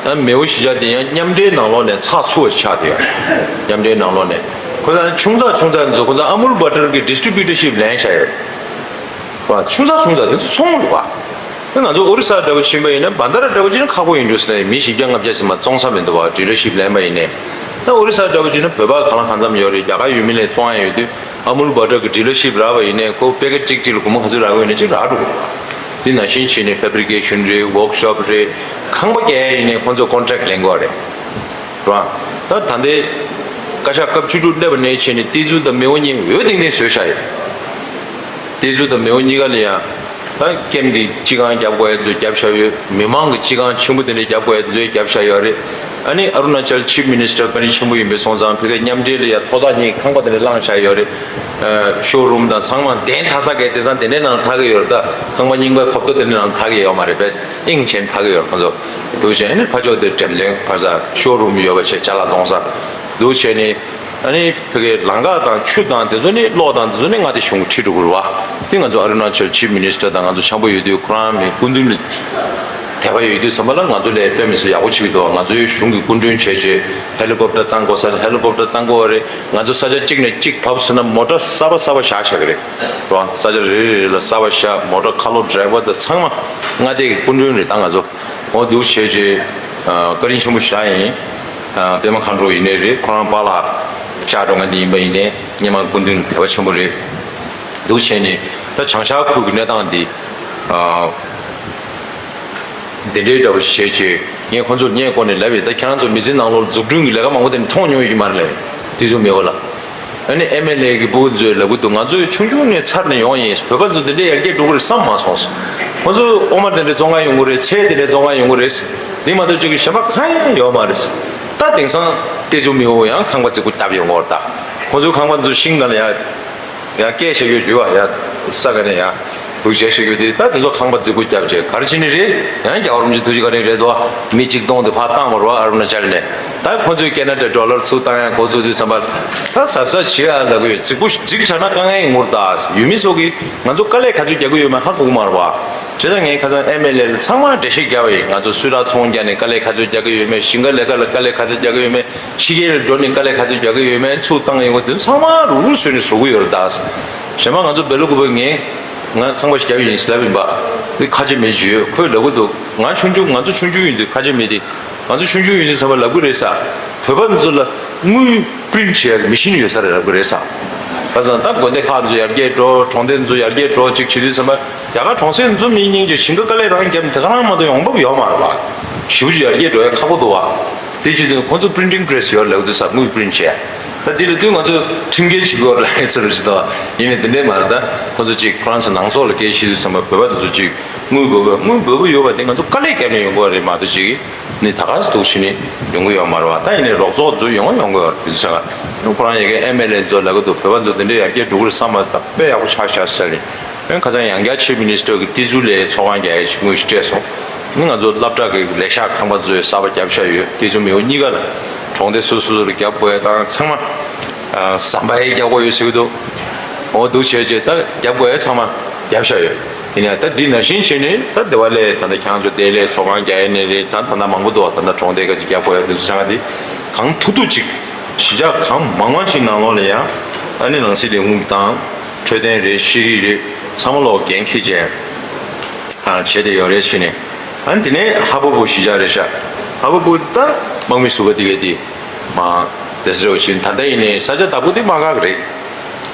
ད་མེའོ་གཞིས་ཆགས་དེ་ཡང་མཉམ་འབྲེལ་ནང་ལོགས་ནས་ཚགས་ཚུད་པ་ཆགས་བསྡད་ཡོད་རེད། མཉམ་འབྲེལ་ནང་ལོགས་ནས་ཁོ་ཚོ་ཆུང་ཙག་ཆུང་ཙག་ཚོ་ཁོ་ཚོ་ཨ་མུལ་བ་ཊར་གྱི་ཌི་སི་ཊི་རི་བྷྱུ་ཊར་ཤིབ་ལེན་བཞག་ཡོད་རེད་བ། ཆུང་ཙག་ཆུང་ཙག་དེ་ཚོ་ཚོང་རེད་བ། ད་ང་ཚོ་ཨོ་རི་ས་འདྲ་བོ་ཕྱིན་པ་ཡིན་ན། བྷན་དྷ་ར་འདྲ་བོ་ཕྱིན་ན་ཁག་པོ་ཡིན་འགྲོ་ཟེར་ནས། མི་བཞི་བརྒྱ་ལྔ་བརྒྱ་ཙམ་མ་བཙོང་ས་མི་འདུག་བ། ཌི་ལར་ཤིབ་ལེན་པ་ཡིན་ནའི། ད་ཨོ་རི་ས་འདྲ་བོ་ཕྱིན་ན་བོད་པ་གང་ལ་གང་འཚམ་ཡོད་རེད། རྒྱ་གར་ཡུལ་མི་ལ་བཙོང་ཡ་ཡོད་དུས་ཨ་མུལ་བ་ཊར་གྱི་ཌི་ལར་ཤིབ་རག་པ་ཡིན་ནའི་ཁོ་པེ་ཀེཊ་གཅིག་གཅིག་ལ་སྒོར་མོ་ག་ཚོད་རག་གི་ཡོད་ན་གཅིག་རག་འགྲོ་གི་རེད་བ། དེ་ནང་བཞིན་བྱས་ནས་ཕེབ་རི་ཀེ་ཤན་རེད། ཝོག་ཤོབ་རེད། ཁང་པ་རྒྱག་ཡ་ཡིན་ནའི་ཁོང་ཚོ་ཀོན་ཊེག་ལེན་དགོས་རེད། རེད་བ། ད་ད་ལྟའི་བཀའ་ཤག་སྐབས་བཅུ་དྲུག་སླེབས་པ་ནས་བྱས་ནས་ཏི་ཛུ་དང་མེའོ་གཉིས་འོས་གཏན་གཏན་བཟོས་བཞག་ཡོད། ཏི་ཛུ་དང་མེའོ་གཉིས་ཀ་ལ་ཡང་ད་ཀེམ་གྱི་སྤྱི་ཁང་རྒྱབ་དགོས་ཡ་ཚོ་རྒྱབ་བཞག་ཡོད། མི་མང་གི་སྤྱི་ཁང་ཆེན་པོ་དེ་འདྲ་རྒྱབ་དགོས་ཡ་ཚོ་རྒྱབ་བཞག་ཡོད་རེད། ཨ་ནི་ཨ་རུ་ན་ཅལ་ཆིབ་མི་ནི་སི་ཊར་བཀའ་དྲིན་ཆེན་པོ་ཡིན་པའི་སོང་ཙང་ཕ་གིའི་མཉམ་འབྲེལ་ལ་ཡ་ཐོག་ཚད་གཉིས་ཁང་པ་དེ་འདྲ་བླངས་བཞག་ཡོད་རེད། ཤོ་རུམ་དང་ཚང་མ་གདན་འཐག་ས་གས་དེང་སང་དེ་འདྲའི་ནང་འཐག་གི་ཡོད་རེད། ད་ཁང་པ་རྙིང་པའི་ཁོབ་ཏོ་དེ་འདྲའི་ནང་འཐག་གི་ཡོད་མ་རེད། དཔེ་དབྱིངས་ཆེན་འཐག་གི་ཡོད་རེད་ཁོང་ཚོ། འདུག་བྱས་ནས་ཕར་ཕྱོགས་དེ་འགྲེམས་སྟོན་ཕར་ས་ཤོ་རུམ་ཡོད་པ་བྱས་ཅ་ལག་གཏོང་ས། འདུག་བྱས་ནས་ཨ་ནི་ཕ་གིའི་ལམ་ཁ་དང་ཆུ་དང་དེ་ཚོ་ནི་གློག་དང་དེ་ཚོ་ནི་མངའ་སྡེ་གཞུང་གིས་ཁྲིད་འགྲོ་གི་རེད་བ། དེ་ང་ཚོ་ཨ་རུ་ན་ཅལ་ཆིབ་མི་ནི་སི་ཊར་དང་ང་ཚོ་འཆམ་པོ་ཡོད་དུས་ཁོ་རང་མི་སྐུ་མདུན་ལ་དད་པ་ཡོད་དུས་ཙམ་པ་ལ་ང་ཚོ་ལས་དཔེ་མི་སྲིད་ཡག་པོ་བྱེད་ཀྱི་འདུག་ང་ཚོའི་གཞུང་གི་སྐུ་མགྲོན་བྱས་རྗེས་ཧེ་ལི་ཀོབ་ཊར་བཏང་དགོས་ས་ལ་ཧེ་ལི་ཀོབ་ཊར་བཏང་དགོས་པ་རེད། ང་ཚོ་ས་ཆ་གཅིག་ནས་གཅིག་བབས་སོང་ན་མོ་ཊ་གསར་པ་གསར་པ་བཞག་བཞག་གི་རེད། རེད་བ། ས་ཆ་རེ་རེ་རེ་ལ་གསར་པ་བཞག་མོ་ཊ་ཁ་ལོ་ཌི་རའི་ཝར་དང་ཚང་མ་མངའ་སྡེ་གི་སྐུ་མགྲོན་རེད། ད་ང་ཚོ་འོ་འདུག་བྱས་རྗེས་བཀའ་དྲིན་ཆེན་པོ་ཞེ་དྲག་ཡིན། པད་མ་མཁའ་འགྲོ་ཡིན་ནའི་རེད། ཁོ་རང་པཱ་ལགས་ཤག་འགྲོ་མཁན་དེ་ཡིན་པ་ཡིན་ནའི་སྔོན་མ་སྐུ་མདུན་དད་པ་ཆེན་པོ་རེད། འདུག་བྱས་ནས་ད་བྱང་ཤར་ཁུལ་གྱི་གནས་སྟངས་འདི་འདི་འདྲའི་འདྲ་བོ་བྱས་རྗེས་ངས་ཁོང་ཚོར་སྔས་མགོ་ནས་ལབ་ཡོད། ད་ཁྱེད་རང་ཚོ་མི་ཚེ་ནང་ལོགས་འཛུགས་སྐྲུན་གྱི་ལས་ཀ་མང་པོ་དེ་འདྲ་མཐོང་མྱོང་ཡོད་ཀྱི་མ་རེད་ལབ་ཡོད། དེ་ཚོ་མེད་པ་ལ། ཨ་ནི་ཨེམ་ཨེལ་ཨེ་གི་ཕྲུ་གུ་ཚོས་ལབ་གི་འདུག་ང་ཚོ་ཆུང་ཆུང་ནས་འཚར་ནས་ཡོང་ཡིན། བོད་པ་ཚོ་འདི་འདྲའི་ཡར་རྒྱས་འགྲོ་གི་རེད་བསམ་མ་སོང་། ཁོང་ཚོ་འོ་མ་དེ་འདྲ་བཙོང་ག་ཡོང་གི་རེད། ཚལ་དེ་འདྲ་བཙོང་ག་ཡོང་གི་རེད། འདི་མ་གཏོགས་ཅིག་གི་གཞན་པ་གང་ཡང་ཡོད་མ་རེད། ད་དེང་སང་ཏེ་ཇོ་མི་འོ་ཡང་ཁང་པ་རྫིག་པོ་བཏབ་ཡོང་གི་རེད། ད་ཁོང་ཚོའི་ཁང་པ་ཚོ་ཤིང་སྒང་ལ་ཡ་ཡ་སྐད་ཆ་ཡོད་ཡོད་བ། ཡ་ས་ག་ནས་ཡ་ལུག་བྱས་ཤིག་ཡོད་དེ། ད་དེ་ཚོ་ཁང་པ་རྫིག་པོ་བརྒྱབ་བྱས་ག་རེ་བྱས་ནི་རེད། ཡང་རྒྱལ་བ་རིན་པོ་ཆེ་ཐུགས་རྗེ་བཀའ་དྲིན་རེད་དོ། མི་གཅིག་སྟོང་དེ་ཕར་བཏང་བ་རེད་བ། ཨ་རུ་ན་ཅལ་ནས། ད་ཁོ་ཚོས་ཁེ་ན་ཌའི་ཌོ་ལར་ཚུར་བཏང་ཡ་འགོ་བཙུགས་དུས་ཙམ་པ་ད་གཟབ་གཟབ་བྱེད་ཨ་ལབ་གི་ཡོད། རྫིག་པོ་རྫིག་ཆགས་ན་དཀའ་ངལ་ཡོང་གི་རེད། ད་ཡུལ་མི་ཚོ་གིས་ང་ཚོ་དཀའ་ལས་ག་ཚོད་རྒྱག་གི་ཡོད་མེད་ཧ་གོ་གི་མ་རེད་བ། བྱས་ཙང་ངས་ཁ་སང་ཨེམ་ཨེལ་ཨེ་ལ་ཚང་མར་འགྲེལ་བཤད་བརྒྱབ་པ་ཡིན། ང་ཚོ་སུད་ཊར་ཚོང་རྒྱག་ནས་དཀའ་ལས་ག་ཚོད་རྒྱག་གི་ཡོད་མེད། ཞིང་ཁ་ལས་ཀ་ལ་དཀའ་ལས་ག་ཚོད་རྒྱག་གི་ཡོད་མེད། ཕྱི་རྒྱལ་ལ་འགྲོ་ནས་དཀའ་ལས་ག་ཚོད་རྒྱག་གི་ཡོད་མེད་ཚུར་བཏང་ཡོང་གི་དེ་ཚོ་ཚང་མ་རུག་རུག་བཟོས་ནས་བཟོ་གི་ཡོད་རེད་ད། གཞན་པ་ང་ཚོ་སྦེ་ལ་ཀུ་པོ་ངས་ང་ཁང་པ་ཞིག་བརྒྱབ་ཡིན་ཟེར་ལབ་ཡིན་པ། འདི་ཁ་ཆེ་མི་ཞིག་ཡོད། ཁོས་ལབ་གི་འདུག་ང་ཆུང་ཆུང་ང་ཚོ་ཆུང་ཆུང་ཡིན་དུས་ཁ་ཆེ་མི་དེ་ང་ཚོ་ཆུང་ཆུང་ཡིན་དུས་ཚང་མ་ལབ་གི་རེད་ས། བོད་པ་ཚོ་ལ་དངུལ་པི་རིན་ཊི་བྱེད་ཡག་མི་ཤིན་ཡོད་ས་རེད་ལབ་གི་རེད་ས། ཁ་སང་ད་དགོན་སྡེ་ཁག་ཚོ་ཡར་རྒྱས་འགྲོ། གྲོང་སྡེ་ཚོ་ཡར་རྒྱས་འགྲོ་ཅིག་བྱེད་དུས་ཚང་མ་རྒྱ་གར་གྲོང་གསེབ་ཚོ་མི་སྙིང་རྗེ། ཞིང་ཁ་དཀའ་ལས་རང་བརྒྱབ་ནས་དེ་ག་རང་མ་གཏོགས་ཡོང་འབབ་ཡོད་མ་རེད་བ། ཞེ་པོ་ཅིག་ཡར་རྒྱས་འགྲོ་ཡ་ཁག་པོ་འདུག་བ། དེ་བྱེད་དུས་ཁོང་ཚོ་པི་རིན་ཊིང་པི་རེ་སི་ཡོད་ལབ་དུས་ས་དངུལ་པི་རིན་ཊི་བྱས། ད་འདི་ལ་དུས་ང་ཚོ་ཁྲིམས་འགལ་བྱེད་དགོས་རེད་ཟེར་རོ་ཞིག་དང་ཡིན་ནའི་དེ་འདྲས་མ་རེད། ད་ཁོ་ཚོ་ཅིག་ཁོ་རང་ཚོ་ནང་ཚོགས་ལ་སྐད་ཆ་བཤད་དུས་ཙམ་པ་བོད་པ་དེ་ཚོ་ཅིག་དངུལ་འབོར་བ་དངུལ་འབོར་བ་ཡོད་པ་དེ་ང་ཚོ་དཀའ་ལས་བརྒྱབ་ནས་ཡོང་དགོས་རེད་མ་གཏོགས་ཅིག་ནི་ད་ག་སེ་འདུག་ཕྱིན་ནས་ཡོང་གི་ཡོད་མ་རེད་བ། ད་ཡིན་ནའི་རོགས་ཚོགས་ཚོ་ཡོང་ཡོང་གི་ཡོད་རེད། དེ་ཚོ་ཆ་ག་ཁོ་རང་ཡ་གི་ཨེམ་ཨེལ་ཨེ་ཚོ་ལབ་གི་འདུག་བོད་པ་ཚོ་དེ་འདྲས་ཡར་རྒྱས་འགྲོ་གི་རེད་བསམ་པ་ད་དཔེ་ཡག་པོ་ཆགས་ཤག་ཟེར་ནས། ཁ་སང་ཡང་བསྐྱར་ཆེབ་མི་ནི་སི་ཊར་གྱིས་ཏི་ཛུ་ལ་ཚོགས་ཁང་རྒྱག་ཡས་ཅིག་དངོས་གཞི་སྤྲད་སོང་། ང་ཚོ་སློབ་གྲྭ་གི་ལས་ཤག་ཁང་པ་ཚོའི་གསར་པ་བརྒྱབ་བཞག་ཡོད། ཏི་ཛུ་མེའོ་གཉིས་ཀ་ལ་གྲོང་སྡེ་སོ་སོ་ལ་རྒྱབ་དགོས་ཡས་དང་ཚང་མ་ཟམ་པ་ཡས་རྒྱག་དགོས་ཡོད་ཟེར་གྱི་འདུག་འོ་འདུག་བྱས་རྗེས་ད་རྒྱབ་དགོས་ཡས་ཚང་མ་བརྒྱབ་བཞག་ཡོད། ཡིན་ཡང་ད་འདི་ནང་བཞིན་བྱས་ནས་ད་དེ་བ་ལས་ད་ལྟ་ཁྱེད་རང་ཚོ་དེ་ལས་ཚོགས་ཁང་རྒྱག་ཡས་ནས་རེད། ད་ད་ལྟ་མང་པོ་འདུག་ད་ལྟ་གྲོང་སྡེ་ཁག་ཅིག་རྒྱབ་དགོས་ཡས་འདུག་ཚང་མ་དེ་གང་ཐུབ་ཐུབ་ཅིག་གཞིས་ཆགས་གང་མང་མང་ཅིག་ནང་ལོགས་ལ་ཡང་ཨ་ནི་ནང་སྲིད་ལས་ཁུངས་དང་། འཕྲོད་བསྟེན་རེད། ཤེས་རིག་རེད། ཚང་མ་ལོག་འགན་འཁྱེར་བྱས་ཨ་བྱས་ཏེ་ཡོད་རེད་ཕྱིན་ནས། ཨ་ནི་དེ་ནས་ཧ་པོ་པོ་གཞིས་ཆགས་རེད་ཤག་ཧ་པོ་པོ་ད་དམག་མི་ཟུར་པ་དེ་གས་དེ་མ་དེ་ཟེར་བ་ཕྱིན་ད་ལྟ་ཡིན་ནའི་ས་ཆ་བདག་པོ་དེ་དམག་ཁག་རེད། རེད་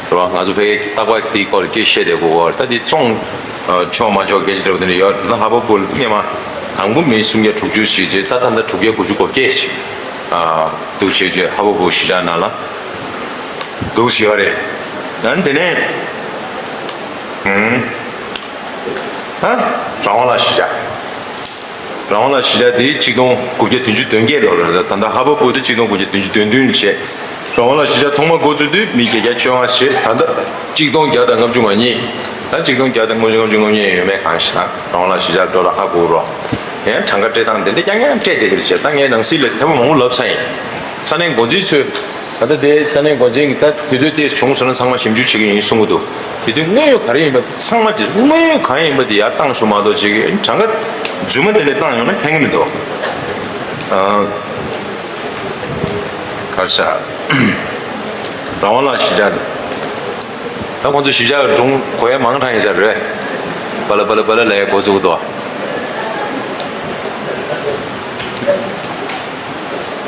བ། ང་ཚོ་ཕ་གིའི་རྟག་པར་དེའི་སྐོར་སྐད་བཤད་བསྡད་དགོས་གོ་ད་དེ་བཙོང་ཆོག་མ་ཆོག་སྐད་ཆ་འདྲ་བོ་དེ་འདྲ་ཡོད་ད། ཧ་པོ་པོ་སྔས་མ་དང་པོ་མི་སུམ་བརྒྱ་དྲུག་ཅུ་ཞིག་བྱས་ད་ད་ལྟ་དྲུག་བརྒྱ་དགུ་བཅུ་གོ་བརྒྱད་ཞིག་འདུག་བྱས་རྗེས་ཧ་པོ་པོ་གཞིས་ཆགས་ནང་ལ། འདུག་ཞུ་བ་རེད། ཡང་དེ་ནས་ཨུམ། ཧ། རང་དབང་ལ་གཞིས་ཆགས། རང་དབང་ལ་གཞིས་ཆགས་དེ་གཅིག་སྟོང་དགུ་བརྒྱ་བདུན་ཅུ་དོན་བརྒྱད་ལོ་རེད། ད་ལྟ་ཧ་པོ་པོ་དེ་གཅིག་སྟོང་དགུ་བརྒྱ་བདུན་ཅུ་དོན་བདུན་བྱས། རང་དབང་ལ་གཞིས་ཆགས་ཐོག་མ་འགོ་བཙུགས་དུས་མི་བརྒྱད་བརྒྱ་བཅོ་ལྔ་བྱས། ད་ལྟ་གཅིག་སྟོང་བརྒྱ་དང་ལྔ་བཅུ་ང་གཉིས། ད་གཅིག་སྟོང་བརྒྱ་དང་ལྔ་བཅུ་ལྔ་བཅུ་ང་གཉིས་ཡོད་མེད་གང་ཤེས་ན་རང་དབང་ལ་གཞིས་ཆགས་འགྲོ་ལ་ཧ་གོ་རོགས། ཡང་གྲངས་ཀ་སྤྲད་སྟངས་དེ་འདྲ་རྐྱང་རྐྱང་སྤྲད་བསྡད་ཀྱི་རེད་བྱས། ད་ངས་ནང་སྲིད་ལས་ཐེངས་མང་པོ་ལབ་ཚར་ཡིན། ས་གནས་འགོ་འཛིན་ཚོས། ད་ལྟ་དེ་ས་གནས་འགོ་འཛིན་གྱིས་ད་དུས་ཚོད་དེ་བྱུང་སོང་ན་ཚང་མ་ཞིབ་འཇུག་བྱེད་ཀྱི་ཡིན་གསུང་གི་འདུག་དེ་དུས་དངོས་ཡོད་ག་རེ་ཡིན་པ་ཚང་མ་དེ་དངོས་ཡོད་གང་ཡིན་པ་དེ་ཡར་བཏང་ཤོག་མ་གཏོགས་ཅིག་གྲངས་ཀ་རྫུན་མ་དེ་ལས་བཏང་ཡོང་ན་ཕན་གྱི་མི་འདུག་ཨ། ག་རེ་ཟེར། རང་དབང་ལ་གཞིས་ཆགས། ད་ཁོང་ཚོ་གཞིས་ཆགས་སྒྲུང་གོ་ཡ་མང་དྲགས་ཡིན་ས་རེད། པ་ལ་པ་ལ་པ་ལ་ལབ་ཡ་འགོ་བཙུགས་འདུག་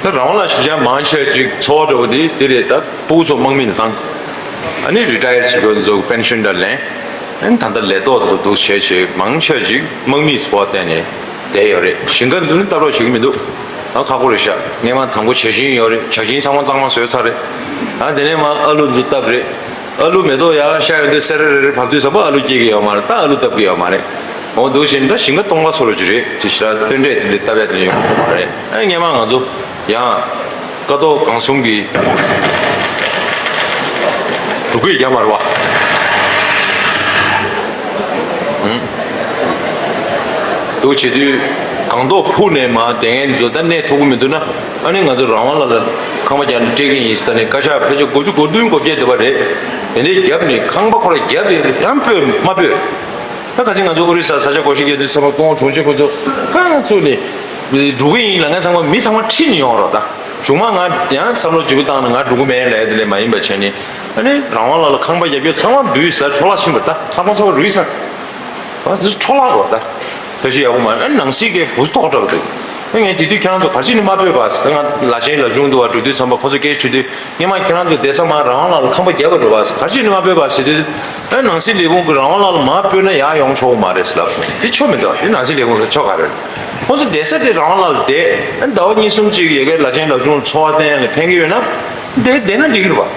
ད་རང་དབང་ལ་གཞིས་ཆགས་མང་ཆེ་ཅིག་འཚོ་བ་འགྲོ་བ་དེ་དེ་རེད། ད་ཕྲུ་གུ་ཚོ་དམག་མི་ལ་བཏང་། ཨ་ནི་རི་ཊ་ཡར་བྱེད་དགོས་ཚོ་པེན་ཤན་འདྲ་ལེན། ཨ་ནི་ད་ལྟ་ལས་ཐོག་ཏུ་འདུག་བྱས་བྱས་མང་ཆེ་ཅིག་དམག་མིའི་འཚོ་བ་བརྟེན་ནས་བསྡད་ཡོད་རེད། ཞིང་ཁ་འདི་ནི་ལྟ་རོགས་བྱེད་ཀྱི་མི་འདུག་ད་ཁག་པོ་རེད་ཤག་སྔས་མ་དང་པོ་བྱ་བཞིན་ཡོད་རེད། བྱ་བཞིན་ཚང་མ་གཙང་མ་བཟོས་ཚར་རེད། ཨ་དེ་ནས་མ་ཨ་ལུ་འདི་བཏབ་རེད། ཨ་ལུ་མེ་ཏོག་ཡར་ཤར་ཡོང་དུས་སེ་རེ་རེ་རེ་བབས་དུས་ཙམ་པ་ཨ་ལུ་སྐྱེ་གི་ཡོད་མ་རེད། ད་ཨ་ལུ་བཏབ་གི་ཡོད་མ་རེད། འོ་འདུག་བཞིན་ད་ཞིང་ཁ་སྟོང་པ་བཟོ་རོགས་ཅིག་རེད། དེ་ཞེ་དྲག་སྟོན་འབྲས་དེ་འདྲ་བཏབ་ཡ་དེ་འདྲ་ཡོང་གི་མ་རེད། ཨ་སྔས་མ་ང་ཚོ་ཡང་ཀ་ཐོག་གང་གསུམ་གྱི་འབྲུག་སྐད་རྒྱབ་མ་རེད་བ། འདུག་བྱེད་དུས་གང་ཐོག་ཕུག་ནས་མ་དེ་ངན་ཚོ་ད་གནས་ཐུབ་ཀྱི་མི་འདུག་ན། ཨ་ནི་ང་ཚོ་རང་དབང་ལ་ལ་ཁང་པ་རྒྱག་ནས་སྤྲད་ཀྱི་ཡིན་ཟེར་ནས་བཀའ་ཤག་ཕལ་ཆེར་དགུ་བཅུ་གོ་བདུན་གོ་བརྒྱད་འདི་པ་རེད། དེ་འདྲའི་རྒྱབ་ནས་ཁང་པ་ཁོ་ར་རྒྱབ་ཡོད་རེད། ཡང་སྤོས་མ་སྤོས། ད་ཁ་སང་ང་ཚོ་ཨོ་རི་ས་ས་ཆ་བགོ་བཤའ་རྒྱག་དུས་ཚང་མ་སྐུ་ངོ་དྲུང་ཆེ་ཁོ་ཚོ་རྐང་བཙུགས་ནས་འགྲོ་གི་ཡིན་ལབ་མཁན་ཚང་མ་མི་ཚང་མ་ཁྲིད་ནས་ཡོང་རོགས་ད། གཞུག་མ་ང་ཡང་བསམ་བློ་ལྗིད་པོ་བཏང་ནས་ང་འགྲོ་གི་མེད་ལབ་དེ་ལས་མ་ཡིན་པ་བྱས་ནས་ཨ་ནི་རང་དབང་ལ་ལ་ཁང་པ་རྒྱབ་རྒྱུ་ཚང་མ་འབུས་ཟ་འཕྲོ་བརླག་ཕྱིན་པ་ད་ལྷག་མ་ཚང་མ་རུལ་ཟ། ཨ་འདི་འཕྲོ་བརླག་རོགས་ད། ཕལ་ཆེར་ཡག་པོ་མ་རེད། ཨ་ནང་སྲིད་ཀྱི་བུ་སུ་ཐོག་འགྲོ་གི་འདུག་ཨ་ངས་དེ་དུས་ཁྱེད་རང་ཚོ་ག་རེ་བྱས་ནས་མ་སྤོས་པ་ཟེར། ང་ལ་ཆེན་ལ་ཆུང་འདུག་བ་འགྲོ་དུས་ཚང་མ་ཁོ་ཚོ་སྐད་ཆ་དྲིས་དུས། སྔས་མ་ཁྱེད་རང་ཚོ་བསྡད་ས་མར་རང་དབང་ལ་ལ་ཁང་པ་བརྒྱབ་པ་རེད་བ། ག་རེ་བྱས་ནས་མ་སྤོས་པ་ཟེར་དུས། ཨ་ནང་སྲིད་ལས་ཁུངས་ཀྱིས་རང་དབང་ལ་ལ་མར་སྤོས་ན་ཡར་ཡོང་ཆོག་གི་མ་རེད་ཟེར་ལབ་སོང་། དེ་ཆོ་མི་འདུག་དེ་ནང་སྲིད་ལས་ཁུངས་ཀྱི་ཆོ་ག་རེད། ཁོ་ཚོ་བསྡད་ས་དེ་རང་དབང་ལ་ལ་བསྡད། ཨ་ཟླ་བ་གཉིས་གསུམ་ཅིག་ཡ་གིར་ལ་ཆེན་ལ་ཆུང་འཚོ་བ་བརྟན་ཡ་ལ་ཕན་གྱི་ཡོད་ན། བསྡད་བསྡད་ན་འགྲིག་གི་རེད་བ།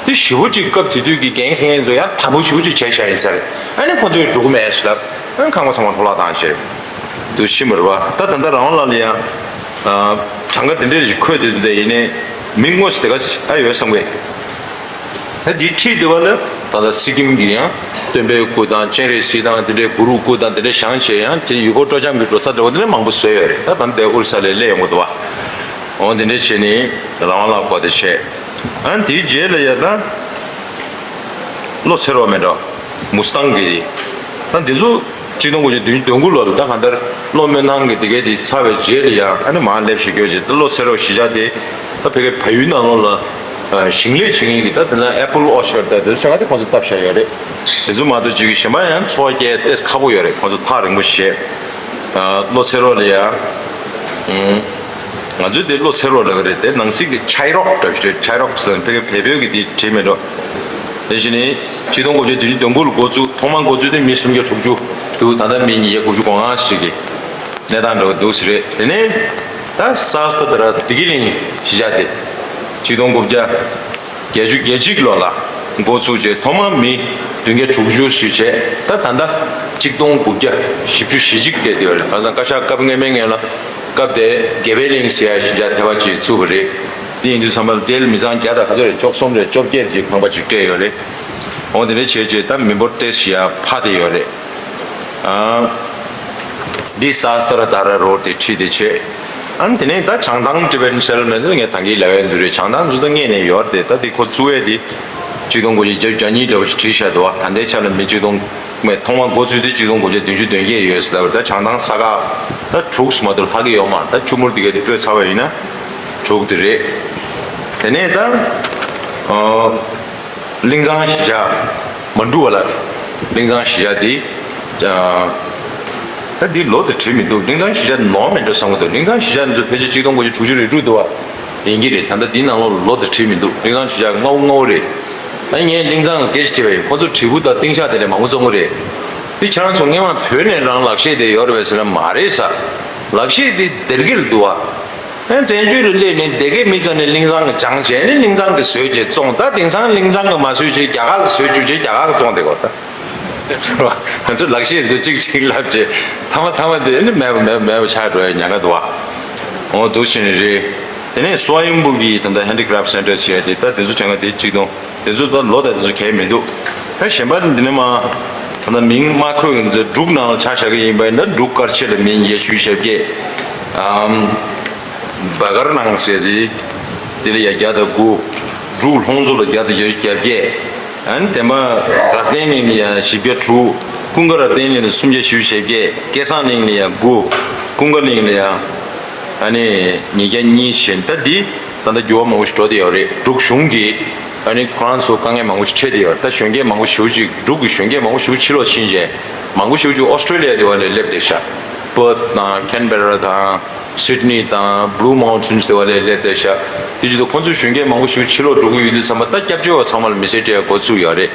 དེ་ཞེ་པོ་ཅིག་སྐབས་དེ་དུས་ཀྱི་འགན་འཁྱེར་མཁན་ཚོ་ཡང་དམ་པོ་ཞེ་པོ་ཅིག་བྱས་བཞག་ཡིན་ས་རེད། ཨ་ནི་ཁོ་ཚོས་འགྲོ་གི་མེད་ཟེར་ལབ། ཨ་ནི་ཁང་པ་ཚང་མ་འཕྲོ་བརླག་བཏང་བྱས། དུ་ཕྱིན་པ་རེད་བ། ད་ད་ལྟ་རང་དབང་ལ་ལ་ཡང་། གྲངས་ཀ་དེ་འདྲས་ཞིག་འཁོད་དེ་འདུག་དེ་ཡིན་ནའི་མི་དངོས་སུ་དེ་ག་ཨ་ཡོད་བསམ་གི། ད་འདི་ཁྲིད་དེ་བ་ལ་ད་ལྟ་སི་ཀིམ་གྱི་ཡང་སྟོན་པའི་སྐུ་དང་སྤྱན་རས་གཟིགས་དང་དེ་འདྲའི་གུ་རུ་སྐུ་དང་དེ་འདྲས་བཞེངས་བྱས་ཡང་དེ་ཡུལ་སྐོར་སྤྲོ་འཆམ་གྱི་འགྲོ་ས་འདྲ་བོ་དེ་འདྲས་མང་པོ་བཟོས་ཡོད་རེད། ད་ད་ལྟ་ཨོ་རི་ས་ལ་སླེབས་ཡོང་གི་འདུག་བ། འོ་དེ་འདྲས་བྱས་ནས་རང་དབང་ལ་བསྐོར་དེ་བྱས། ཨ་ནི་དེའི་རྗེས་ལ་ཡ་ད་བློ་འཚེར་བ་མེད་འགྲོ། མུ་སི་ཏང་གི་ད་འདི་ཚོ་གཅིག་སྟོང་དགུ་བརྒྱ་བདུན་ཅུ་དོན་དགུ་ལོ་ལ་ད་གང་ལྟར་བློ་སྨོན་ཐང་གི་དེ་གའི་དེ་ཚར་བའི་རྗེས་ལ་ཡ་ཨ་ནི་མར་སླེབས་ཤིག་སྐྱོ་བྱས། ད་བློ་འཚེར་བ་གཞིས་ཆགས་དེ་ད་ཕ་གི་བལ་ཡུལ་ནང་ལོགས་ལ་ཞིང་ལས་བྱེད་མཁན་གྱི་ད་དེ་ན་ཨེ་པལ་ཨོ་ཆར་ཌི་ད་དེ་ཚོ་ཆ་ག་དེ་ཁོང་ཚོ་བཏབ་བཞག་ཡོད་རེད། དེ་ཚོ་མ་གཏོགས་ཅིག་གཞན་པ་ཡང་འཚོ་བ་སྐྱེལ་ཏེ་ཁག་པོ་ཡོད་རེད། ཁོང་ཚོ་ཐག་རིང་པོ་བྱས། བློ་འཚེར་བ་ལ་ཡ། ང་ཚོས་དེ་བློ་འཚེར་བ་ལབ་ཀྱི་རེད། དེ་ནང་སྲིད་ཀྱི་ཆའི་རོག་འདྲ་ཞིག་རེད། ཆའི་རོག་ཟེར་ན་ཕ་གི་བལ་བོད་ཀྱི་དེ་བྲིས་མེད་འགྲོ། དེ་བཞིན་ནི་ཆིག་སྟོང་དགུ་བརྒྱ་བདུན་ཅུ་དོན་དགུ་ལ་འགོ་བཙུགས། ཐོག་མར་འགོ་བཙུགས་དེ་མི་སུམ་བརྒྱ་དྲུག་ཅུ་འདུག་ད་ལྟ་མི་ཉིས་བརྒྱ་དགུ་བཅུ་གོ་ལྔ་ཞིག་གི་གནས་སྟངས་འདྲ་བོ་འདུག་ཟེར་རེད། དེ་ནས་ད་ས་ས་ད་ར་བདེ་སྐྱིད་གླིང་གཞིས་ཆགས་དེ་ཆིག་སྟོང་དགུ་བརྒྱ་ བརྒྱད་ཅུ་གྱ་གཅིག་ལོ་ལ་འགོ་ཚུགས་རྗེས་ཐོག་མར་མི་བདུན་བརྒྱ་དྲུག་ཅུ་ཞིག་བྱས། ད་ད་ལྟ་གཅིག་སྟོང་དགུ་བརྒྱ་བཞི་བཅུ་ཞེ་གཅིག་བསྡད་ཡོད་རེད། ཁ་སང་བཀའ་ཤག་སྐབས་སྔོན་མའི་སྔོན་ལ་སྐབས་དེ་དགེ་བའི་གླིང་ཟེར་ཡ་གཞིས་ཆགས་ཐེ་བ་ཅིག་བཙུགས་པ་རེད། དེ་ཡིན་དུས་ཙམ་པ་ལ་དེ་ལ་མི་ཚང་བརྒྱ་དང་ག་ཚོད་རེད། བཅུ་གསུམ་རེད། བཅོ་བརྒྱད་ཅིག་ཁང་པ་ཅིག་སྤྲད་ཡོད་རེད། འོ་དེ་འདྲ་བྱས་རྗེས་ད་མི་འབོར་ཏོག་ཙམ་ཡར་འཕར་བསྡད་ཡོད་རེད། ཨ། འདི་སཱ་སྟ་ར་དྷ་ར་རོ་ཌི་དེ་ཁྲིད་དེ་བྱས། ཨ་ནི་དེ་ནས་ད་བྱང་ཐང་ཊི་བེ་ཊན་སེ་ཊལ་མེན་ཊི་ངས་ད་གིན་ལབ་ཡ་འདི་རེད། བྱང་ཐང་ཚོ་ད་སྔོན་ནས་ཡོད་རེད། ད་འདི་ཁོ་བཙུགས་ཡས་འདི་གཅིག་སྟོང་དགུ་བརྒྱ་བརྒྱད་ཅུ་གྱ་གཉིས་འདྲ་བོ་ཞིག་བྲིས་བཞག་འདུག་བ། ད་ལྟའི་ཆ་ལ་མི་གཅིག་སྟོང་མེད། ཐོག་མར་འགོ་བཙུགས་དུས་གཅིག་སྟོང་དགུ་བརྒྱ་བདུན་ཅུ་དོན་བརྒྱད་ཡོད་ཟེར་ལབ་པ་རེད། ད་བྱང་ཐང་ས་ཁག་ད་དྲུག་མ་གཏོགས་ལྷག་གི་ཡོད་མ་རེད། ད་ཆུ་མུར་དེ་ག་དེ་སྤོས་ཚར་བ་ཡིན་ན་དྲུག་དེ་རེད། དེ་ནས་ད་ཨ། གླིང་ཚང་གཞིས་ཆགས་མ་འགྲུབ་པ་ལ། གླིང་ཚང་གཞིས་ཆགས་འདི། ཨ། ད་འདི་ལོ་དེ་བྲིས་མི་འདུག་གླིང་ཚང་གཞིས་ཆགས་ནོར་མེད་འགྲོ་བསམ་གྱི་འདུག་གླིང་ཚང་གཞིས་ཆགས་འདི་ཚོ་ཕལ་ཆེར་གཅིག་སྟོང་དགུ་བརྒྱ་དྲུག་ཅུ་རེ་དྲུག་འདུག་བ། ཡིན་གྱི་རེད། ད་ལྟ་འདི་ནང་ལོགས་ལོ་དེ་བྲིས་མི་འདུག་གླིང་ཚང་གཞིས་ཆགས་ལྔ་པོ་ལྔ་པོ་རེད། ཨ་ངས་གླིང་ཚང་ལ་སྐད་ཆ་དྲིས་པ་ཡིན། ཁོ་ཚོ་དྲིལ་བུ་དང་ཏིང་ཤག་དེ་འདྲ་མང་པོ་བཙོང་གི་རེད། འདི་ཁྱེད་རང་ཚོ་སྔོན་མ་བོད་ནས་རང་ལག་ཤེས་དེ་ཡོད་རེད་པས་ཟེར་ན་མ་རེད་ཟེར། ལག་ཤེས་འདི་སྡེར་ཁེ་ལ་འདུག་བ། ཨ་བཙན་བྱོལ་དུ་སླེབས་ནས་སྡེ་དགེ་མི་ཚོ་ནས་གླིང་ཚང་གི་སྦྱངས་བྱས་ནས་གླིང་ཚང་གི་བཟོས་བྱས་བཙོང་། ད་དེང་སང་གླིང་ཚང་གི་མ་བཟོས་བྱས་རྒྱ་གར་ལ་བཟོས་བཅུག་བྱས་རྒྱ་གར་གི་བཙོང་བསྡད་ཀྱི་ཡོད་རེད། ང་ཚོ་ལག་ཤེས་ཚོ་གཅིག་གཅིག་ལབ་བྱས་ཐ་མ་ཐ་མ་དེ་ནི་མེད་པ་མེད་པ་མེད་པ་ཆགས་འགྲོ་ཡ་ཉེན་ཁ་འདུག་བ། འོ་འདུག་བྱས་ནས་རེད། དེ་ནས་སོ་ཡུམ་བུ་གི་ད་ལྟ་ཧེན་ཌི་ཀེ་རབ་སེན་ཊར་ཟེར་ཡ་དེ་ད་དེ་ཚོ་དྲན་ག་དེ་གཅིག་སྟོང་དེ་ཚོ་ད་ལོ་ད་དེ་ཚོ་གལ་མི་འདུག་ད་གཞན་པ་འདི་ནས་མ་ད་ལྟ་མིང་མ་འཁོད་ཡོད་ཚོ་འབྲུག་ནང་ལ་ཆ་བཞག་གི་ཡིན་པ་ཡིན་ན་འབྲུག་དཀར་ཆེ་ལ་མི་ཉི་ཤུ་ཞེ་བརྒྱད། ཨམ། བ་གར་ནང་ཟེར་དེ། དེ་ལ་ཡ་བརྒྱ་དང་དགུ། འབྲུག་ལྷུང་བཟོ་ལ་བརྒྱ་དང་བརྒྱད་ཅུ་གྱ་བརྒྱད། ཨ་ནི་དེ་མ་རབ་བརྟན་གླིང་ལ་ཡ་བཞི་བརྒྱ་དྲུག་ཀུན་དགའ་རབ་བརྟན་གླིང་ལ་སུམ་བརྒྱ་བཞི་བཅུ་ཞེ་བརྒྱད། སྐལ་བཟང་གླིང་ལ་ཡ་དགུ། ཀུན་དགའ་གླིང་ལ་ཡ་ཨ་ནི་ཉིས་བརྒྱ་གཉིས་བཞིན་ད་འདི་ད་ལྟ་འགྱུར་བ་མང་པོ་ཞིག་འགྲོ་བསྡད་ཡོད་རེད། འབྲུག་གཞུང་གིས་ཨ་ནི་ཁོ་རང་ཚོ་དཀའ་ངལ་མང་པོ་ཞིག་འཕྲད་བསྡད་ཡོད་རེད། ད་གཞོན་སྐྱེས་མང་པོ་ཞེ་པོ་ཅིག་འབྲུག་གི་གཞོན་སྐྱེས་མང་པོ་ཞེ་པོ་ཕྱིར་ལོག་ཕྱིན་རྗེས་མང་པོ་ཞེ་པོ་ཅིག་ཨོ་སི་ཀྲོ་ལི་ཡ་དེ་བ་ལ་སླེབས་བསྡད་ཤག་པར་ཐི་དང་ཁེན་བེ་ར་དང་། སིད་ནི་དང་བྷུ་ལུ་མའུན་ཊེན་སི་དེ་བ་ལ་སླེབས་བསྡད་ཤག་དེ་བཞིན་དུ་ཁོང་ཚོའི་གཞོན་སྐྱེས་མང་པོ་ཞིག་ཕྱིར་ལོག་འགྲོ་གི་ཡོད་དུས་ཙམ་པ་ད་སྐྱབས་བཅོལ་བ་ཚང་མ་ལ་མི་སེར་སྤྲད་འགོ་ཚུགས་ཡོད་རེད།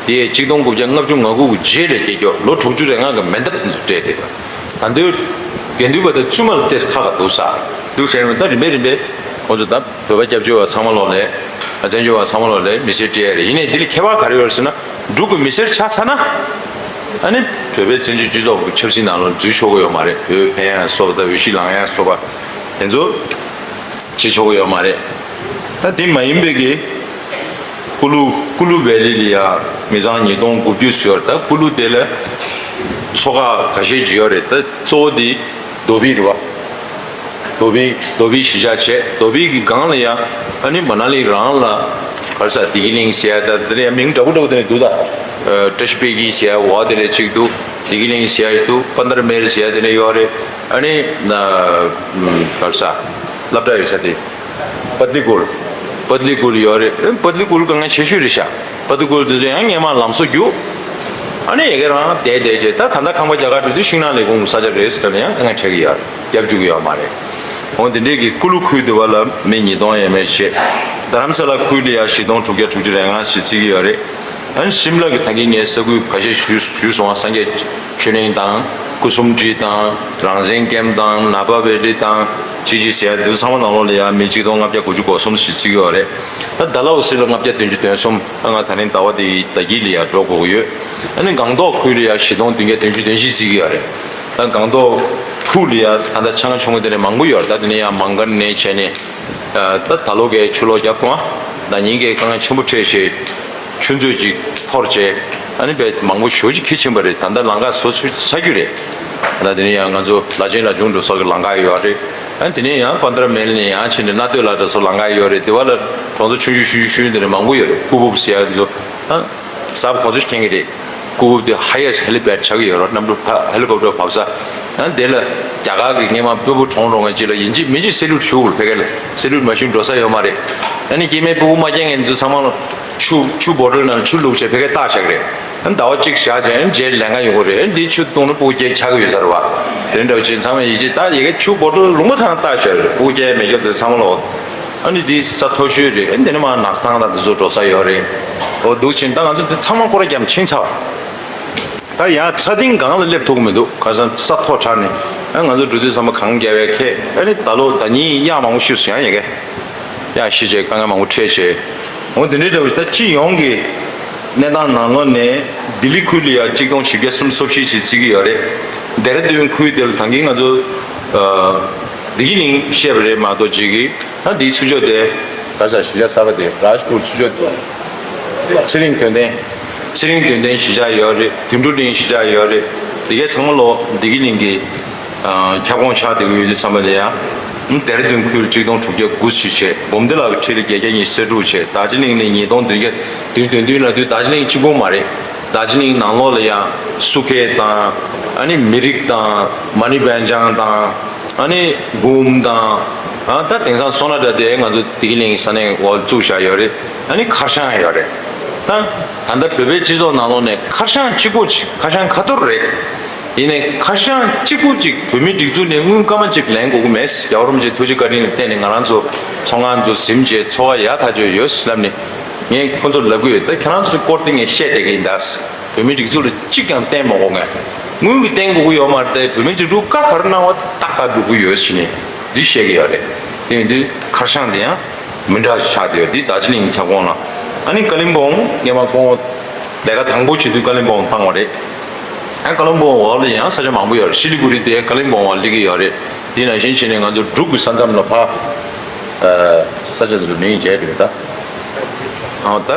དེ་ཡས་གཅིག་སྟོང་དགུ་བརྒྱ་ལྔ་བཅུ་ང་དགུ་གི་རྗེས་ལ་སྐྱེས་མགྱོགས་ལོ་དྲུག་ཅུ་རེ་ལྔ་གི་མེ་མདའ་དེ་ཚོ་སྤྲད་བསྡད་ཡོད། ད་འདོད་དགེ་འདུན་པ་དང་བཙུན་མ་ལ་ཏོག་ཙམ་ཁག་ཁག་འདུག་ས་འདུག་ཟེར་ནས་ད་རིམ་པས་རིམ་པས་ཁོང་ཚོ་ད་བོད་པ་སྐྱབས་བཅོལ་བ་ཚང་མ་ལོག་ལས་བཙན་བྱོལ་བ་ཚང་མ་ལོག་ལས་མི་སེར་སྤྲད་ཡ་རེད། ཡིན་ནའི་འདི་ལ་ཁྱད་པར་ག་རེ་ཡོད་རེད་ཟེར་ན། འབྲུག་གི་མི་སེར་ཆགས་ཚར་ན། ཨ་ནི་བོད་པའི་བཙན་བྱོལ་སྤྱི་ཚོགས་ཀྱི་ཆབ་སྲིད་ནང་ལ་འཛུལ་ཆོག་གི་ཡོད་མ་རེད། བོད་ཕན་ཡ་སོགས་དང་འོས་གཞི་ལེན་ཡ་སོགས་པ་དེ་ཚོ་བྱེད་ཆོག་གི་ཡོད་མ་རེད། ད་དེ་མ་ཡིན་པའི་གི་ཀུ་ལུ་ཀུ་ལུ་ཝེ་ལི་ལ་ཡ་མི་ཚང་ཉིས་སྟོང་དགུ་བཅུ་ཟེར་བ་རེད། ད་ཀུ་ལུ་དེ་ལ་ཚོ་ཁག་ཁ་ཤས་ཅིག་ཡོད་རེད། ད་གཙོ་བོ་དེ་དོ་བི་རེད་བ། དོ་བི་དོ་བི་གཞིས་ཆགས་བྱས། དོ་བི་གི་སྒང་ལ་ཡ་ཨ་ནི་མ་ན་ལི་རང་ལ་ག་རེ་ཟེར་བདེ་སྐྱིད་གླིང་ཟེར་ཡ་ད་དེ་ལ་ཡ་མིང་འདྲ་པོ་འདྲ་པོ་དེ་འདྲ་འདུག་ད་བཀྲ་ཤིས་པད་སྐྱིད་ཟེར་ཡ་འོ་དེ་འདྲ་གཅིག་འདུག་བདེ་སྐྱིད་གླིང་ཟེར་ཡ་འདུག་པན་དར་མེལ་ཟེར་ཡ་དེ་འདྲ་ཡོད་རེད། ཨ་ནི་ག་རེ་ཟེར་སློབ་གྲྭ་ཡོད་ས་དེ་པ་ཏི་ཀུལ། པ་ཏི་ཀུལ་ཡོད་རེད། པ་ཏི་ཀུལ་དཀའ་ངལ་ཆེ་ཤོས་རེད་ཤག་པ་ཏི་ཀུལ་དེ་ཚོ་ཡང་སྔས་མ་ལམ་བཟོ་རྒྱུགས། ཨ་ནི་ཡ་གི་རང་བསྡད་བསྡད་བྱས། ད་ད་ལྟ་ཁང་པ་རྒྱ་གར་འགྲོ་དུས་ཤིང་ནགས་ལས་ཁུངས་ས་ཆ་རེད་ཟེར་ནས་ཡང་དཀའ་ངལ་འཕྲད་ཀྱི་ཡོད། རྒྱབ་འཇུག་གི་ཡོད་མ་རེད། འོ་དེ་འདྲས་ཀྱི་ཀུ་ལུ་ཁུལ་དེ་བ་ལ་མི་ཉིས་སྟོང་ཡས་མས་བྱས། རྡ་རམ་ས་ལ་ཁུལ་ལ་ཡ་བཞི་སྟོང་དྲུག་བརྒྱ་དྲུག་ཅུ་རེ་ལྔ་ཞིག་བརྩི་གི་ཡོད་རེད། ཨ་ནི་ཤིམ་ལ་གི་ད་གིན་ངས་ས་ཁུལ་ཁ་ཤས་ཞུས་ཞུས་སོང་བ། སངས་རྒྱས་ཆོས་གླིང་དང་། སྐུ་གསུམ་སྒྲིག་དང་། རང་བཙན་ཀེམ་དང་། ནཱ་བ་ཝེ་ལི་དང་། ཅི་ཅི་ཟེར་ཡ་དེ་ཚོ་ཚང་མ་ནང་ལོགས་ལ་ཡ་མི་གཅིག་སྟོང་ལྔ་བརྒྱ་དགུ་བཅུ་གོ་གསུམ་ཞིག་བརྩི་གི་ཡོད་རེད། ད་ཌལ་ཧོ་སི་ལ་ལྔ་བརྒྱ་བདུན་ཅུ་དོན་གསུམ། ད་ང་ད་ནི་ཟླ་བ་འདིའི་ཟླ་དཀྱིལ་ལ་ཡ་འགྲོ་དགོས་ཀྱི་ཡོད། ཨ་ནི་སྒང་ཏོག་ཁུལ་ལ་ཡ་བཞི་སྟོང་བདུན་བརྒྱ་བདུན་ཅུ་དོན་བཞི་བརྩི་གི་ཡོད་རེད། ད་སྒང་ཏོག་ཕུག་ལ་ཡ་ད་ལྟ་ཆང་ཆུང་ངུ་དེ་འདྲ་མང་པོ་ཡོད་རེད། ད་དེ་ནས་ཡ་མང་གར་ནས་བྱས་ནས། ད་ད་ལོ་གའི་ཆུ་ལོག་བརྒྱབ་སོང་བ། ཟླ་ཉིན་གའི་དཀའ་ངལ་ཆེན་པོ་འཕྲད་བྱས། ཆུ་མཛོད་ཅིག་འཐོར་བྱས། ཨ་ནི་དཔེ་མང་པོ་ཞེ་པོ་ཅིག་འཁྱིལ་ཕྱིན་པ་རེད། ད་ལྟ་ལམ་ཁ་བཟོ་ཚུགས་ཚར་རྒྱུ་རེད། ད་དེ་ནས་ཡང་ང་ཚོ་ལ་ཆེན་ལ་ཆུང་འགྲོ་ས་གི་ལམ་ཁ་ཡོད་རེད། ཨ་ནི་དེ་ནས་ཡང་པན་དར་མེལ་ནས་ཡང་ཕྱིན་ནས་སྣ་སྟོད་ལ་འགྲོ་ས་ལམ་ཁ་ཡོད་རེད། དེ་བ་ལ་གྲོང་ཚོ་ཆུང་ཆུང་ཆུང་ཆུང་ཆུང་དེ་འདྲ་མང་པོ་ཡོད་རེད། ཀུ་བུབ་ཟེར་ཡ་དེ་ཚོ། ཨ། གཟའ་གོང་ཚོད་མཁྱེན་གྱི་རེད། ཀུ་བུབ་དེ་ཧ་ཡེ་སི་ཧེ་ལི་པེཌ་ཆགས་ཀྱི་ཡོད་རེད། གནམ་གྲུ་ཧ་ཧེ་ལི་ཀོབ་ཊར་བབས་ས། ཨ་ནི་དེ་ལ་རྒྱ་གར་གྱི་སྔས་མ་སྤོ་བོ་གྲོངས་རོགས་ངན་ཅིག་ལ་ཡིན་གཅིག་མིན་གཅིག་སེ་ལུ་ཊི་ཞུ་དགོས་རེད། ཕ་གི་ལ་སེ་ལུ་ཊི་མ་ཞུས་འགྲོ་ས་ཡོད་མ་རེད། ཨ་ནི་སྐྱེས་མའི་སྤོ་བོ་མ་སྐྱེས་མཁན་ཚོ་ཚང་མ་ལ་ཆུ་ཆུ་བོ་ཊལ་ནང་ཆུ་བླུགས་བྱས་ཕ་གིར་བཏགས་བཞག་གི་རེད། ཨ་ནི་ཟླ་བ་གཅིག་བཞག་བྱས་ཨ་ནི་རྗེས་ལས་ཀ་ཡོང་གི་རེད། ཨ་ནི་འདི་ཆུ་བཏུང་ན་སྤོ་བོ་སྐྱེས་ཆགས་ཀྱི་ཡོད་ས་རེད་བ། དེ་འདྲ་བྱས་ཚང་མས་ཡིད་ཆེས་ད་ཡ་གི་ཆུ་བོ་ཊལ་ལུང་པ་ཐང་བཏགས་བཞག་རེད། སྤོ་བོ་སྐྱེས་མེད་སྐྱོ་དེ་ཚང་མ་ལ། ཨ་ནི་འདི་ས་མཐོ་ཤོས་རེད། ཨ་ནི་དེ་ནས་མར་ནག་ཐང་དང་དེ་ཚོ་འགྲོ་ས་ཡོད་རེད། འོ་འདུག་ཕྱིན་ད་ང་ཚོ་འདི་ཚང་མ་སྐོར་ར་བརྒྱབ་ཕྱིན་ཚར་བ། ད་ཡང་ས་སྟེང་སྒང་ལ་སླེབས་ཐུབ་ཀྱི་མི་འདུག་ཁ་སང་ས་མཐོ་དྲགས་ནས། ཨ་ང་ཚོ་འགྲོ་དུས་ཚང་མ་གངས་རྒྱབ་པའི་ཁྱད། ཨ་ནི་ད་ལོ་ཟླ་ཉིན་གཡག་མང་པོ་ཤི་སོང་། ཡང་ཡ་གི་གཡག་ཤི་བྱས་དཀའ་ངལ་མང་པོ་འཕྲད་བྱས། འོ་དེ་འདྲའི་འདྲ་བོ་ཞིག་ད་སྤྱི་ཡོངས་ཀྱི་གནས་སྟངས་ནང་ལོགས་ནས་ལྡི་ལི་ཁུལ་ལ་ཡང་གཅིག་སྟོང་བཞི་བརྒྱ་སུམ་ཅུ་སོ་བཞི་ཞིག་བརྩི་གི་ཡོད་རེད། ལྡེ་ར་ལྡུན་ཁུལ་དེ་ལ་ད་གིན་ང་ཚོ་བདེ་སྐྱིད་གླིང་བཤད་པ་རེད་མ་གཏོགས་ཅིག་གིས་ད་འདིའི་ཚུར་ཕྱོགས་དེ་ག་ས་གཞིས་ཆགས་གསར་པ་དེ་རཱཇ་པུར་ཚུར་ཕྱོགས་ཚེ་རིང་དོན་ལྡན། ཚེ་རིང་དོན་ལྡན་གཞིས་ཆགས་ཡོད་རེད། དོན་གྲུབ་གླིང་གཞིས་ཆགས་ཡོད་རེད། དེ་གའི་ཚང་མ་ལོ་བདེ་སྐྱིད་གླིང་གི་ཁྱབ་ཁོངས་ཆགས་བསྡད་ཀྱི་ཡོད་དུས་ཙམ་པ་ལ་ཡང་། ལྡེ་ར་ལྡུན་ཁུལ་གཅིག་སྟོང་དྲུག་བརྒྱ་དགུ་ཞིག་བྱས། སྦོམ་ལྡི་ལ་ཁྲི་ལ་བརྒྱད་བརྒྱ་ཉི་ཤུ་རྩ་དྲུག་བྱས། རྡོ་རྗེ་གླིང་ལ་ཉིས་སྟོང་བདུན་བརྒྱ་བདུན་བདུན་བདུན་ལ་དུས་རྡོ་རྗེ་གླིང་གཅིག་པོ་མ་རེད། རྡོ་རྗེ་གླིང་ནང་ལོགས་ལ་ཡང་སུ་ཁེ་དང་། ཨ་ནི་མི་རིགས་དང་། མ་ཎི་བན་ཅང་དང་། ཨ་ནི་གུམ་དང་། ཨ་ད་དེང་སང་སོ་ན་འདྲ་དེ་ང་ཚོ་བདེ་སྐྱིད་གླིང་ས་གནས་འོག་བཙུགས་བཞག་ཡོད་རེད། ཨ་ནི་ཁར་ཤང་ཡོད་རེད། ད་ད་ལྟ་བོད་པའི་སྤྱི་ཚོགས་ནང་ལོགས་ནས་ཁར་ཤང་གཅིག་པོ་ཅིག་ཁར་ཤང་ཁ་ཐོར་རེད། ཡིན་ནའི་ཁ་བྱང་གཅིག་པུ་གཅིག་བོད་མིའི་སྒྲིག་འཛུགས་ནས་དངུལ་སྐར་མ་གཅིག་ལེན་དགོས་ཀྱི་མེད། རྒྱལ་བ་རིན་པོ་ཆེའི་ཐུགས་རྗེ་བཀའ་དྲིན་ལ་བརྟེན་ནས་ང་རང་ཚོ་ཚོང་ཁང་ཚོ་ཟིན་བྱས་འཚོ་བ་ཡག་ཐག་ཆོད་ཡོད་ལབ་ནས་ངས་ཁོ་ཚོར་ལབ་ཀྱི་ཡོད། ད་ཁྱེད་རང་ཚོའི་སྐོར་དེ་ངས་བཤད་བསྡད་ཀྱི་ཡིན་ད། བོད་མིའི་སྒྲིག་འཛུགས་ལ་གཅིག་ཀྱང་བརྟེན་མ་དགོས། ངས་དངུལ་གྱིས་བརྟེན་དགོས་ཀྱི་ཡོད་མ་རེད་དེ། བོད་མིའི་སྒྲིག་འཛུགས་བཀའ་ག་རེ་གནང་བ་ཏག་ཏག་སྒྲུབ་ཀྱི་ཡོད་ཟེར་ནས་འདི་བཤད་ཀྱི་ཡོད་རེད། དེ་ཡིན་དུས་ཁ་བྱང་དེ་ཡང་མི་འདྲ་ཆགས་བསྡད་ཡོད། འདི་རྡོ་རྗེ་གླིང་ཁྱབ་ཁོངས་ལ། ཨ་ནི་ཀ་ལིམ་པོང་སྔོན་མ་ཁོང་ལས་ཀ་དང་པོ་བྱེད་དུས་ཀ་ལིམ་པོང་བཏང་བ་རེད། ཨ་ཀ་ལིམ་པོང་འོག་ལ་ཡང་ས་ཆ་མང་པོ་ཡོད་རེད། ཤི་ལི་གུ་རི་དེ་ཀ་ལིམ་པོང་འོག་སླེབས་ཀྱི་ཡོད་རེད། དེ་ནང་བཞིན་བྱས་ནས་ང་ཚོ་འབྲུག་གི་ས་མཚམས་ལ་ཕར་ས་ཆ་དེ་ཚོ་མིང་བརྗེད་འགྲོ་ད། ཨ་ད་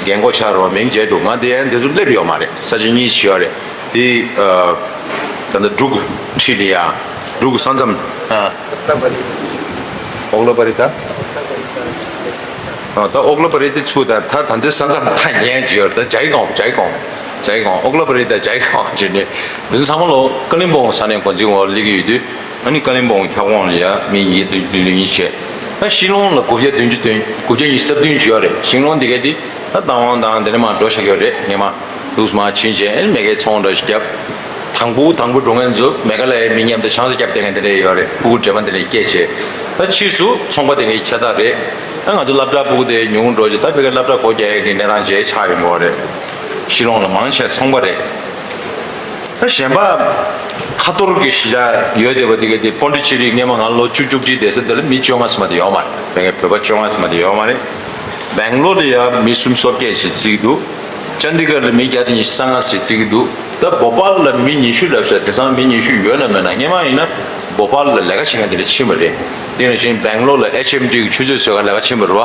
རྒན་གོག་ཆགས་རོགས་མིང་བརྗེད་འགྲོ། ང་དེ་ཡང་དེ་ཚོ་སླེབས་ཡོད་མ་རེད། ས་ཆ་གཉིས་ཤིག་ཡོད་རེད། དེ་ད་ལྟ་འབྲུག་འཁྲིས་ལ་ཡ་འབྲུག་ས་མཚམས། ཨོག་ལ་པ་རི་ད། ད་ཨོག་ལ་པ་རི་དེ་ཚུར་ད་ད་ད་འདོད་ས་མཚམས་ཐག་ཉེ་ཅིག་ཡོད་རེད། ད་ཇའི་ཀོང་ཇའི་ཀོང་ཇའི་ཀོང་ཨོག་ལ་པ་རི་ད་ཇའི་ཀོང་བྱས་ནས་དེ་ཚོ་ཚང་མ་ལོ་ཀ་ལིམ་པོང་ས་གནས་འགོ་འཛིན་འོག་སླེབས་ཀྱི་ཡོད་དུས། ཨ་ནི་ཀ་ལིམ་པོང་ཁྱབ་ཁོངས་ལ་ཡ་མི་ཉིས་བདུན་བདུན་བདུན་ཡིན་བྱས། ད་ཤི་ལོང་ལ་དགུ་བརྒྱ་བདུན་ཅུ་དོན་དགུ་བརྒྱ་ཉི་ཤུ་རྩ་བདུན་ཅིག་ཡོད་རེད། ཤི་ལོང་འདི་གའི་འདི་ད་རྟ་དབང་དང་དེ་ནས་མར་འགྲོ་བཞག་ཡོད་རེད། ངས་མ་ལུགས་མ་ཕྱིན་བྱས་མེ་ཁའི་ཚོང་འདྲ་ཞིག་བརྒྱབ། དང་པོ་དང་པོ་འགྲོ་མཁན་ཚོ་མེ་ག་ལ་ཡའི་མི་མཉམ་དུ་ཆང་ས་བརྒྱབ་བསྡད་མཁན་དེ་འདྲ་ཡོད་རེད། ཕྲུ་གུ་བགྲེས་པ་འདི་འདྲ་སྐྱེས་བྱས། ད་ཕྱིས་སུ་ཚོང་པ་དེ་གའི་ཁྱད་རྟགས་རེད། ད་ང་ཚོ་སློབ་གྲྭ་ཕྲུ་གུ་དེ་ཉུང་འགྲོ་བྱས། ད་ཕ་གིའི་སློབ་གྲྭ་སྒོ་རྒྱག་ཡས་ཀྱི་གནས་སྟངས་བྱས་ཆགས་ཡོད་མ་རེད། ཤི་ལོང་ལ་མང་ཆེ་ཚོང་པ་རེད། ད་གཞན་པ་ཁ་ཐོར་གྱི་གཞིས་ཆགས་ཡོད་བསྡད་པ་དེ་ག་དེ་པོན་ཌི་ཆེ་རི་སྔས་མ་ང་ལོ་བཅུ་བཅུ་གཅིག་བསྡད་ས་དེ་ལ་མི་བཅོ་ལྔ་ཙམ་མ་གཏོགས་ཡོད་མ་རེད། ཕ་གིའི་བོད་པ་བཅོ་ལྔ་ཙམ་མ་གཏོགས་ཡོད་མ་རེད། སྦེང་ལོར་ལ་ཡང་མི་སུམ་ཅུ་སོ་བརྒྱད་ཞིག་བརྩི་གི་འདུག་ཅན་དི་གར་ལ་མི་བརྒྱ་དང་ཉི་ཤུ་རྩ་ལྔ་ཞིག་བརྩི་གི་འདུག་ད་བོ་པཱལ་ལ་མི་ཉི་ཤུ་ལབ་ཤག་དེང་སང་མི་ཉི་ཤུ་ཡོད་ན་མེད་ན། སྔས་མ་ཡིན་ན་བོ་པཱལ་ལ་ལས་ཀ་བྱེད་མཁན་དེ་འདྲ་ཕྱིན་པ་རེད། དེ་ནང་བཞིན་སྦེང་ལོར་ལ་ཨེཆ་ཨེམ་ཌི་གི་ཆུ་ཚོད་བཟོ་ག་ལས་ཀ་ཕྱིན་པ་རེད་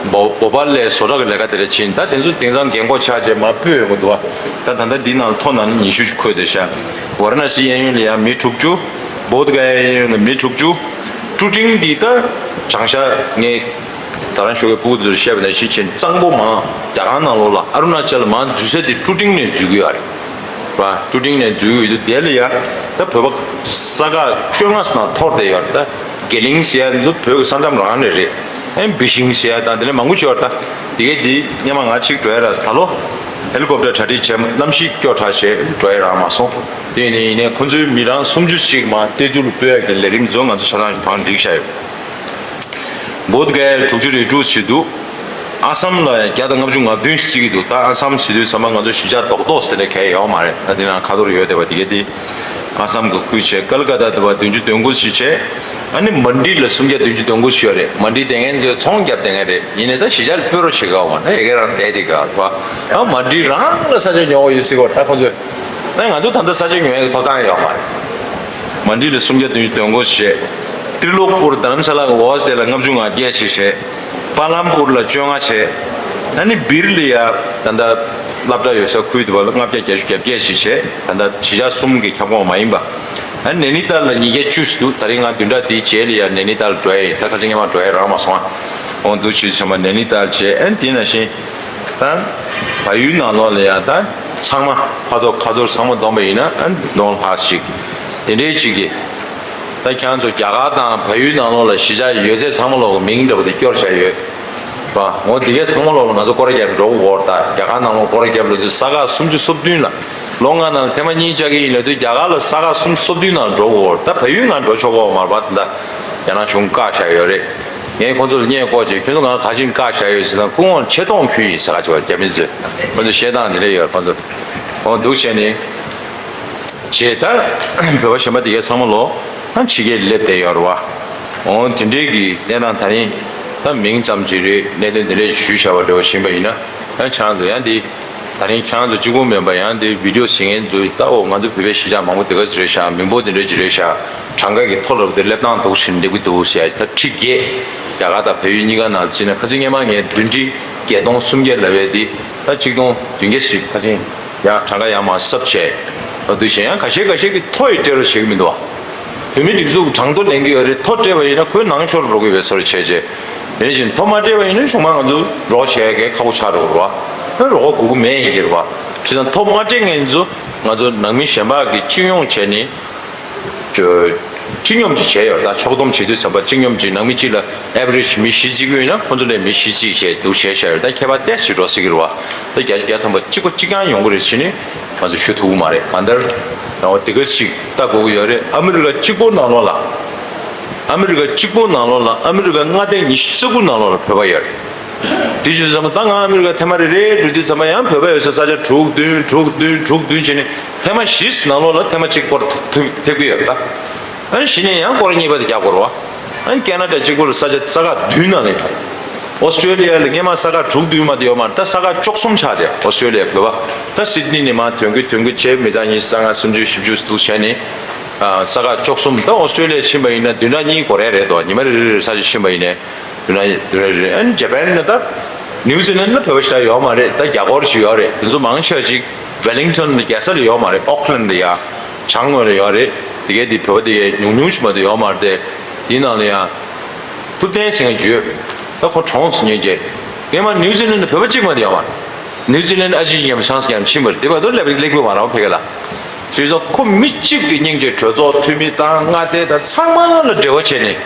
བ། བོ་བོ་པཱལ་ལ་བཟོ་གྲྭ་གི་ལས་ཀ་དེ་འདྲ་ཕྱིན། ད་དེ་ཚོ་དེང་སང་རྒན་གོག་ཆགས་བྱས་མར་སྤོས་ཡོང་གི་འདུག་བ། ད་ད་ལྟ་འདི་ནང་ལ་ཐོ་ནང་ནས་ཉི་ཤུ་འཁོད་བསྡད་ཤག་ཝཱ་ར་ཎ་སི་གཡས་གཡོན་ལ་ཡང་མི་དྲུག་ཅུ། བོདྷ་ག་ཡ་གཡས་གཡོན་ལ་མི་དྲུག་ཅུ། ཀྲུ་ཀྲིང་འདི་ད་བྱང་ཤར་ངས་ད་རང་ཞོགས་ཀས་ཕྲུ་གུ་ཚོར་བཤད་པ་ནང་བཞིན་བྱས་གཙང་པོ་མང་རྒྱ་གར་ནང་ལོགས་ལ་ཨ་རུ་ན་ཅལ་ལ་མང་འཛུལ་ས་དེ་ཀྲུ་ཀྲིང་ནས་འཛུལ་གྱི་ཡོད་རེད་བ། ཀྲུ་ཀྲིང་ནས་འཛུལ་གྱི་ཡོད་དུས་དེ་ལ་ཡ་ད་བོད་པ་ས་ཁག་བཅོ་ལྔ་ཙམ་ནང་འཐོར་བསྡད་ཡོད་རེད། ད་དགེ་ལིང་ཟེར་ཡ་འདི་ཚོ་བོད་ཀྱི་ས་མཚམས་རང་ནས་རེད། ཨེ་བི་ཤིང་ཟེར་ཡ་དང་དེ་ནས་མང་པོ་ཅིག་ཡོད་རེད། ད་དེ་གས་འདི་སྔས་མ་ང་གཅིག་འགྲོ་ཡ་རེད། ད་ལོ་ཧེ་ལི་ཀོབ་ཊར་གྲ་སྒྲིག་བྱས་གནམ་གཤིས་སྐྱོ་དྲགས་བྱས་འགྲོ་ཡ་རག་མ་སོང་། དེ་ཡིན་ནའི་ཡིན་ནའི་ཁོ་ཚོའི་མི་རང་སུམ་ཅུ་ཅིག་མར་ཏེ་ཇུ་ལ་སྤོ་ཡ་གི་ལས་རིམ་ཚོ་ང་ཚོ་ཆ་ཚང་ཞིག་བང་སྒྲིག་བྱས་ཡོད། བོད་གའི་དྲུག་ཅུ་རེ་དྲུག་བྱེད་འདུག་ཨ་སམ་ལ་བརྒྱ་དང་ལྔ་བཅུ་ང་བདུན་ཞིག་བརྩི་གི་འདུག་ད་ཨ་སམ་ཟེར་དུས་ཚང་མ་ང་ཚོ་གཞིས་ཆགས་རྡོག་རྡོག་ཟེར་ནས་གང་ཡང་ཡོད་མ་རེད། ད་འདི་ནང་ཁ་ཐོར་ཡོད་བསྡད་པ་དེ་གས་དེ་ཨ་སམ་གི་ཁུལ་བྱས། ཀལ་ཀ་ཏ་དེ་བ་བདུན་ཅུ་དོན་དགུ་ཞིག་བྱས། ཨ་ནི་མན་ཌི་ལ་སུམ་བརྒྱ་བདུན་ཅུ་དོན་དགུ་ཞིག་ཡོད་རེད། མན་ཌི་དེ་ངན་ཚོས་ཚོང་རྒྱབ་དེ་ངན་རེད། ཡིན་ནའི་ད་གཞིས་ཆགས་ལ་སྤོ་རོགས་བྱེད་ག་ཡོད་མ་རེད། ཡ་གི་རང་བསྡད་དེ་ག་བ། ཨ་མན་ཌི་རང་ལ་ས་ཆ་ཉོ་བ་ཡོད་སྲིད་གོ། ད་ཁོ་ཚོས་ད་ང་ཚོ་ད་ལྟ་ས་ཆ་ཉོ་ཡ་གི་ཐོབ་ཐང་ཡོད་མ་རེད། མན་ཌི་ལ་སུམ་བརྒྱ་བདུན་ཅུ་དོན་དགུ་བྱས། ཏྲི་ལོག་པུར་དྷ་རམ་ས་ལ་གི་འོག་དེ་ལ་ལྔ་བཅུ་ང་བརྒྱད་ཞིག་བྱས། པ་ལམ་པུར་ལ་བཅོ་ལྔ་བྱས། ཨ་ནི་སྦིར་ལ་ཡ་ད་ལྟ་སློབ་གྲྭ་ཡོད་ས་ཁུལ་དུ་བ་ལ་ལྔ་བརྒྱ་བརྒྱད་ཅུ་གྱ་བརྒྱད་ཞིག་བྱས། ད་ལྟ་གཞིས་ཆགས་གསུམ་གྱི་ཁྱབ་ཁོངས་མ་ཡིན་པ། ཨ་ནི་ནེ་ནི་ཏཱལ་ལ་ཉིས་བརྒྱ་བཅུ་ཞིག་འདུག་ད་རིང་ང་བདུན་ཕྲག་འདིའི་རྗེས་ལ་ཡ་ནེ་ནི་ཏཱལ་འགྲོ་ཡ་ཡིན། ད་ཁ་ཅིག་སྔས་མ་འགྲོ་ཡ་རག་མ་སོང་ཨ། འོང་འདུག་ཅིག་བྱས་མ་ནེ་ནི་ཏཱལ་བྱས། ཨ་ནི་དེ་ནང་བཞིན་ད་བལ་ཡུལ་ནང་ལོགས་ལ་ཡ་ད་ཚང་མ་ཕ་ཐོག་ཁ་ཐོར་ཚང་མ་བསྡོམས་པ་ཡིན་ན་ཨ་ནི་ནོར་ལྷག་ཅིག་དེ་འདྲའི་ཅིག་གི། ད་ཁྱེད་ཚོ་རྒྱ་གར་དང་བལ་ཡུལ་ནང་ལོགས་ལ་གཞིས་ཆགས་ཡོད་ཚད་ཚང་མ་ལོག་གི་མིང་འདྲ་པོ་དེ་སྐྱོར་བཞག་ཡོད་པ། འོ་དེ་གས་ཚང་མ་ལོག་ལ་ང་ཚོ་སྐོར་ར་རྒྱག་འགྲོ་དགོས་ད། རྒྱ་གར་ནང་ལོགས་སྐོར་ར་རྒྱབ་ལ་དུས་ས་ཁག་སུམ་ཅུ་སོ་བདུན་ལ། ལོ་ལྔ་ནང་ཐེངས་མ་གཉིས་བཅར་གི་ཡིན་ལབ་དུས་རྒྱ་གར་ལ་ས་ཁག་སུམ་ཅུ་སོ་བདུན་ནང་འགྲོ་དགོས། ད་བལ་ཡུལ་ནང་འགྲོ་ཆོག་གོ་མ་རེད་པ། ད་རྒྱ་ནག་གཞུང་བཀག་བཞག་ཡོད་རེད། ངས་ཁོང་ཚོ་ལ་བརྙན་བཀོད་རྗེས་ཁྱོད་ཚོ་ང་ག་ཅིག་བཀག་བཞག་ཡོད་ཟེར་ན་སྐུ་ངོ་ཆེ་མཐོང་ཕུལ་ཡིན་ཟེར་ག་ཅིག་བ་རྒྱ་མི་ཚོས་ཁོང་ཚོ་བཤད་སྟངས་དེ་འདྲ་ཡོད། ཁོང་ཚོ་འོ་འདུག་བྱས་ནས། བྱས་ད་བོད་པ་གཞན་པ་དེ་གས་ཚང་མ་ལོ་ཕྱི་རྒྱལ་སླེབས་བསྡད་ཡོད་རེད་པ། འོ་དེ་འདྲའི་གི་གནས་སྟངས་ད་རིང་ ད་མིང་ཙམ་ཅིག་རེད། གནད་དོན་དེ་འདྲས་ཞུས་བཞག་པ་འདྲ་བོ་ཞིག་ཡིན་པ་ཡིན་ན། ཡང་ཁྱེད་རང་ཚོ་ཡང་འདི་ད་རིང་ཁྱེད་རང་ཚོ་གཅིག་པོ་མིན་པ། ཡང་འདི་བི་ཌི་ཡོ་གཟིགས་མཁན་ཚོ་ད་འོ་ང་ཚོ་བོད་པའི་གཞིས་ཆགས་མང་པོ་དེ་ག་ཚོད་རེད་ཤག་མི་འབོར་དེ་འདྲས་ཅིག་རེད་ཤག་གྲངས་ཀ་གི་མཐོ་རུ་དེ་སླེབས་སྟངས་འདུག་ཕྱིན་འགྲིག་གི་འདུག་ཟེར་ཡ། ད་ཁྲི་བརྒྱད། རྒྱ་གར་དང་བལ་ཡུལ་གཉིས་ཀ་ནང་བརྩིས་ན། ཁ་སང་སྔོན་མ་ངས་བདུན་ཁྲི་བརྒྱད་སྟོང་སུམ་བརྒྱ་ལབ་པའི་དེ་ད་ཆིག་སྟོང་བདུན་བརྒྱ་ཞིག་ཁ་སང་ཡང་གྲངས་ཀ་ཡར་མར་གསབ་བྱས། འོ་དེ་བཞིན་ཡང་ཁ་ཤས་ཁ་ཤས་ཀྱིས་མཐོ་ཡི་སྤྲད་རོགས་བྱེད་ཀྱི་མི་འདུག་བ། བོད་མི་སྒྲིག་འཛུགས་གྲངས་ཐོ་ལེན་གྱི་ཡོད་རེད། མཐོ་སྤྲད་པ་ཡིན་ན་ཁོའི་ནང་ཤོར་འགྲོ་གི་ཡོད་པའི་བཟོ་འདྲ་བྱས་བྱས། དེ་བཞིན་མཐོ་མ་སྤྲད་པ་ཡིན་ན་གཞུང་མང་ང་ཚོ་རོགས་བྱེད་མཁན་ཁག་པོ་ཆགས་འགྲོ་གི་རེད་བ། ཨ་རོགས་དགོས་ཀྱི་མེད་ཡིན་གྱི་རེད་བ། བྱས་ཙང་མཐོ་མ་སྤྲད་མཁན་ཚོ་ང་ཚོ་ནང་མི་གཞན་པ་གིས་སྤྱི་ཡོངས་བྱས་ནས། སྤྱི་སྤྱི་སྙོམས་ཀྱིས་བྱས་ཡོད་རེད། ད་ཕྱོགས་བསྡོམས་བྱེད་དུས་ཙམ་པ་སྤྱི་སྙོམས་ཀྱིས་ནང་མི་གཅིག་ལ་ཨེ་བི་རེཇ་མི་བཞི་བརྩི་གི་ཡོད་ན། ཁོ་ཚོ་ལས་མི་བཞི་བརྩིས་བྱས་འདུག་བྱས་བཞག་ཡོད། ད་ཁྱད་པར་ཏོག་ཙམ་འགྲོ་སྲིད་ཀྱི་རེད་བ། ད་བརྒྱ་ཆ་བརྒྱ་ཐམ་པ་གཅིག་པ་གཅིག་རྐྱང་ཡོང་གི་རེད་ཟེར་ནས་ང་ཚོ་ཞུ་ཐུབ་ཀྱི་མ་རེད། གང་ལྟར་རང་དབང་དེ་ག་ཞིག་ལྟ་དགོས་ཀྱི་ཡོད་རེད། ཨ་མི་རི་ཀ་གཅིག་པོ་ནང་ལོགས་ལ། ཨ་མི་རི་ཀ་གཅིག་པོ་ནང་ལོགས་ལ་ཨ་མི་རི་ཀ་མངའ་སྡེ་ཉི་ཤུ་རྩ་དགུ་ནང་ལོགས་ལ་བོད་པ་ཡོད་རེད། དེ་བྱས་ཙང་ད་ང་ཨ་མི་རི་ཀ་ཐེངས་མ་རེ་རེ་འགྲོ་དུས་ཙམ་པ་ཡང་བོད་པ་ཡོད་ས་ས་ཆ་དྲུག་བདུན་དྲུག་བདུན་དྲུག་བདུན་བྱས་ནས་ཐེངས་མ་བཞི་ནང་ལོགས་ལ་ཐེངས་མ་གཅིག་སྐོར་ཐུབ་ཐེབས་ཀྱི་ཡོད་རེད་ད། ཨ་ནི་གཞི་ནས་ཡང་སྐོར་གཉིས་པ་དེ་རྒྱག་དགོས་རེད་བ། ཨ་ནི་ཁེ་ན་ཌ་གཅིག་པོ་ལ་ས་ཆ་ས་ཁག་བདུན་ནང་ལ་ཡོད་རེད། ཨོ་སི་ཀྲེ་ལི་ཡ་ལ་སྔོན་མ་ས་ཁག་དྲུག་བདུན་མ་གཏོགས་ཡོད་མ་རེད། ད་ས་ཁག་བཅུ་གསུམ་ཆགས་བསྡད། ཨོ་སི་ཀྲེ་ལི་ཡ་བོད་པ། ད་སིད་ནི་ནས་མར་ཐོན་གི་ཐོན་གི་བྱས་མི་ཚང་ཉི་ཤུ་རྩ་ལྔ་སུམ་ཅུ་བཞི་བཅུ་འདུག་བྱས་ནས། ཨ་ས་ཁག་བཅུ་གསུམ། ད་ཨོ་སི་ཀྲེ་ལི་ཡ་ཕྱིན་པ་ཡིན་ན་བདུན་ཕྲག་གཉིས་འགོར་ཡ་རེད་དོ། ཉི་མ་རེ་རེ་རེ་ས་ཆ་ཕྱིན་པ་ཡིན་ནའི་བདུན་ཕྲག་བདུན་ཕྲག་རེ་རེ། ཨ་ནི་ཇ་པན་ནི་ད་ནིའུ་ཛི་ལན་ལ་བོད་པ་ཞེ་དྲག་ཡོད་མ་རེད། ད་རྒྱ་སྒོར་ཞིག་ཡོད་རེད། དེ་ཚོ་མང་ཆེ་བ་ཅིག་ཝེ་ལིང་ཊོན་ལ་རྒྱལ་ས་ལ་ཡོད་མ་རེད། ཨོག་ལན་ལ་ཡ་བྱང་ངོས་ལ་ཡོད་རེད། དེ་གའི་དེ་བོད་པ་དེ་གའི་ཉུང་ཉུང་ཞིག་མ་གཏོགས་ཡོད་མ་རེད་དེ། དེའི་ནང་ལ་ཡང་ཐུབ་བསྟན་ཟེར་མཁན་ཡོད། ད་ཁོ་གྲོངས་སོང་ཉིན་རྗེས། སྔོན་མ་ནིའུ་ཛི་ལན་ལ་བོད་པ་གཅིག་མ་གཏོགས་ཡོད་མ་རེད། ནིའུ་ཛི་ལན་ཨ་ཅེ་ཉམས་ཆང་ཟེར་མཁན་ཕྱིན་པ་རེད། དེ་བར་དུ་སླེབས་སླེབས་དགོས་མ་རེད་ཕ་གི་ལ། བྱས་ཙང་ཁོ་མི་གཅིག་གི་སྙིང་རྗེ། གྲོས་ཚོགས་འཐུས་མི་དང་མངའ་སྡེ་དང་ཚང་མ་ལ་འབྲེལ་བ་བྱས་ནས།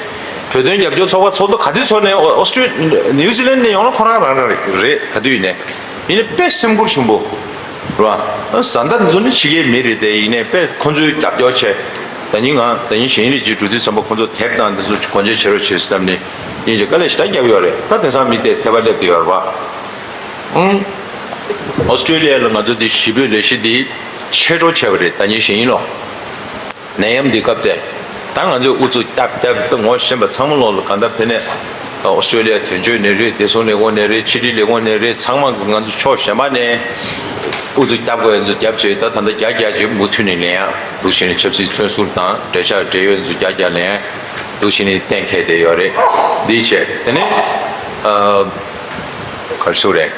བོད་དོན་རྒྱབ་སྐྱོར་ཚོགས་པ་ཚོགས་འདུ་ག་དུས་ཚོགས་ནའི་ཨོ་ཨོ་སི་ཀྲི་ནིའུ་ཛི་ལན་ནས་ཡོང་ན་ཁོ་རང་རང་རང་རེད། ག་དུས་ཡིན་ནའི། ཡིན་ནའི་དཔེ་སེམས་ཁུར་ཆེན་པོ་རེད་བ། བཟའ་ཟླ་འདི་ཚོ་ནི་ཕྱི་རྒྱལ་མི་རེད་དེ། ཡིན་ནའི་དཔེ་ཁོང་ཚོའི་རྒྱབ་སྐྱོར་བྱས། ད་ནི་ང་ད་ནི་གཞན་རིགས་ཅིག་འགྲོ་དུས་ཙམ་པ་ཁོང་ཚོ་དེབ་དང་འདི་ཚོ་སྒོ་འབྱེད་བྱེད་རོགས་བྱེད་ཟེར་ནས་སྙིང་རྗེ་དཀའ་ལས་ཞེ་དྲག་བརྒྱབ་ཡོད་རེད། ད་དེང་སང་མི་དེ་ཐེ་བ་སླེབས་བསྡད་ཡོད་རེད་བ། ཨང་། ཨོ་སི་ཀྲེ་ལི་ཡ་ལ་ང་ཚོ་འདི་གཞིས་སྤོས་ལས་གཞི་འདི་ཆེ་འགྲོ་བྱས་པ་རེད། ད་ནི་གཞན་ཡིན་ལོ། ནད་ཡམས་འདི་སྐབས་དེ། ད་ང་ཚོས་ཨུ་ཚུགས་བརྒྱབ་བརྒྱབ་ངོ་ཤེས་པ་ཚང་མ་ལོག་ལ་གང་ལྟར་ཕེབས་ནས་ཨོ་སི་ཀྲེ་ལི་ཡ་དོན་གཅོད་ནས་རེད། བདེ་སྲུང་ལས་ཁུངས་ནས་རེད། ཕྱི་དྲིལ་ལས་ཁུངས་ནས་རེད། ཚང་མ་གི་ང་ཚོ་ཕྱོགས་གཞན་པ་ནས་ཨུ་ཚུགས་བརྒྱབ་དགོས་ཡ་ཚོ་བརྒྱབ་བྱས། ད་ད་ལྟ་རྒྱ་རྒྱ་ཅིག་མུ་མཐུད་ནས་ལེན་ཡ་འདུག་བྱས་ནས་ཆབ་སྲིད་མཚོན་བསྡུར་དང་འབྲེལ་ཆགས་འབྲེལ་ཡོད་ཚོ་རྒྱ་རྒྱ་ལེན་ཡ་འདུག་བྱས་ནས་གཏན་འཁེལ་བསྡད་ཡོད་རེད། འདི་བྱས་དེ་ནས་ཨ་ག་རེ་ཞུ་དགོས་རེད།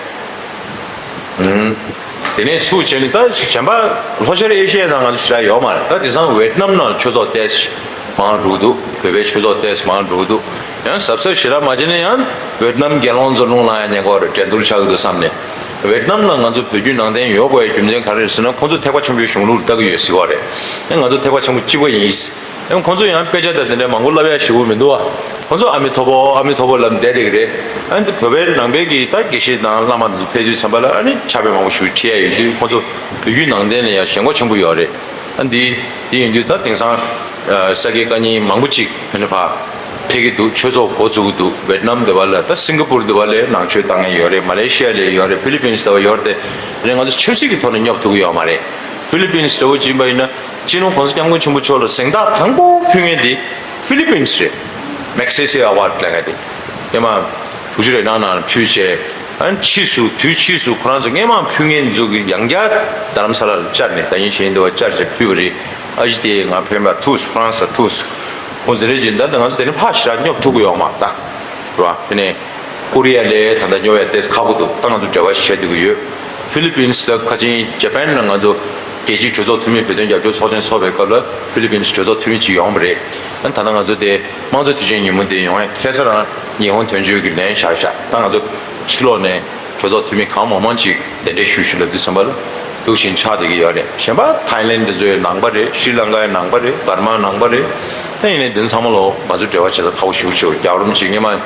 ཨུམ། དེ་ནས་ཚུར་བྱས་ནས་ད་གཞན་པ་ལྷོ་ཤར་ཨེ་ཤི་ཡའི་ནང་ང་ཚོ་ཞེ་དྲག་ཡོད་མ་རེད། ད་དེང་སང་ཝེད་ནམ་ནང་ཆོས་ཚོགས་ཏོག་ཙམ་མང་འགྲོ་གི་འདུག་བོད་པའི་ཆོས་ཚོགས་ཏོག་ཙམ་མང་འགྲོ་གི་འདུག་ཡང་གཟབ་གཟབ་ཞེ་དྲག་མ་བྱས་ན་ཡང་ཝེད་ནམ་དགེ་སློང་ཚོ་རླུང་ལངས་ཡ་ཉེན་ཁ་རེད། འགྲན་བསྡུར་ཆགས་ཀྱི་འདུག་བསམ་ནས། ཝེད་ནམ་ལ་ང་ཚོ་བོད་བརྒྱུད་ནང་བསྟན་ཡོད་དགོས་ཡའི་རྒྱུ་མཚན་ག་རེ་རེད་ཟེར་ན། ཁོང་ཚོ་ཐེག་པ་ཆེན་པོའི་གཞུང་ལུགས་ལ་ལྟ་གི་ཡོད་ཟེར་བ་རེད། ཡང་ང་ཚོ་ཐེག་པ་ཆེན་པོ་གཅིག་པ་ཡིན། ཡང་ཁོང་ཚོ་ཡང་དཔེ་ཆ་དང་དེ་འདྲ་མང་པོ་བསླབ་ཡ་ཞེ་པོ་མི་འདུག་བ། ཁོང་ཚོ་ཨ་མི་ཐོ་པོ་ཨ་མི་ཐོ་པོ་ལབ་བསྡད་བསྡད་ཀྱི་རེད། ཨ་ནི་བོད་པའི་ནང་པའི་གི་ད་དགེ་བཤེས་དང་བླ་མ་འདི་ཚོ་ཕེབས་དུས་ཙམ་པ་ལ་ཨ་ནི་ཕྱག་དཔེ་མང་པོ་ཞིག་ཁྲིད་ཡ་ཡོད་དུས། ཁོང་ཚོ་བོད་བརྒྱུད་ནང་བསྟན་ལ་ཡང་ཞེན་ཁོག་ཆེན་པོ་ཡོད་རེད། ཨ་འདི་འདི་ཡིན་དུས་ད་དེང་སང་ས་དགེ་བཀའ་རྙིང་མང་པོ་ཅིག་ཕེབས་ནས་ཕར་ཕེབས་ཀྱི་འདུག་ཆོས་ཚོགས་འགོ་བཙུགས་ཀྱི་འདུག་ཝེད་ནམ་འདི་པ་ལ། ད་སིང་ག་པུར་འདི་པ་ལ་ནང་ཆོས་བཏང་མཁན་ཡོད་རེད། མ་ལེ་ཤི་ཡ་ལ་ཡོད་རེད། ཧྥི་ལི་པིན་སི་འདི་པ་ཡོད་རེད་དེ། རེད། ང་ཚོ་ཆབ་སྲིད་ཀྱི་ཐོག་ནས་སྙོབ་ཐུབ་ཀྱི་ཡོད་མ་རེད། ཧྥི་ལི་པིན་སི་འདྲ་བོ་ཅིག་ཡིན་པ་ཡིན་ན། སྤྱི་ནོར་༸གོང་ས་༸སྐྱབས་མགོན་ཆེན་པོ་མཆོག་ལ་གཟེངས་རྟགས་དང་པོ་ཕུལ་མཁན་དེ་ཧྥི་ལི་པིན་སི་རེད། མེག་སེ་སེ་ཨ་ཝར་ཌི་ལབ་མཁན་དེ། སྔོན་མ་དྲུག་ཅུ་རེ་ལྔ་ནང་ལ་ཕུལ་བྱས། ཨ་ནི་ཕྱིས་སུ་དུས་ཕྱིས་སུ་ཁོ་རང་ཚོ་སྔོན་མ་ཕུལ་མཁན་ཚོ་གི་ཡང་བསྐྱར་རྡ་རམ་ས་ལ་ལ་བཅར་ནས། ད་ཡིན་གཞན་འདི་པ་བཅར་བྱས་ཕུལ་བ་རེད། ཨ་ཇི་དེ་ང་ཕན་པ་ཐུག་སོང་། ཧྥ་རན་སི་ལ་ཐུག་སོང་། ཁོང་ཚོ་རེ་བཞིན་ད་ང་ཚོ་དེ་ནས་ཕར་ཞེ་དྲག་སྙོབ་ཐུབ་ཀྱི་ཡོད་མ་རེད་ད། རེད་བ། དེ་ནས་ཀོ་རི་ཡ་ལ་ད་ལྟ་སྙོབ་ཡ་ཏོག་ཙམ་ཁག་པོ་འདུག་ད་ང་ཚོ་འབྲེལ་བ་ཞིག་བྱས་སྡོད་ཀྱི་ཡོད། ཧྥི་ལི་པིན་སི་དང་ཁ་ཆེ་ཇ་པན་ལ་ང་ཚོ་རྒྱལ་སྤྱིའི་གྲོས་ཚོགས་འཐུས་མི། བོད་དོན་རྒྱབ་སྐྱོར་ཚོགས་ཆེན་ཚོགས་པའི་སྐབས་ལ་ཧྥི་ལི་པིན་སི་གྲོས་ཚོགས་འཐུས་མི་ཅིག་ཡོང་བ་རེད། ད་ད་ལྟ་ང་ཚོ་དེ་དམངས་གཙོ་དུས་ཆེན་ཉིན་མོ་དེ་ཡོང་ཡ་ཁ་སང་རང་ཉི་ཧོང་དོན་གཅོད་ཀྱིས་ལན་བཞག་བཞག་ད་ང་ཚོ་ཕྱི་ལོགས་ནས་གྲོས་ཚོགས་འཐུས་མི་གང་མང་མང་ཅིག་གདན་འདྲེན་ཞུ་ཞུ་ལབ་དུས་ཙམ་པ་ལ་འདུག་བཞིན་ཆགས་བསྡད་ཀྱི་ཡོད་རེད། གཞན་པ་ཐའི་ལེན་དེ་ཚོའི་ནང་པ་རེད། ཤྲི་ལང་ཀའི་ནང་པ་རེད། འབར་མའི་ནང་པ་རེད། ད་ཡིན་ནའི་དེ་ཚང་མ་ལོ་ང་ཚོ་འབྲེལ་བ་བྱེད་ས་ཁག་པོ་ཞེ་པོ་ཞེ་པོ། རྒྱལ་བ་རིན་པོ་ཆེ་སྔོན་མ་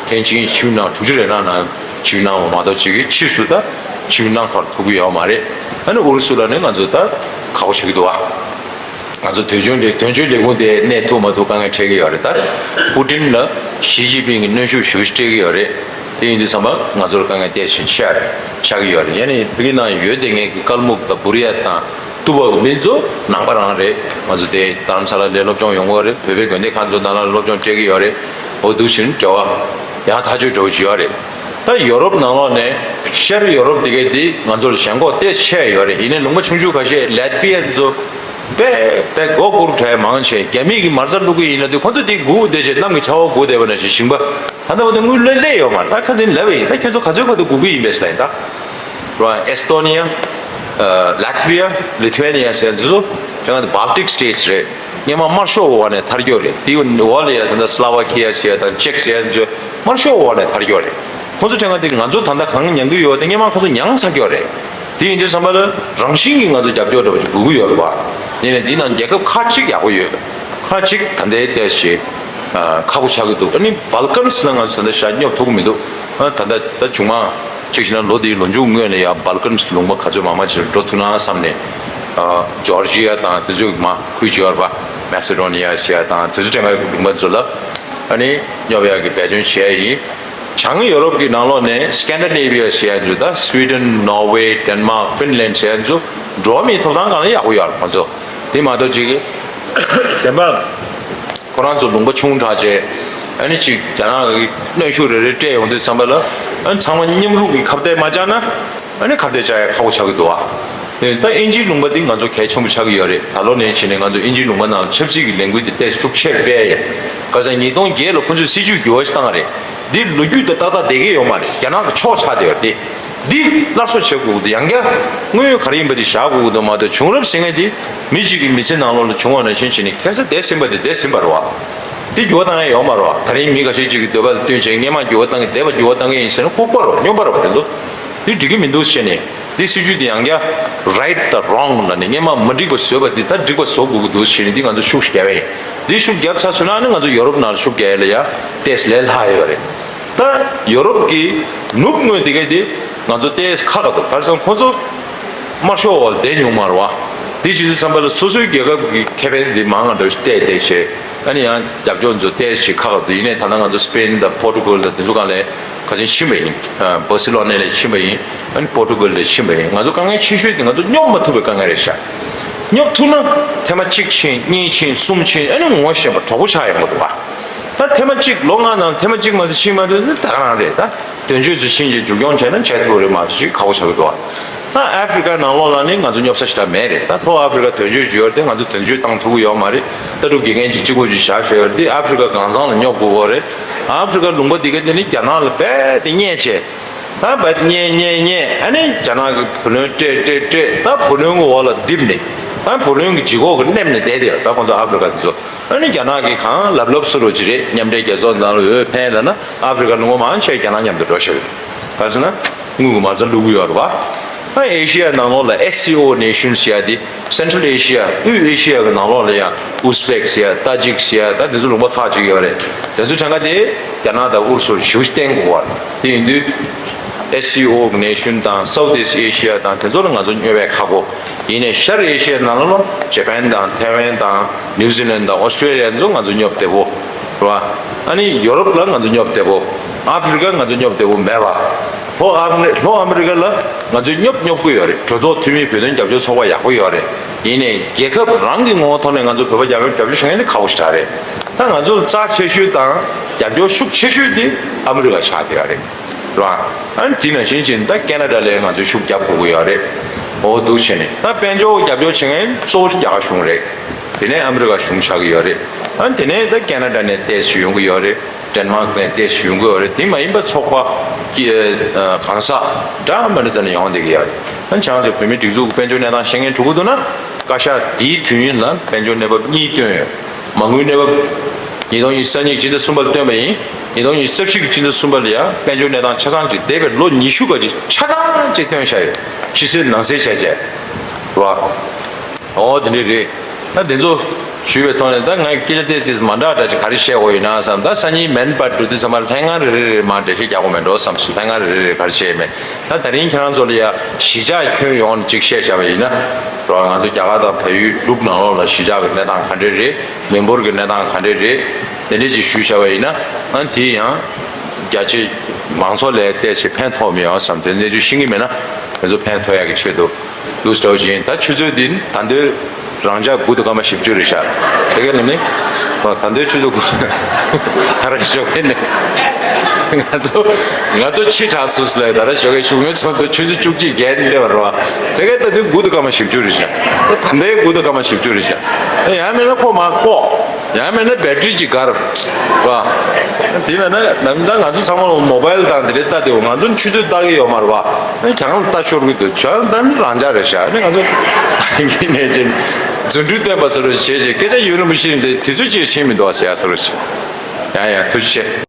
ཐེངས་གཅིག་ཆིབས་གནང་། དྲུག་ཅུ་རེ་ལྔ་ནང་ཆིབས་གནང་བ་མ་གཏོགས་ཅིག་གི་ཕྱིས་སུ་ད་ཆིབས་གནང་ཁར་ཐུག་གི་ཡོད་མ་རེད། ཨ་ནི་ཨུ་རུ་སུ་ལ་ནི་ང་ཚོ་ད་ཁག་པོ་ཞིག་འདུག་ཨ། ང་ཚོ་དོན་གཅོད་ལས་དོན་གཅོད་ལས་ཁུངས་དེ་གནས་ཐུབ་མ་ཐུབ་དཀའ་ངལ་འཕྲད་ཀྱི་ཡོད་རེད། ད་པུ་ཏིན་ལ་ཞི་ཅིན་ཕིང་གིས་གནོན་ཤུགས་ཞེ་པོ་ཞིག་སྤྲད་ཀྱི་ཡོད་རེད། དེ་ཡིན་དུས་ཙམ་པ་ང་ཚོར་དཀའ་ངལ་ཏོག་ཙམ་ཆགས་ཆགས་ཀྱི་ཡོད་རེད། ཡང་ནི་ཕ་གི་ནང་ཡོད་བསྡད་མཁན་གྱི་ཀལ་མུག་དང་བུར་ཡ་དང་ཏུ་བ་མི་ཚོ་ནང་པ་རང་རེད། ང་ཚོ་དེ་རྡ་རམ་ས་ལ་ལ་སློབ་སྦྱོང་ཡོང་གི་ཡོད་རེད། བོད་པའི་དགོན་སྡེ་ཁག་ཚོ་ནང་ལ་སློབ་སྦྱོང་སྤྲད་ཀྱི་ཡོད་རེད། འོ་འདུག་བཞིན་འབྲེལ་བ། ཡང་ཐག་གཅོད་འདྲ་བོ་ཞིག་ཡོད་རེད། ད་ཡོ་རོབ་ནང་ལོགས་ནས་ཤར་ཡོ་རོབ་དེ་གའི་དེ་ང་ཚོར་ཞེན་ཁོག་ཏོག་ཙམ་ཆེ་ཡོད་རེད། ཡིན་ནའི་ལུང་པ་ཆུང་ཆུང་ཁ་ཤས་ལེ་ཏི་ཝི་ཡ་ཚོ་དཔེ་དཔེ་མགོ་སྒུར་གྲས་མང་ཆེ་རྒྱ་མིས་ཀྱི་མ་རྩ་བླུག་གི་ཡིན་ན་དེ་ཁོ་ཚོ་དེ་སྒུག་བསྡད་བྱས་གནམ་གྱི་ཆར་པ་སྒུག་བསྡད་པ་ནང་བཞིན་ཞིང་པ་ད་ལྟ་བར་དུ་དངུལ་ལོན་སླེབས་ཡོད་མ་རེད། ད་ཁ་སང་ལབ་པ་ཡིན། ད་ཁྱོད་ཚོ་ག་ཚོད་བར་དུ་སྒུག་གི་ཡིན་པས་ཟེར་ལབ་ཡིན། ད་རོ་ཨེས་ཏོ་ནི་ཡ། ལ་ཏི་ཝི་ཡ། ལི་ཐུ་ཝེ་ནི་ཡ་ཟེར་འདི་ཚོ་དེ་སྔ་བལ་ཏིག་སི་ཊེ་ཊི་སི་རེད། སྔོན་མ་དམར་ཤོག་འོག་ནས་ཐར་རྒྱུ་རེད། དེའི་འོག་ལ་ཡ་ད་ལྟ་སི་ལོ་ཝ་ཁི་ཡ་ཟེར་ཡ་དང་ཅེག་ཟེར་ཡ་ཚོ་དམར་ཤོག་འོག་ནས་ཐར་རྒྱུ་རེད། ཁོང་ཚོ་དྲན་ག་དེ་ང་ཚོ་ད་ལྟ་གང་མྱང་གི་ཡོད་དེ་སྔོན་མ་ཁོང་ཚོ་མྱངས་ཚར་རྒྱུ་རེད། དེ་ཡིན་དུས་ཙམ་པ་ལ་རང་བཞིན་གྱིས་ང་ཚོ་རྒྱབ་སྐྱོར་འདྲ་པོ་ཅིག་དགོས་ཀྱི་ཡོད་རེད་བ། ཡིན་ནའི་འདི་ནང་རྒྱལ་ཁབ་ཁག་ཅིག་ཡག་པོ་ཡོད། ཁག་ཅིག་ད་ལྟའི་ལྟས་ཤིག་ཁག་པོ་ཆགས་ཀྱི་འདུག་ཨ་ནི་བལ་ཀན་སི་ལ་ང་ཚོ་ད་ལྟ་ཞག་སྙོབ་ཐུབ་ཀྱི་མི་འདུག་ཨ་ད་ལྟ་ད་བྱུང་མ། གཅིག་བྱས་ན་ལོ་འདིའི་ལོ་མཇུག་སྔོན་ལ་ཡང་བལ་ཀན་སི་ལུང་པ་ག་ཚོད་མང་མང་ཅིག་ལ་འགྲོ་ཐུབ་ན་བསམ་ནས། ཨ་ཇོར་ཇི་ཡ་དང་དེ་ཚོའི་མ་ཁུལ་ཅིག་ཡོད་རེད་པ། མེ་སི་ཌོ་ནི་ཡ་ཟེར་ཡ་དང་དེ་ཚོ་ཕྲན་ཁ་ལུང་པ་ཚོ་ལ་ཨ་ནི་སྙོབ་ཡག་གི་འབད་བརྩོན་བྱས་ཡིན། བྱང་ཡོ་རོབ་ཀྱི་ནང་ལོགས་ནས་སི་ཀན་ཌི་ནེ་ཝི་ཡ་ཟེར་ཡ་ཚོ་ད་སི་ཝི་ཌེན། ནོར་ཝེ། ཌེན་མཱག། ཧྥིན་ལན་ཟེར་ཡ་ཚོ་འགྲོ་བ་མིའི་ཐོབ་ཐང་སྒང་ལ་ཡག་པོ་ཡོད་རེད་ཁོང་ཚོ། དེ་མ་གཏོགས་ཅིག་གི་གཞན་པ། ཁོ་རང་ཚོ་ལུང་པ་ཆུང་དྲགས་བྱས། ཨ་ནི་ཅིག་རྒྱ་ནག་གི་གནོན་ཤུགས་རེ་རེ་སྤྲད་ཡོང་དུས་ཙམ་པ་ལ། ཨ་ནི་ཚང་མ་མཉམ་རུབ་ཀྱིས་ཁ་གཏད་མ་བཅག་ན། ཨ་ནི་ཁ་གཏད་བཅག་ཡ་ཁག་པོ་ཆགས་ཀྱི་འདུག་ཨ། ད་དབྱིན་ཇིའི་ལུང་པ་འདི་ང་ཚོ་གལ་ཆེན་པོ་ཆགས་ཀྱི་ཡོད་རེད། ད་ལོ་ནས་བྱས་ནས་ང་ཚོ་དབྱིན་ཇིའི་ལུང་པ་ནང་ཆབ་སྲིད་ཀྱི་ལས་འགུལ་འདི་ཏོག་ཙམ་ཤུགས་ཆེར་སྤེལ་ཡ། ཁ་སང་ཉིས་སྟོང་བརྒྱད་ལ་ཁོ་ཚོས་སྲིད་ཇུས་འགྱུར་བ་ཞིག་བཏང་བ་རེད། འདི་ལོ་རྒྱུས་དང་ཏག་ཏག་བསྡད་ཀྱི་ཡོད་མ་རེད། རྒྱ་ནག་གི་ཕྱོགས་ཆགས་བསྡད་ཡོད་རེད། འདི་སླར་གསོ་བྱེད་དགོས་ཀྱི་འདུག་ཡང་བསྐྱར་དངོས་ཡོད་ག་རེ་ཡིན་པ་འདི་བཞག་དགོས་ཀྱི་འདུག་མ་གཏོགས་བྱུང་རབས་ཟེར་མཁན་འདི་མི་གཅིག་གི་མི་ཚེ་ནང་ལོགས་ལ་བྱུང་བ་ནང་བཞིན་བྱས་ནས་ཁ་སང་བསྡད་ཟིན་པ་འདི་བསྡད་ཟིན་པ་རེད་བ། འདི་འགྱུར་བ་བཏང་ཡ་ཡོད་མ་རེད་བ། ད་རིང་མི་ཁ་ཤས་ཅིག་གི་འདོད་པ་ལ་བསྟུན་བྱས་སྔོན་མ་འགྱུར་བ་བཏང་གི་བསྡད་པ་འགྱུར་བ་བཏང་གི་ཡིན་ཟེར་ན་ལྐུགས་པ་རེད་བ། སྨྱོན་པ་རེད་བ། དེ་ཚོ་འདི་འགྲིག་གི་མི་འདུག་ཟེར་ནས། འདི་སྲིད་ཇུས་འདི་ཡང་བསྐྱར་right དང་wrong ལ་ནི་སྔོན་མ་མ་འགྲིག་པ་བཟོས་པ་འདི་ད་འགྲིག་པ་བཟོ་དགོས་ཀྱི་འདུག་ཟེར་ནས་འདི་ང་ཚོ་ཤུགས་རྒྱབ་ཡ་ཡིན། འདི་ཤུགས་རྒྱབ་ཚར་སོང་ན་ནི་ང་ཚོ་ཡོ་རོབ་ནང་ལ་ཤུགས་རྒྱག་ཡ་ལ་ཡ་ཏོག་ཙམ་ལས་སླ་ཡོད་རེད། ད་ཡོ་རོབ་ཀྱི་ནུབ་ངོས་དེ་ག་དེ་ང་ཚོ་ཏོག་ཙམ་ཁག་ཁག་འདུག་ག་རེ་ཟེར་ན་ཁོ་ཚོ་དམར་ཤོག་འོག་ལ་བསྡད་མྱོང་མ་རེད་བ། འདི་བྱེད་དུས་ཙམ་པ་ལ་སོ་སོའི་རྒྱལ་ཁབ་ཀྱི་ཁེ་ཕན་འདི་མང་ང་འདྲ་བོ་ཞིག་སྤྲད་བསྡད་བྱས། ཨ་ནི་ཡང་རྒྱབ་སྐྱོར་ཚོ་ཏོག་ཙམ་ཞིག་ཁག་ཁག་འདུག་ཡིན་ནའི་ད་ལྟ་ང་ཚོ་སི་པེན་དང་པོར་ཊུ་གལ་དང་དེ་ཚོ་སྒང་ལ་ཁ་སང་ཕྱིན་པ་ཡིན། ཨ་བར་སི་ལོ་ན་ལ་ཕྱིན་པ་ཡིན། ཨ་ནི་པོར་ཊུ་གལ་ལ་ཕྱིན་པ་ཡིན། ང་ཚོ་དཀའ་ངལ་ཆེ་ཤོས་དེ་ང་ཚོ་སྙོབ་མ་ཐུབ་པའི་དཀའ་ངལ་རེད་ཤག་སྙོབ་ཐུབ་ན་ཐེངས་མ་གཅིག་ཕྱིན། གཉིས་ཕྱིན། གསུམ་ཕྱིན། ཨ་ནི་ངོ་ཤེས་པ་གྲོགས་པོ་ཆགས་ཡོང་གི་འདུག་བ། ད་ཐེངས་མ་གཅིག་ལོ་ལྔ་ནང་ཐེངས་མ་གཅིག་མ་གཏོགས་ཕྱིན་མ་ཐུབ་ན་ད་ག་རང་རེད་ད། དོན་གཅོད་ཚོ་ཕྱིན་རྗེས་མཇུག་སྐྱོང་བྱས་ན་བྱས་ཐུབ་རེད་མ་གཏོགས་ཅིག་ཁག་པོ་ཆགས་ཀྱི་འདུག་བ། ད་ཨ་ཧྥི་རི་ཀ་ནང་ལོགས་ལ་ནི་ང་ཚོ་སྙོབ་ས་ཞེ་དྲག་མེད་རེད། ད་ལྷོ་ཨ་ཧྥི་རི་ཀ་དོན་གཅོད་ཅིག་ཡོད་རེད་དེ་ང་ཚོ་དོན་གཅོད་བཏང་ཐུབ་ཀྱི་ཡོད་མ་རེད། ལྟ་གྲུབ་དགེ་རྒན་ཅིག་གཅིག་པོ་ཅིག་བཞག་བཞག་ཡོད་རེད་དེ་ཨ་ཧྥི་རི་ཀ་གང་ཚང་ལ་སྙོབ་དགོས་ཀྱི་རེད། ཨ་ཧྥི་རི་ཀ་ལུང་པ་འདི་ག་དེ་ནི་རྒྱ་ནག་ལ་རྦད་དེ་བརྙས་བྱས། ད་རྦད་དེ་བརྙས་བརྙས་བརྙས་ཨ་ནི་རྒྱ་ནག་གི་བུ་ལོན་སྤྲད་སྤྲད་སྤྲད་ད་བུ་ལོན་གྱི་འོག་ལ་རྡིབ་ནས་ད་བུ་ལོན་གྱི་ལྗིད་ཁོག་གི་མནན་ནས་བསྡད་དེ་ད་ཁོང་ཚོ་ཨ་ཧྥི་རི་ཀ་དེ་ཚོ། ཨ་ནི་རྒྱ་ནག་གིས་གང་ལབ་ལབ་བཟོ་འདྲ་ཅིག་རེད། མཉམ་འབྲེལ་རྒྱལ་ཚོགས་ནང་ལ་འོས་འཕེན་ལབ་ན་ཨ་ཧྥི་རི་ཀ་ལུང་པ་མང་ཆེ་རྒྱ་ནག་མཉམ་དུ་འགྲོ་ཤག་རེད། ག་རེ་ཟེར་ན་དངུལ་གྱི་མ་རྩ་བླུག་གི་ཡོད་རེད་བ། ཨ་ཨེ་ཤི་ཡ་ནང་ལོགས་ལ་ཨེས་སི་ཨོ་ནེ་ཤན་ཟེར་ཡ་དེ་སེན་ཊྲལ་ཨེ་ཤི་ཡ་དབུས་ཨེ་ཤི་ཡ་གི་ནང་ལོགས་ལ་ཡང་ཨུ་སི་བེག་ཟེར་ཡ་ཏ་ཇིག་ཟེར་ཡ་ད་དེ་ཚོ་ལུང་པ་ཁག་ཅིག་ཡོད་རེད། དེ་ཚོ་གྲངས་ཀ་དེ་རྒྱ་ནག་དང་ཨུ་རུ་སུར་ཞེ་པོ་ཞིག་བརྟེན་དགོས་པ་རེད། དེ་ཡིན་དུས་ཨེས་སི་ཨོ་གི་ནེ་ཤན་དང་སའུ་ཐི་ཨིསཊ་ཨེ་ཤི་ཡ་དང་དེ་ཚོ་ལ་ང་ཚོ་སྙོབ་ཡ་ཁག་པོ། ཡིན་ནའི་ཤར་ཨེ་ཤི་ཡའི་ནང་ལ་ཇ་པན་དང་ཐའེ་ཝན་དང་ནིའུ་ཛི་ལན་དང་ཨོ་སི་ཀྲེ་ལི་ཡ་ཚོ་ང་ཚོ་སྙོབ་བདེ་པོ་རེད་བ། ཨ་ནི་ཡོ་རོབ་ལ་ང་ཚོ་སྙོབ་བདེ་པོ། ཨ་ཧྥི་རི་ཀ་ང་ཚོ་སྙོབ་བདེ་པོ་མེད་པ། ལྷོ་ཨ་མི་ལྷོ་ཨ་མི་རི་ཀ་ལ་ང་ཚོས་སྙོབ་སྙོབ་ཀྱི་ཡོད་རེད། གྲོས་ཚོགས་འཐུས་མི་བོད་དོན་རྒྱབ་སྐྱོར་ཚོགས་པ་ཡག་པོ་ཡོད་རེད། ཡིན་ནའི་རྒྱལ་ཁབ་རང་གི་ངོ་བོ་ཐོག་ནས་ང་ཚོ་བོད་པ་རྒྱབ་སྐྱོར་རྒྱབ་སྐྱོར་བྱེད་མཁན་དེ་ཁག་པོ་ཞེ་དྲག་རེད། ད་ང་ཚོ་རྩ་ཆེ་ཤོས་དང་རྒྱབ་སྐྱོར་ཤུགས་ཆེ་ཤོས་དེ་ཨ་མི་རི་ཀ་ཆགས་བསྡད་ཡོད་རེད། རེད་བ། ཨ་ནི་དེ་ནང་བཞིན་བྱས་ད་ཁེ་ན་ཌ་ལ་ང་ཚོས་ཤུགས་རྒྱབ་དགོས་ཀྱི་ཡོད་རེད། འོ་འདུག་བྱས་ནས་ད་དཔལ་འབྱོར་རྒྱབ་སྐྱོར་བྱེད་མཁན་གཙོ་བོ་དེ་རྒྱ་གར་གཞུང་རེད། དེ་ནས་ཨ་མི་རི་ཀ་གཞུང་ཆགས་ཀྱི་ཡོད་རེད། ཨ་ནི་དེ་ནས་ད་ཁེ་ན་ཌ་ནས་ཏོག་ཙམ་ཡོང་གི་ཡོད་རེད། ཌེན་མཱག་ནས་ཏོག་ཙམ་ཡོང་གི་ཡོད་རེད། དེ་མ་ཡིན་པ་ཚོགས་པ་ཀྱི་གང་ཟག་འདྲ་མི་འདྲ་ཙམ་ནས་ཡོང་བསྡད་ཀྱི་ཡོད་རེད། ཨ་ནི་ཁྱེད་རང་ཚོ་བོད་མིའི་སྒྲིག་འཛུགས་ཀྱི་དཔལ་འབྱོར་གནས་སྟངས་ཤེས་མཁན་འགྲོ་གི་འདུག་ན། བཀའ་ཤག་འདིའི་དུས་ཡུན་ལ་དཔལ་འབྱོར་གནས་བབ་གཉིས་བཏོན་ཡོད། མ་དངུལ་གནས་བབ་ཉིས་སྟོང་ཉི་ཤུ་རྩ་གཉིས་ཀྱི་སྤྱི་ཟླ་གསུམ་པ་ལ་བཏོན་པ་ཡིན། ཉིས་སྟོང་ཉི་ཤུ་རྩ་བཞི་གི་སྤྱི་ཟླ་གསུམ་པ་ལ་ཡང་དཔལ་འབྱོར་གནས་སྟངས་ཆ་ཚང་ཅིག་འདས་པའི་ལོ་ཉི་ཤུ་ག་ཅིག་ཆ་ཚང་ཅིག་བཏོན་བཞག་ཡོད། ཕྱི་གསལ་ནང་གསལ་བྱས་བྱས། རེད་བ། འོ་དེ་འདྲ་རེད། ད་དེ་ཚོ་ཞུས་པའི་ཐོག་ནས་ད་ང་སྐད་ཆ་ཏོག་ཙམ་མ་འདྲ་འདྲ་ཅིག་ག་རེ་བཤད་དགོས་ཡོད་ན་བསམ། ད་སང་ཉིན་མན་པར་འགྲོ་དུས་ཙམ་པ་ལྷན་ཁང་རེ་རེ་རེ་མར་འགྲེལ་བཤད་རྒྱག་དགོས་མེད་འགྲོ་བསམ་སོང་། ལྷན་ཁང་རེ་རེ་རེ་ག་རེ་བཤད་ཡོད་མེད། ད་ད་རིང་ཁྱེད་རང་ཚོ་ལ་ཡ་གཞིས་ཆགས་ཁྱོན་ཡོངས་ནས་ཅིག་བཤད་བཞག་པ་ཡིན་ན། རེད་བ། ང་ཚོ་རྒྱ་གར་དང་བལ་ཡུལ་འབྲུག་ནང་ལོགས་ལ་གཞིས་ཆགས་ཀྱི་གནས་སྟངས་ག་འདྲས་རེད། མི་འབོར་གྱི་གནས་སྟངས་ག་འདྲས་རེད། དེ་འདྲས་ཅིག་ཞུས་བཞག་པ་ཡིན་ན། ཨ་དེ་ཡང་རྒྱ་ཆེ་མང་ཚོགས་ལ་ཏོག་ཙམ་ཕན་ཐོགས་མི་ཡོང་བསམ་དེ་གནས་ཚུལ་ཤེས་ཀྱི་མེད་ན་ང་ཚོ་ཕན་ཐོགས་ཡག་གི་ཆེད་དུ་འདུག་སེ་འདྲ་བོ་ཞིག་ཡིན། ད་ཆུ་ཚོད་འདི་ད་དུང་རང་འཇགས་དགུ་དང་སྐར་མ་བཞི་བཅུ་རེད་ཤག་དེ་ག་ནས་ནི་ད་དུང་ཆུ་ཚོད་དགུ་ད་རང་ཞོགས་ཀས་ནས། ང་ཚོ་ང་ཚོ་ཕྱི་དྲགས་སུ་སུ་ལ་ད་ར་ཞོགས་ཀའི་གཞུང་མའི་ཚོགས་འདུ་ཆུ་ཚོད་བཅུ་གཅིག་བརྒལ་ནས་སླེབས་པ་རེད་བ། དེ་ག་ད་དུང་དགུ་དང་སྐར་མ་བཞི་བཅུ་རེད་བཞག་ད་ལྟའི་དགུ་དང་སྐར་མ་བཞི་བཅུ་རེད་བཞག་ད་ཡང་མིན་ན་ཁོ་མར་བཀོག་ཡང་མིན་ན་བེ་ཊི་རི་ཅིག་འགར་བ། དེ་མིན་ན་ད་ང་ཚོ་ཚང་མ་མོ་བྷལ་དང་དེ་འདྲའི་ལྟ་དེ་འོ་ང་ཚོ་ཆུ་ཚོད་ལྟ་གི་ཡོད་མ་རེད་བ། ཁྱང་ལ་ལྟ་ཤོར་གི་འདུག་ཆ་ད་ནི་རང་འཇགས་རེད་བཞག་ནི་ང་ཚོ་ད་གིན་ནས་ཅིག་རྫུ་འཕྲུལ་བསྟན་པ་ཟེར་རོ་བྱས་བྱས་སྐད་ཆ་ཡུན་རིང་པོ་ཞིག་འདི་དུས་ཚོད་ཅིག་ཕྱིན་མི་འདུག་ཟེར་ཡ་ཟེར་རོ་བྱས། ཡང་ཡང་ཐུགས་རྗེ་ཆེ།